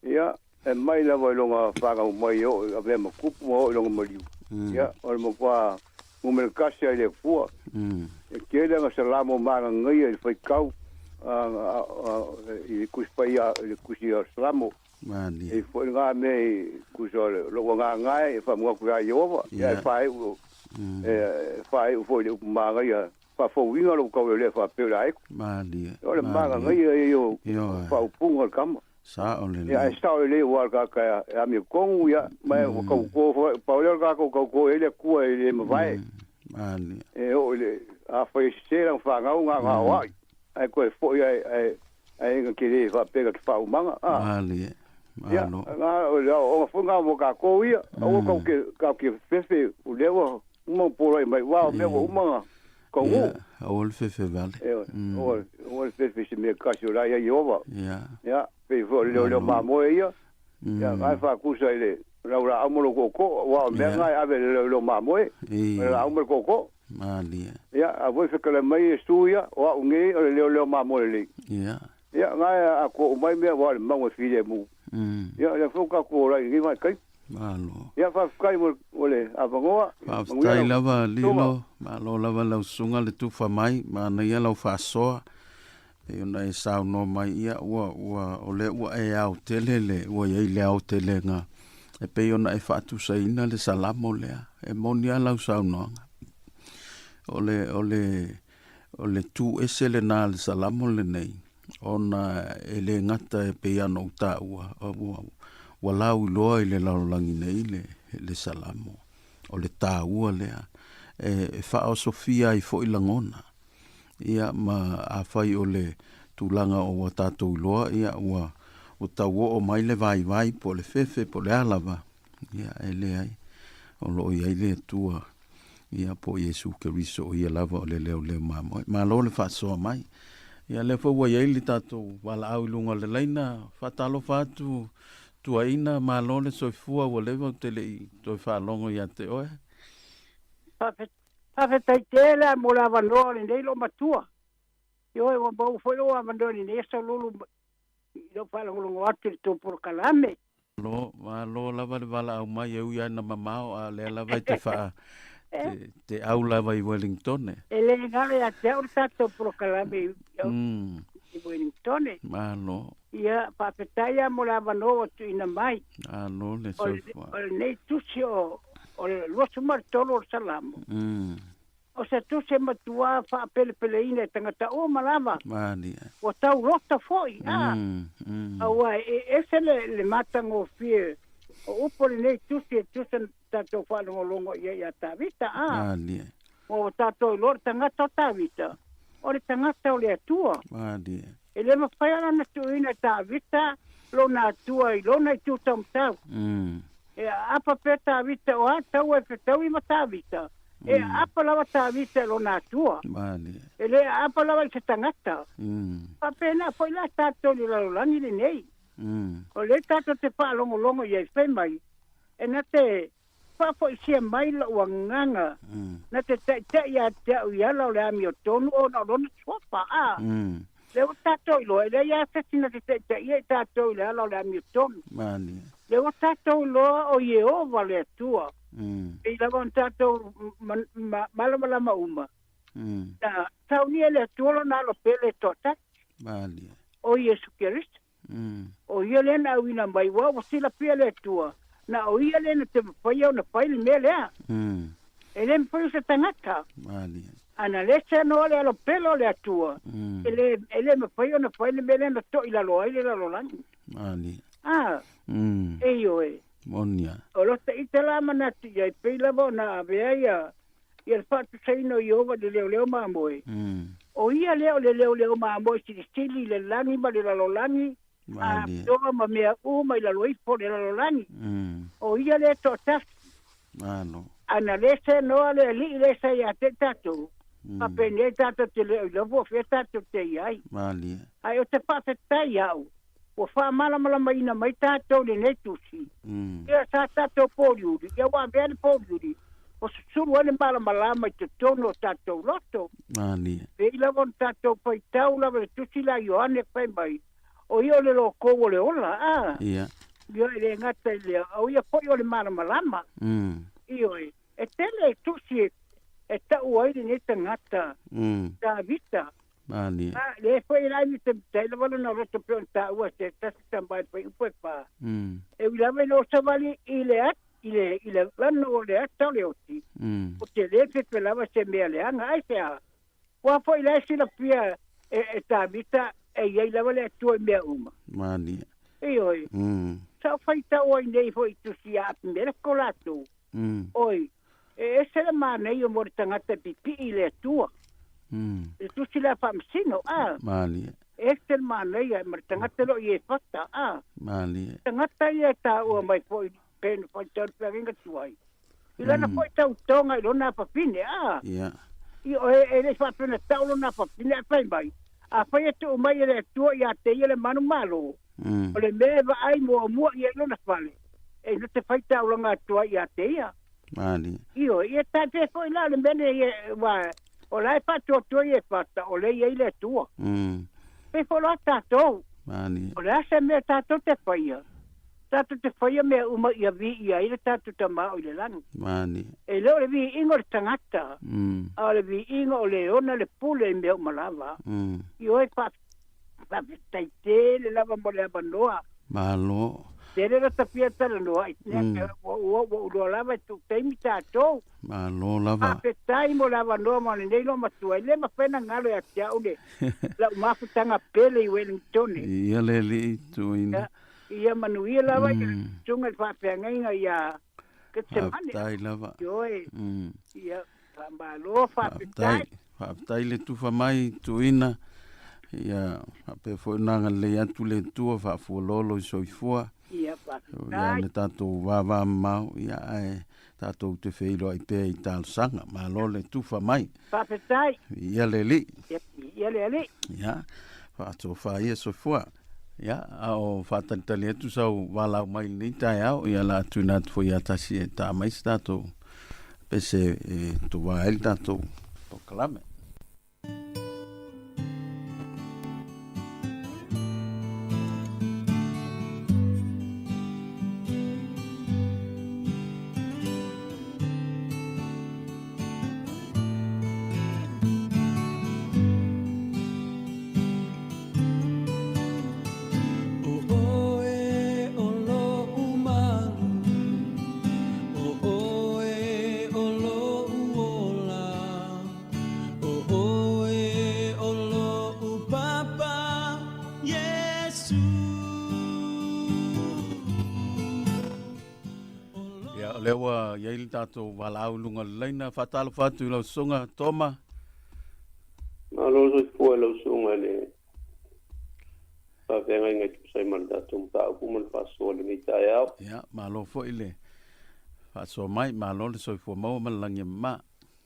Ia, E mai lava i lona fanau mai e oo i avea ma tupu ma oo i lona maliu. Ia, o le matua numera tasi lava i le Atua. E tele ana salamo magagaia i le faitau i le Tusi Paia, i le Tusi a Salamo. E i ai foi lena mea i tusa o lou agaga e, e faamanatu ia Ieova, ia e faaiu, e faaiu foi i le upu magaia, faafouina lou taulealea faapea o le aeko. O le magagaia ia o faaupuga a le tama. Sao lelei. Ia, ae sao lelei aua o le tagata e amiotonu, ia, ma ua tauto foi, pau lea o le tagata ua tauto i ai le Atua e le mavae. E oo i le, afai e sese lana fanau, na ona aoai, ae toe foi ae, ae na te le faapea na te faaumaga, a. Malie. Ia, na, o le aoaoga foi lena mo tatou ia, aua tatou te, tatou te fefe, o lea ua uma ona poloai mai, aua o mea ua uma ona taunuu. Ia, aua le fefe vale. Ioe, aua, aua le fefe i se mea kasi o la e i ai Ieova. Ia. Ia, pei foi o le leoleo mamoe ia, ia, na e faatusa i le laulaau ma lou tootoo, aua o mea na e ave i le leoleo mamoe, o le laau ma le tootoo. Malie. Ia, a foi fetalai mai Iesu ia, o au nei o le leoleo mamoe lelei. Ia. Ia, na e atoa uma ai mea aua o le mago e filemu. Ia, o lea foi ua tatou ola ai i lenei vaitaimi. Malo. Ia, faafetai mo le avanoa. Faafetai lava Lilo, malo lava lau susuga le tufa mai, manaia lau faasoa. Pei ona e saunoa mai, ia ua, ua, o lea ua e ao tele le, ua i ai le aotelega e pei ona e faatusaina le salamo lea. E moni lava lau saunoaga. O le, o le, o le tu ese lena le salamo lenei, ona e le gata e pei ona ou taua, ua, ua lauiloa i le lalolagi nei le, le salamo. O le taua lea e, e faaosofia ai foi lagona. Ia, ma afai o le tulaga o ua tatou iloa, ia, ua, ua tau oo mai le vaivai po o le fefe po o le a lava, ia, e leai, o lo o i ai le Atua, ia, po o Iesu Keriso, o ia lava o le leoleo mamoe. Malo le faasoa mai. Ia, lea foi ua i ai le tatou valaau i luga o le laina, faatalofa atu Tuaina, malo le soifua, ua leva ou te le i toe faalogo ia te oe. Faafetai tele lava mo le avanoa o lenei loomatua. Ioe, ua maua foi lou avanoa i lenei aso lulu i lou faalogologo atu i le tou polokalame. Malo, malo lava le valaau mai e ui lava ina mamao, a o lea lava e te faa, te, te au lava i Wellingtone. E le galo ia te au le tatou polokalame i, i Wellingtone. Malo. Ia, faafetai lava mo le avanoa ua tuuina mai. Malo le soifua. O lenei tusi o, o le 23 o le Salamo. O se tusi e matuā faapelepeleina e tagata uma lava. Malie. Ua tau loto foi, a. Aua e ese le, le matagofie o upu o lenei tusi e tusa na tatou faalogologo i ai ia Tavita, a. Malie. Ua tatou iloa le tagata o Tavita, o le tagata o le Atua. Malie. E le mafai ona na tuuina e Tavita lona Atua i lona itu taumatau. E aapa pea Tavita o a taua e fetaui ma Tavita, e aapa lava Tavita i lona Atua. E le aapa lava i se tagata. Faapena foi la tatou i le lalolagi lenei. O lea tatou te faalogologo i ai fai mai, e na te Faafoisia mai lou agaga na te taitai ia te au i ala o le amiotonu ona o lona suafa. A lea ua tatou iloa, e leai lava se isi na te taitaia i tatou i le ala o le amiotonu. Lea ua tatou iloa o Ieova le Atua. Pei lava ona tatou malamalama uma, na saunia e le Atua lona alo pele e toatasi, o Iesu Keriso. O ia lea na auina mai, aua ua silafia e le Atua, na o ia lea na te mafaia ona fai le mea lea. E le mafai o se tagata. A na le seanoa le alopelo o le Atua, e le, e le mafai ona fai le mea lea na to'i lalo ai le lalolagi. A, ioe. O lota ita la manatu i ai, pei lava ona avea ia, ia le faatusaina o Ieova i le leoleo mamoe. O ia lea o le leoleo mamoe silisili i le lagi ma le lalolagi, atoa ma mea uma i lalo ifo o le lalolagi. O ia lea e toatasi. A na le seanoa le alii lea sa ia te i tatou, faapenei tatou te le o iloa po o fea tatou te i ai. Ae ou te faafetai au, ua faamalamalamaina mai tatou i lenei tusi, ia sa tatou pōliuli, ia ua avea le pōliuli, ua susulu ai le malamalama i totonu o tatou loto. Pei lava ona tatou faitau lava i le tusi la a Ioane fai mai, O ia o le lokou o le ola, a. Ioe, e le gata i lea, o ia foi o le malamalama. Ioe, e tele tusi e tau ai lenei tagata, Tavita. Malie. A, lea foi la i te lava lona loto pei ona taua se tasi tama i le fuaiupu e fa. E ui lava ina o savali i le at, i le, i le lano o le ata o le oti, o te le fefe lava se mea leaga. Aisea? Ua foi la e silafia e, e Tavita e i ai lava le Atua i mea uma. Malie. Ioe. Sa ou faitau ai nei foi i tusi a Apimeleko latou, Oi, e ese le manaia mo le tagata e pipii i le Atua. Le tusi lea faamasino, a. Malie. E ese le manaia ma le tagata e le o i Efata, a. Malie. Tagata ia e taua mai foi pei ona faitau le feagaiga tuai. I lana foi tautoga i lona afafine, a. Ia. I o e, e le i faapea ona tau lona afafine ae fai mai, Afai e tuu mai e le Atua ia te ia le manumalo, o le mea e vaai muamua i ai lona fale, e na te faitaulaga atu ai ia te ia. Malie. Ioe, ia tae foi la o le mea nei, aua o la e faatuatua i Efata, o lea e i ai le Atua. Pei foi loa tatou. Malie. O le a se mea tatou te faia? Tatou te faia mea uma ia viia ai le tatou Tama o i le lagi. Malie. E le o le viiga o le tagata, a o le viiga o le ona le pule i mea uma lava. Ioe, faafetai tele lava mo le avanoa. Malo. Tele lo ta fia talanoa i ua ua ua uloa lava e tuu taimi tatou. Malo lava. Faafetai mo le avanoa mo lenei loomatua e le mafai ona galo ia te au le lau mafutaga pele i Wellingtone. Ia le alii tuuina. Ia manuia lava i le susuga i le faafeagaiga ia Ketsemane. Faafetai lava. Ioe. Ia faamalo, faafetai. Faafetai le tufa mai tuuina. Ia faapea foi ona agalelei atu le Atua faafualolo i soifua. Ia faafetai. Ia le tatou vavamamao, ia ae tatou te feiloai pea i talosaga. Malo le tufa mai. Faafetai. Ia le Alii. Ia le Alii. Ia, faatofa ia soifua. Ia, a o faatalitali atu sau valaau mai i lenei taeao, ia la tuuina atu foi ia tasi e taa mai se tatou pese e tovā ai le tatou polokalame. Ia, o lea ua i ai le tatou valaau i luga o le laina. Faatalofa atu i lau susuga Toma. Malo soifua i lau susuga i le faafeagaiga e tusa ai ma le tatou mataupu ma le faasoa i lenei taeao. Ia, malo foi le faasoa mai, malo le soifua maua ma le lagi e mama.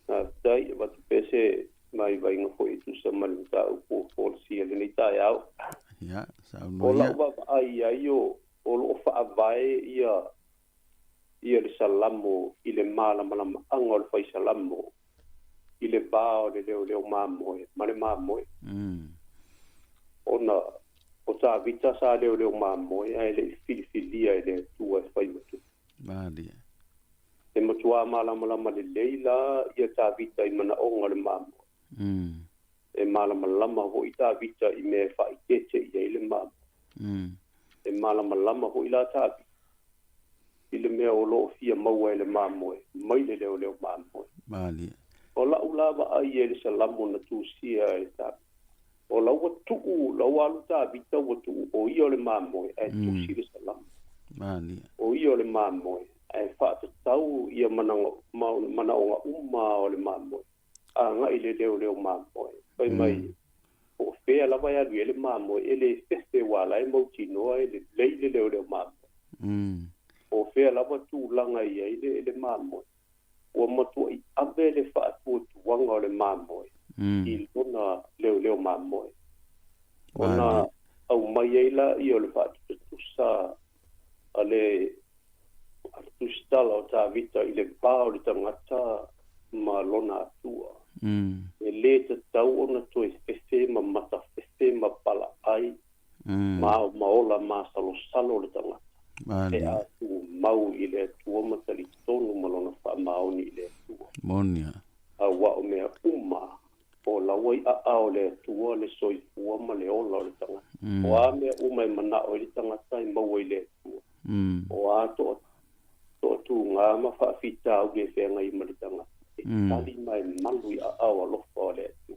Faafetai, e avatu pea se vaivaiga foi e tusa ma le mataupu o folasia i lenei taeao. Ia, saunoa O ia. lau vaavaai i ai o lo o faavae ia ia le Salamo i le malamalamaaga o le fai Salamo i le va o le leoleo mamoe ma le mamoe. Ona o Tavita sa leoleo mamoe ae le i filifilia e le Atua e fai ma tupu. Malie. E matuā malamalama lelei la ia Tavita i manaoga o le mamoe. E malamalama hoʻi Tavita i mea e faaeteete i ai le mamoe. E malamalama hoʻi la Tavita i le mea o lo o fia maua e le mamoe mai le leoleo mamoe. Malie. O la'u la vaai i le Salamo na tusia e Tavita, o la ua tuu, la ua alu Tavita ua tuu o ia o le mamoe ae tusi le Salamo. Malie. O ia o le mamoe ae faatatau ia manaoga uma o le mamoe agai i le leoleo mamoe. Fai mai, po o fea lava e alu i ai le mamoe, e le fefe aua la e mautinoa e lelei le leoleo mamoe. Po o fea lava tulaga e i ai le mamoe, ua matuai ave le faatuatuaga o le mamoe i lona leoleo mamoe. Ona aumai ai lea o le faatusatusa a le tusitala o Tavita i le va o le tagata ma lona Atua. E le tatau ona toe fefe ma matafefe ma palaai ma ao ma ola masalosalo le tagata. Pe a tumau i le Atua ma talitonu ma lona faamaoni i le Atua. Moni a. Auā o mea uma o laua i aao o le Atua le soifua ma le ola o le tagata. O a mea uma e manao ai le tagata e maua i le Atua. O a toatuga ma faafitauli e feagai ma le tagata, e tali ma e malu i aao alofa o le Atua.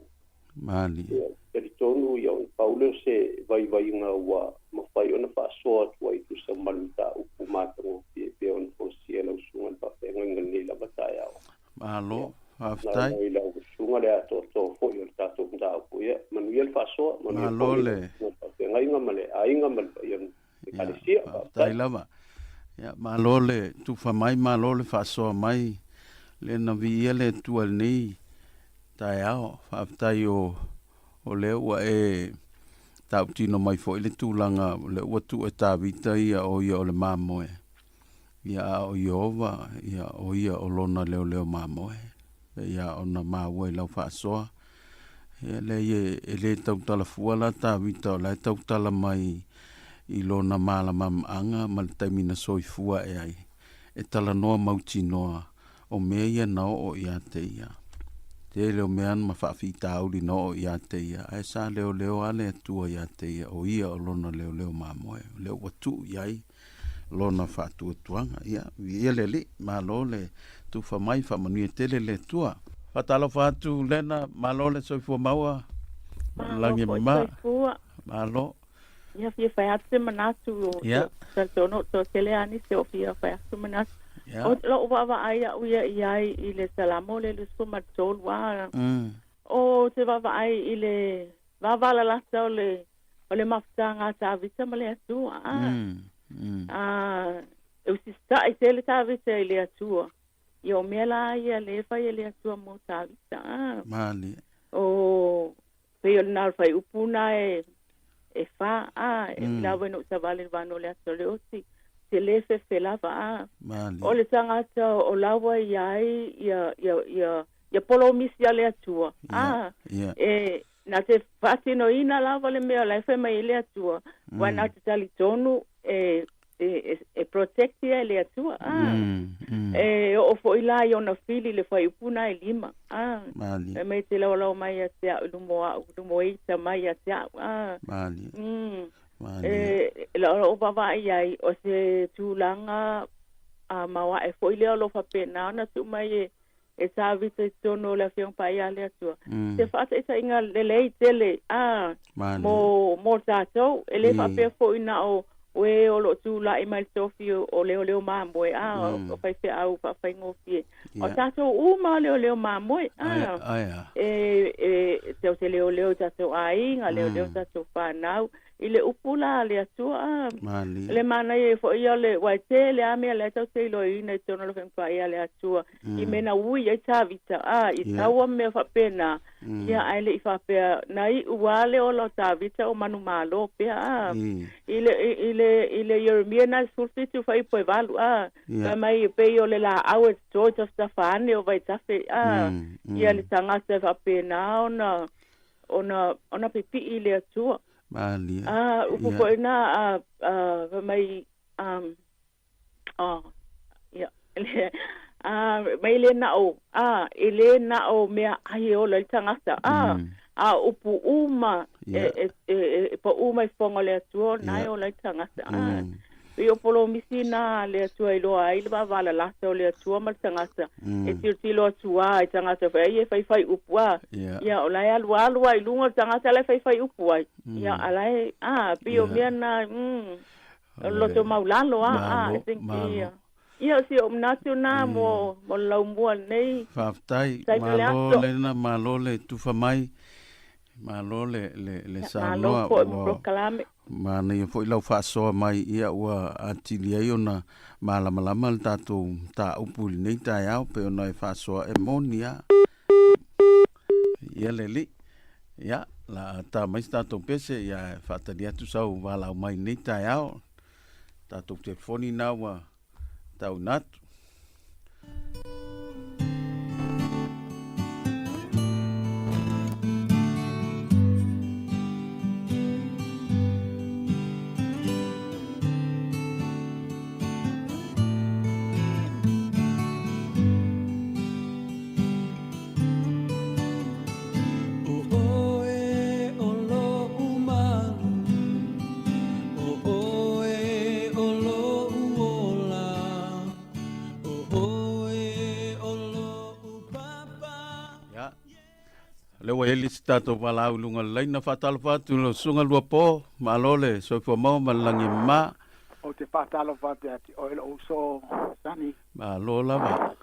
Malie. Ia, talitonu ia, pau lea o se vaivaiga ua mafai ona faasoa atu ai e tusa ma le mataupu matagofie e pei ona folasia e lau susuga i le faafeagaiga i lenei lava taeao. Malo, faafetai. Nau mai lau susuga le atoatoa foi o le tatou mataupu. Ia, manuia le faasoa, manuia Malo foi le. lau susuga i le faafeagaiga ma le aiga ma le paia o le Ia, Ekalesia. faafetai Faafetai. lava. Ia, malo le tufa mai, malo le faasoa mai, le na viia le Atua i lenei taeao. Faafetai o, o lea ua e tautino mai foi le tulaga o lea ua tuu e Tavita ia o ia o le mamoe, ia a o Ieova, ia o ia o lona leoleo mamoe. Pei lava ona maua i lau faasoa. Ia leai e, e le tautala fua la Tavita o la e tautala mai i lona malamalamaaga ma le taimi na soifua ae ai, e talanoa mautinoa o mea ia na oo ia te ia. Tele o mea ma faafitauli na oo ia te ia, ae sa leoleo lava le Atua ia te ia, o ia o lona leoleo mamoe, o lea ua tuu i ai lona faatuatuaga. Ia, viia le Alii, malo le tufa mai, faamanuia tele le Atua. Faatalofa atu Lena, malo le soifua maua, Malo lagi e foi mama, soifua. malo. Ia fia fai atu se manatu o Ia. talitonu o toatele a nisi o fia fai atu manatu. Ia. O lou vaavaai a'u ia i ai i le Salamo le 23 a. O te vaavaai i le vavalalata o le o le mafutaga a Tavita ma le Atua a. A e usita'i tele Tavita i le Atua. Ia o mea la ia lea e fai e le Atua mo Tavita a. Malie. O pei o lena o le fuaiupu lena e e fa a e ui lava ina ou savali i le vano o le ata o le oti te le fefe lava a. Malie. O le tagata o laua i ai ia ia ia ia polomisi a le Atua a. E na te faatinoina lava le mea o la e fai mai ai le Atua, aua na te talitonu e e, e protect ia e le Atua a. E oo foi la i ona fili le fuaiupu na e lima a. Malie. Fai mai te laolao mai ia te a'u i luma o a'u, luma o e ita mai ia te a'u a. Malie. Malie. E la'o vaavaai i ai o se tulaga a maoae foi lea o lo o faapena ona tuu mai e e Tavita i totonu o le Afioga Paia a le Atua. Se faataitaiga lelei tele a mo mo tatou, e le faapea foi na o o e o lo o tulai mai le tofi o leoleo mamoe a o faifeau faafaigofie. O tatou uma o leoleo mamoe a e e tatou te leoleo i tatou aiga, leoleo i tatou fanau i le upu la a le Atua a. Le manaia foi ia o le aua e tele lava mea la e tatou te iloaina i totonu o le Afioga Paia a le Atua. i mea na ui ai Tavita, a, i taua ma mea faapena, ia, ae le i faapea, na iu lava le ola o Tavita o manumalo pea, a. I le, i le, i le Ieremia na 17 fuaiupu e 8, a, fai mai e pei o le laau e toto i tafatafa ane o vaitafe, a, ia le tagata e faapena ona, ona, ona pipii i le Atua. Malie. A, upu foi na, a, a, fai mai, a, Oh, ia, le, a, mai le na o, a, e le na o mea ai e ola ai le tagata, a, a o upu uma e, e, e, e paʻū mai fofoga o le Atua, na e ola ai le tagata, a. Pei o polomisi na a le Atua e iloa ai le vavalalata o le Atua ma le tagata, e tilotilo atu lava i tagata foi ai e faifai upu, a. Ia, o la e alualu lava i luga o le tagata la e faifai upu ai. Ia, a la e, a, pei o mea na, O le loto maulalo a, a, I think, ia. Ia, o si ou manatu na mo, mo le laumua lenei. Faafetai, Taimi o le malo aso. Lena, malo le tufa mai, malo le, le, le Ia, saunoa. malo foi mo Ua polokalame. manaia foi lau faasoa mai, ia ua atili ai ona malamalama le tatou mataupu i lenei taeao, pei ona e faasoa e moni lava. Ia le alii. Ia, la a ta mai se tatou pese, ia e faatali atu sau valaau mai nei taeao. Tatou telefoni na ua tauina atu. i le isi tatou valaau i luga o le laina. Faatalofa atu i lau Susuga Luapo, malo le soifua maua ma le lagi e mama. Ou te faatalofa atu ia te oe lou uso Sonny. Malo lava.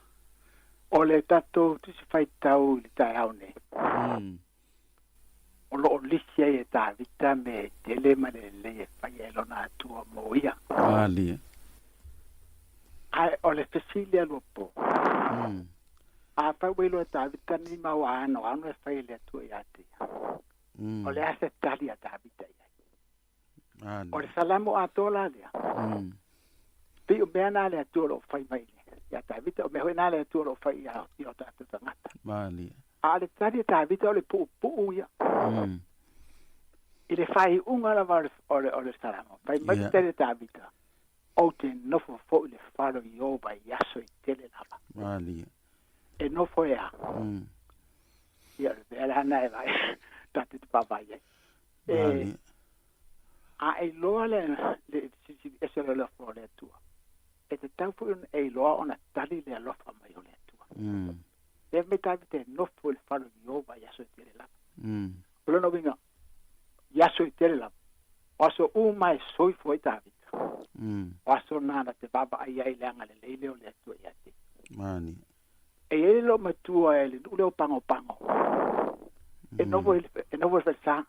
O le tatou Tusi Faitau i le taeao nei, o lo o lisi ai e Tavita mea e tele ma le lelei e faia e lona Atua mo ia. Malie. Ae o le fesili a Luapo, Afai ua iloa e Tavita ni mau anoano e fai e le Atua ia te ia, o le a se tali a Tavita i ai? O le Salamo atoa la lea, pei o mea na a le Atua o lo o fai mai ia Tavita, o mea foi na a le Atua o lo o fai ia o tatou tagata. Malie. A o le tali a Tavita o le puupuu ia. I le faaiuga lava o le Salamo, fai mai le tali a Tavita, Ou te nofo foi i le fale o Ieova i aso e tele lava. Malie. E nofo e a? Ia, o le mea la na e vaai, tatou te vaavaai ai. E, Malie. a e iloa le, le silisili ese o le alofa o le Atua, e tatau foi ona e iloa ona tali le alofa mai o le Atua. Lea mea tatou te nofo i le fale o Ieova i aso e tele lava. O lona uiga, i aso e tele lava, o aso uma e soifua ai Tavita, o aso na na te vaavaai ai i le agalelei lea o le Atua ia te ia. Mani. E i ai le loomatua e le nuu lea o Pagopago, e nofo i le, e nofo i le falesa.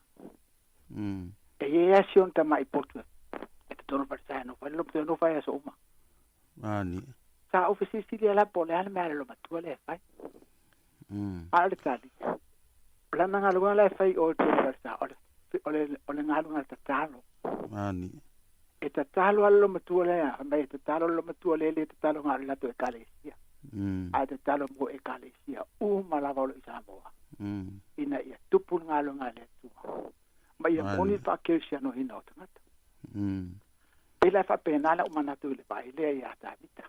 E i ai lava si ona tamai potu e totonu o le falesa e nofo ai le loomatua, e nofo ai i aso uma. Mani. Sa ou fesilisili la po o le a le mea a le loomatua lea e fai. A o le tali, o lana galuega la e fai i o i totonu o le falesa, o le, o le, o le galuega tatalo. Mani. E tatalo lava le loomatua lea, fai mai e tatalo le loomatua lea, e le tatalo na o le latou Ekalesia, ae tatalo mo Ekalesia uma lava o lo o i Samoa, ina ia tupu le galuega a le Atua, ma ia moni le faakerisianoina o tagata. Pei la e faapena lau manatu i le vaai lea ia Tavita.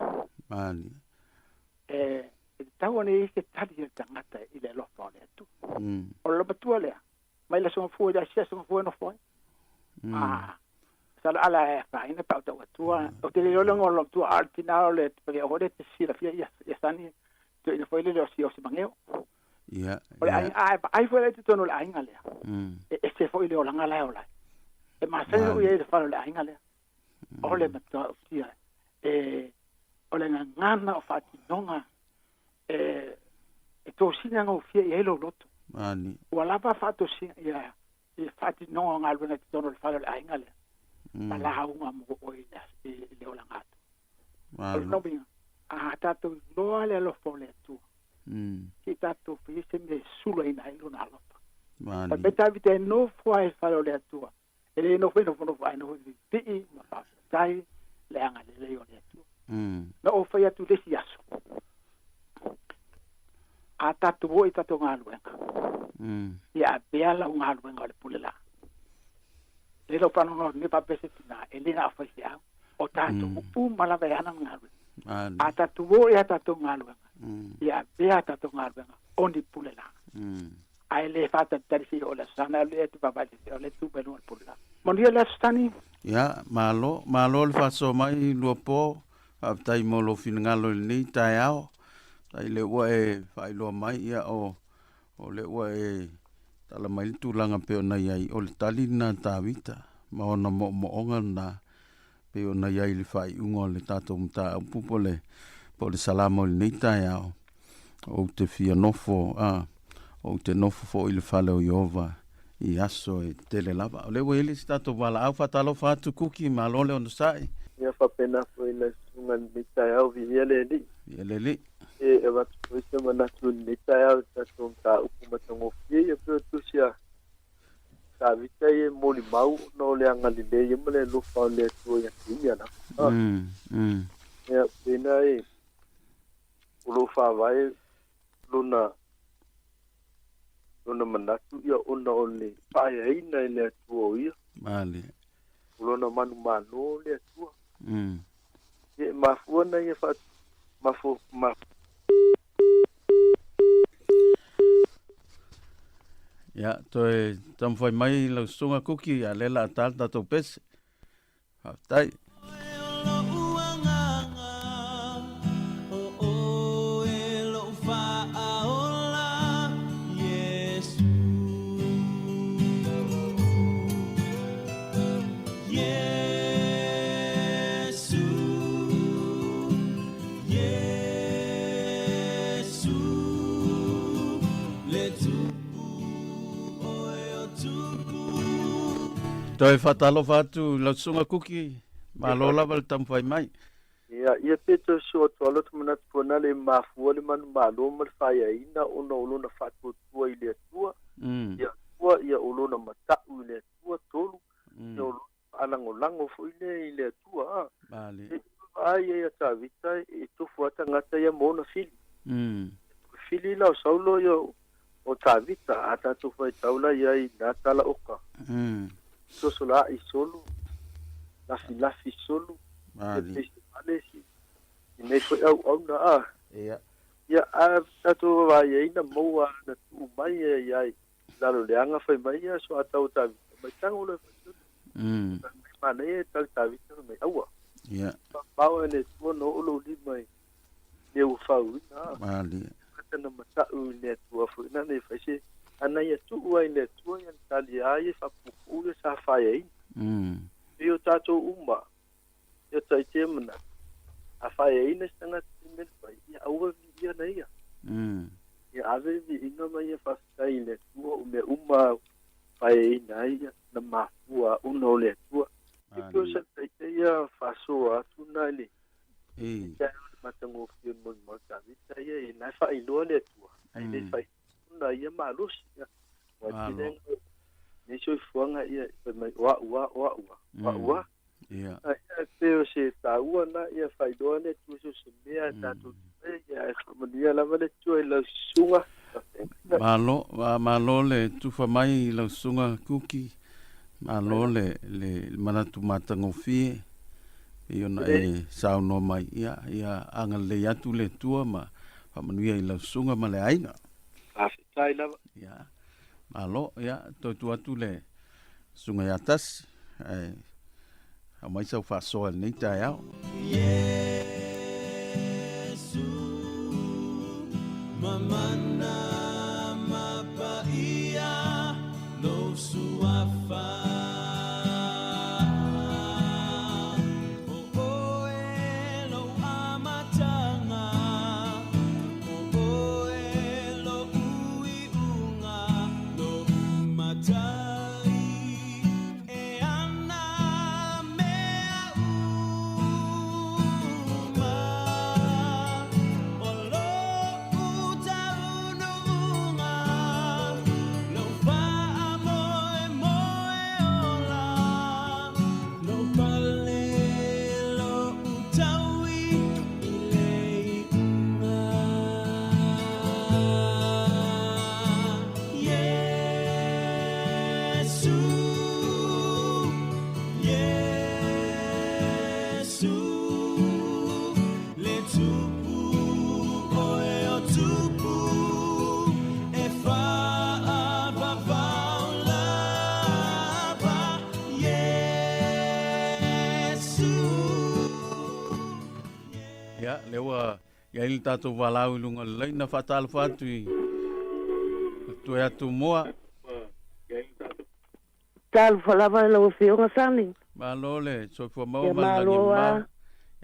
Mani. E tatau ona i ai se tali a le tagata i le alofa o le Atua. O le loomatua lea, mai le aso Gafua i le asiasi aso Gafua e nofo ai. A, masalo ala e afaina pe a ou tau atua, ou te le iloa le igoa o le loomatua, a o le tina o le pavea foi lea e te silafia ia Sani, toeaina foi lele o Siosimaneo. Ia, O le aiga, a e vaai foi la i totonu o le aiga lea, e ese foi le olaga la e ola ai. E masani ona ou i ai i le fale o le aiga lea. O le matautia e o le gagana o faatinoga e e tosina gofie i ai lou loto. Mani. Ua lava faatosina ia i faatinoga o galuega i totonu o le fale o le aiga lea, ma lauga mo oe i le i le olaga atu. O lona uiga, a tatou iloa le alofa o le Atua, se i tatou faia se mea e sulaina ai lona alofa. Mani. Fai mai Tavita e nofo ai i le fale o le Atua, E le nofo i nofonofo ae nofo i pipii ma faafetai le agalelei o le Atua. Na ou fai atu i le isi aso, a tatou o i tatou galuega, ia avea lau galuega o le pule la. Lea lau faanoanoa nei faapea se tina, e le na o faifeau, o tatou uma lava e ana le galuega. A tatou o i a tatou galuega, ia avea a tatou galuega o ni pule la. Ae le faatalitali se i oo i le Aso Sana, alu ea te vaavaai i le o lea e tu mai luga o le pule la. Manuia le Aso Sani. Ia, malo, malo le faasoa mai Luapo, faafetai mo lou finagalo i lenei taeao. Faafetai o lea ua e faailoa mai, ia o, o lea ua e tala mai le tulaga pei ona i ai, o le tali lena a Tavita ma ona moomooga lena pei ona i ai i le faaiuga o le tatou mataupu po o le, po o le salamo i lenei taeao. Ou te fia nofo, a, ou te nofo foi i le fale o Ieova i aso e tele lava. O lea ua i ai le isi tatou valaau, faatalofa atu Kuki, malo le onosai. Ia faapena foi lau susuga i lenei taeao, viia le Alii. Viia le Alii. E avatu foi se manatu i lenei taeao i le tatou mataupu matagofie ia pei o tusi a Tavita ia e molimau ona o le agalelei ia ma le alofa o le Atua ia te ia lava. Ia pena e o lo o faavae lona lona manatu ia ona o le faaeaina e le Atua o ia. Malie. O lona manumalo le Atua. Ia e mafua na ia fa mafo ma Ia, toe taumafai mai lau susuga Kuki, a lea o le a ta le tatou pese. Faafetai. Toe faatalofa atu i lau susuga Kuki, malo lava le taumafai mai. Ia, ia pe toe sosoo atu lava lota manatu foi lale e mafua le manumalo ma le faeaina ona o lona faatuatua i le Atua, ia lua, ia o lona mata'u i le Atua, tolu, ia o lona faalagolago foi lea i le Atua, a. E vaai ai ia Tavita e tofu lava tagata ia ma ona fili. Fili la o Saulo ia o Tavita, a tatou faitau la i ai i na tala oka. Sosolaai solo, lafilafi solo, ia peise vale si i nei foi auauna a. Ia a tatou vaavaai ai na maua na tuu mai ia i ai i lalo leaga fai mai ia soatau o Tavita mai tago loa e fai Mai manaia e tali Tavita fai mai aua. Mamao e le Atua na oo lou lima i mea ua fauina a. Malie. Tagata na mata'u i le Atua foi na le fai se ana ia tuu ai i le Atua ia na tali a ia faapuupuu ia sa faeaina. Pei o tatou uma ia taitea manatu a faeaina se tagata i se mea na fai ia aua e viia na ia. Ia ave le viiga ma ia faafetai i le Atua o mea uma faeaina ai ia na mafua ona o le Atua. E pei o se taitai ia faasoa atu na i le taeao i le matagofie o le molimau Tavita ia e na e faailoa le Atua ae le faailoa na ia malosi ia. Ua tele ai nei soifuaga ia fai mai o a'u a o a'u a o a'u a. Ia e pei o se taua na ia faailoa le Atua so o se mea a tatou te faia ia ae faamanuia lava le Atua i lau susuga. Malo, malo le tufa mai i lau susuga Kuki. Malo le, le manatu matagofie pei ona e saunoa mai. Ia, ia agalelei atu le Atua ma faamanuia i lau susuga ma le aiga. Faafetai lava. Ia, malo, ia, toe tuu atu le susuga ia Tasi, ae aumai sau faasoa i lenei taeao. Iesu mamana ma paia lou suafa O oe lou amataga O oe lou iuga Lou matai e ana mea uma O lo'u taunuuga Lou faamoemoe ola Lou pale lo'u taui i le iuga Iesu Iesu Le Tupu oe o Tupu e faavavao lava Iesu. Ia, lea ua i ai le tatou valaau i luga o le laina faatalofa atu i toe atu moa. Talofa lava i lau Afioga Sani. Malo le soifua maua ma le lagi e mama.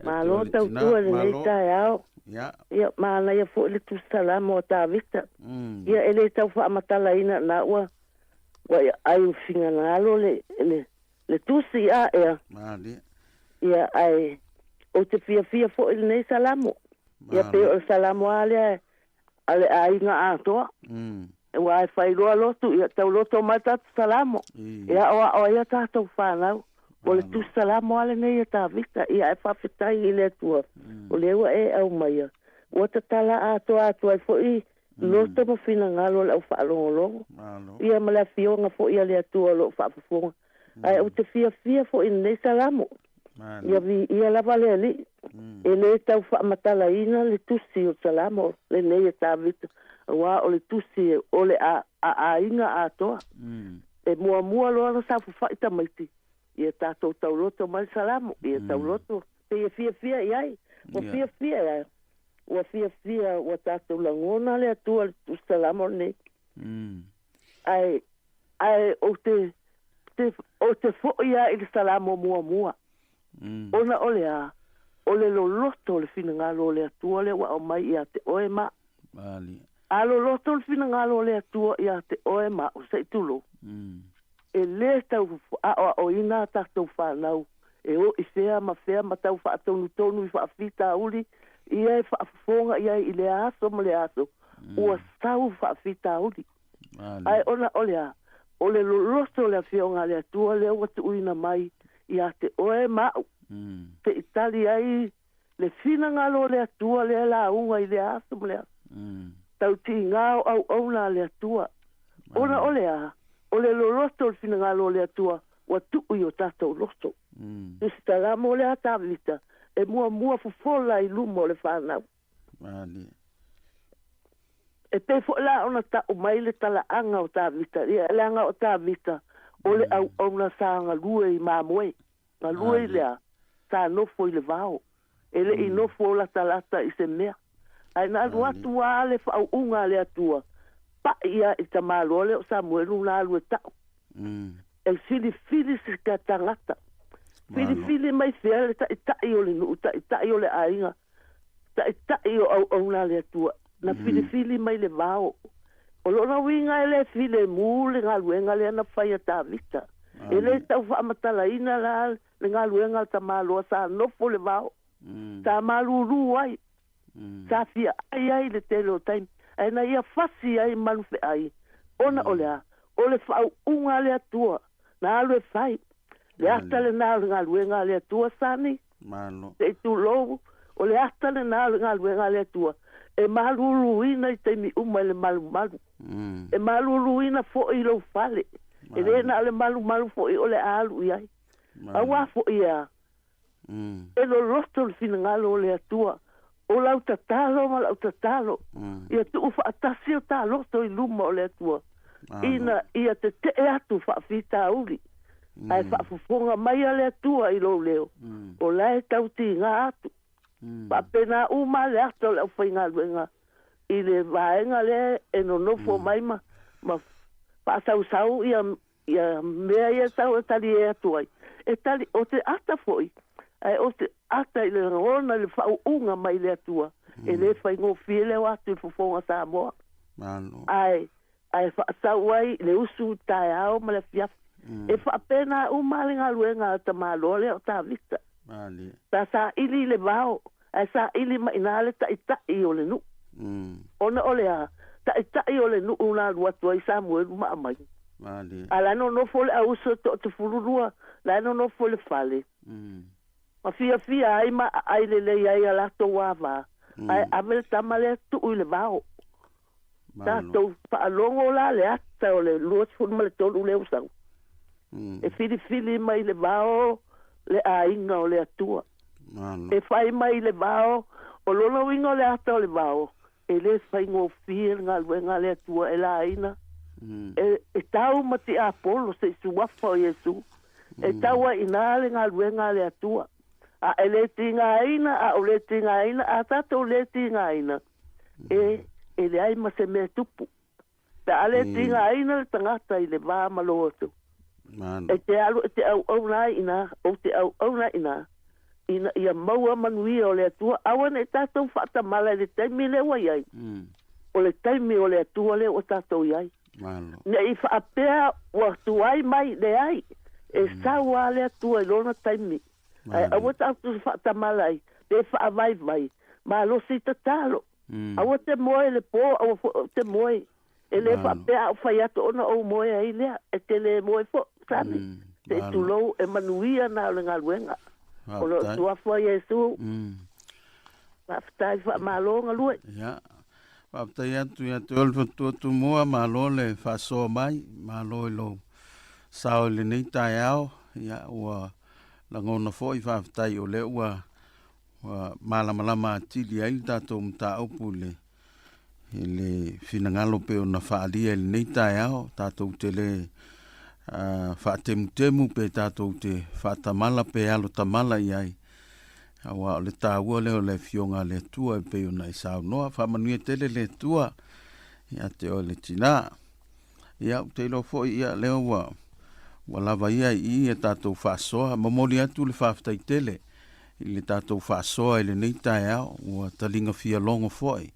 Malo tautua i lenei taeao. Ia, manaia foi le Tusi Salamo a Tavita. Ia, e le tau faamatalaina na ua ai u finagalo le le tusi a ea. Ia, ae ou te fiafia foi i lenei Salamo. Ia, pei o le Salamo a lea a le aiga atoa. Aua e fai loa lotu, ia tau loto mai tatou Salamo, e aoao ai a tatou fanau. O le Tusi Salamo lava lenei a Tavita, ia ae faafetai i le Atua, o lea ua e aumaia, ua tatala atoa atu ai foi loto ma finagalo o le aufaalogologo, ia ma le Afioga foi a le Atua o lo o faafofoga. Ae ou te fiafia foi i lenei Salamo. Ia viia lava le Alii. E le tau faamatalaina le tusi o Salamo lenei e Tavita, aua o le tusi o le a aiga atoa. E muamua loa ona saofafai tamaiti, ia tatou tauloto mai le Salamo, ia tauloto pei e fiafia i ai. Ua fiafia e ua fiafia ua tatou lagona le Atua i le tusi Salamo lenei. Ae Ae ou te, te, ou te foi lava i le Salamo muamua. Ona o le a? O le loloto o le finagalo o le Atua lea ua aumai ia te oe ma. Malie. A loloto le finagalo o le Atua ia te oe ma au, se i tulou. E lē tau aoaoina a tatou fanau e o i fea ma fea ma tau faatonutonu i faafitauli ia e faafofoga i ai i lea aso ma lea aso, ua sau faafitauli. Ae ona o le a? O le loloto o le Afioga a le Atua lea ua tuuina mai ia te oe ma au, se i tali ai le finagalo o le Atua lea lauga i lea aso ma lea aso. Tau tiga o auauna a le Atua. Ona o le a? O le loloto o le finagalo o le Atua ua tuu i o tatou loto. Tusitala mo le a Tavita e muamua fofola i luma o le fanau. E pei foi la ona tau mai le talaaga o Tavita, ia leaga o Tavita o le auauna sa galue i mamoe. Galue i le a? Sa nofo i le vao. E le i nofo latalata i se mea. Ae na alu atu a le faauuga a le Atua, paʻi ia i tamaloa lea o Samuelu na alu e taʻu. E filifili se tagata. Filifili mai fea le taʻitaʻi o le nuu, taʻitaʻi o le aiga, taʻitaʻi o auauna a le Atua. Na filifili mai le vao. O lona uiga e le filemu le galuega lea na fai a Tavita. E le tau faamatalaina la le galuega a le tamaloa sa nofo le vao, sa malūlū ai, sa fia ai ai le tele o taimi, ae na ia fasi ai manufeai, ona o le a? O le faauuga a le Atua na alu e fai. Le ata lena o le galuega a le Atua, Sani. Malo. Se i tulou, o le ata lena o le galuega a le Atua, e maluluina i taimi uma i le malumalu. E maluluina foi i lou fale. E le na o le malumalu foi o le a alu i ai. Auā foi e a? E loloto le finagalo o le Atua, o lau tatalo ma lau tatalo, ia tuu faatasi o ta loto i luma o le Atua, ina ia tetee atu faafitauli. Ae faafofoga mai a le Atua i lou leo, o la e tau tiga atu. Faapena uma le ata o le aufaigaluega i le vaega lea e nonofo mai ma ma faasausau ia ia mea ia tau e talie atu ai. E tali, o te ata foi, ae o te ata i le lagona i le faauuga mai le Atua, e le faigofie le o atu i le fofoga Samoa. Ae ae faasau ai le usu i taeao ma le afiafi. E faapena uma le galuega a tamaloa lea o Tavita. Sa saili i le vao, ae saili mai ina le taʻitaʻi o le nuu. Ona o le a? Taʻitaʻi o le nuu na alu atu ai Samuelu ma aumai. A la e nonofo le auso e toatefululua, la e nonofo i le fale. Ma fiafia ai ma aai lelei ai a latou ava, ae ave le tama lea tuu i le vao. Tatou faalogo la le ata o le 23 lea ua sau. E filifili mai le vao le aiga o le Atua. E fai mai le vao, o lona uiga o le ata o le vao, e le faigofie le galuega a le Atua e laina. E tau ma tiapolo se i suafa o Iesu. E tau ai i ina le galuega a le Atua. A e le tigaina, a o le tigaina, a tatou le tigaina, e, e leai ma se mea tupu. Pe a le tigaina le tagata i le va ma lo atu, e te alu e te auauna ai ina, ou te auauna ai ina, ina ia maua manuia o le Atua, aua ne i tatou faatamala i le taimi lea ua i ai. O le taimi o le Atua lea ua tatou i ai. Ne i faapea ua tuai mai, leai, e sau lava le Atua i lona taimi. Ae aua tatou te faatamala ai, pe faavaivai, malosi tatalo. Aua te moe i le pō, aua foi ou te moe. E le faapea a ou fai atu ona ou moe ai lea, e te le moe foi, Sami. Se i tulou, e manuia na o le galuega. O lo o Suafa o Iesu. Faafetai, faamalo galue. Ia, faafetai atu ia te oe le faletua Tumua, malo le faasoa mai, malo i lou sao i lenei taeao. Ia, ua lagona foi faafetai o lea ua ua malamalama atili ai le tatou mataupu i le i le finagalo pei ona faaalia i lenei taeao tatou te le faatemutemu pe tatou te faatamala pe alo tamala i ai aua o le taua lea o le afioga a le Atua e pei ona e saunoa. Faamanuia tele le Atua ia te oe le tina. Ia, ou te iloa foi, ia, lea ua, ua lava ia i i a tatou faasoa. Momoli atu le faafetai tele i le tatou faasoa i lenei taeao, ua taliga fia logo foi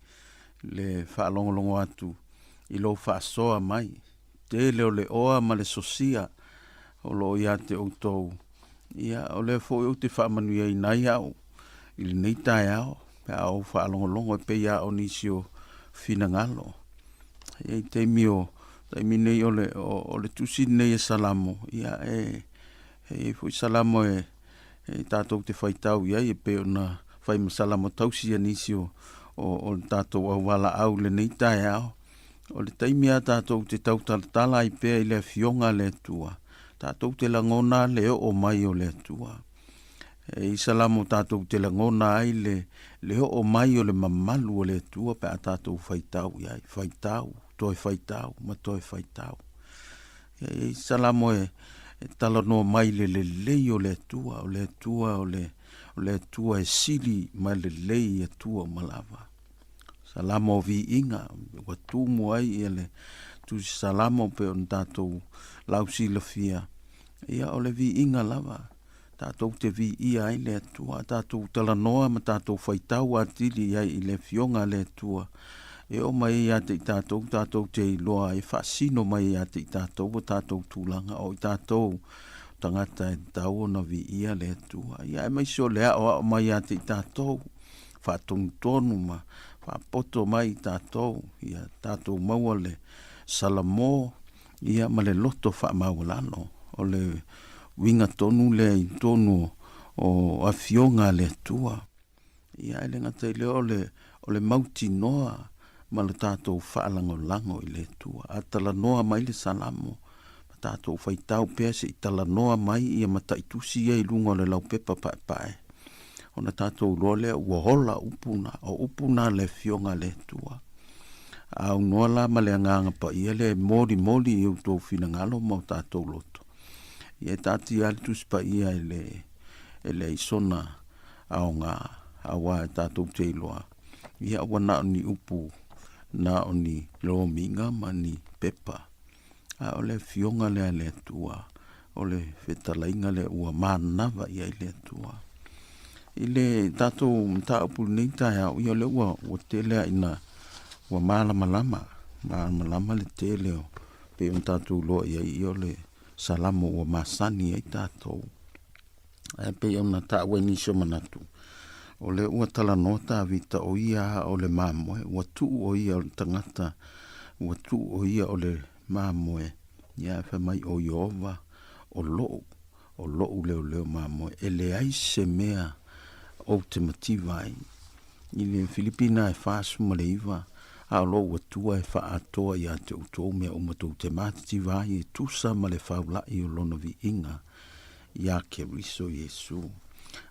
le faalogologo atu i lou faasoa mai. Tele o le oa ma le sosia o lo o ia te outou. Ia, o lea foi ou te faamanuiaina ai au i lenei taeao, pe a ou faalogologo e pei lava o nisi o finagalo. Ia, i taimi o taimi nei o le, o, o le tusi lenei e Salamo, ia, e, e i ai foi Salamo e, e tatou te faitau i ai e pei ona fai ma Salamo tausi a nisi o, o, o le tatou auvalaau i lenei taeao. O le taimi a tatou te tautalatala ai pea i le Afioga a le Atua, tatou te lagona le oo mai o le Atua. E i Salamo tatou te lagona ai le, le oo mai o le mamalu o le Atua pe a tatou faitau i ai, faitau, toe faitau, ma toe faitau. E i Salamo e, e talanoa mai le lelei o le Atua, o le Atua o le, o le Atua e sili ma lelei i Atua uma lava. Salamo o viiga, ua tumu ai ia le tusi salamo pei ona tatou lausilafia. Ia o le viiga lava, tatou te viia ai le Atua, tatou talanoa ma tatou faitau atili i ai i le Afioga a le Atua. E oo mai ai ia te i tatou, tatou te iloa ai, faasino mai ia te i tatou o tatou tulaga, o i tatou tagata e tatau ona viia le Atua. Ia aemaise o le aoao mai ia te i tatou, faatonutonu ma faapoto mai i tatou, ia tatou maua le salamo ia ma le loto faamaualalo. O le uiga tonu lea i totonu o afioga a le Atua. Ia e le gata i lea o le, o le mautinoa ma lo tatou faalagolago i le Atua. A talanoa mai le salamo, ma tatou faitau pea se i talanoa mai ia mataitusi ia i luga o le laupepa paepae, ona tatou iloa lea ua ola upu na, o upu na a le Afioga a le Atua. A aunoa la ma le Agaga Paia lea e molimoli i outou finagalo ma o tatou loto, ia e taatia ai le Tusi Paia e le, e leai sona aoga, aua e tatou te iloa, ia ua na o ni upu, na o ni lomiga ma ni pepa. A o le Afioga lea a le Atua, o le fetalaiga lea ua manava i ai le Atua. I le tatou mataupu i lenei taeao, ia o lea ua, ua tele lava ina ua malamalama, malamalama le tele o pei ona tatou iloa i ai, ia o le Salamo ua masani ai tatou. Ae pei ona taua i nisi o manatu, o lea ua talanoa Tavita o ia lava o le mamoe, ua tuu o ia o le tagata, ua tuu o ia o le mamoe, ia ae fai mai o Ieova o lou, o lou leoleo mamoe, e leai se mea ou te mativa ai. I le Filipi na e 49, a o lou Atua e faaatoa ia te outou mea uma tou te matitiva ai e tusa ma le faula'i o lona viiga iā Keriso Iesu.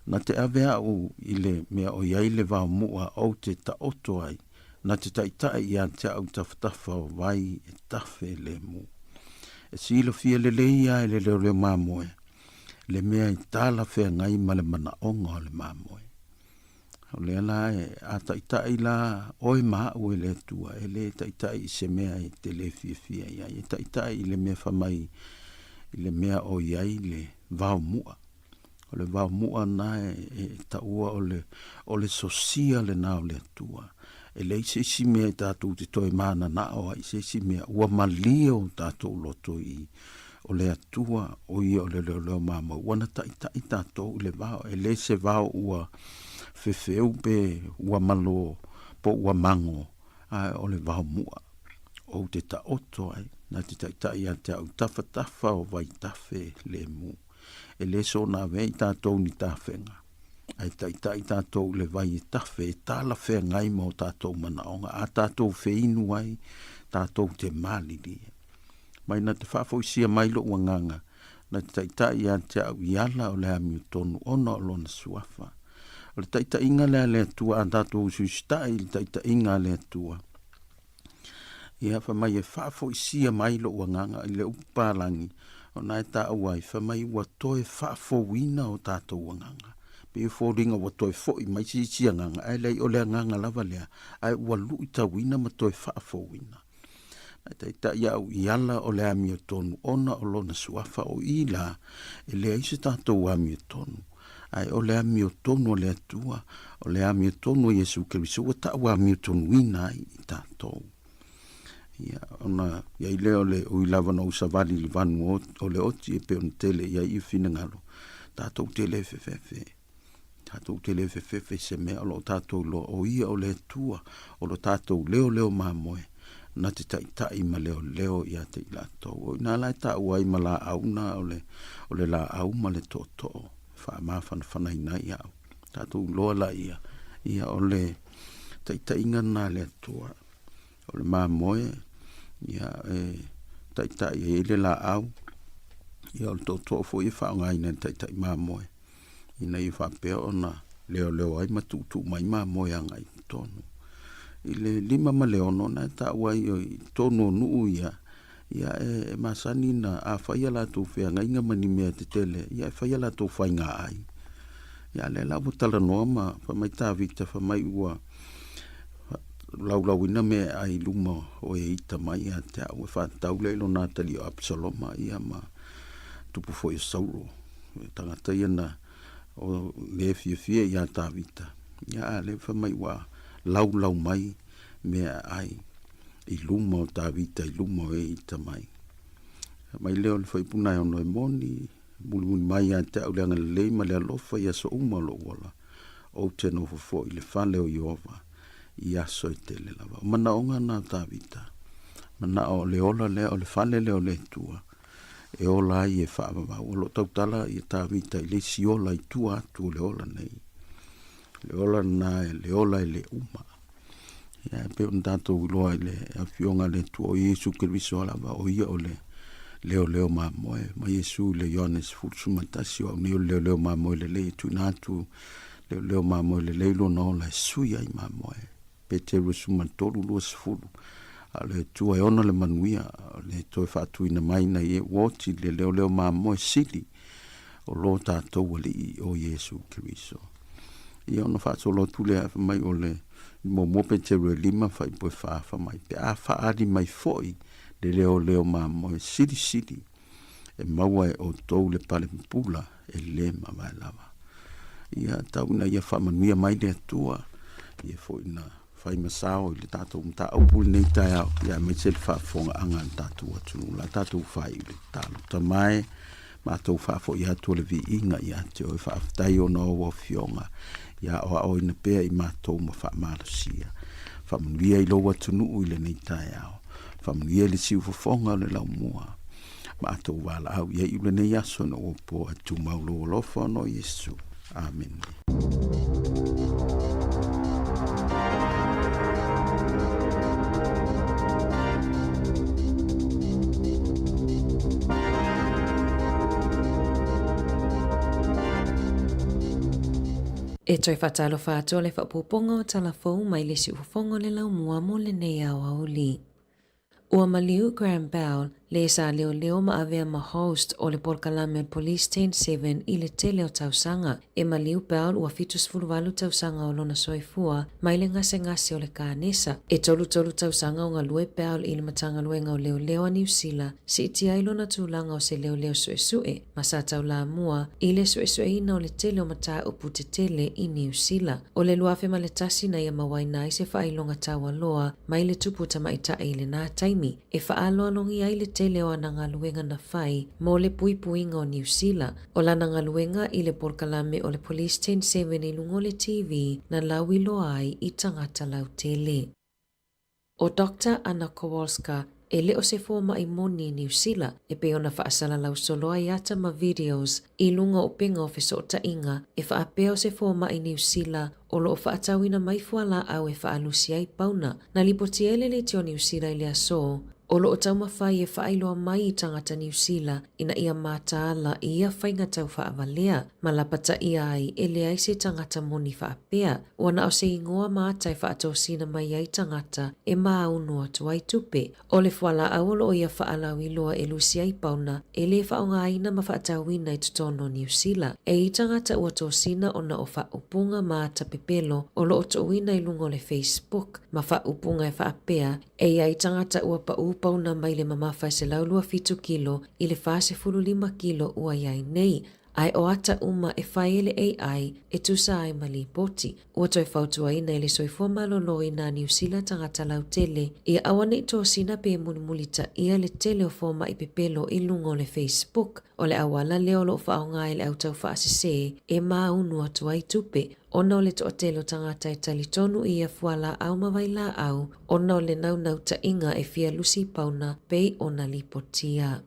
Na te ave a'u i le mea o i ai le vaomu'a ou te taoto ai, na te taita'i iā te a'u tafatafa o vai e tafe lemu. E silafia lelei a e le leoleo mamoe le mea i talafeagai ma le manaoga o le mamoe. O lea la e, a taitai la oe ma a'u e le Atua, e le taitai i se mea e te le fiafia i ai, e taitai i le mea fai mai i le mea o i ai le vaomu'a. O le vaomu'a na e, e taua o le, o le sosia lena o le Atua. E leai se isi mea e tatou te toe mananao ai i se isi mea, ua malie o tatou loto i o le Atua, o ia o le leoleo mamoe, ua na taitai tatou i le vao, e le se vao ua fefeu pe ua malo po ua mago, ae o le vao mu'a. Ou te taoto ai, na te taitai ia te au i tafatafa o vaitafe lemu. E le soona avea i tatou ni tafega, ae taitai tatou i le vai e tafe e talafeagai ma o tatou manaoga, a tatou feinu ai, tatou te malilie. Mai na te faafoisia mai lou agaga, na te taitai ia te au i ala o le amiotonu ona o lona suafa. O le taitaiga lea a le Atua, a tatou usuusita'i i le taitaiga a le Atua, ia fai mai e faafoisia mai lou agaga i le upu palagi, ona e taua ai, fai mai ua toe faafouina o tatou agaga. Pei e foliga ua toe foi mai se isi agaga, ae leai o le agaga lava lea, ae ua luitauina ma toe faafouina. Ae taitai au i ala o le amiotonu ona o lona suafa o i la, e leai se tatou amiotonu. Ae o le amiotonu a le Atua, o le amiotonu a Iesu Keriso ua tau amiotonuina ai i tatou. Ia, ona i ai lea o le ui lava na ou savali i le vanu o le oti e pei ona tele i ai ia finagalo, tatou te le fefefe. Tatou te le fefefe i se mea o lo o tatou iloa o Ia o le Atua, o lo tatou leoleo mamoe, na te taitai ma leoleo ia te i latou. O i ina la e taua ai ma laau na o le, o le laau ma le tootoo e faamafanafanaina ai au. Tatou iloa laia, ia o le taitaiga lena a le Atua. O le mamoe, ia, e taitai ai le laau, ia o le tootoo foi e faaaogaina e le taitai mamoe, ina ia faapea ona leoleo ai ma tuutuu mai mamoe agai i totonu. I le 5 ma le 6 na e taua ai i totonu o nuu ia, ia e masani na a fai a latou feagaiga ma ni mea tetele, ia e fai a latou faiga ai. Ia lea la ua talanoa ma fai mai Tavita fai mai ua laulauina mea e ai i luma o e ita mai ia te au e faatatau lea i lona atalii o Apisaloma ia ma tupu foi o Saulo, tagata ia na o le fiafia ia Tavita. Ia a lea fai mai ua laulau mai mea e ai i luma o Tavita i luma o e ita mai. Mai lea o le fuaiupu na e ono e moni, Mulimuli mai ia te au le agalelei ma le alofa i aso uma o lou ola, ou te nofo foi i le fale o Ieova i aso e tele lava. O manaoga na o Tavita, manao o le ola lea, o le fale lea o le Atua, e ola ai e faavavau. O lo o tautala ia Tavita i le isi ola i tua atu o le ola nei. Le ola lena, le ola e le uma. Ia, e pei ona tatou iloa i le Afioga a le Atua o Iesu Keriso lava, o ia o le leoleo mamoe. Ma Iesu i le Ioane 11, o au nei o le leoleo mamoe lelei e tuuina atu leoleo mamoe lelei lona ola e sui ai mamoe. Peteru 13, 20. A o le Atua e ona le manuia, o le toe faatuina mai na ia ua oti le leoleo mamoe sili o lo tatou Alii o Iesu Keriso. Ia ona faasolo atu lea fai mai o le muamua Peteru e 5 fuaiupu e 4 fai mai pe a faaali mai foi le leoleo mamoe silisili e maua e outou le pale pupula e le mavae lava. Ia tau ina ia faamanuia mai le Atua ia foi na fai ma sao i le tatou mataupu i lenei taeao, ia aemaise le faafofogaaga a le tatou atunuu. La tatou faaiu i le tatalo. Tama e, matou faafoi atu o le viiga ia te oe, faafetai ona o ou afioga, ia aoaoina pea i matou ma faamalosia. Faamanuia i lou atunuu i lenei taeao. Faamanuia i le siufofoga o le laumua. Matou valaau i ai i lenei aso ina ua po ae tumau lou alofa ona o Iesu. Amene. E toe faatalofa atu le faaopoopoga o tala fou mai le siufofoga o le laumua mo lenei aoauli. Ua maliu Graham Bell, le sa leoleo ma avea ma host o le polokalame o le Police Ten Seven i le tele o tausaga. E maliu Bell ua 78 tausaga o lona soifua mai le gasegase o le kanesa. E 33 tausaga o galue Bell i le Matagaluega o Leoleo a Niu Sila, siitia ai lona tulaga o se leoleo suesue ma sa taulamua i le suesueina o le tele o mataupu tetele i Niu Sila. O le 2001 na ia mauaina ai se faailoga taualoa mai le tupu tamaitai i lena taimi, e faaaloalogia ai le tele o ana galuega na fai mo le puipuiga o Niu Sila. O lana galuega i le polokalame o le Police Ten Seven i luga o le TV na lauiloa ai i tagata lautele. ʻO Doctor Anna Kowalska, e le o se fomaʻi moni i Niu Sila, e pei ona faasalalau solo ai ata ma videos i luga o upega o fesoʻotaʻiga e faapea o se fomaʻi Niu Sila o lo o faatauina mai fualaau e faalusi ai pauna. Na lipoti ai le leitio Niu Sila i le asō, o lo o taumafai e faailoa mai i tagata Niu Sila ina ia mataala i ia faiga tau faavalea ma lapataia ai e leai se tagata moni faapea. Ua na o se igoa ma ata e faatosina mai ai tagata e māunu atu ai tupe. ʻO le fualaau o lo o ia faalauiloa e lusi ai pauna e le faaaogaina ma faatauina i totonu o Niu Sila. E i tagata ua tosina ona o faaupuga ma ata pepelo o lo o toʻuina i luga o le Facebook ma faaupuga e faapea, e i ai tagata ua paʻū pauna mai le mamafa e 127 kilo i le 45 kilo ua i ai nei. Ae o ata uma e fai e le AI e tusa ai ma lipoti. Ua toe fautuaina e le Soifua Maloloina a Niu Sila tagata lautele ia auaneʻi tosina pe mulimulitaʻia le tele o fomaʻi pepelo i luga o le Facebook. O le auala lea o lo o faaaoga e le au taufaasese e māunu atu ai tupe, ona o le toatele o tagata e talitonu i ia fualaau ma vailaau ona o le naunautaiga e fia lusi pauna pei ona lipotia.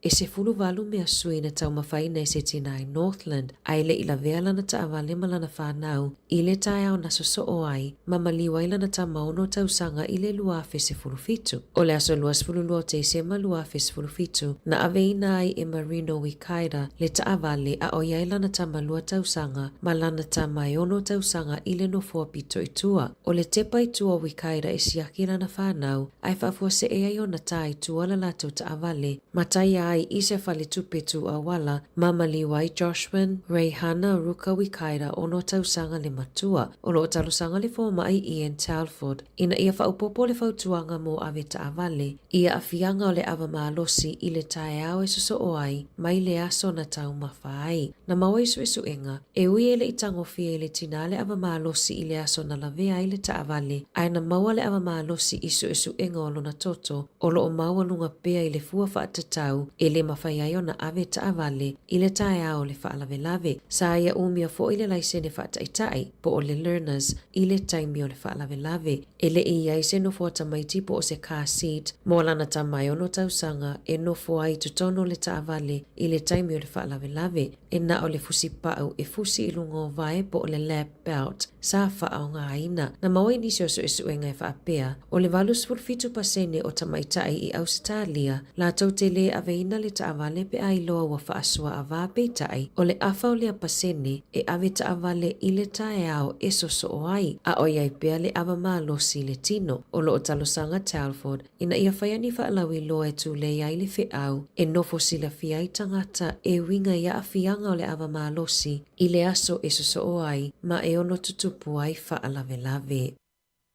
E 18 mea sui na taumafaina e se tinā i Northland, a e le i lavea lana taavale ma lana fanau i le taeao na sosoo ai ma maliu ai lana tama ono tausaga i le 2017. O le aso 22 o Tesema 2017, na aveina ai e Marino Wikaira le taavale a o i ai lana tama lua tausaga ma lana tama e ono tausaga i le nofoa pito i tua. O le tepa i tua o Wikaira e siaki lana fanau ae faafuasee ai ona tā i tua la latou taavale ma taia ai i se faletupe tū auala ma maliu ai Joshwyn Reihana Ruka Wikaira ono tausaga le matua. O lo o talosaga le fomai Ian Telford ina ia faaopoopo le fautuaga mo ave taavale i aafiaga o le ava malosi i le taeao e sosoo ai mai le aso na taumafa ai. Na maua i suesuega, e ui e le i tagofia i le tinā le ava malosi i le aso na lavea ai le taavale, ae na maua le ava malosi i suesuega o lona toto o lo o maualuga pea i le fua faatatau e le mafai ai ona ave taavale i le taeao o le faalavelave. Sa ia umia foi le laisene faataitai, po o le learners, i le taimi o le faalavelave. E le i i ai se nofoa tamaiti po o se car seat mo lana tama e ono tausaga e nofo ai i totonu o le taavale i le taimi o le faalavelave, e na o le fusi pau e fusi i luga o vae po o le lap belt sa faaaogaina. Na maua i nisi o suesuega e faapea, o le 87 pasene o tamaitai i Ausetalia latou te lē aveina le taavale pe a iloa ua faasoa-avā peitai, o le afa o lea pasene e ave taavale i le taeao e sosoo ai, a o i ai pea le ava malosi i le tino. O lo o talosaga Telford ina ia faia ni faalauiloa e tulei ai le feau e nofo silafia ai tagata e uiga i aafiaga o le ava malosi i le aso e sosoo ai ma e ono tutupu ai faalavelave.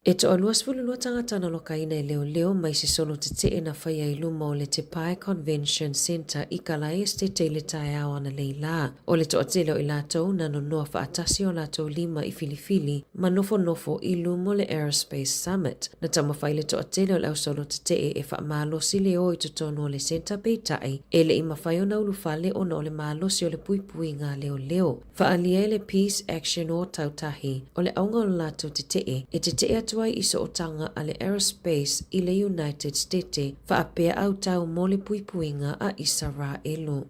E toalua 12 tagata na lokaina e leoleo mai se solo tetee na faia i luma o le Te Pae Convention Centre i Kalae Esitete i le taeao analei lā. O le toatele o i latou na nonoa faatasi o latou lima i filifili ma nofonofo i luma o le Aerospace Summit. Na taumafai le toatele o le ausolo tetee e faamalosi le o i totonu o le centre peitai e le i mafai ona ulufale ona o le malosi o le puipuiga a leoleo. Faaalia e le Peace Action o Tautahi, o le auga o le latou tetee e tetee atu ai i sootaga a le Aerospace i le United Stete faapea autau mo le puipuiga a Isaraelu.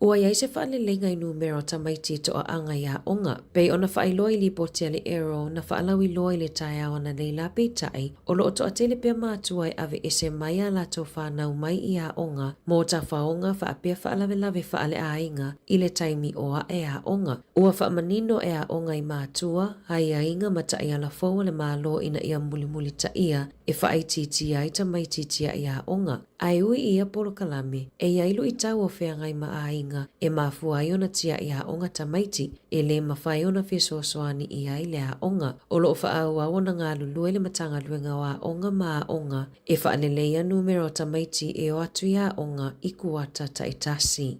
Ua i ai se faaleleiga i numera o tamaiti i toaaga i aoga, pei ona faailoa i lipoti a le Aero na faalauiloa i le taeao ananei lā peitai, o lo o toatele pea matua e aveese mai ā latou whanau mai i aoga mō tafaoga faapea faalavelave faaleaiga i le taimi o ae aoga. Ua faamanino e aoga i mātua, aiaiga ma taiala fou a le Malo ina ia mulimulitaia e faaitiitia ai tamaiti tiaʻi aoga. A e ui i ia polokalame, e i ai luitau o feagai ma aiga e mafua ai ona tiaʻi aoga tamaiti e lē mafai ona fesoasoani i ai le aoga. O lo o faaauau ona galulue le Matagaluega o Aoga ma Aoga e faaleleia numera o tamaiti e o atu i aoga i kuata taitasi.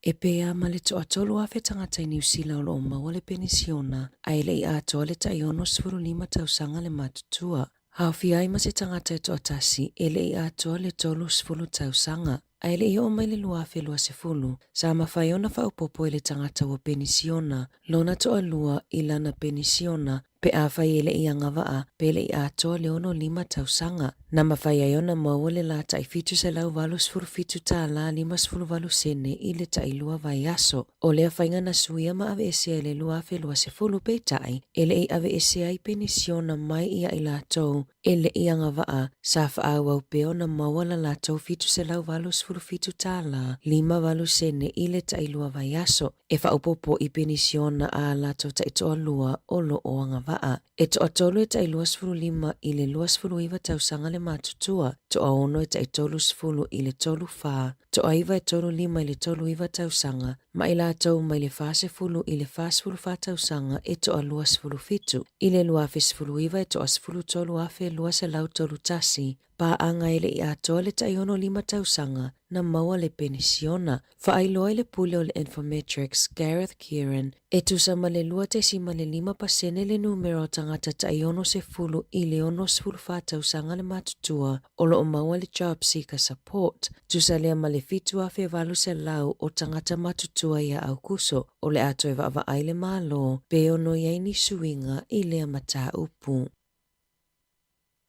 E pē ma le toatolu afe tagata i Niu Sila o lo o maua le penisiona a e le i atoa le tai 65 tausaga le matutua. Aofia ai ma se tagata e toatasi e le i atoa le 30 tausaga. A e le i oo mai le 2020, sa mafai ona faaopoopo e le tagata ua penisiona lona toalua i lana penisiona pe afai e le i agavaa pe le i atoa le 65 tausaga. Na mafai ai ona maua le la tai $787 58 sene i le tailua vaiaso. O lea faiga na suia ma aveesea i le 2020 peitai e le i aveesea ai penisiona mai ia i latou e le i agavaa sa faaauau pea ona maua la latou $787 58 sene i le tailua vaiaso e faaopoopo i penisiona a latou taitoalua o lo o agavaa. E toatolu e tai 25 i le 29 tausaga le matutua, toaono e tai 30 i le 34, toaiva e 35 i le 39 tausaga, ma i latou mai le 40 i le 44 tausaga e toa 27. I le 2019 e toa 13,200. 231, paaga e le i atoa le tai 65 tausaga na maua le penisiona. Faailoa i le pule o le Infometrics, Gareth Kieran, e tusa ma le 2.5% le numera o tagata tai 60 i le 64 tausaga le matutua o lo o maua le JobSeeker Support, tusa lea ma le 7,800 o tagata matutua ia Aukuso, o le a toe vaavaai le Malo pe ono i ai ni suiga i lea mataupu.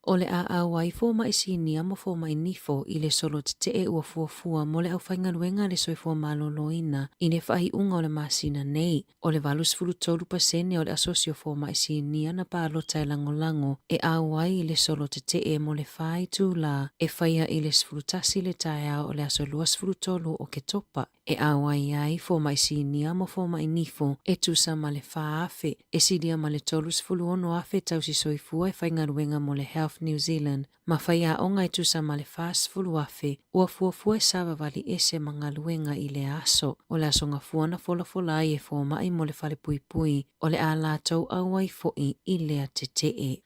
O le a auai fomai sinia ma fomai nifo i le solo tetee ua fuafua mo le aufaigaluega a le Soifua Maloloina i le faaiuga o le masina nei. O le 83% o le asosi o fomai sinia na palota e lagolago e auai i le solo tetee mo le fa itula e faia i le 11 le taeao o le aso 23 o Oketopa. E auai ai fomai sinia ma fomai nifo e tusa ma le 4,000, e silia ma le 36,000 tausi soifua e faigaluega mo le Health New Zealand ma faiaoga e tusa ma le 40,000 ua fuafua e savavali ese ma galuega i lea aso. O le aso gafua na folafola ai e fomai mo le falepuipui o le a latou auai foi i lea tetee.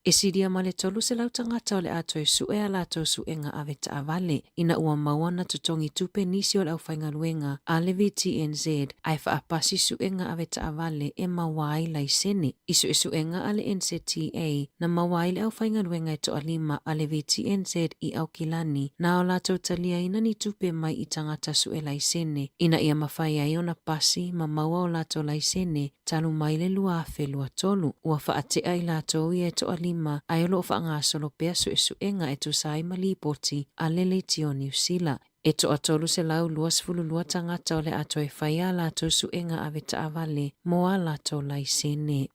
E silia ma le 300 tagata o le a toe sue a latou suega ave taavale ina ua maua na totogi tupe nisi o le aufaigaluega a le VTNZ ae faapasi suega ave taavale e maua ai laisene. I suesuega a le NZTA na maua ai le aufaigaluega e toalima a le VTNZ i Aukilani na o latou taliaina ni tupe mai i tagata sue laisene ina ia mafai ai ona pasi ma maua o latou laisene talu mai le 2023. Ua faatea i latou ia e toalima ae o lo o faagasolo pea suesuega e tusa ai ma lipoti a le Leitio Niu Sila. E toa 322 tagata o le a toe fai a latou suega ave taavale mo a latou laisene.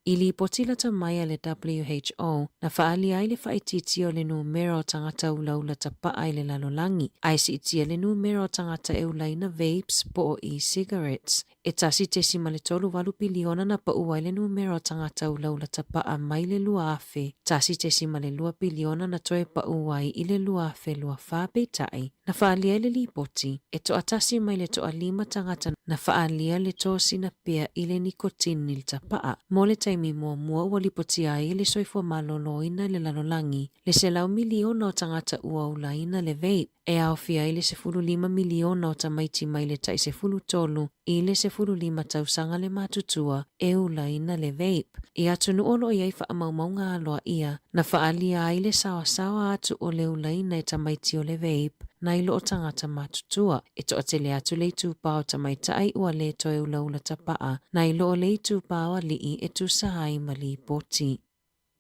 I lipoti lata mai a le WHO, na faaalia ai le faaitiitia o le numera o tagata ulaula tapaa i le lalolagi, ae siitia le numera o tagata e ulaina vapes po o e-cigarettes. E 1.38 piliona na pau ai le numera o tagata ulaula tapaa mai le 2000, 1.2 piliona na toe pau ai i le 2024. Peitai, na faaalia ai le lipoti, e toatasi mai le toalima tagata na faaalia le tosina pea i le nikotini i le tapaa. Mo le taimi muamua ua lipotia ai e le Soifua Maloloina i le lalolagi le 100 miliona o tagata ua ulaina le vape, e aofia ai le 15 miliona o tamaiti mai le tai 13 i le 15 tausaga le matutua e ulaina le vape. I atunuu o lo o i ai faamaumauga aloaia, na faaalia ai le saoasaoa atu o le ulaina e tamaiti o le vape nai lo o tagata matutua. E toatele atu le itupa o tamaitai ua le toe ulaula tapaa nai lo o le itupa o alii e tusa ai ma lipoti.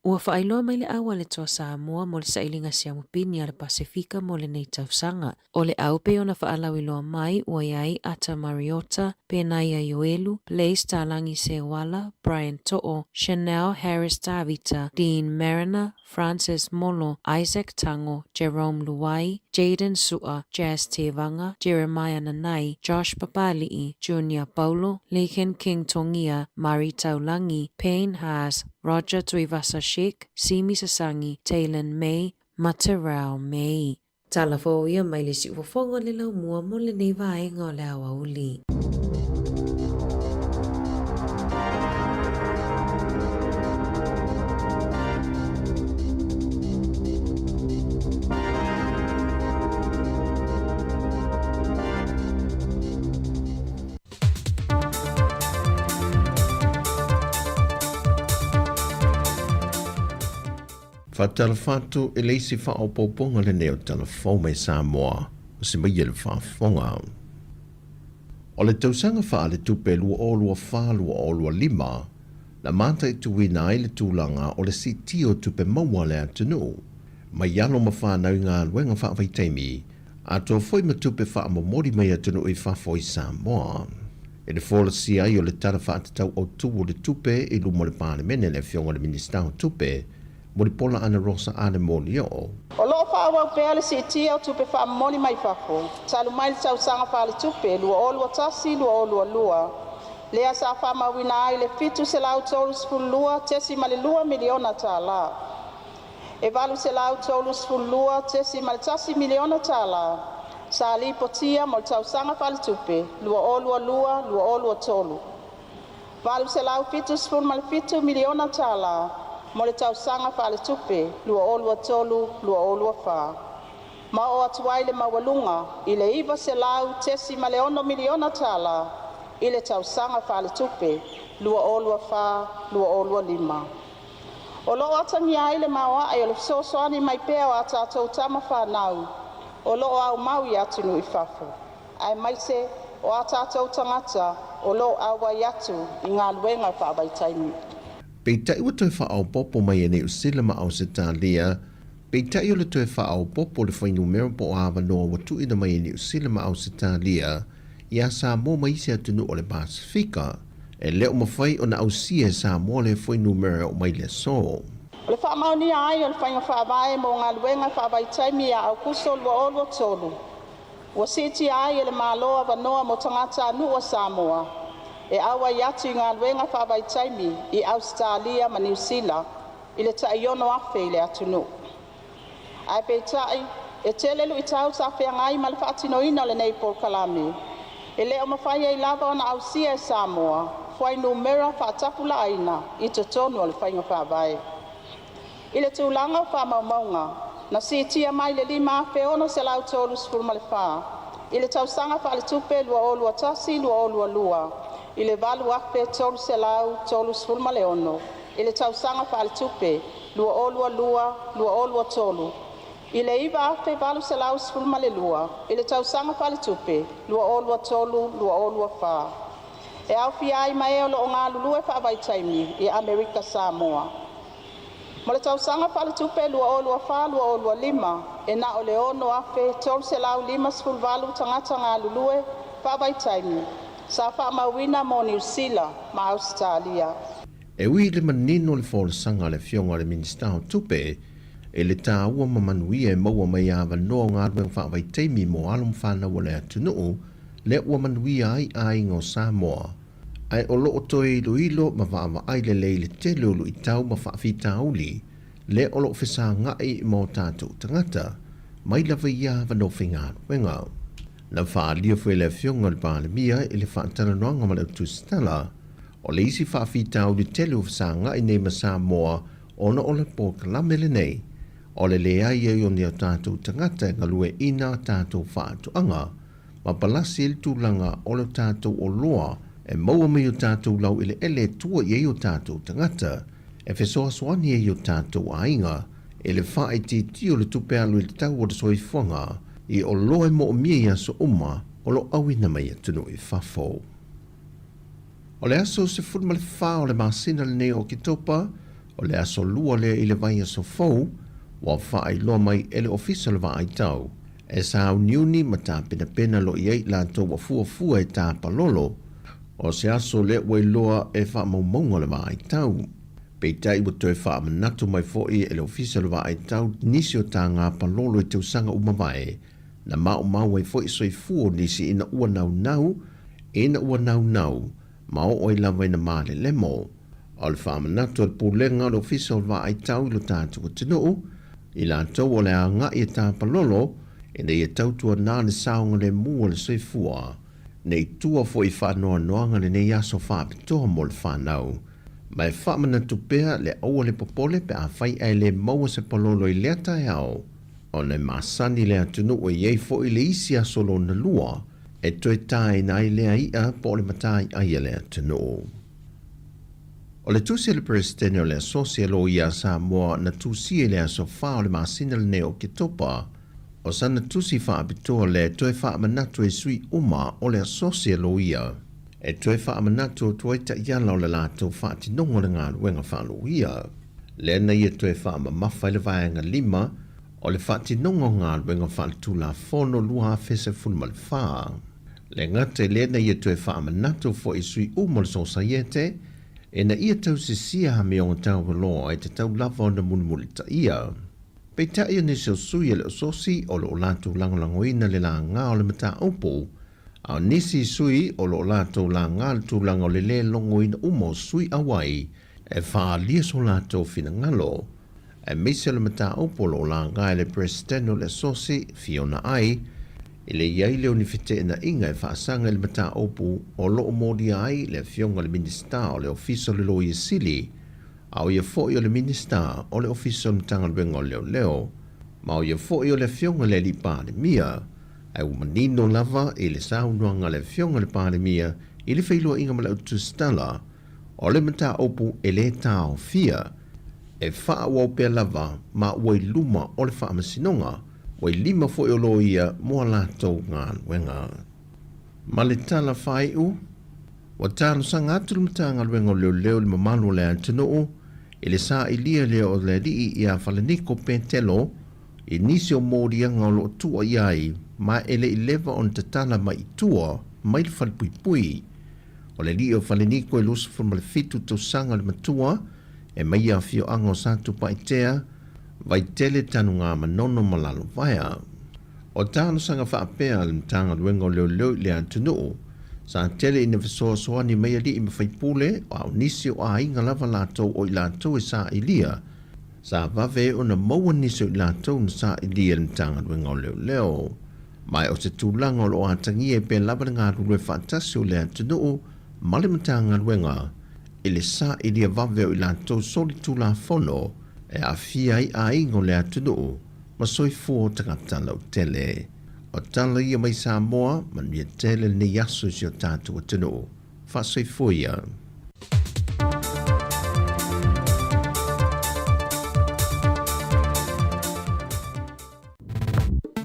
Ua faailoa mai le au a le Toa Samoa mo le sailiga siamupini a le Pasefika mo lenei tausaga. O le au pei ona faalauiloa mai ua i ai Ata Mariota, Penaia Ioelu, Blaise Talangi Seuala, Brian To'o, Chanel Harris Tavita, Dean Mariner, Francis Molo, Isaac Tango, Jerome Luai, Jayden Su'a, Jazz Tevaga, Jeremiah Nanai, Josh Papali'i, Junior Paulo, Laken King Tongia, Murray Taulagi, Payne Haas, Roger Tuivasa-Sheck, Simi Sasangi, Taylan May, ma Terrell May. Tala fou ia mai le siufofoga o le laumua mo lenei vaega o le aoauli. Faatalofa atu i le isi faaopoopoga lenei o Tala Fou mai Samoa o se mai e le faafofoga. O le tausaga faaletupe 2024/2025 na mataituina ai le tulaga o le siitia o tupe maua a le atunuu mai alo ma fanau i galuega faavaitaimi atoa foi ma tupe faamomoli mai atunuu i fafo i Samoa. I le folasia ai o le Tala Faatatau Autu o le Tupe i luma o le Palemene le Afioga i le Minisita o Tupe, Mulipola Anarosa Ale Molioo. O lo o faaauau pea le siitia o tupe faamomoli mai fafo talu mai le tausaga faaletupe 2021/2022, lea sa faamauina ai le $732.2 miliona tala. E $832.1 miliona tala sa lipotia mo le tausaga faaletupe 2022/2023. $877 miliona tala mo le tausaga faaletupe 2023/2024, ma oo atu ai le maualuga i le $906.6 miliona tala i le tausaga faaletupe 2024/2025. O lo'o atagia ai le maoae o le fesoasoani mai pea o a tatou tama fanau o lo'o aumau i atunuu i fafo, aemaise o a tatou tagata o lo'o auai atu i galuega faavaitaimi. Peitai ua toe faaopoopo mai e Niu Sila ma Ausetalia, peitai o le toe faaopoopo o le fuainumera po o avanoa ua tuuina mai e Niu Sila ma Ausetalia iā Samoa ma isi atunuu o le Pasefika, e le o mafai ona ausia e Samoa lea fuainumera e oo mai le aso. O le faamaonia ai o le Faiga Faavae mo Galuega Faavaitaimi ia Aukuso 2023, ua siitia ai e le Malo avanoa mo tagatanuu a Samoa e auai atu i galuega faavaitaimi i Ausetalia ma Niu Sila i le tai 6,000 i le atunuu. Ae peitai, e tele lu'itau sa feagai ma le faatinoina o lenei polokalame, e le o mafai ai lava ona ausia e Samoa fuainumera faatapulaaina i totonu o le Faiga Faavae. I le tulaga o faamaumauga, na siitia mai le 5,634 i le tausaga faaletupe 2021/2022 i le 8,336 i le tausaga faaletupe 2022/2023, i le 9,812 i le tausaga faaletupe 2023/2024, e aofia ai ma e o lo'o galulue faavaitaimi i Amerika Samoa. Mo le tausaga faaletupe 2024/2025, e na o le 6,358 tagata galulue faavaitaimi sa faamauina mo Niu Sila ma Ausetalia. E ui i le manino o le folasaga a le Afioga i le Minisita o Tupe i le taua ma manuia e maua mai avanoa o galuega faavaitaimi mo alo ma fanau a le atunuu, lea ua manuia ai aiga o Samoa, ae o lo o toe iloilo ma vaavaai lelei le tele o luitau ma faafitauli lea o lo o fesaga'i ma o tatou tagata mai lava i avanoa faigaluega. Na faaalia foi e le Afioga i le Palemia i le faatalanoaga ma le Autusitala, o le isi faafitauli tele ua fesaga'i nei ma Samoa ona o le polokalame lenei, o le leai ai o ni o tatou tagata e galueaiina a tatou faatoaga ma palasi ai le tulaga o le tatou oloa e maua mai o tatou laueleele e tua i ai o tatou tagata, e fesoasoani ai i o tatou aiga i le faaitiitia o le tupe alu i le tau o le soifuaga i oloa e moomia i aso uma o lo o auina mai atunuu i fafo. O le aso 14 o le masina lenei o Oketopa, o le aso lua lea i le vaiaso fou, ua faailoa mai e le Ofisa o le Vaai Tau, e sauniuni ma tapenapena loa i ai i latou ua fuafua e tapalolo, o se aso lea ua iloa e faamaumauga o le Vaai Tau. Peitai ua toe faamanatu mai foi e le Ofisa o le Vaai Tau nisi o taga palolo i tausaga ua mavae, Na maumau ai foi soifua o nisi ina ua naunau, ina ua naunau, ma oo ai lava ina malelemo. O le faamanatu a le Pulega o le Ofisa o le Vaai Tau i lo tatou atunuu, i latou o le a agai e tapalolo, ina ia tautuana le saogalemu o le soifua, ne i tua foi i faanoanoaga lenei aso faapitoa mo le fanau. Ma e faamanatu pea le aua le popole pe afai ae le maua se palolo i lea taeao, Ona e masani le atunuu e i ai foi le isi aso lona lua e toe taina ai lea i'a po o le mataiai a le atunuu. O le tusi a le Peresetene o le Asosi a Loia a Samoa na tusia i le aso 4 o le masina lenei o Oketopa, o sana tusi faapitoa lea e toe faamanatu ai sui uma o le Asosi a Loia e toe faamanatu atu ai taiala o le latou faatinoga o le galuega faaloia. Lea na ia toe faamamafa ai le vaega 5 o le faatinoga o galuega faaletulafono 2014. Le gata i lea na ia toe faamanatu foi i sui uma o le Sosaiete ina ia tausisia amioga taualoa e tatau lava ona mulimulitaia. Peitai o nisi o sui a le Ososi o lo o latou lagolagoina le laga o le mataupu, a o nisi sui o lo o latou laga le tulaga o le lē logoina uma o sui auai e faaalia so latou finagalo, aemaise o le mataupu o lo o laga e le Peresetene o le Asosi, Fiona Ai, i le i ai lea o ni feteenaiga e faasaga i le mataupu o lo o molia ai le Afioga i le Minisita o le Ofisa o le Loia Sili. a o ia foi o le Minisita o le Ofisa o le Matagaluega o Leoleo, ma o ia foi o le Afioga i le Alii Palemia, ae ua manino lava i le saunoaga a le Afioga i le Palemia i le feiloaiga ma le Au Tusitala, o le mataupu e lē taofia, e faaauau pea lava ma ua i luma o le Faamasinoga, ua i lima foi o loia mo a latou galuega. Ma le tala faaiu, ua talosaga atu le Matagaluega o Leoleo i le mamalu o le atunuu i le sailia lea o le alii ia Falaniko Petelo i nisi o moliaga o lo o tua i ai ma e le i leva ona tatala mai i tua mai le falepuipui. O le alii o Falaniko e 27 tausaga le matua e mai i afioaga o Satupaitea, Vaitele, Tanugamanono ma Lalovaea. O talosaga faapea a le Matagaluega o Leoleo i le atunuu, sa tele ina fesoasoani mai alii ma faipule, a o nisi o aiga lava latou o i latou e sailia, sa vave ona maua nisi o i latou na sailia e le Matagaluega o Leoleo. Ma o se tulaga o lo o atagia ai pea lava le galulue faatasi o le atunuu ma le Matagaluega i le sailia vave o i latou solitulafono e aafia ai aiga o le atunuu ma soifua o tagata lautele. O tala ia mai Samoa, manuia tele lenei aso i si o tatou atunuu. Faasoifua ia.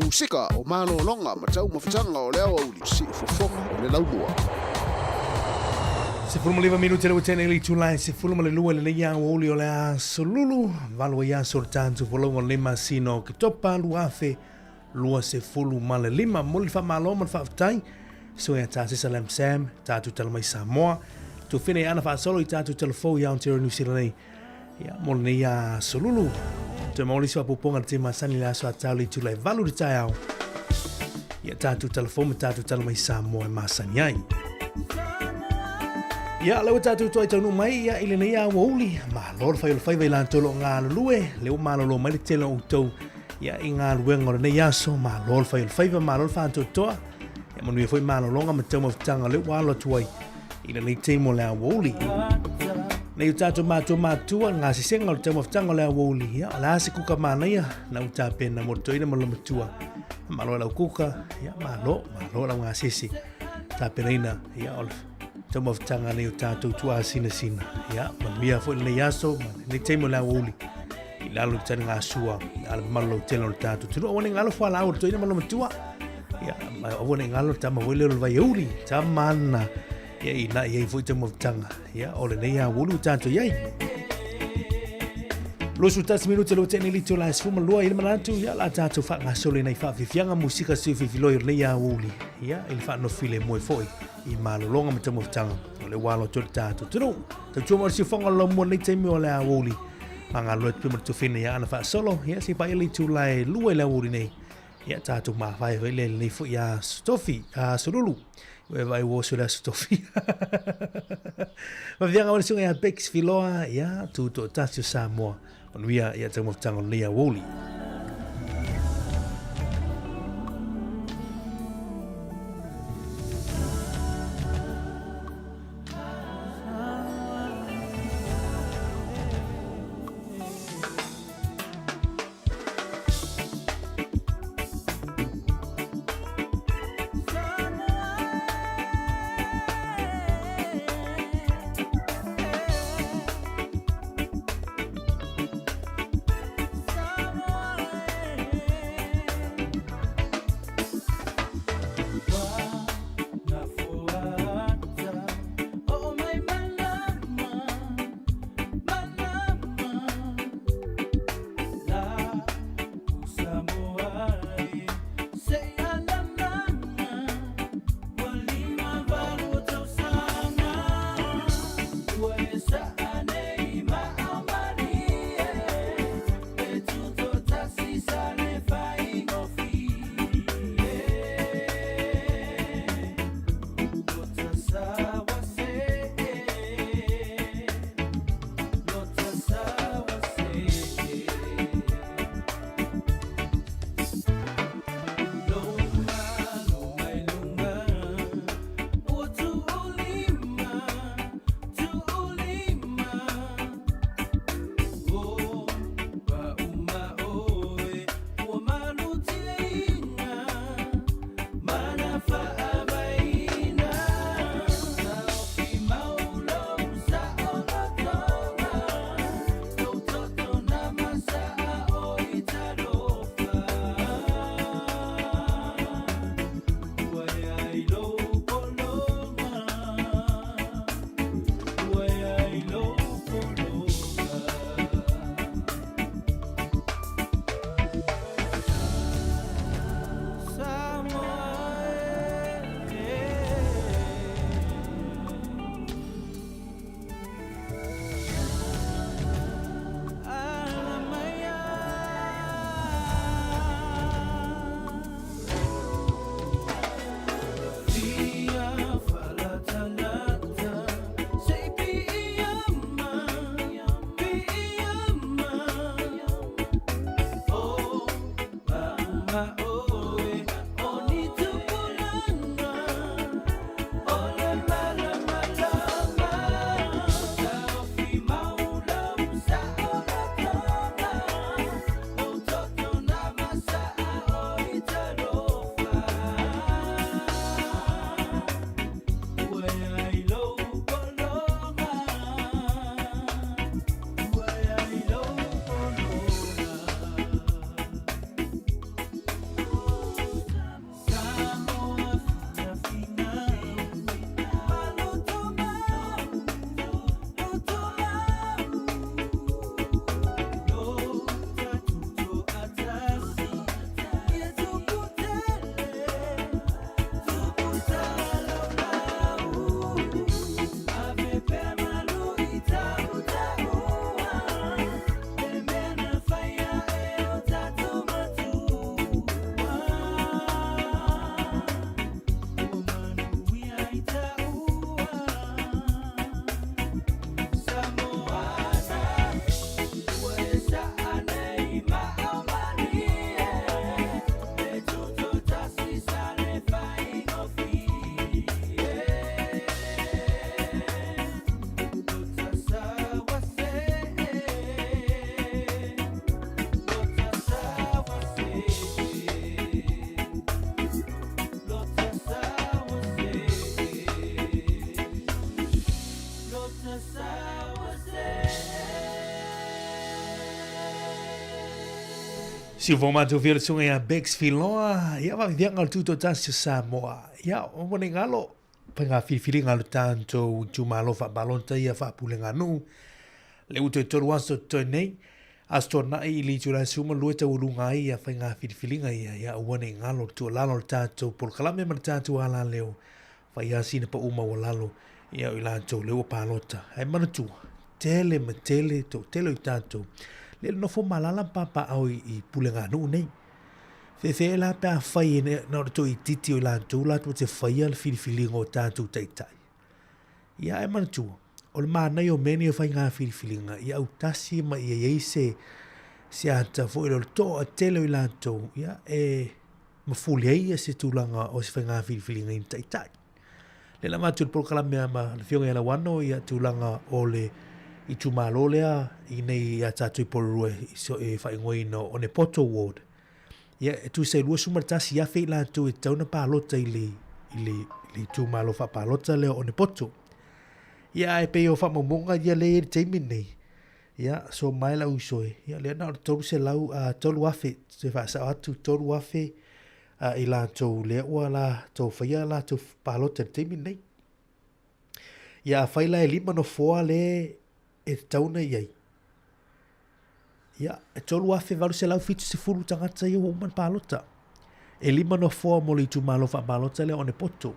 Musika o malologa ma taumafataga o le aoauli, siufofoga o le laumua. 19 minute le ua tene i le itula e 12 i lenei aoauli o le aso Lulu, 8 ai aso o le tatou folauga o lenei masina o Oketopa 2025. Momoli le faamalo ma le faafetai suiga tā Sesa Lam Sam, tatou tala mai Samoa, tufina i ana faasolo i tatou tala fou i Aotearoa New Zealand nei. Ia, mo lenei aso Lulu. Toe maua le isi faaopoopoga a le te masani i le aso a tau le itula e 8 i le taeao. Ia, tatou tala fou ma tatou tala mai Samoa e masani ai. Ia, lea ua tatou toai taunuu mai ia, i lenei aoauli. Malo le fai o le faiva i latou o lo o galulue. Lea ua malolo mai le tele o outou ia, i galuega o lenei aso. Malo le fai o le faiva, malo le faatoatoa. Ia manuia foi malologa ma taumafataga lea ua alo atu ai i lenei taimi o le aoauli. Nei o tatou matua matua, ngā sesega o le taumafataga o le aoauli, ia, o le a se kuka manaia, na u tapena mo le toeaina ma lona matua. Malo e lau kuka, ia, malo, malo lau gasese. Tapenaina, ia, o le taumafataga nei o tatou tuasinasina. Ia, manuia foi lenei aso, ma lenei taimi o le aoauli. I lalo i taligasua a le mamalu lautele o le tatou atunuu. Aua ne i galo fualaau o le toeaina ma lona matua. Ia, aua ne i galo le tama foi lea o le vaiauli, tama ana, ia ina i ai foi taumafataga, ia, o lenei aoauli ua tatou i ai. 21 minute le ua tea nei le itula e 12 i le manatu, ia, la tatou faagasolo i nai faafiafiaga musika siufiufiloi o lenei aoauli, ia, i le faanofilemu foi i malologa ma taumafataga o le ua alo atu ai le tatou atunuu. Tautua mo le siufofoga o le laumua i lenei taimi o le aoauli. Magalua atu pea ma le tofina ia ana faasolo, ia se i paia le itula e 2 i le aoauli nei. Ia tatou mafae foi le lenei foi aso tofi, aso lulu. Ua e vaai ua oso le aso tofi. Mavianga o le suga ia Bex Filoa, ia tutoatasi o Samoa. Manuia ia taumafataga o lenei aoauli. Siu fou matou fia le susuga ia Bex Filoa, ia vaaviviaga o le Tutoatasi o Samoa. Ia, ua nei galo, faiga filifiliga a lo tatou itumalo faapalota ia faapuleganuu, le ua toe tolu aso totoe nei, Aso Toonai i le itula e 12 e taualuga ai ia faiga filifiliga ia, ia aua ne i galo le tuualalo a le tatou polokalame ma le tatou alaleo, fai lava sina pau maualalo ia o i latou lea ua palota. Ae manatua, tele ma tele, toatele o i tatou lea e nofo malala ma papaaao i puleganuu nei. Feefee la pe afai e na o le toaitiiti o i latou latou te faia le filifiliga o tatou taitai. Ia ae manatua, o le manaia o mea nei o faiga filifiliga, ia autasi ma ia i ai se, se ata foi lea o le toatele o i latou, ia e mafuli ai ia se tulaga o se faiga filifiliga i ni taitai. Lea na avatu i le polokalame a ma le Afioga ia Lauano ia tulaga o le itumalo lea i nei ia tatou i Porirua e faaigoaina o Onepoto Ward. Ia, e tusa i 21,000 i latou e tatau ona palota i le, i le, i le itumalo faapalota lea o Onepoto. Ia, ae pei o faamaumauga ia lea e i ai i le taimi lenei, ia, so mai lau uso e, ia, lea na o le 300, 3,000, toe faasao atu, 3,000 i latou lea ua latou faia latou palota i le taimi lenei. Ia, afai la e lima nofoa le e tatau ona i ai, Ia, e 3,870 tagata ia ua uma ona palota. E lima nofoa mo le itumalo faapalota lea o Onepoto.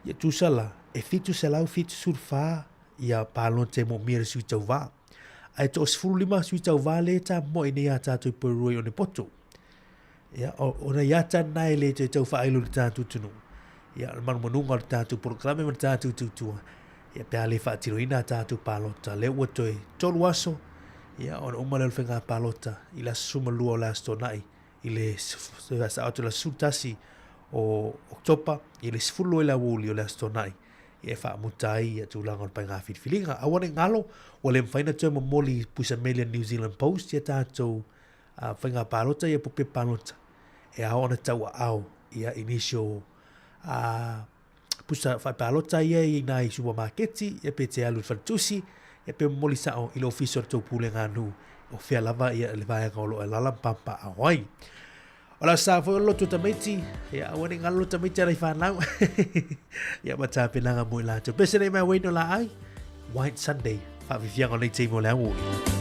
Ia tusa la, e 774 ia palota e moomia e le sui tauva. Ae toa 15 sui tauva lea e tamoe nei a tātou i Porirua i Onepoto. Ia, o nai ata na e le toe tau faailo i le tatou atunuu. Ia, o le manumanuga o le tatou polokalame ma le tatou tautua. Ia, pe a le faatinoina a tatou palota, lea ua toe tolu aso, ia, ona uma lea o le faiga palota i le aso 12 o le Aso Toonai, i le faasao atu i le aso 11 o Oketopa, i le 12 i le aoauli o le Aso Toonai, ia e faamuta ai ia tulaga o le faiga filifiliga. Aua ne i galo, ua le mafai ona toe momoli i pusameli a New Zealand Post ia tatou a faiga palota ia po pepa palota e ao ona tauaao ia i nisi o a pusa faapalota ia i nai supamaketi ia pe te alu i le faletusi ia pe momoli sao i le ofisa o le tou pulega nuu o fea lava ia le vaega o lo o e alaala ma papaao ai. O le aso sa foi o le lotu o tamaiti, ia aua ne i galo le tamaiti a nai fanau. Ia ma tapenaga mo i latou. Pese nei mai Wayne o la ai, White Sunday, faafiafiaga o nei taimi o le aoauli.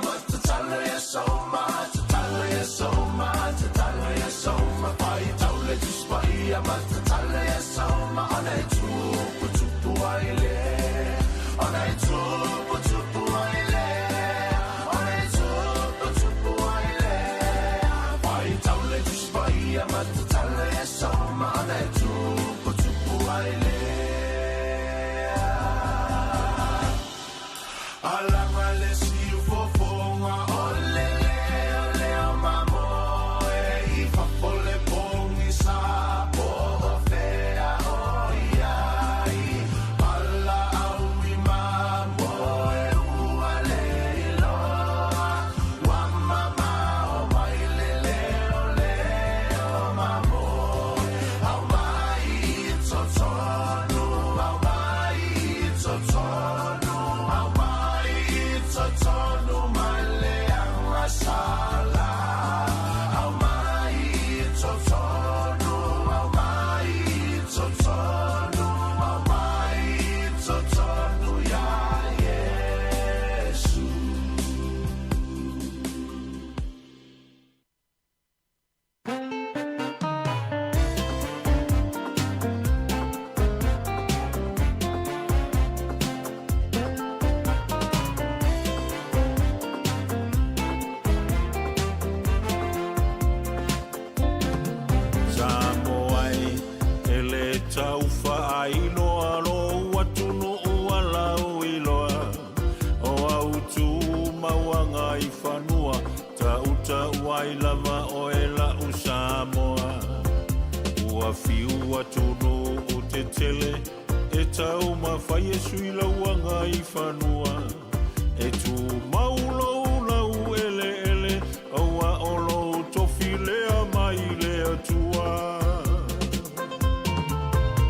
ma tatalo Iesu ma tatalo Iesu ma tatalo Iesu ma faitau le Tusi Paia ma tatalo Iesu ma ona e tupu tupu ai le ona e tupu tupu ai le ona e tupu tupu ai le faitau le Tusi Paia ma tatalo Iesu ma ona e tupu tupu ai le. Alaga le siufofoga o le leo leo mamoe i fafo le pogisa po o fea o i ai palaau i mamoe ua le iloa ua mamao mai le leo leo mamoe aumai i totonu aumai i totonu aumai i totonu mai le agasala aumai i totonu aumai i totonu aumai i totonu ia Iesu. Samoa e, e le tau faailoa lou atunuu a lau iloa o au tumauaga i fanua tautau ai lava oe lau Samoa. Ua fiu atunuu tetele e taumafai e sui lauaga i fanua e tumau lou lau eleele aua o lou tofi lea mai le Atua.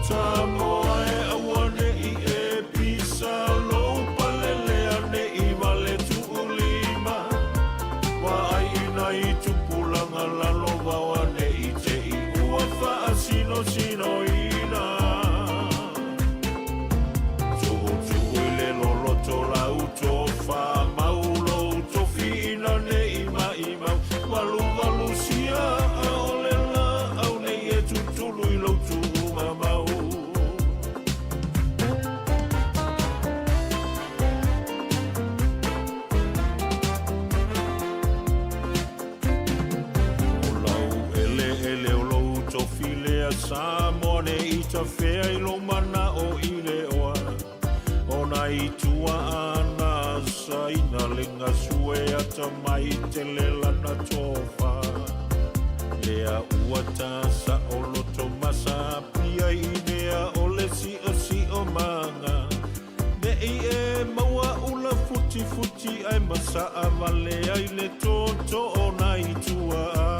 Samoa e aua ne'i e pisa lou palelea ne'i vale tuulima vaai i nai tupulaga lalovaoa ne'i te i ua faasinosinoina. Tuutuu i le loloto lau tofa mau lou tofi ina ne'i maimau valuvalu sia a o le laau nei e tutulu i lou tuumamau. O lau eleele o lou tofi lea Samoa ne'i tafea i lou mana'o i le oa o nai tuaana saina le gasue atamai tele lana tofa lea ua tasa'o loto masapia i mea o le si'osi'omaga ne'i e maua ula futifuti ae masa'a vale ai le totoo nai tuaa.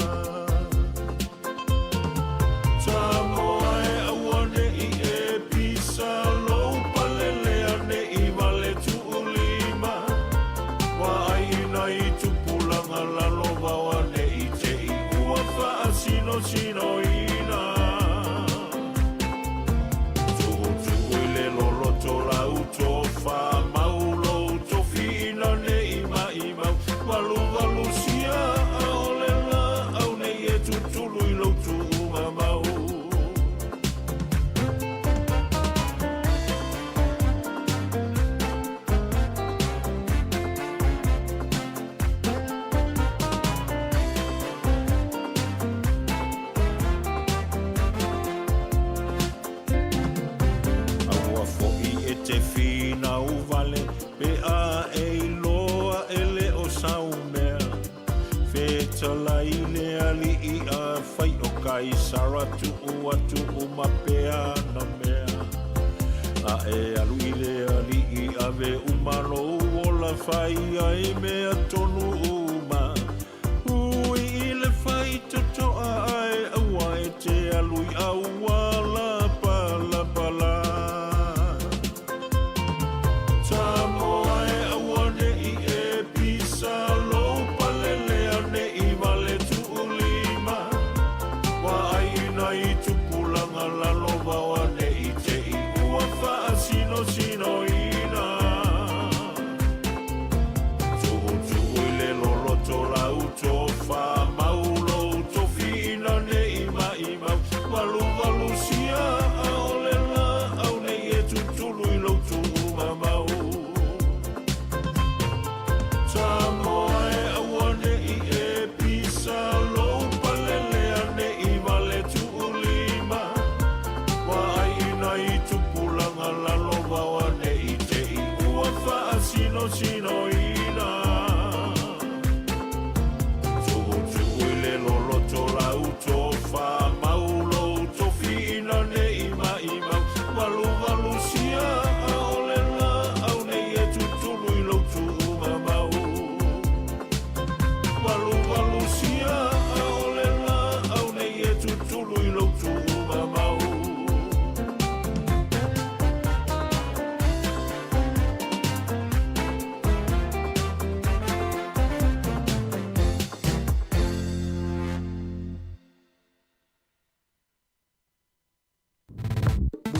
Samoa e aua ne'i e pisa lou palelea ne'i vale tuulima vaai i nai tupulaga lalovaoa ne'i te i ua faasinosinoina. Tuutuu i le loloto lau tofa mau lou tofi ina ne'i maimau valuvalu sia a o le laau nei e tutulu i lou tuumamau. Aua fo'i e te finau vale pe a e iloa e le o sau mea fetalai le alii a fai o Kaisara tuu atu uma pea na mea a e alu i le alii ave uma lou ola fai ai mea tonu uma ui i le fai totoa ae aua e te alu i auala palapala. Samoa e aua ne'i e pisa lou palelea ne'i vale tuulima vaai i nai tupulaga lalovaoa ne'i te i ua faasinosinoina. Tuutuu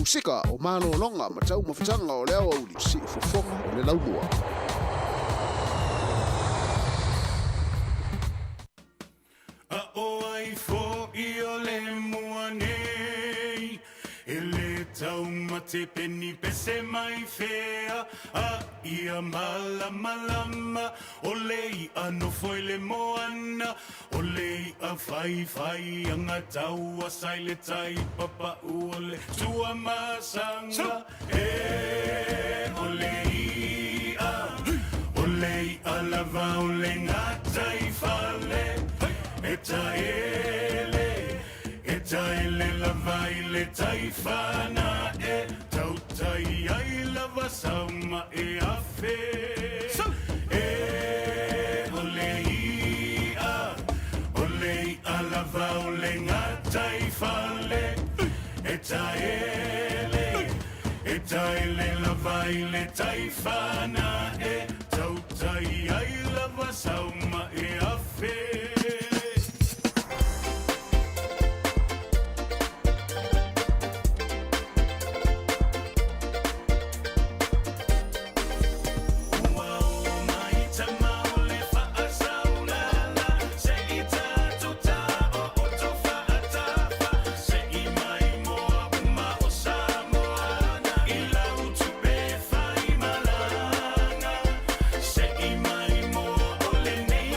Pasika o malologa ma taumafataga o le aoauli siufofoga o le laumua. A ʻo ai foʻi o le mua nei E le taumate peni pese mai fea A ia malamalama O le iʻa nofo i le moana O le iʻa whaiwhai anga taua sa i le tai papaʻu o le Tuamasaga E o le iʻa O le iʻa lava o le gataifale E taele E taele lava i le tai fanaʻe Tautai ai lava sau mae afe E o le iʻa O le iʻa lava o le gataifale E taele E taele lava i le tai fanaʻe Tautai ai lava sau mae afe. Ua oo mai tama o le faasaulala Se i tatou taooto faatafa Se i mai moa uma o Samoana I lau tupe fai malaga Se i mai moa o lenei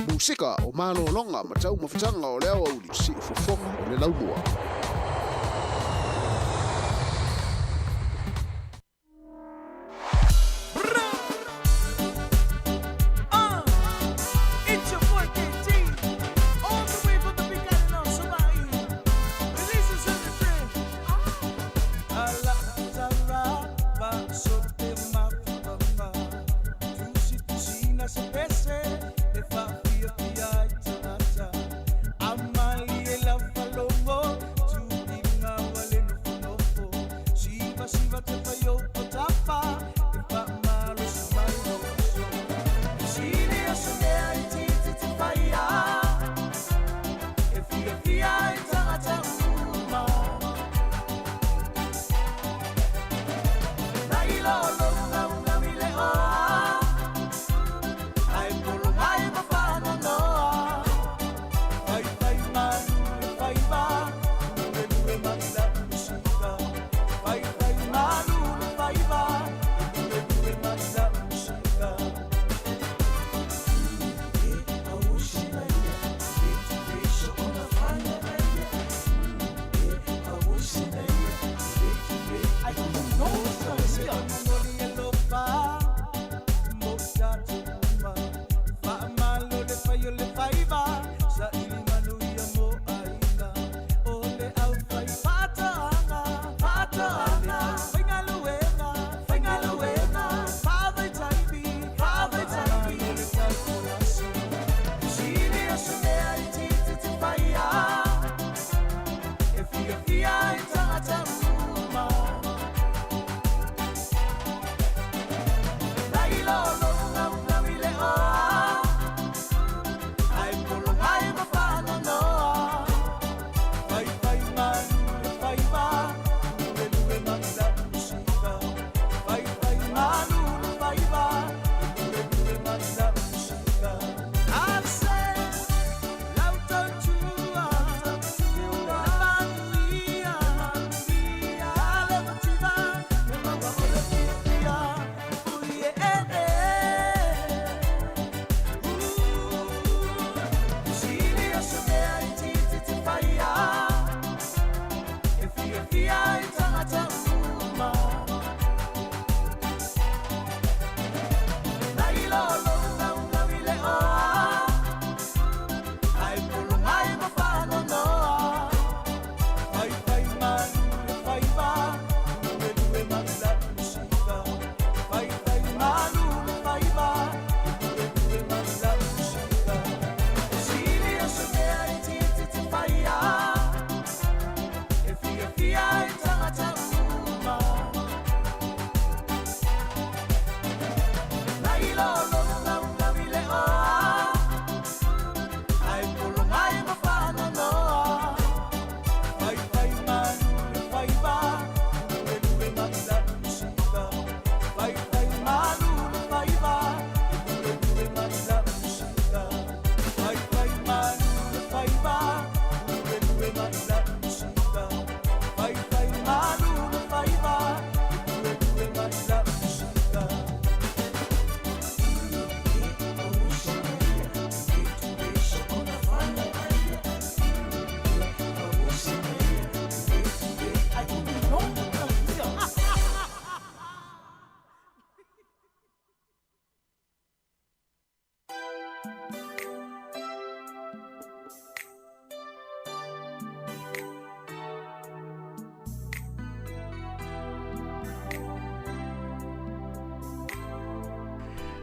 Musika o malōloga ma taumafataga o le aoauli siufofoga o le laumua. It's your boy KT, all the way from the Big Island of Hawaii. Release is in the friend. Ala tara pa sote mafanga. Tusi tusina se pese e fa fia fia i tangata. Amali e la falongo.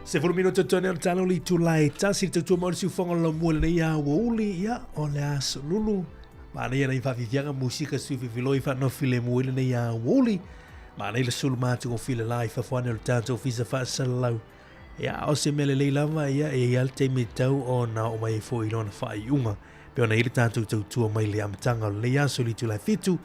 10 minute tone o le talo li tulai tasi le tautua mai o le siufoga o le laumua lenei aoauli, ia, o le aso lulu. Manaia nai faafiafiaga musika sui fifiloi faanofi le mua i lenei aoauli. Manaia le sulu matagofie le la i fafo ane o le tatou ofisa faasalalau. Ia, o se mea lelei lava, ia, e i ai lava le taimi e tatau ona oo mai ai foi i lona faaiuga. Pei ona i ai le tatou tautua mai le amataga o lenei aso i le itula e 7,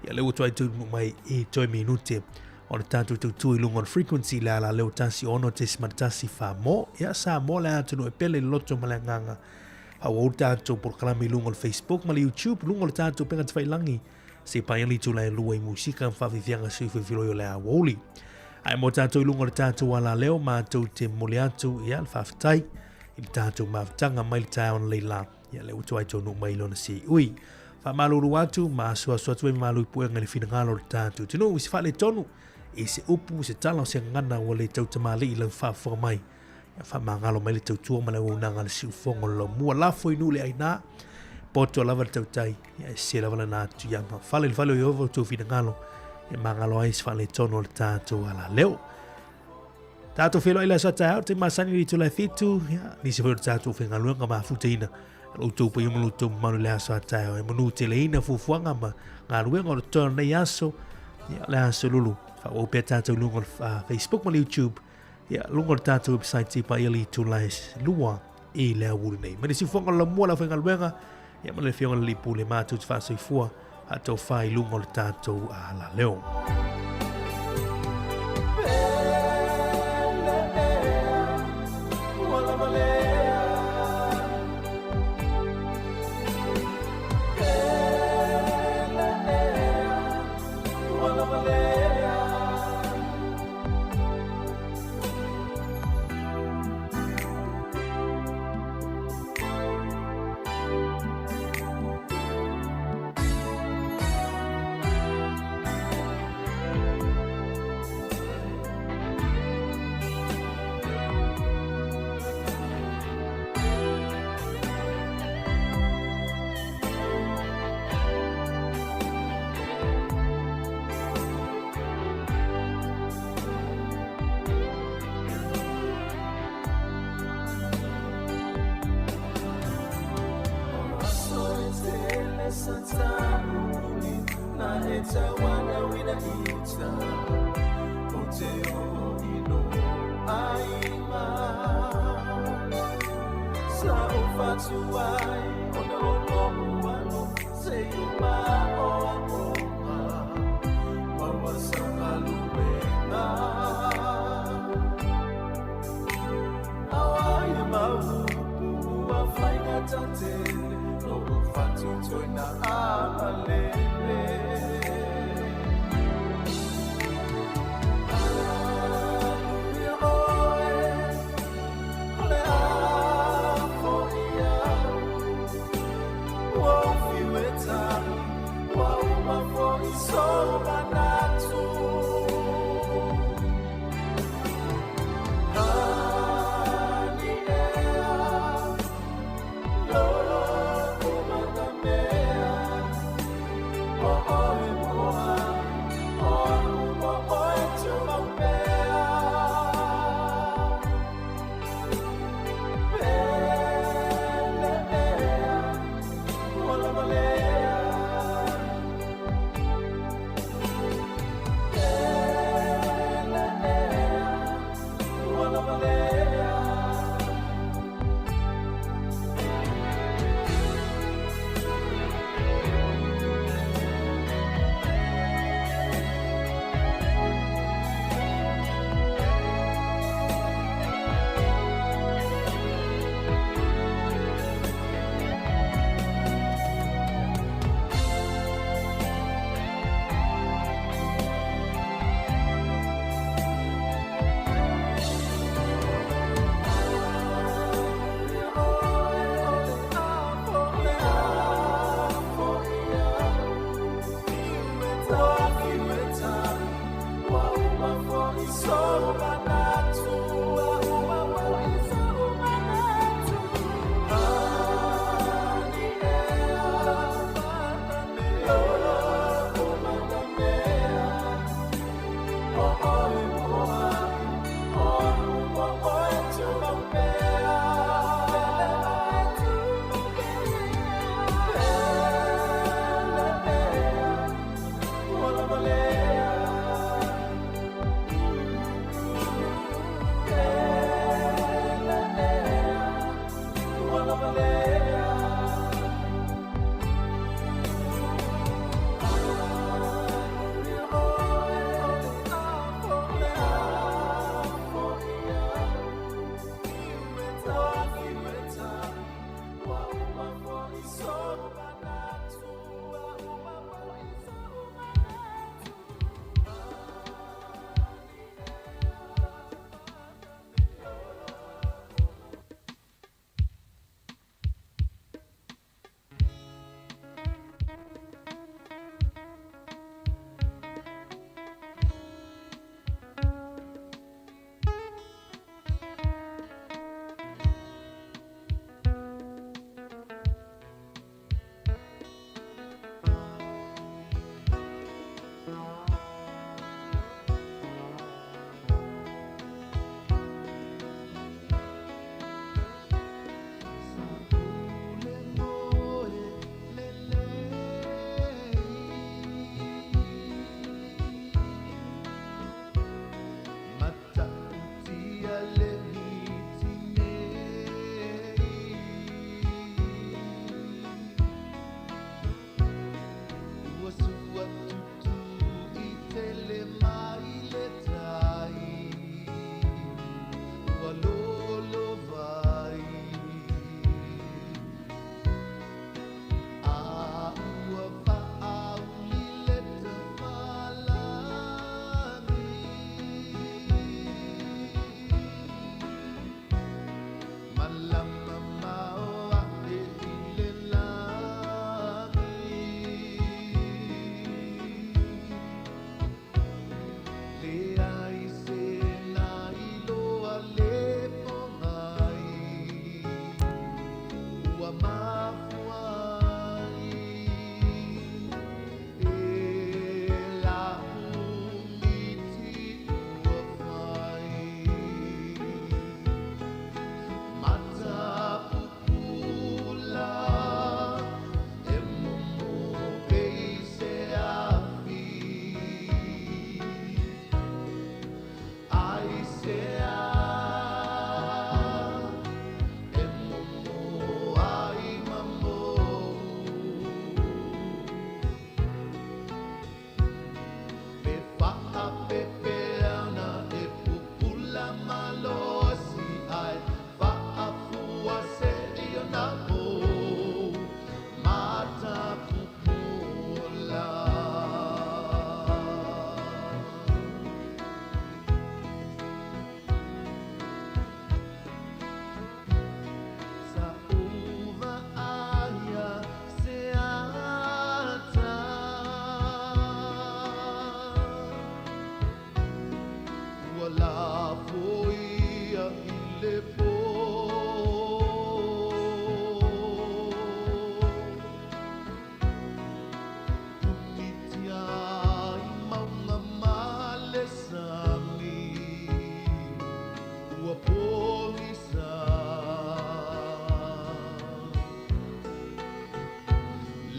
ia lea ua tuai taunuu mai i toe minute o le tatou tautua i luga o le frequency le alaleo 16.1 Samoa. Ia, Samoa le atunuu e pele i le loto ma le agaga. Faaauau le tatou polokalame i luga o le Facebook ma le YouTube, luga o le tatou upega tafailagi. Se i paia le itula e 2 i musika ma faafiafiaga soifuaifiloi o le aoauli. Ae mo tatou i luga o le tatou alaleo, matou te momoli atu ia le faafetai i le tatou mafutaga mai le taeao analeila. Ia lea ua tuai taunuu mai i lona siui. Faamalulu atu ma asuasu atu ai malu i puega i le finagalo o le tatou atunuu i se faaletonu, i se upu, se tala o se gagana ua le tautamalii i lau faafofoga mai. Ia faamagalo mai le tautua ma le auaunaga a le siufogo o le laumua. Lafo i nuu le aina, poto lava le tautai, ia e sese lava lana atu ia ma fale i le fale o Ieova outou finagalo, e magalo ai se faaletonu o le tatou alaleo. Tatou feiloai le aso a taeao, te masani i le itula e 7, ia, nisi foi o le tatou faigaluega mafutaina, lo outou paia ma lo outou mamalu i le aso a taeao. E manu teleina fuafuaga ma galuega o le totoe o lenei aso, ia, le aso lulu. Faaauau pea tatou i luga o le Facebook ma le YouTube, Ia, luga o le tatou website i paia le itula e 2 i le aoauli nei. Mai le siufoga o le lamua le aufaigaluega, ia ma le afioga i le alii pule matou te faasoifua faatofa i luga o le tatou alaleo.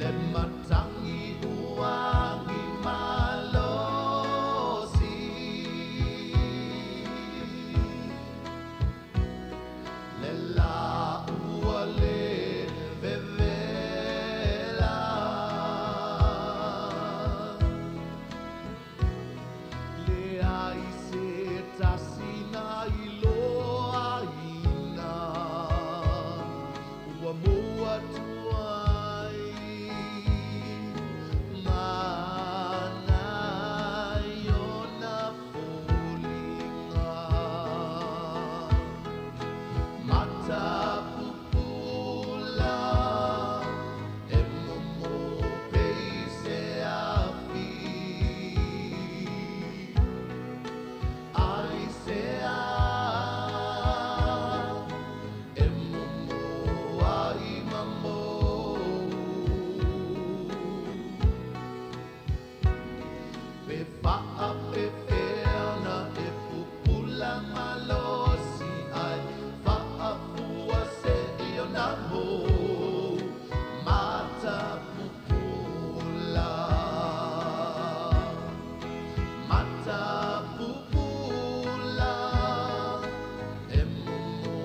Le matagi uagi malosi. Le la ua le vevela. Le ai se tasi na iloaina. Ua mua tuai manai ona foliga. Matapupula e momo pei se afi. Ai se a e momo ai mamo. Pe faapefea ona e pupula malosi ai faafua se i ona mou. Matapupula. Matapupula e momo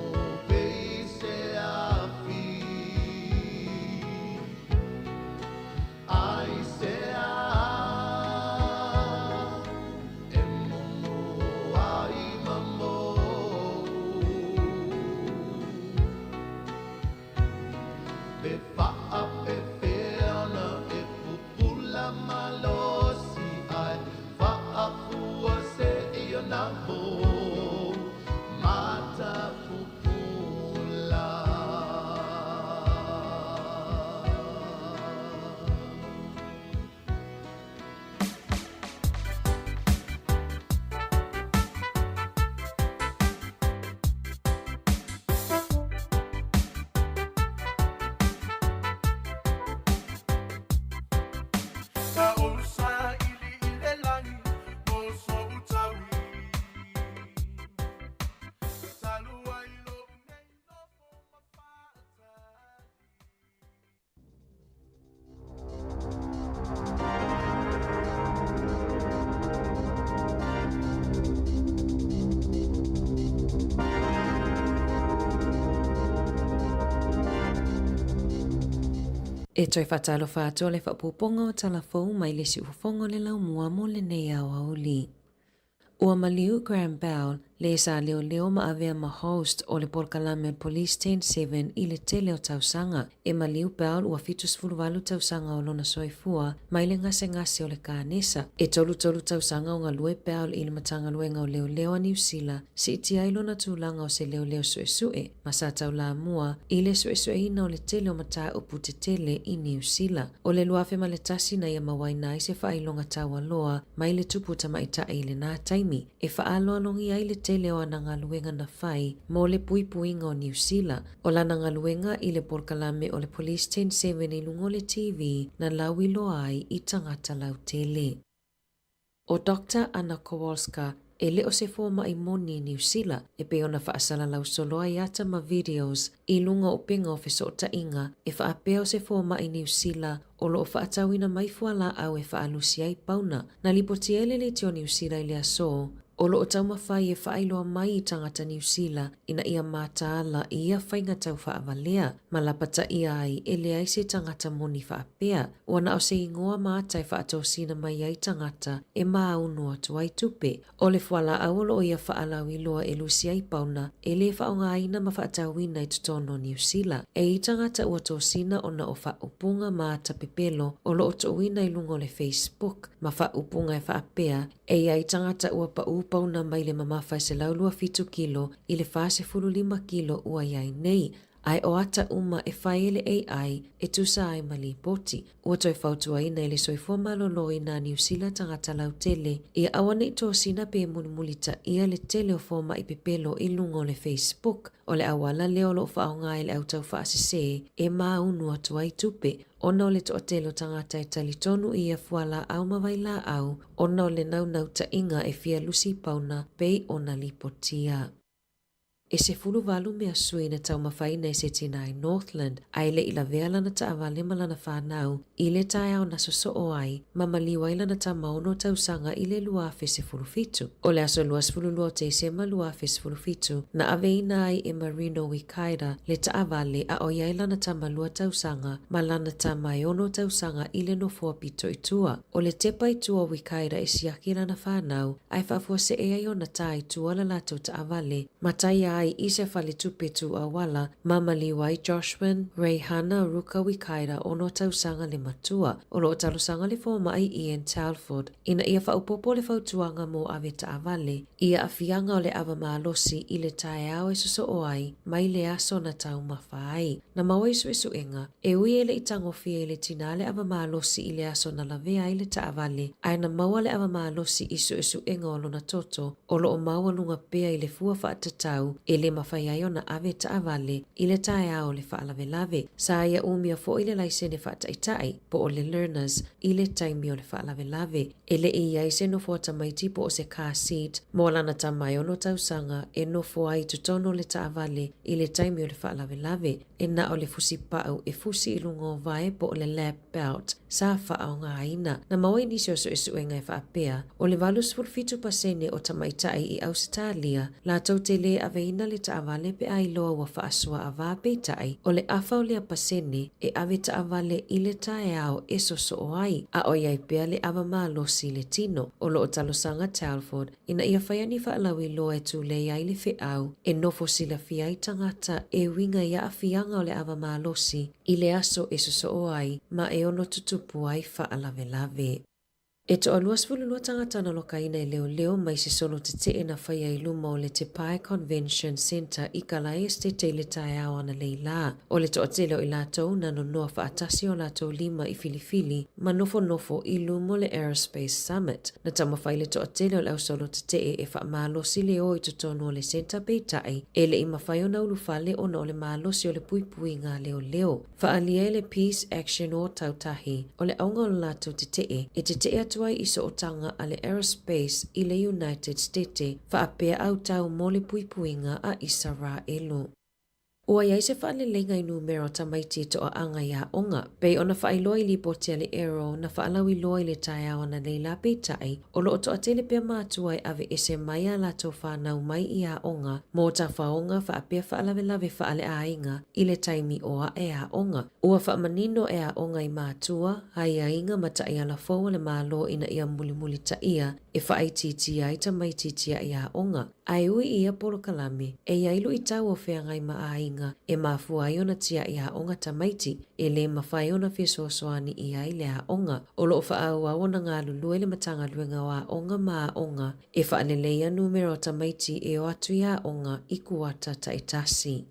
pei se afi. Ai se a e momo ai mamo. Pe faapefea ona e pupula malosi ai faafua se i ona mou. Matapupula. Sa ou saili i le lagi mo sou taui. Talu ai lou nei nofo ma faatali. E toe faatalofa atu le faapupuga o Tala Fou mai le siufofoga o le laumua mo lenei aoauli. Ua maliu Graham Bell, le sa leoleo ma avea ma host o le polokalame o le Police Ten Seven i le tele o tausaga. E maliu Bell ua 78 tausaga o lona soifua mai le gasegase o le kanesa. E 33 tausaga o galue Bell i le Matagaluega o Leoleo a Niu Sila, siitia ai lona tulaga o se leoleo suesue ma sa taulamua i le suesueina o le tele o mataupu tetele i Niu Sila. O le 2001 na ia mauaina ai se faailoga taualoa mai le tupu tamaitai i lena taimi e faaaloalogia ai le tele o ana galuega na fai mo le puipuiga o Niu Sila. O lana galuega i le polokalame o le Police Ten Seven i luga o le TV na lauiloa ai i tagata lautele. ʻO Doctor Anna Kowalska e le o se fomaʻi moni i Niu Sila e pei ona faasalalau solo ai ata ma videos i luga o upega o fesoʻotaʻiga e faapea o se fomaʻi Niu Sila o lo o faatauina mai fualaau e faalusi ai pauna. Na lipotia e le Leitio Niu Sila i le aso o lo o taumafai e faailoa mai i tagata Niu Sila ina ia mataala i ia faiga tau faavalea ma lapataia ai e leai se tagata moni faapea. Ua na o se igoa ma ata e faatosina mai ai tagata e māunu atu ai tupe. ʻO le fualaau o lo o ia faalauiloa e lusi ai pauna e lē faaaogaina ma faatauina i totonu o Niu Sila. E i tagata ua tosina ona o faaupuga ma ata pepelo o lo o tuuina i luga o le Facebook ma faaupuga e faapea e i ai tagata ua paʻū pauna mai le mamafa e 127 kilo i le 45 kilo ua i ai nei Ae o ata uma e fai e le AI e tusa ai ma lipoti. Ua toe fautuaina e le soifua maloloina a Niu Sila tagata lautele ia auaneʻi tosina pe mulimulitaʻia le tele o fomaʻi pepelo i luga o le Facebook. O le auala lea o lo o faaaoga e le au taufaasese e māunu atu ai tupe ona o le toatele o tagata e talitonu i ia fualaau ma vailaau ona o le naunautaiga e fia lusi pauna pei ona lipotia. E 18 measui na taumafaina e se tinā i Northland a e le i lavea lana taavale ma lana fanau i le taeao na sosoo ai ma maliu ai lana tama ono tausaga i le 2017. O le aso 22 o Tesema 2017, na aveina ai e Marino Wikaira le taavale a o i ai lana tama lua tausaga ma lana tama e ono tausaga i le nofoa pito i tua. O le tepa i tua o Wikaira e siaki lana fanau ae faafuasee ai ona tā i tua la latou taavale ma taia ai i se faletupe tū auala ma maliu ai Joshwyn Reihana Ruka Wikaira ono tausaga le matua. O lo o talosaga le fomai Ian Telford ina ia faaopoopo le fautuaga mo ave taavale i aafiaga o le ava malosi i le taeao e sosoo ai mai le aso na taumafa ai. Na maua i suesuega, e ui e le i tagofia i le tinā le ava malosi i le aso na lavea ai le taavale, ae na maua le ava malosi i suesuega o lona toto, o lo o maualuga pea i le fua faatatau e le mafai ai ona ave taavale i le taeao o le faalavelave. Sa ia umia foi le laisene faataitai, po o le learners, i le taimi o le faalavelave. E le i i ai se nofoa tamaiti po o se car seat mo lana tama e ono tausaga e nofo ai i totonu o le taavale i le taimi o le faalavelave, e na o le fusi pau e fusi i luga o vae po o le lap belt sa faaaogaina. Na maua i nisi o suesuega e faapea, o le 87 pasene o tamaitai i Ausetalia latou te lē aveina le taavale pe a iloa ua faasoa-avā peitai, o le afa o lea pasene e ave taavale i le taeao e sosoo ai, a o i ai pea le ava malosi i le tino. O lo o talosaga Telford ina ia faia ni faalauiloa e tulei ai le feau e nofo silafia ai tagata e uiga i aafiaga o le ava malosi i le aso e sosoo ai ma e ono tutupu ai faalavelave. E toa 22 tagata na lokaina e leoleo mai se solo tetee na faia i luma o le Te Pae Convention Centre i Kalae Esitete i le taeao analeila. O le toatele o i latou na nonoa faatasi o latou lima i filifili ma nofonofo i luma o le Aerospace Summit. Na taumafai le toatele o le au solo tetee e faamalosi le o i totonu o le centre peitai e le i mafai ona ulufale ona o le malosi o le puipuiga a leoleo. Faaalia e le Peace Action Ōtautahi, o le auga o le latou tetee, e tetee atu ai i sootaga a le Aerospace i le United Stete, faapea autau mo le puipuiga a Isaraelu. Ua i ai se faaleleiga i numera o tamaiti e toaaga i aoga, pei ona faailoa i lipoti a le AERO na faalauiloa i le taeao analeila peitai, o lo o toatele pea matua e aveese mai a latou fanau mai i aoga mo tafaoga faapea faalavelave faaleaiga i le taimi o ae aoga. Ua faamanino e aoga i matua, aiaiga ma taiala fou a le Malo ina ia mulimulitaia e faaitiitia ai tamaiti tiai aoga. Ae ui i ia polokalame, e i ai luitau o feagai ma aiga e mafua ai ona tiai aoga tamaiti e lē mafai ona fesoasoani i ai le aoga. O lo o faaauau ona galulue le Matagaluega o Aoga ma Aoga e faaleleia numera o tamaiti e o atu i aoga i kuata taitasi.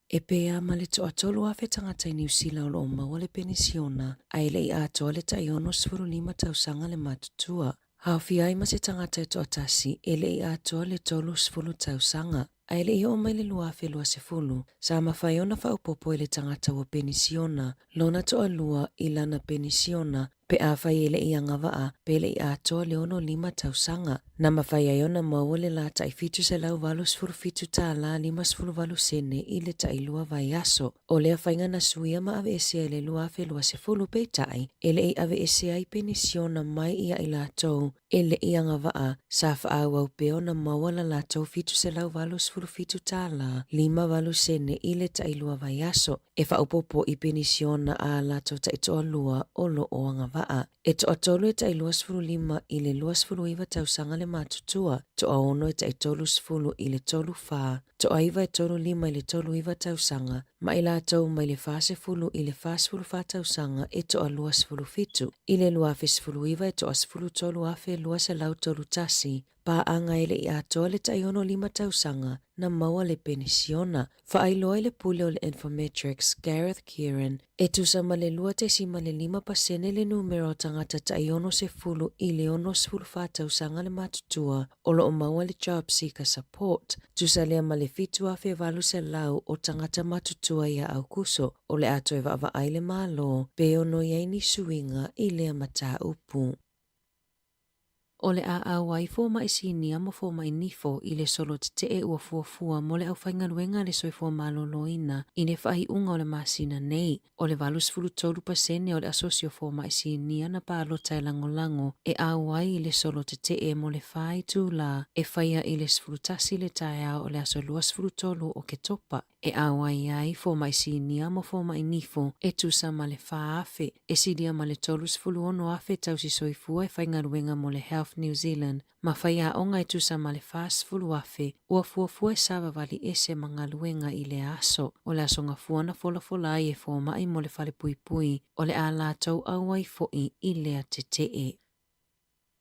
E pei lava ma le toa 3,000 tagata i Niu Sila o lo o maua le penisiona ae le i atoa le tai 65 tausaga le matutua. Aofia ai ma se tagata e toatasi e le i atoa le 30 tausaga. Ae le i oo mai le 2020, sa mafai ona faaopoopo e le tagata ua penisiona lona toalua i lana penisiona pe afai e le i agavaa pe le i atoa le 65 tausaga. Na mafai ai ona maua le la tai $787.58 i le tailua vaiaso. O lea faiga na suia ma aveesea i le 2020 peitai e le i aveesea ai penisiona mai ia i latou e le i agavaa sa faaauau pea ona maua la latou $787.58 i le tailua vaiaso e faaopoopo i penisiona a latou taitoalua o lo o agavaa. E toatolu e tai 25 i le 29 tausaga le matutua, toaono e tai 30 i le 34, toaiva e 35 i le 39 tausaga, ma i latou mai le 40 i le 44 tausaga e toa 27. I le 2019 e toa 13,231 paaga e le i atoa le tai 65 tausaga na maua le penisiona. Faailoa i le pule o le Infometrics, Gareth Kieran, e tusa ma le 2.5 pasene le numera o tagata tai 60 i le 64 tausaga le matutua o lo o maua le Job Seeker Support, tusa lea ma le 7,800 o tagata matutua ia Aukuso o le a toe vaavaai le Malo pe ono i ai ni suiga i lea mataupu. O le a auai fomai sinia ma fomai nifo i le solo tetee ua fuafua mo le aufaigaluega a le Soifua Maloloina i le faaiuga o le masina nei. O le 83% o le asosi o fomai sinia na palota e lagolago e auai i le solo tetee mo le fa itulā e faia i le 11 le taeao o le aso 23 o Oketopa. E auai ai fomai sinia ma fomai nifo e tusa ma le 4,000, e silia ma le 36,000 tausi soifua e faigaluega mo le Health New Zealand ma faiaoga e tusa ma le 40,000 ua fuafua e savavali ese ma galuega i lea aso. O le aso gafua na folafola ai e fomai mo le falepuipui o le a latou auai foi i lea tetee.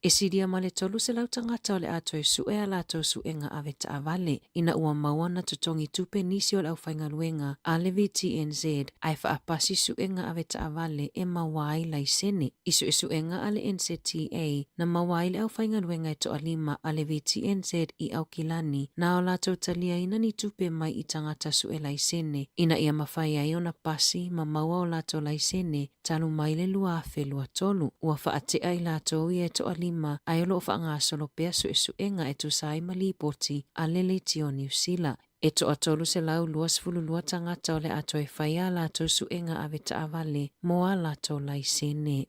E silia ma le 300 tagata o le a toe sue a latou suega ave taavale ina ua maua na totogi tupe nisi o le aufaigaluega a le VTNZ ae faapasi suega ave taavale e maua ai laisene. I suesuega a le NZTA na maua ai le aufaigaluega e toalima a le VTNZ i Aukilani na o latou taliaina ni tupe mai i tagata sue laisene ina ia mafai ai ona pasi ma maua o latou laisene talu mai le 2023. Ua faatea i latou ia e toalima ae o lo o faagasolo pea suesuega e tusa ai ma lipoti a le Leitio Niu Sila. E toa 322 tagata o le a toe fai a latou suega ave taavale mo a latou laisene.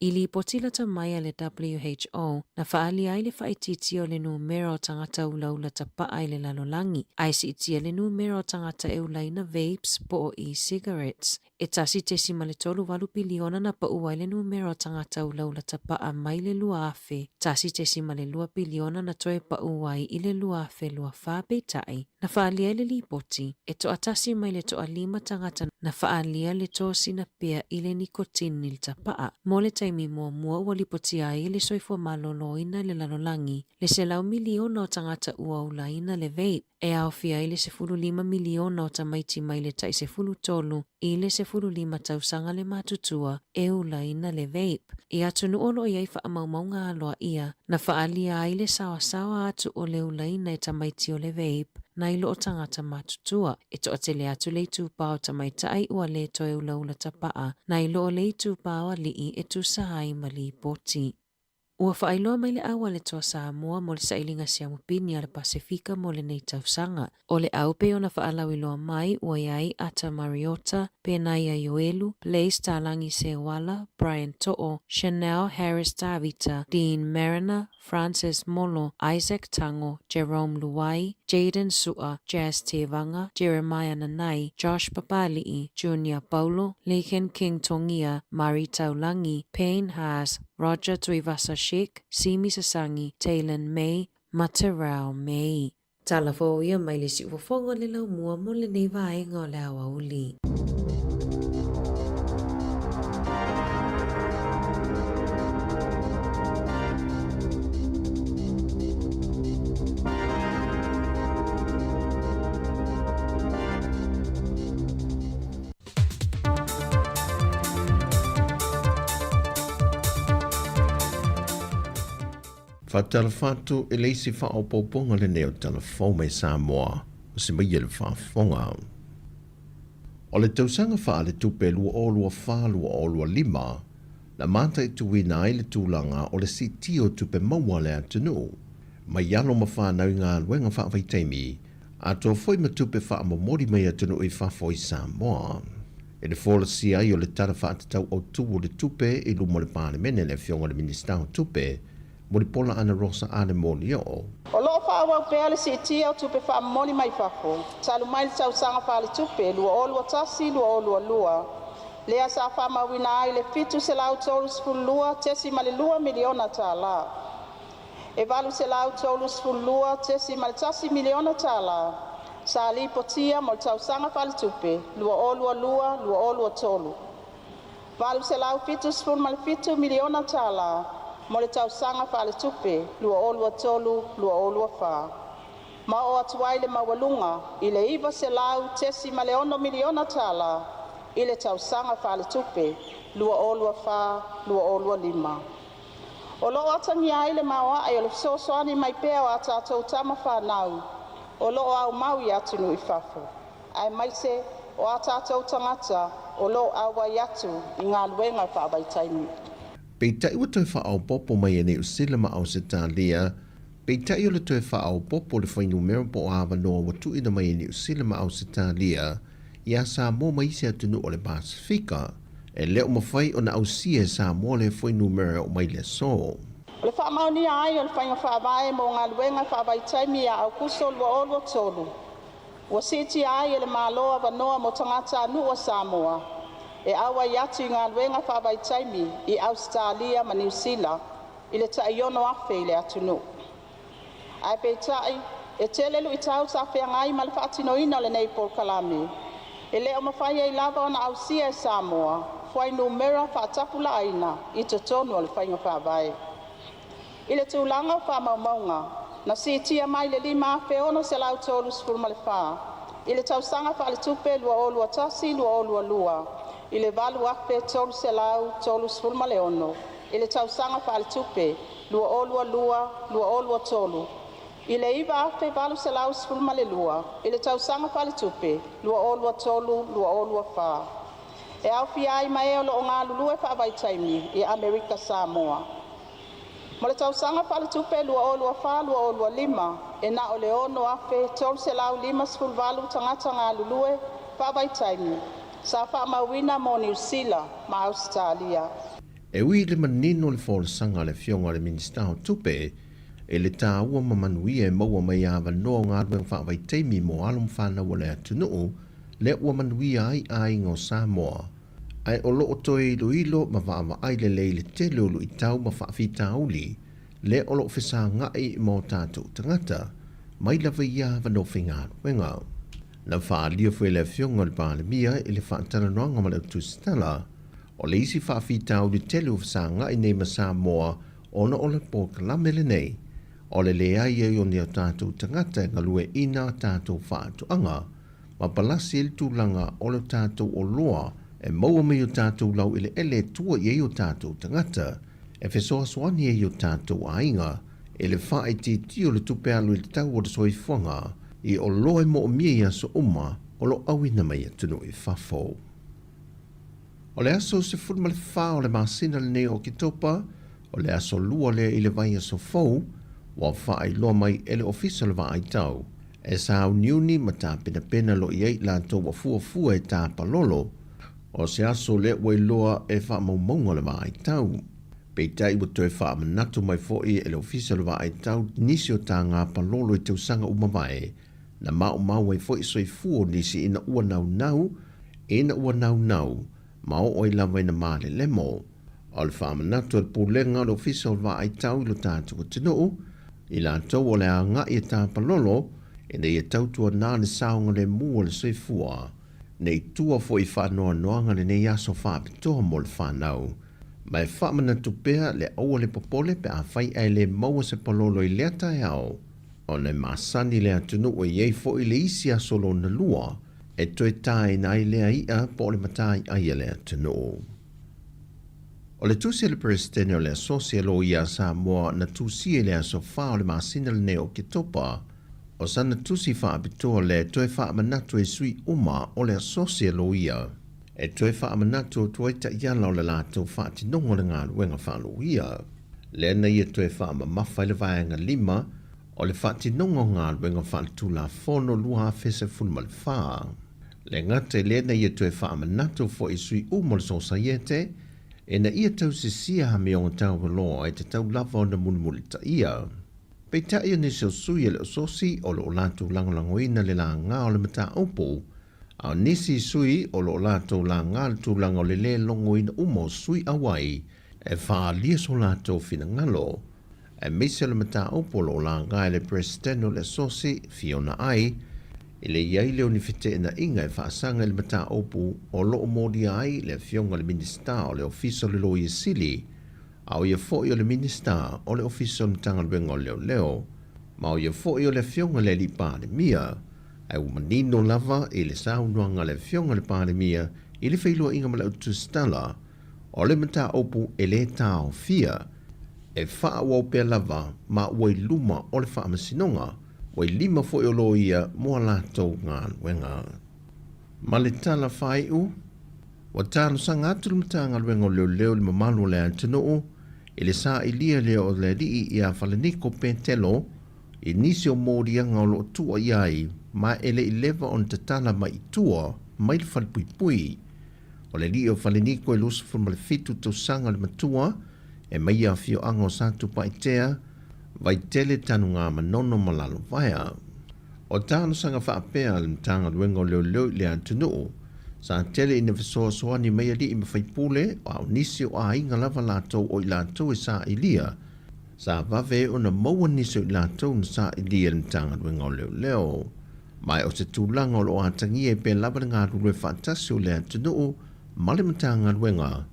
I lipoti lata mai a le WHO, na faaalia ai le faaitiitia o le numera o tagata ulaula tapaa i le lalolagi, ae siitia le numera o tagata e ulaina vapes po o e-cigarettes. E 1.38 piliona na pau ai le numera o tagata ulaula tapaa mai le 2000, 1.2 piliona na toe pau ai i le 2024. Peitai, na faaalia i le lipoti, e toatasi mai le toalima tagata na faaalia le tosina pea i le nikotini i le tapaa. Mo le taimi muamua ua lipotia ai e le Soifua Maloloina i le lalolagi le 100 miliona o tagata ua ulaina le vape, e aofia ai le 15 miliona o tamaiti mai le tai 13 i le 15 tausaga le matutua e ulaina le vape. I atunuu o lo o i ai faamaumauga aloaia, na faaalia ai le saoasaoa atu o le ulaina e tamaiti o le vape nai lo o tagata matutua. E toatele atu le itupa o tamaitai ua le toe ulaula tapaa nai lo o le itupa o alii e tusa ai ma lipoti. Ua faailoa mai le au a le Toa Samoa mo le sailiga siamupini a le Pasefika mo lenei tausaga. O le au pei ona faalauiloa mai ua i ai Ata Mariota, Penaia Ioelu, Blaise Talangi Seuala, Brian To'o, Chanel Harris Tavita, Dean Mariner, Francis Molo, Isaac Tango, Jerome Luai, Jayden Su'a, Jazz Tevaga, Jeremiah Nanai, Josh Papali'i, Junior Paulo, Laken King Tongia, Murray Taulagi, Payne Haas, Roger Tuivasa-Sheck, Simi Sasangi, Taylan May, ma Terrell May. Tala fou ia mai le siufofoga o le laumua mo lenei vaega o le aoauli. Faatalofa atu i le isi faaopoopoga lenei o Tala Fou mai Samoa o se maia le faafofoga. O le tausaga faaletupe 2024/2025 na mataituina ai le tulaga o le siitia o tupe maua a le atunuu mai alo ma fanau i galuega faavaitaimi atoa foi ma tupe faamomoli mai atunuu i fafo i Samoa. I le folasia ai o le Tala Faatatau Autu o le Tupe i luma o le Palemene le Afioga i le Minisita o Tupe, Mulipola Anarosa Ale Molioo. O lo o faaauau pea le siitia o tupe faamomoli mai fafo talu mai le tausaga faaletupe 2021/2022, lea sa faamauina ai le $732.2 miliona tala. E $832.1 miliona tala sa lipotia mo le tausaga faaletupe 2022/2023. $877 miliona tala mo le tausaga faaletupe 2023/2024, ma oo atu ai le maualuga i le $900.6 miliona tala i le tausaga faaletupe 2024/2025. O lo o atagia ai le maoae o le fesoasoani mai pea o a tatou tama fanau o lo o aumau i atunuu i fafo, aemaise o a tatou tagata o lo o auai atu i galuega faavaitaimi. Peitai ua toe faaopoopo mai e Niu Sila ma Ausetalia, peitai o le toe faaopoopo o le fuainumera po o avanoa ua tuuina mai e Niu Sila ma Ausetalia iā Samoa ma isi atunuu o le Pasefika, e le o mafai ona ausia e Samoa lea fuainumera e oo mai le aso. O le faamaonia ai o le faiga faavae mo galuega faavaitaimi ia Aukuso 2023, ua siitia ai e le Malo avanoa mo tagatanuu o Samoa e auai atu i galuega faavaitaimi i Ausetalia ma Niu Sila i le tai 6,000 i le atunuu. Ae peitai, e tele lu'itau sa feagai ma le faatinoina o lenei polokalame, e le o mafai ai lava ona ausia e Samoa fuainumera faatapulaaina i totonu o le Faiga Faavae. I le tulaga o faamaumauga, na siitia mai le 5,634 i le tausaga faaletupe 2021/2022 i le 8,336 i le tausaga faaletupe 2022/2023, i le 9,812 i le tausaga faaletupe 2023/2024. E aofia ai ma e o lo'o galulue faavaitaimi i Amerika Samoa. Mo le tausaga faaletupe 2024/2025, e na o le 6,358 tagata galulue faavaitaimi sa faamauina mo Niu Sila ma Ausetalia. E ui i le manino o le folasaga a le Afioga i le Minisita o Tupe i le taua ma manuia e maua mai i avanoa o galuega faavaitaimi mo alo ma fanau a le atunuu, lea ua manuia ai aiga o Samoa, ae o lo o toe iloilo ma vaavaai lelei le tele o luitau ma faafitauli lea o lo o fesaga'i ma o tatou tagata mai lava i ia avanoa faigaluega. Na faaalia foi e le Afioga i le Palemia i le faatalanoaga ma le Au Tusitala, o le isi faafitauli tele ua fesaga'i nei ma Samoa ona o le polokalame lenei, o le leai ai o ni o tatou tagata e galueaiina a tatou faatoaga ma palasi ai le tulaga o le tatou oloa e maua mai i o tatou laueleele e tua i ai o tatou tagata, e fesoasoani ai i o tatou aiga i le faaitiitia o le tupe alu i le tau o le soifuaga i oloa e moomia i aso uma o lo o auina mai atunuu i fafo. O le aso 14 o le masina lenei o Oketopa, o le aso lua lea i le vaiaso fou, ua faailoa mai e le Ofisa o le Vaai Tau, e sauniuni ma tapenapena loa i ai i latou ua fuafua e tapalolo, o se aso lea ua iloa e faamaumauga o le Vaai Tau. Peitai ua toe faamanatu mai foi e le Ofisa o le Vaai Tau nisi o taga palolo i tausaga ua mavae, Na maumau ai foi soifua o nisi ina ua naunau, ina ua naunau, ma oo ai lava ina malelemo. O le faamanatu a le Pulega o le Ofisa o le Vaai Tau i lo tatou atunuu, i latou o le a agai e tapalolo, ina ia tautuana le saogalemu o le soifua, ne i tua foi i faanoanoaga lenei aso faapitoa mo le fanau. Ma e faamanatu pea le aua le popole pe afai ae le maua se palolo i lea taeao, Ona e masani le atunuu e i ai foi le isi aso lona lua e toe taina ai lea i'a po o le mataiai a le atunuu. O le tusi a le Peresetene o le Asosi a Loia a Samoa na tusia i le aso 4 o le masina lenei o Oketopa, o sana tusi faapitoa lea e toe faamanatu ai sui uma o le Asosi a Loia e toe faamanatu atu ai taiala o le latou faatinoga o le galuega faaloia. Lea na ia toe faamamafa ai le Vaega 5 o le Faatinoga o Galuega Faaletulafono 2014. Le gata i lea na ia toe faamanatu foi i sui uma o le Sosaiete ina ia tausisia amioga taualoa e tatau lava ona mulimulitaia. Peitai o nisi o sui e le o sosi o lo o latou lagolagoina le laga o le mataupu, a o nisi sui o lo o latou laga le tulaga o le lē logoina uma o sui auai e faaalia so latou finagalo, aemaise o le mataupu o lo o laga e le Peresetene o le Asosi, Fiona Ai, i le i ai lea o ni feteenaiga e faasaga i le mataupu o lo o molia ai le Afioga i le Minisita o le Ofisa o le Loia Sili, a o ia foi o le Minisita o le Ofisa o le Matagaluega o Leoleo, ma o ia foi o le Afioga i le Alii Palemia, ae ua manino lava i le saunoaga a le Afioga i le Palemia i le feiloaiga ma le Au Tusitala, O le mataupu e lē taofia, e faaauau pea lava ma ua i luma o le faamasinoga, ua i lima foi o loia mo a latou galuega. Ma le tala faaiu, Ua talosaga atu le Matagaluega o Leoleo i le mamalu o le atunuu i le sailia lea o le alii ia Falaniko Petelo i nisi o moliaga o lo o tua i ai ma e le i leva ona tatala mai i tua mai le falepuipui. O le alii o Faleniko e 27 tausaga le matua e mai ia afioaga o Satupaitea, Vaitele, Tanuga, Manono ma Lalovaea. O talosaga faapea a le Matagaluega o Leoleo i le atunuu, sa tele ina fesoasoani mai alii ma faipule, a o nisi o aiga lava latou o i latou e sailia, sa vave ona maua nisi o i latou na sailia e le Matagaluega o Leoleo. Ma o se tulaga o lo o atagia ai pea lava le galulue faatasi o le atunuu ma le Matagaluega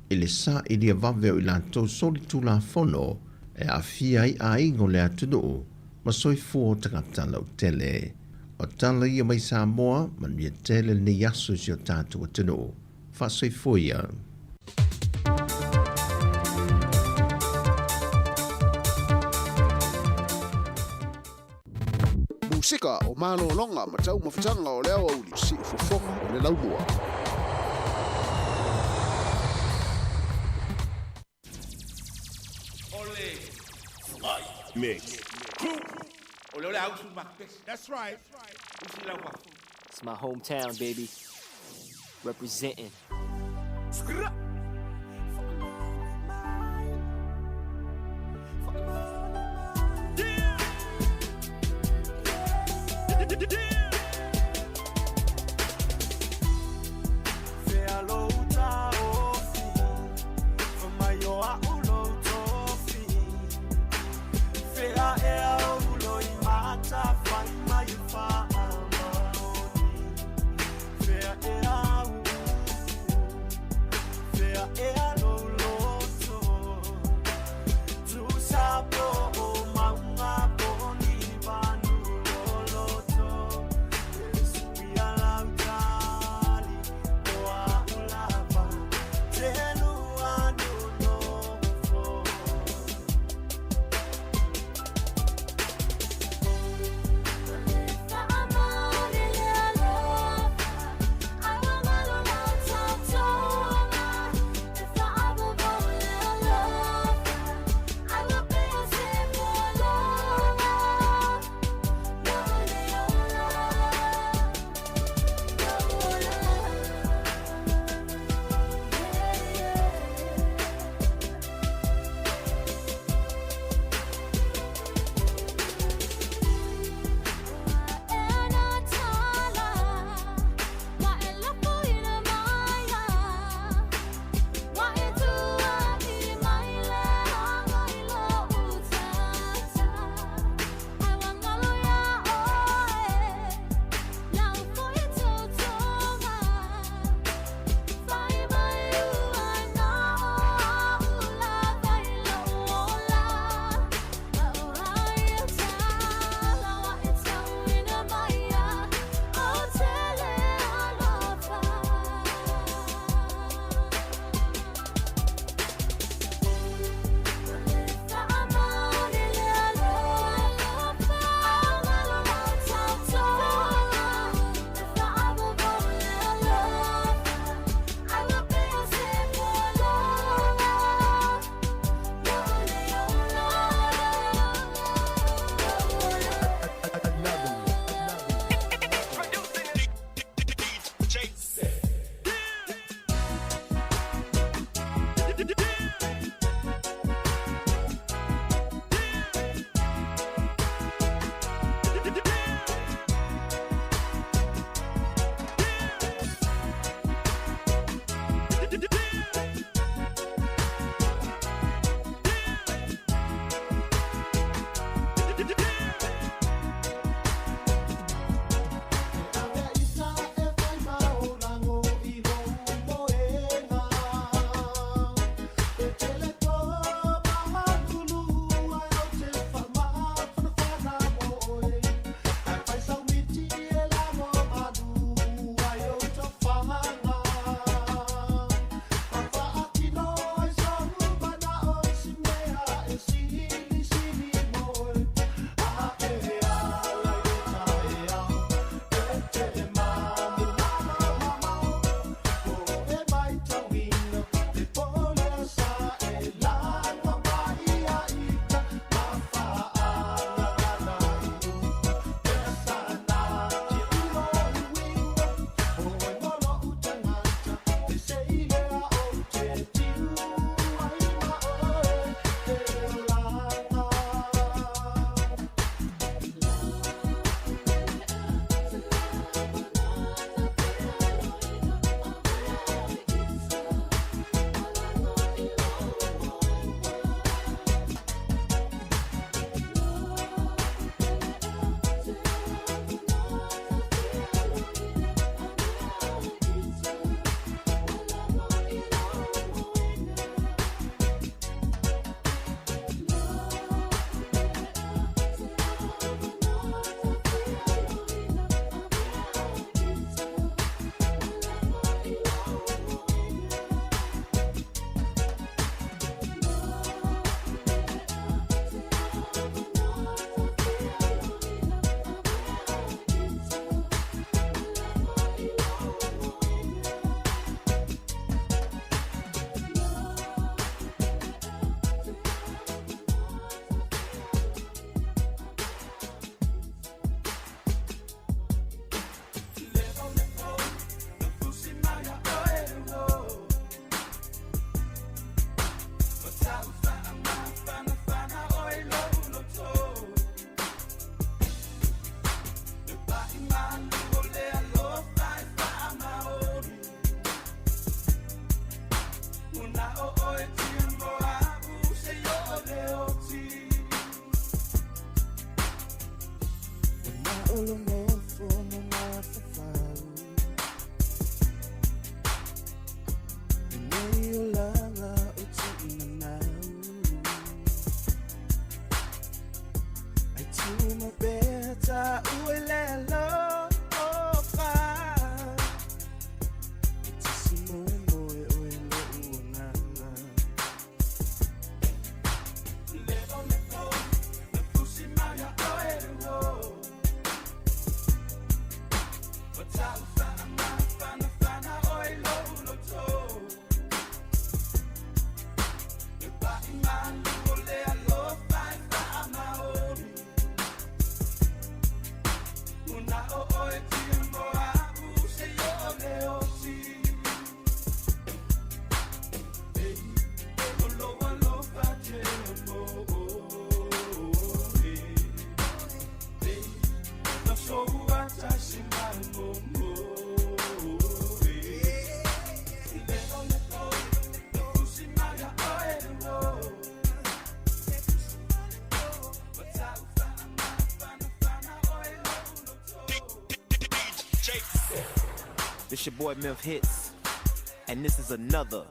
i le sailia vave o i latou solitulafono e aafia ai aiga o le atunuu ma soifua o tagata lautele. O tala ia mai Samoa, manuia tele lenei aso i si o tatou atunuu. Faasoifua ia. Musika o malologa ma taumafataga o le aoauli, siufofoga o le laumua. It's my hometown, baby. Representing. This your boy Memphis Hits, and this is another.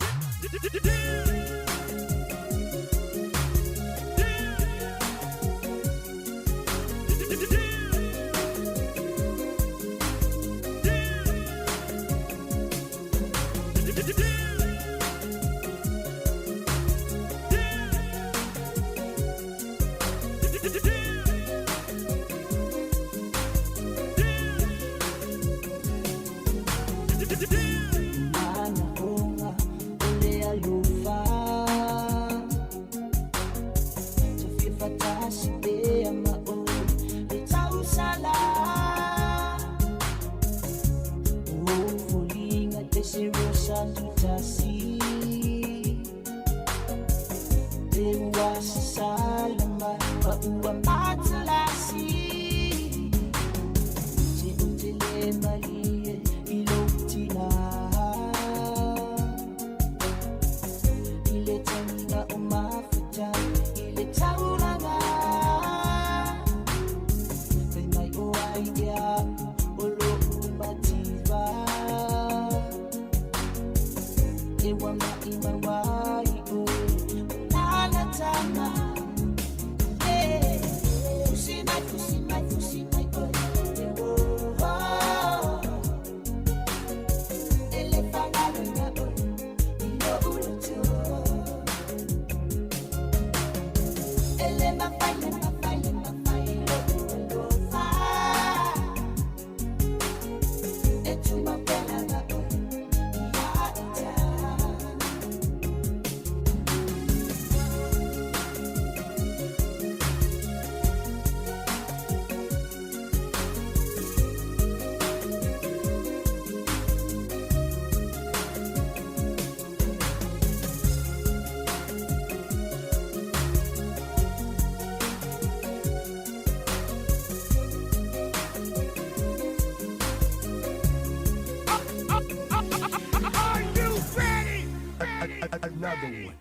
Another one.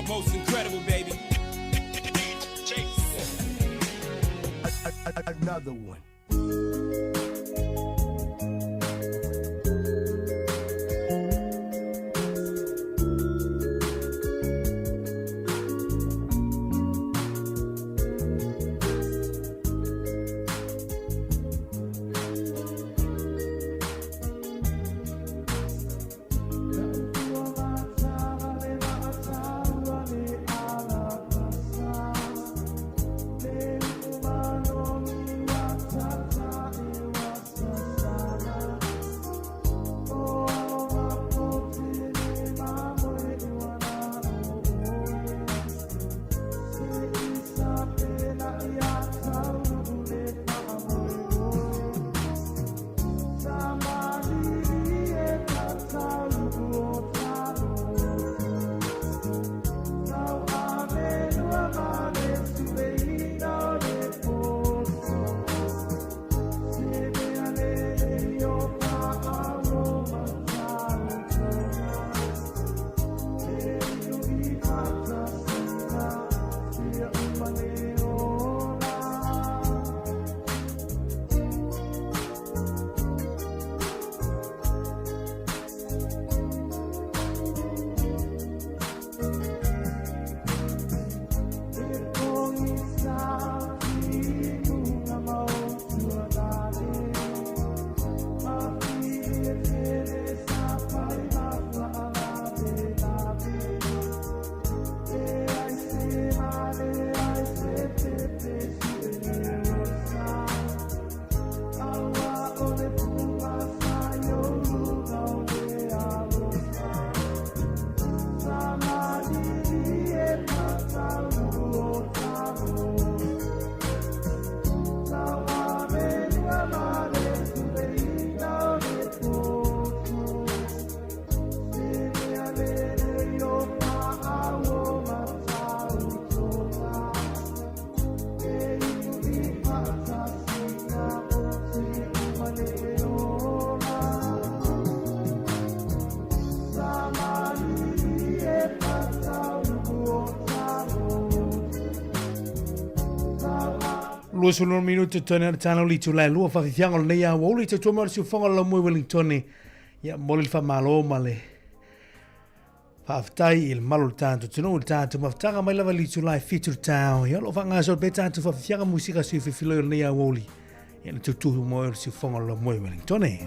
Most incredible, baby. Another one. 26 minute tone le tana li tula lua fafifiaga o lenei aoauli tautua mai o le siufofoga o le laumue Wellingtone. Ia momoli le faamalo ma le faafetai i le malu o le tatou atunuu i le tatou mafutaga mai lava i le itula e 7 le taeao. Ia o lo o faagasolo pea tatou fafifiaga musika sui filifiloi o lenei aoauli. Ia na tautua mai o le siufofoga o le laumue Wellingtone.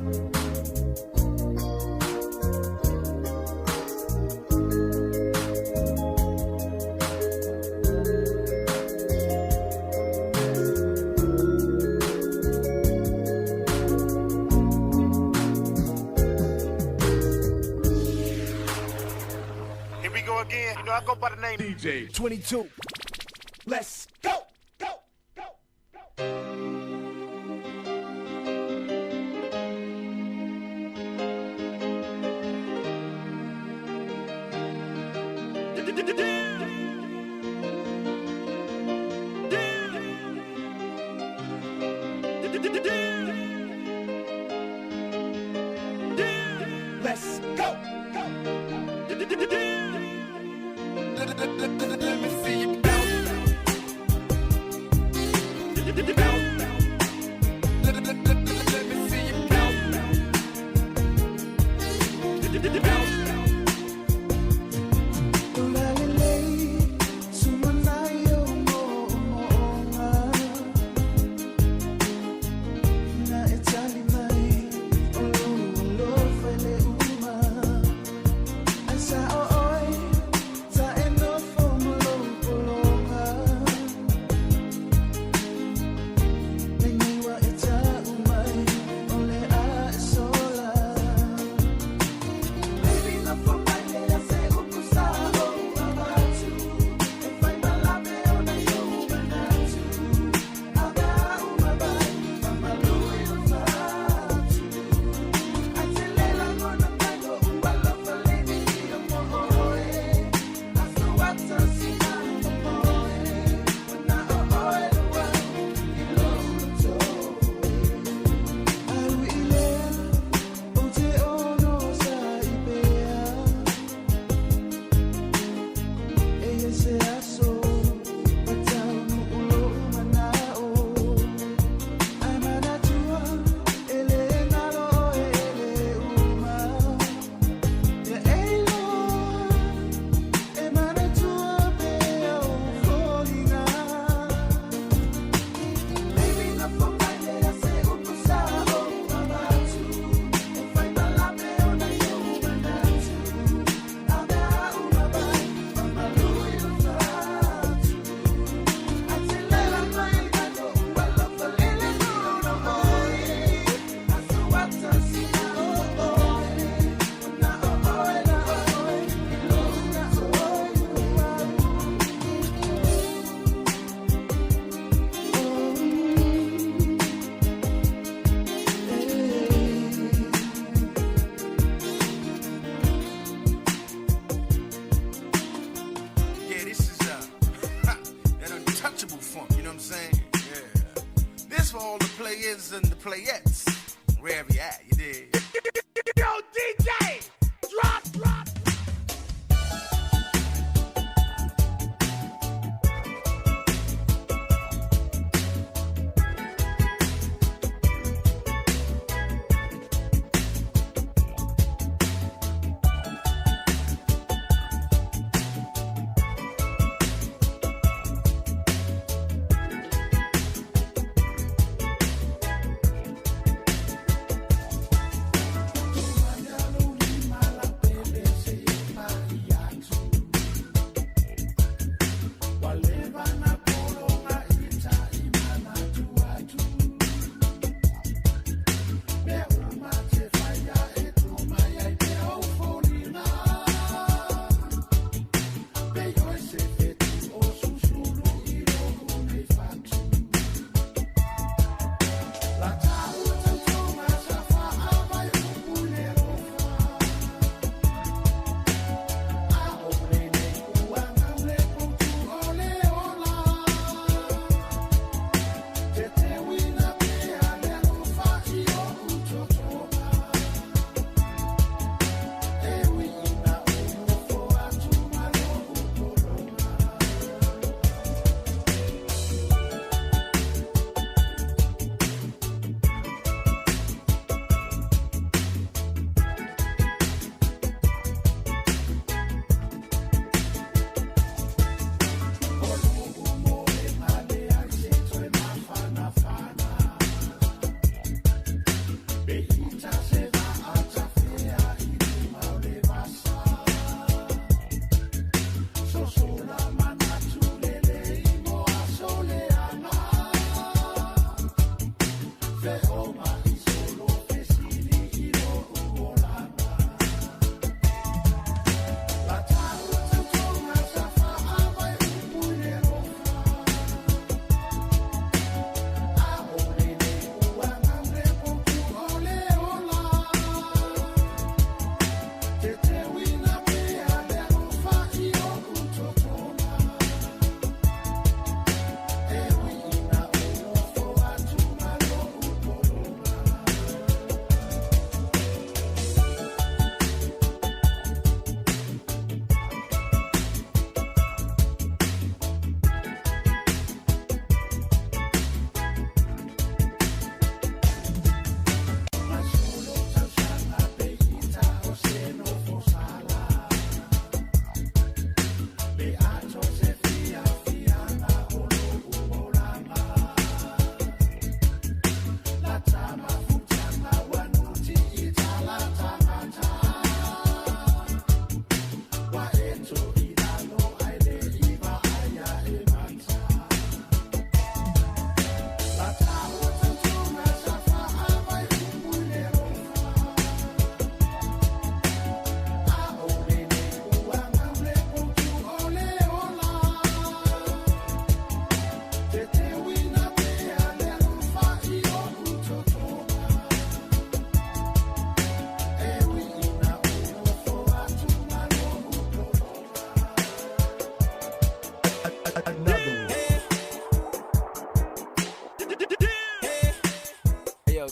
Here we go again. You know, I go by the name DJ 22. Let's go. Go. Go. Go. Let's go. Let me see you bounce. Bounce. Let me see you bounce. Bounce. Yeah, this is that untouchable funk, you know what I'm saying? Yeah. This for all the players and the playettes, wherever you at, you dig? Yo, DJ! Drop, drop!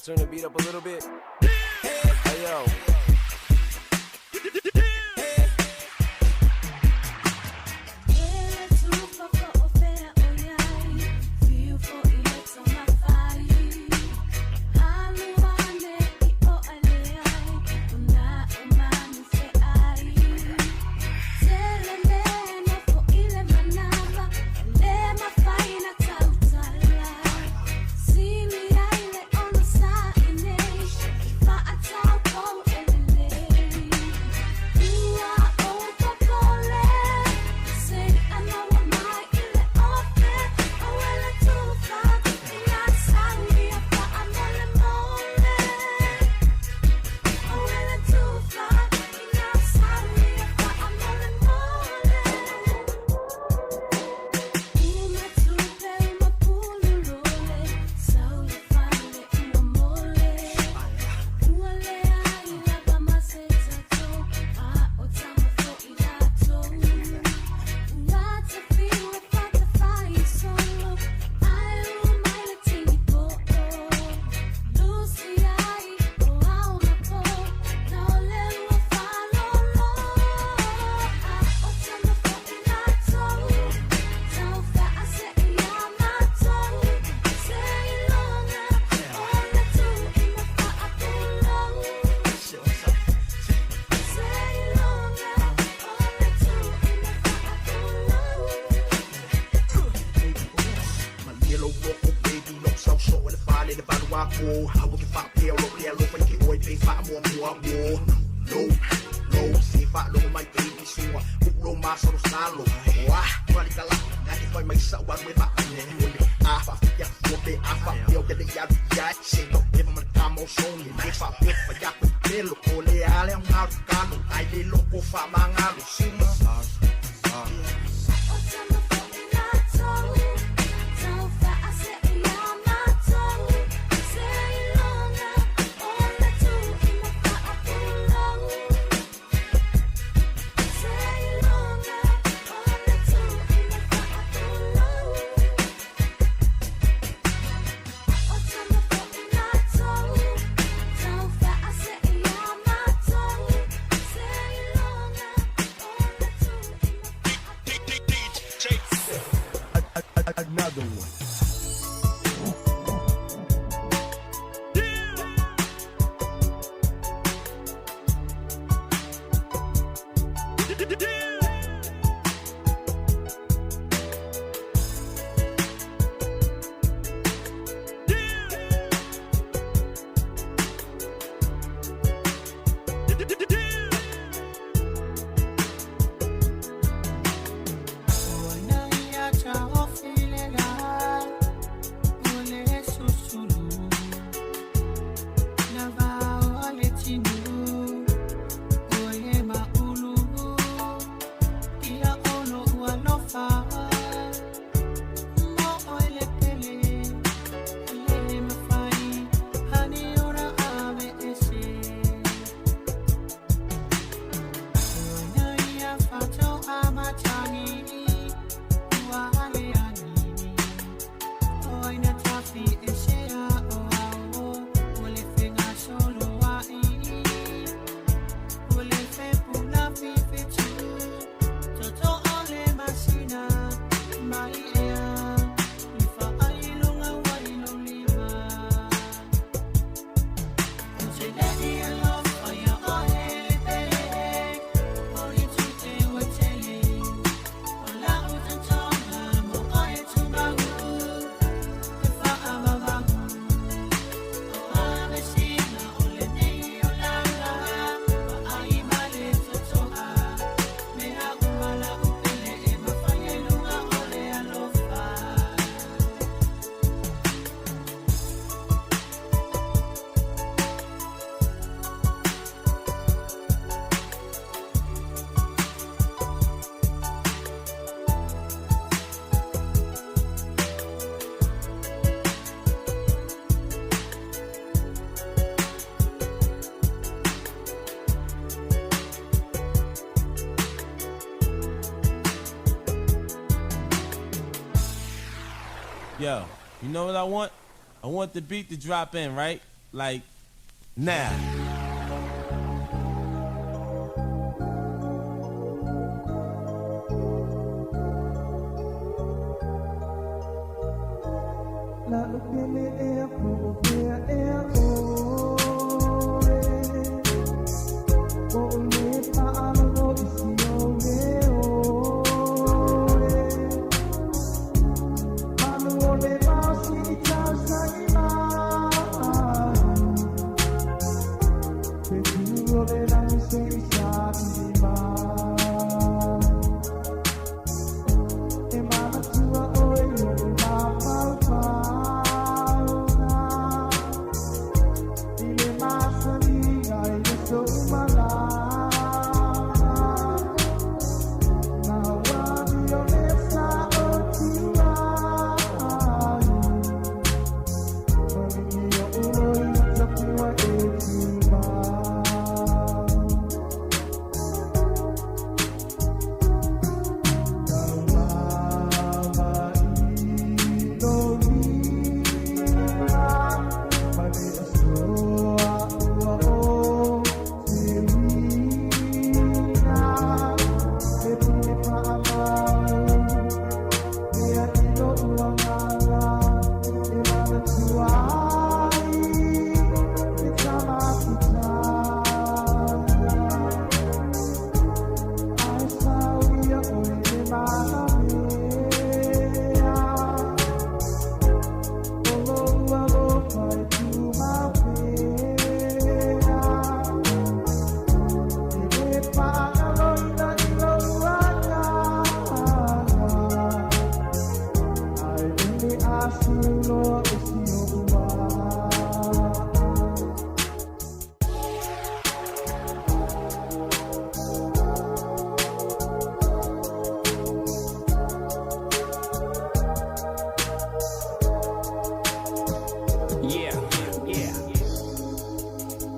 Let's turn the beat up a little bit. Hey yo. Another one. Yo, you know what I want? I want the beat to drop in, right? Like now.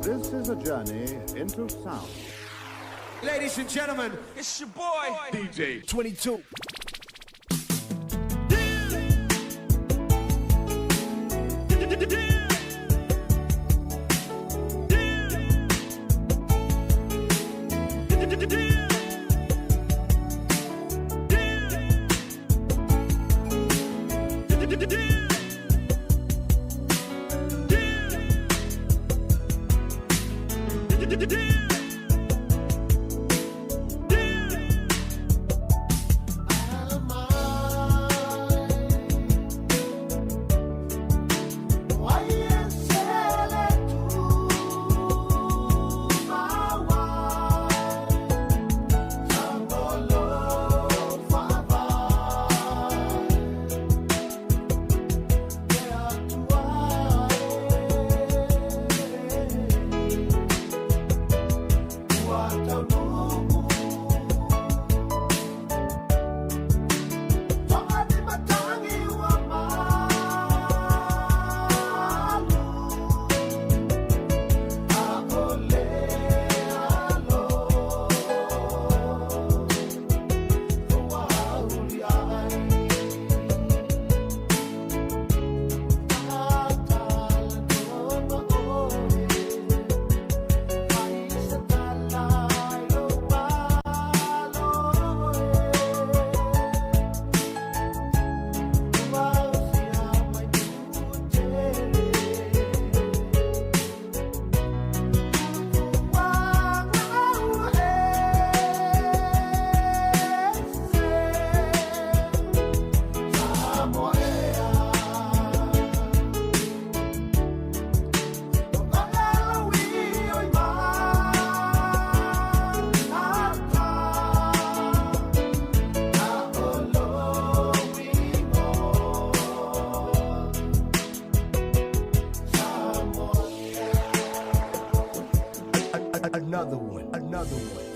This is a journey into sound. Ladies and gentlemen, it's your boy, DJ 22. Another one, another one.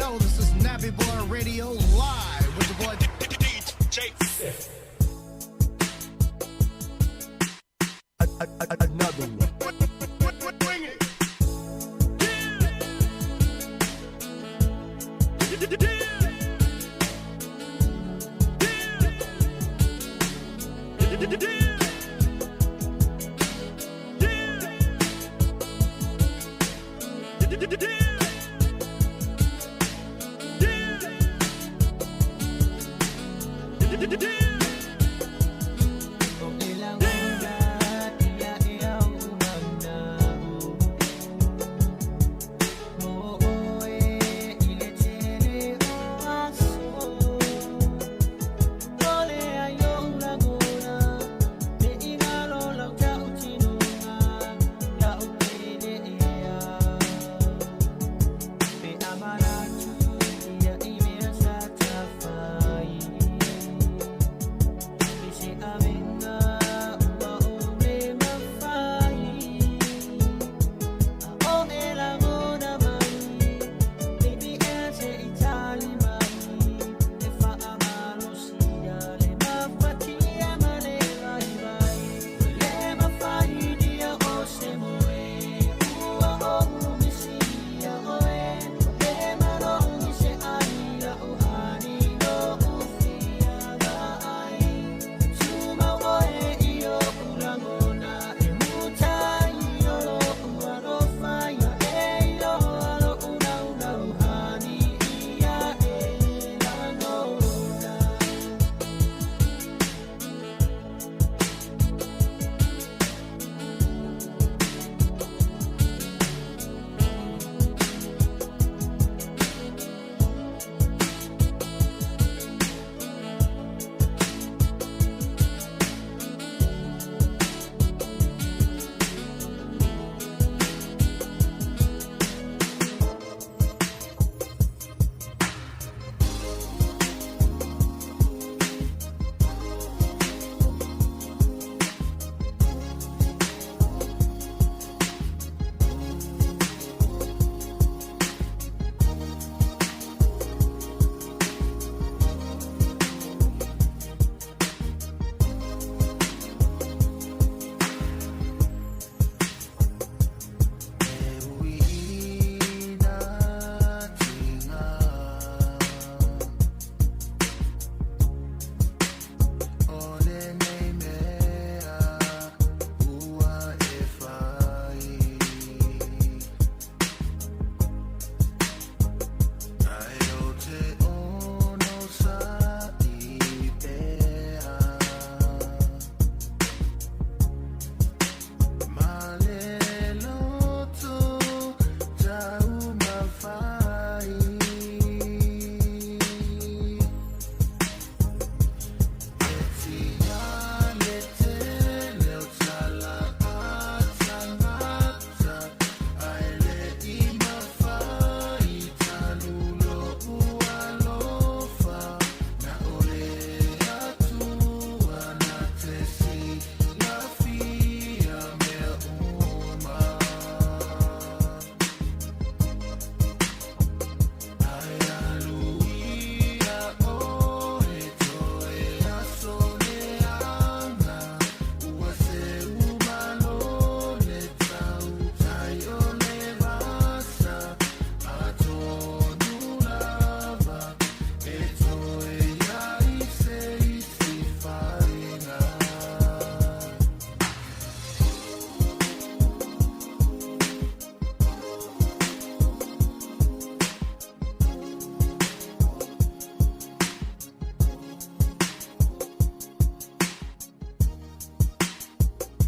Yo, this is Nappy Boy Radio live with your boy DJ. Another one. Bring it.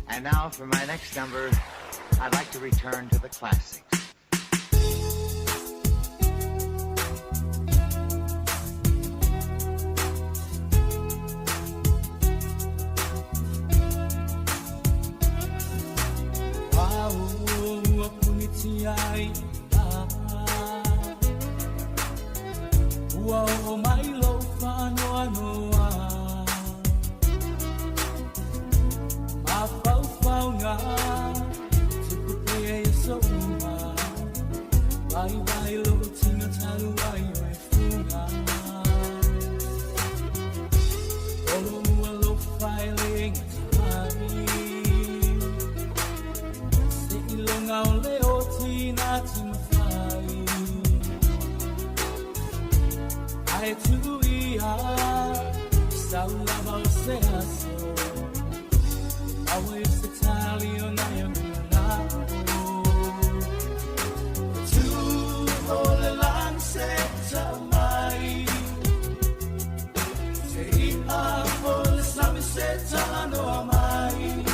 And now for my next number, I'd like to return to the classics. Ua oo mai lou faanoanoa Mafaufauga Tupu pea i so'u ma Vaivai lou tiga talu ai. luga o le oti na timafai. Ae tuia sau lava o se aso. Aua i se tali o nai o manao. Tu o le lani se tau mai. Se i'a o le sami se talanoa mai.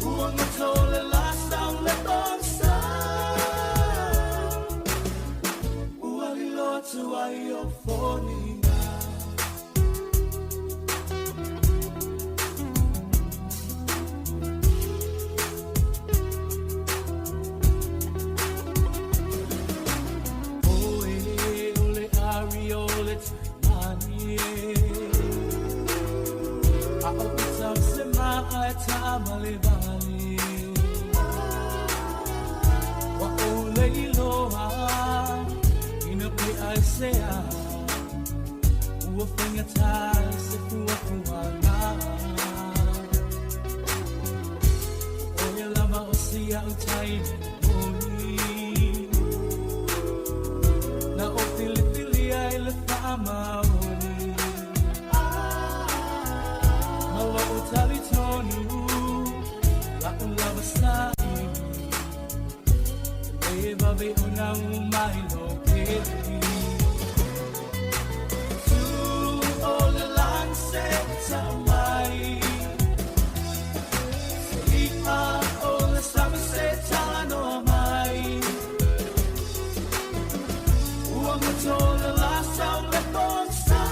Ua goto le la sau le pogisa. Ua lilo atu ai o foliga. Oe o le ari o le taimani e. A o tau se maa e tāmalevale. Wa o le iloa ina pe ai se a. Ua faigata se fuafuaga. O ia lava o si au tai moni. Na o filifilia i le faamaoni. Ma lou talitonu la'u lava saili. E le vave ona uma i lou keli. Tu o le lani se tau mai. Se i'a o le sami se talanoa mai. Ua goto le la sau le pogisa.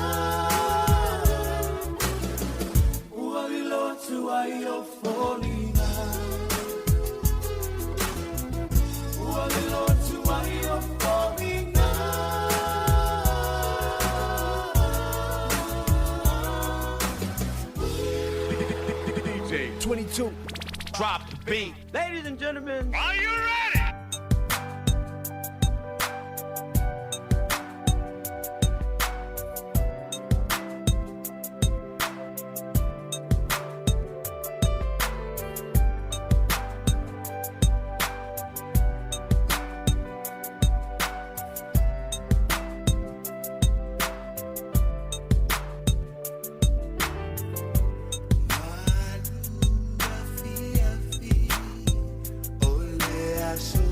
Ua lilo atu ai o foliga. Ua lilo atu ai o foliga. DJ 22. Drop the beat. Ladies and gentlemen, are you ready? O le aso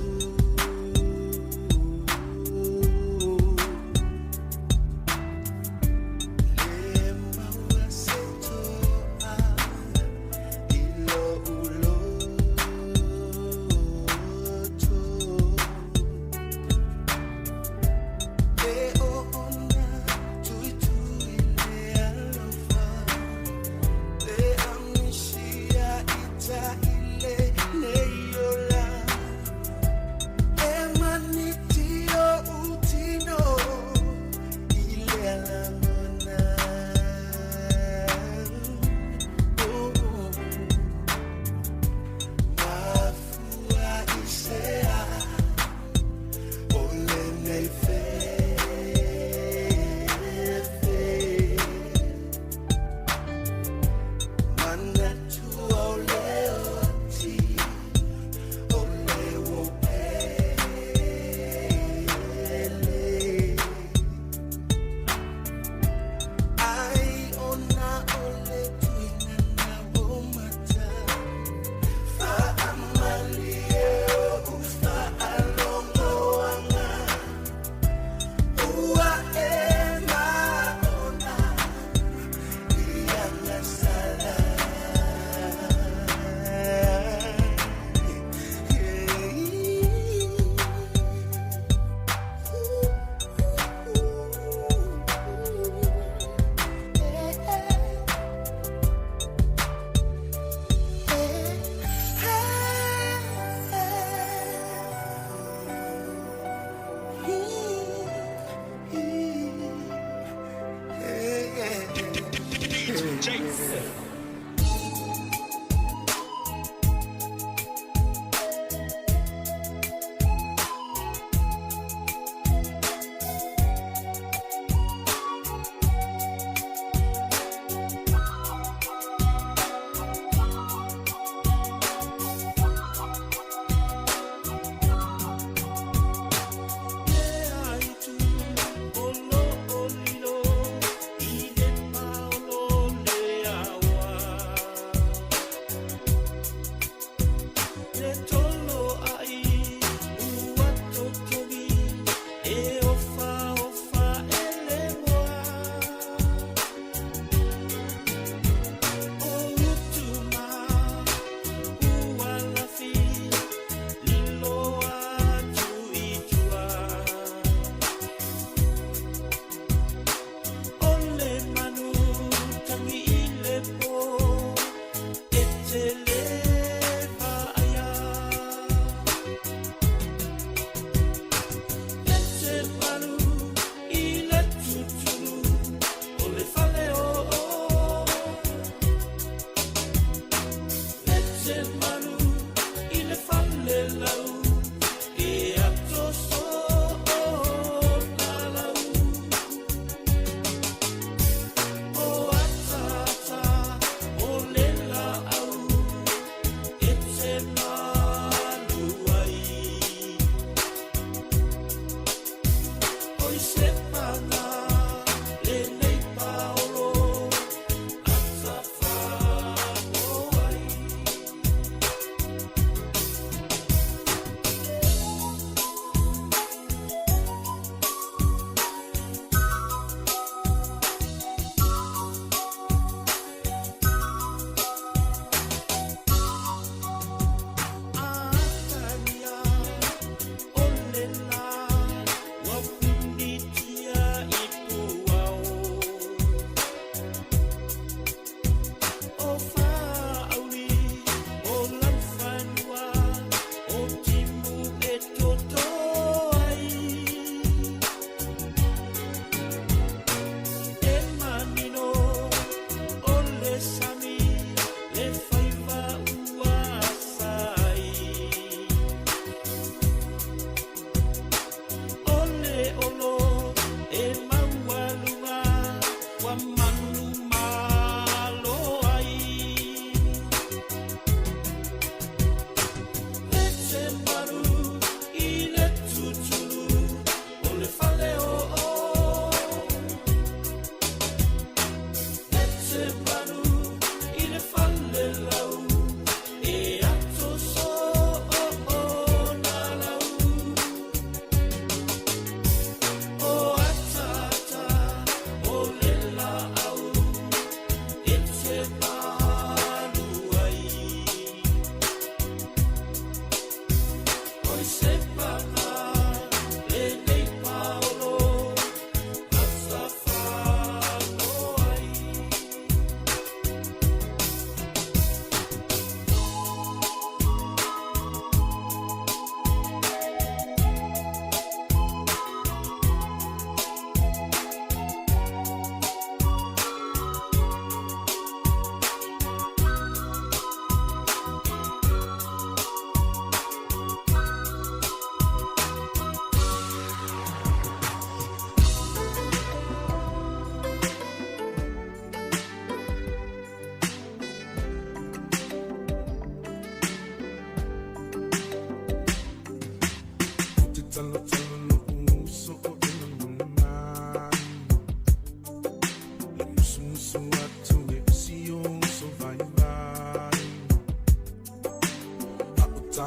Te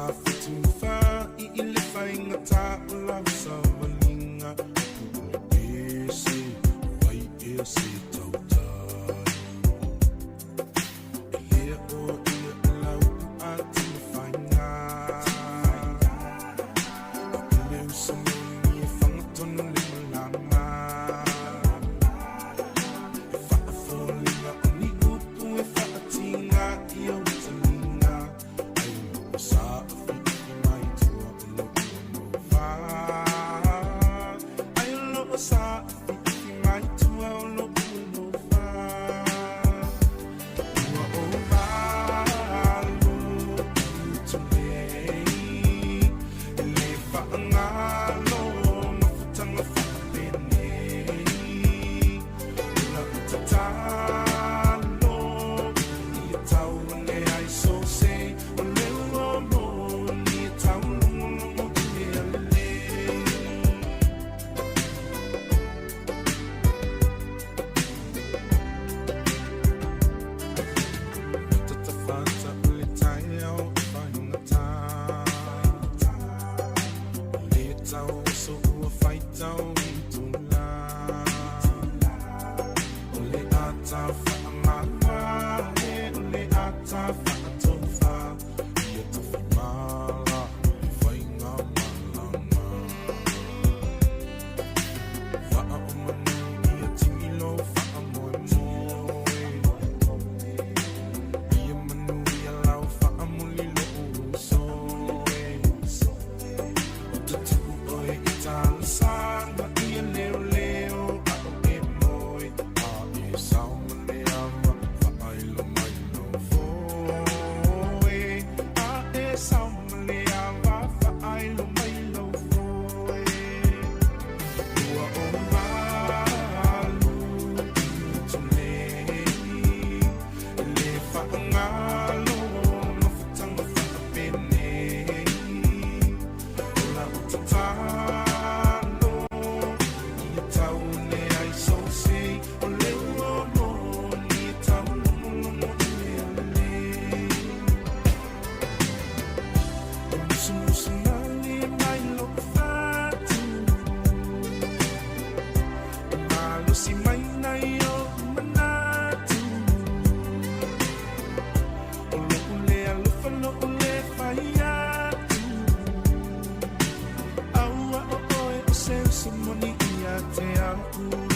au.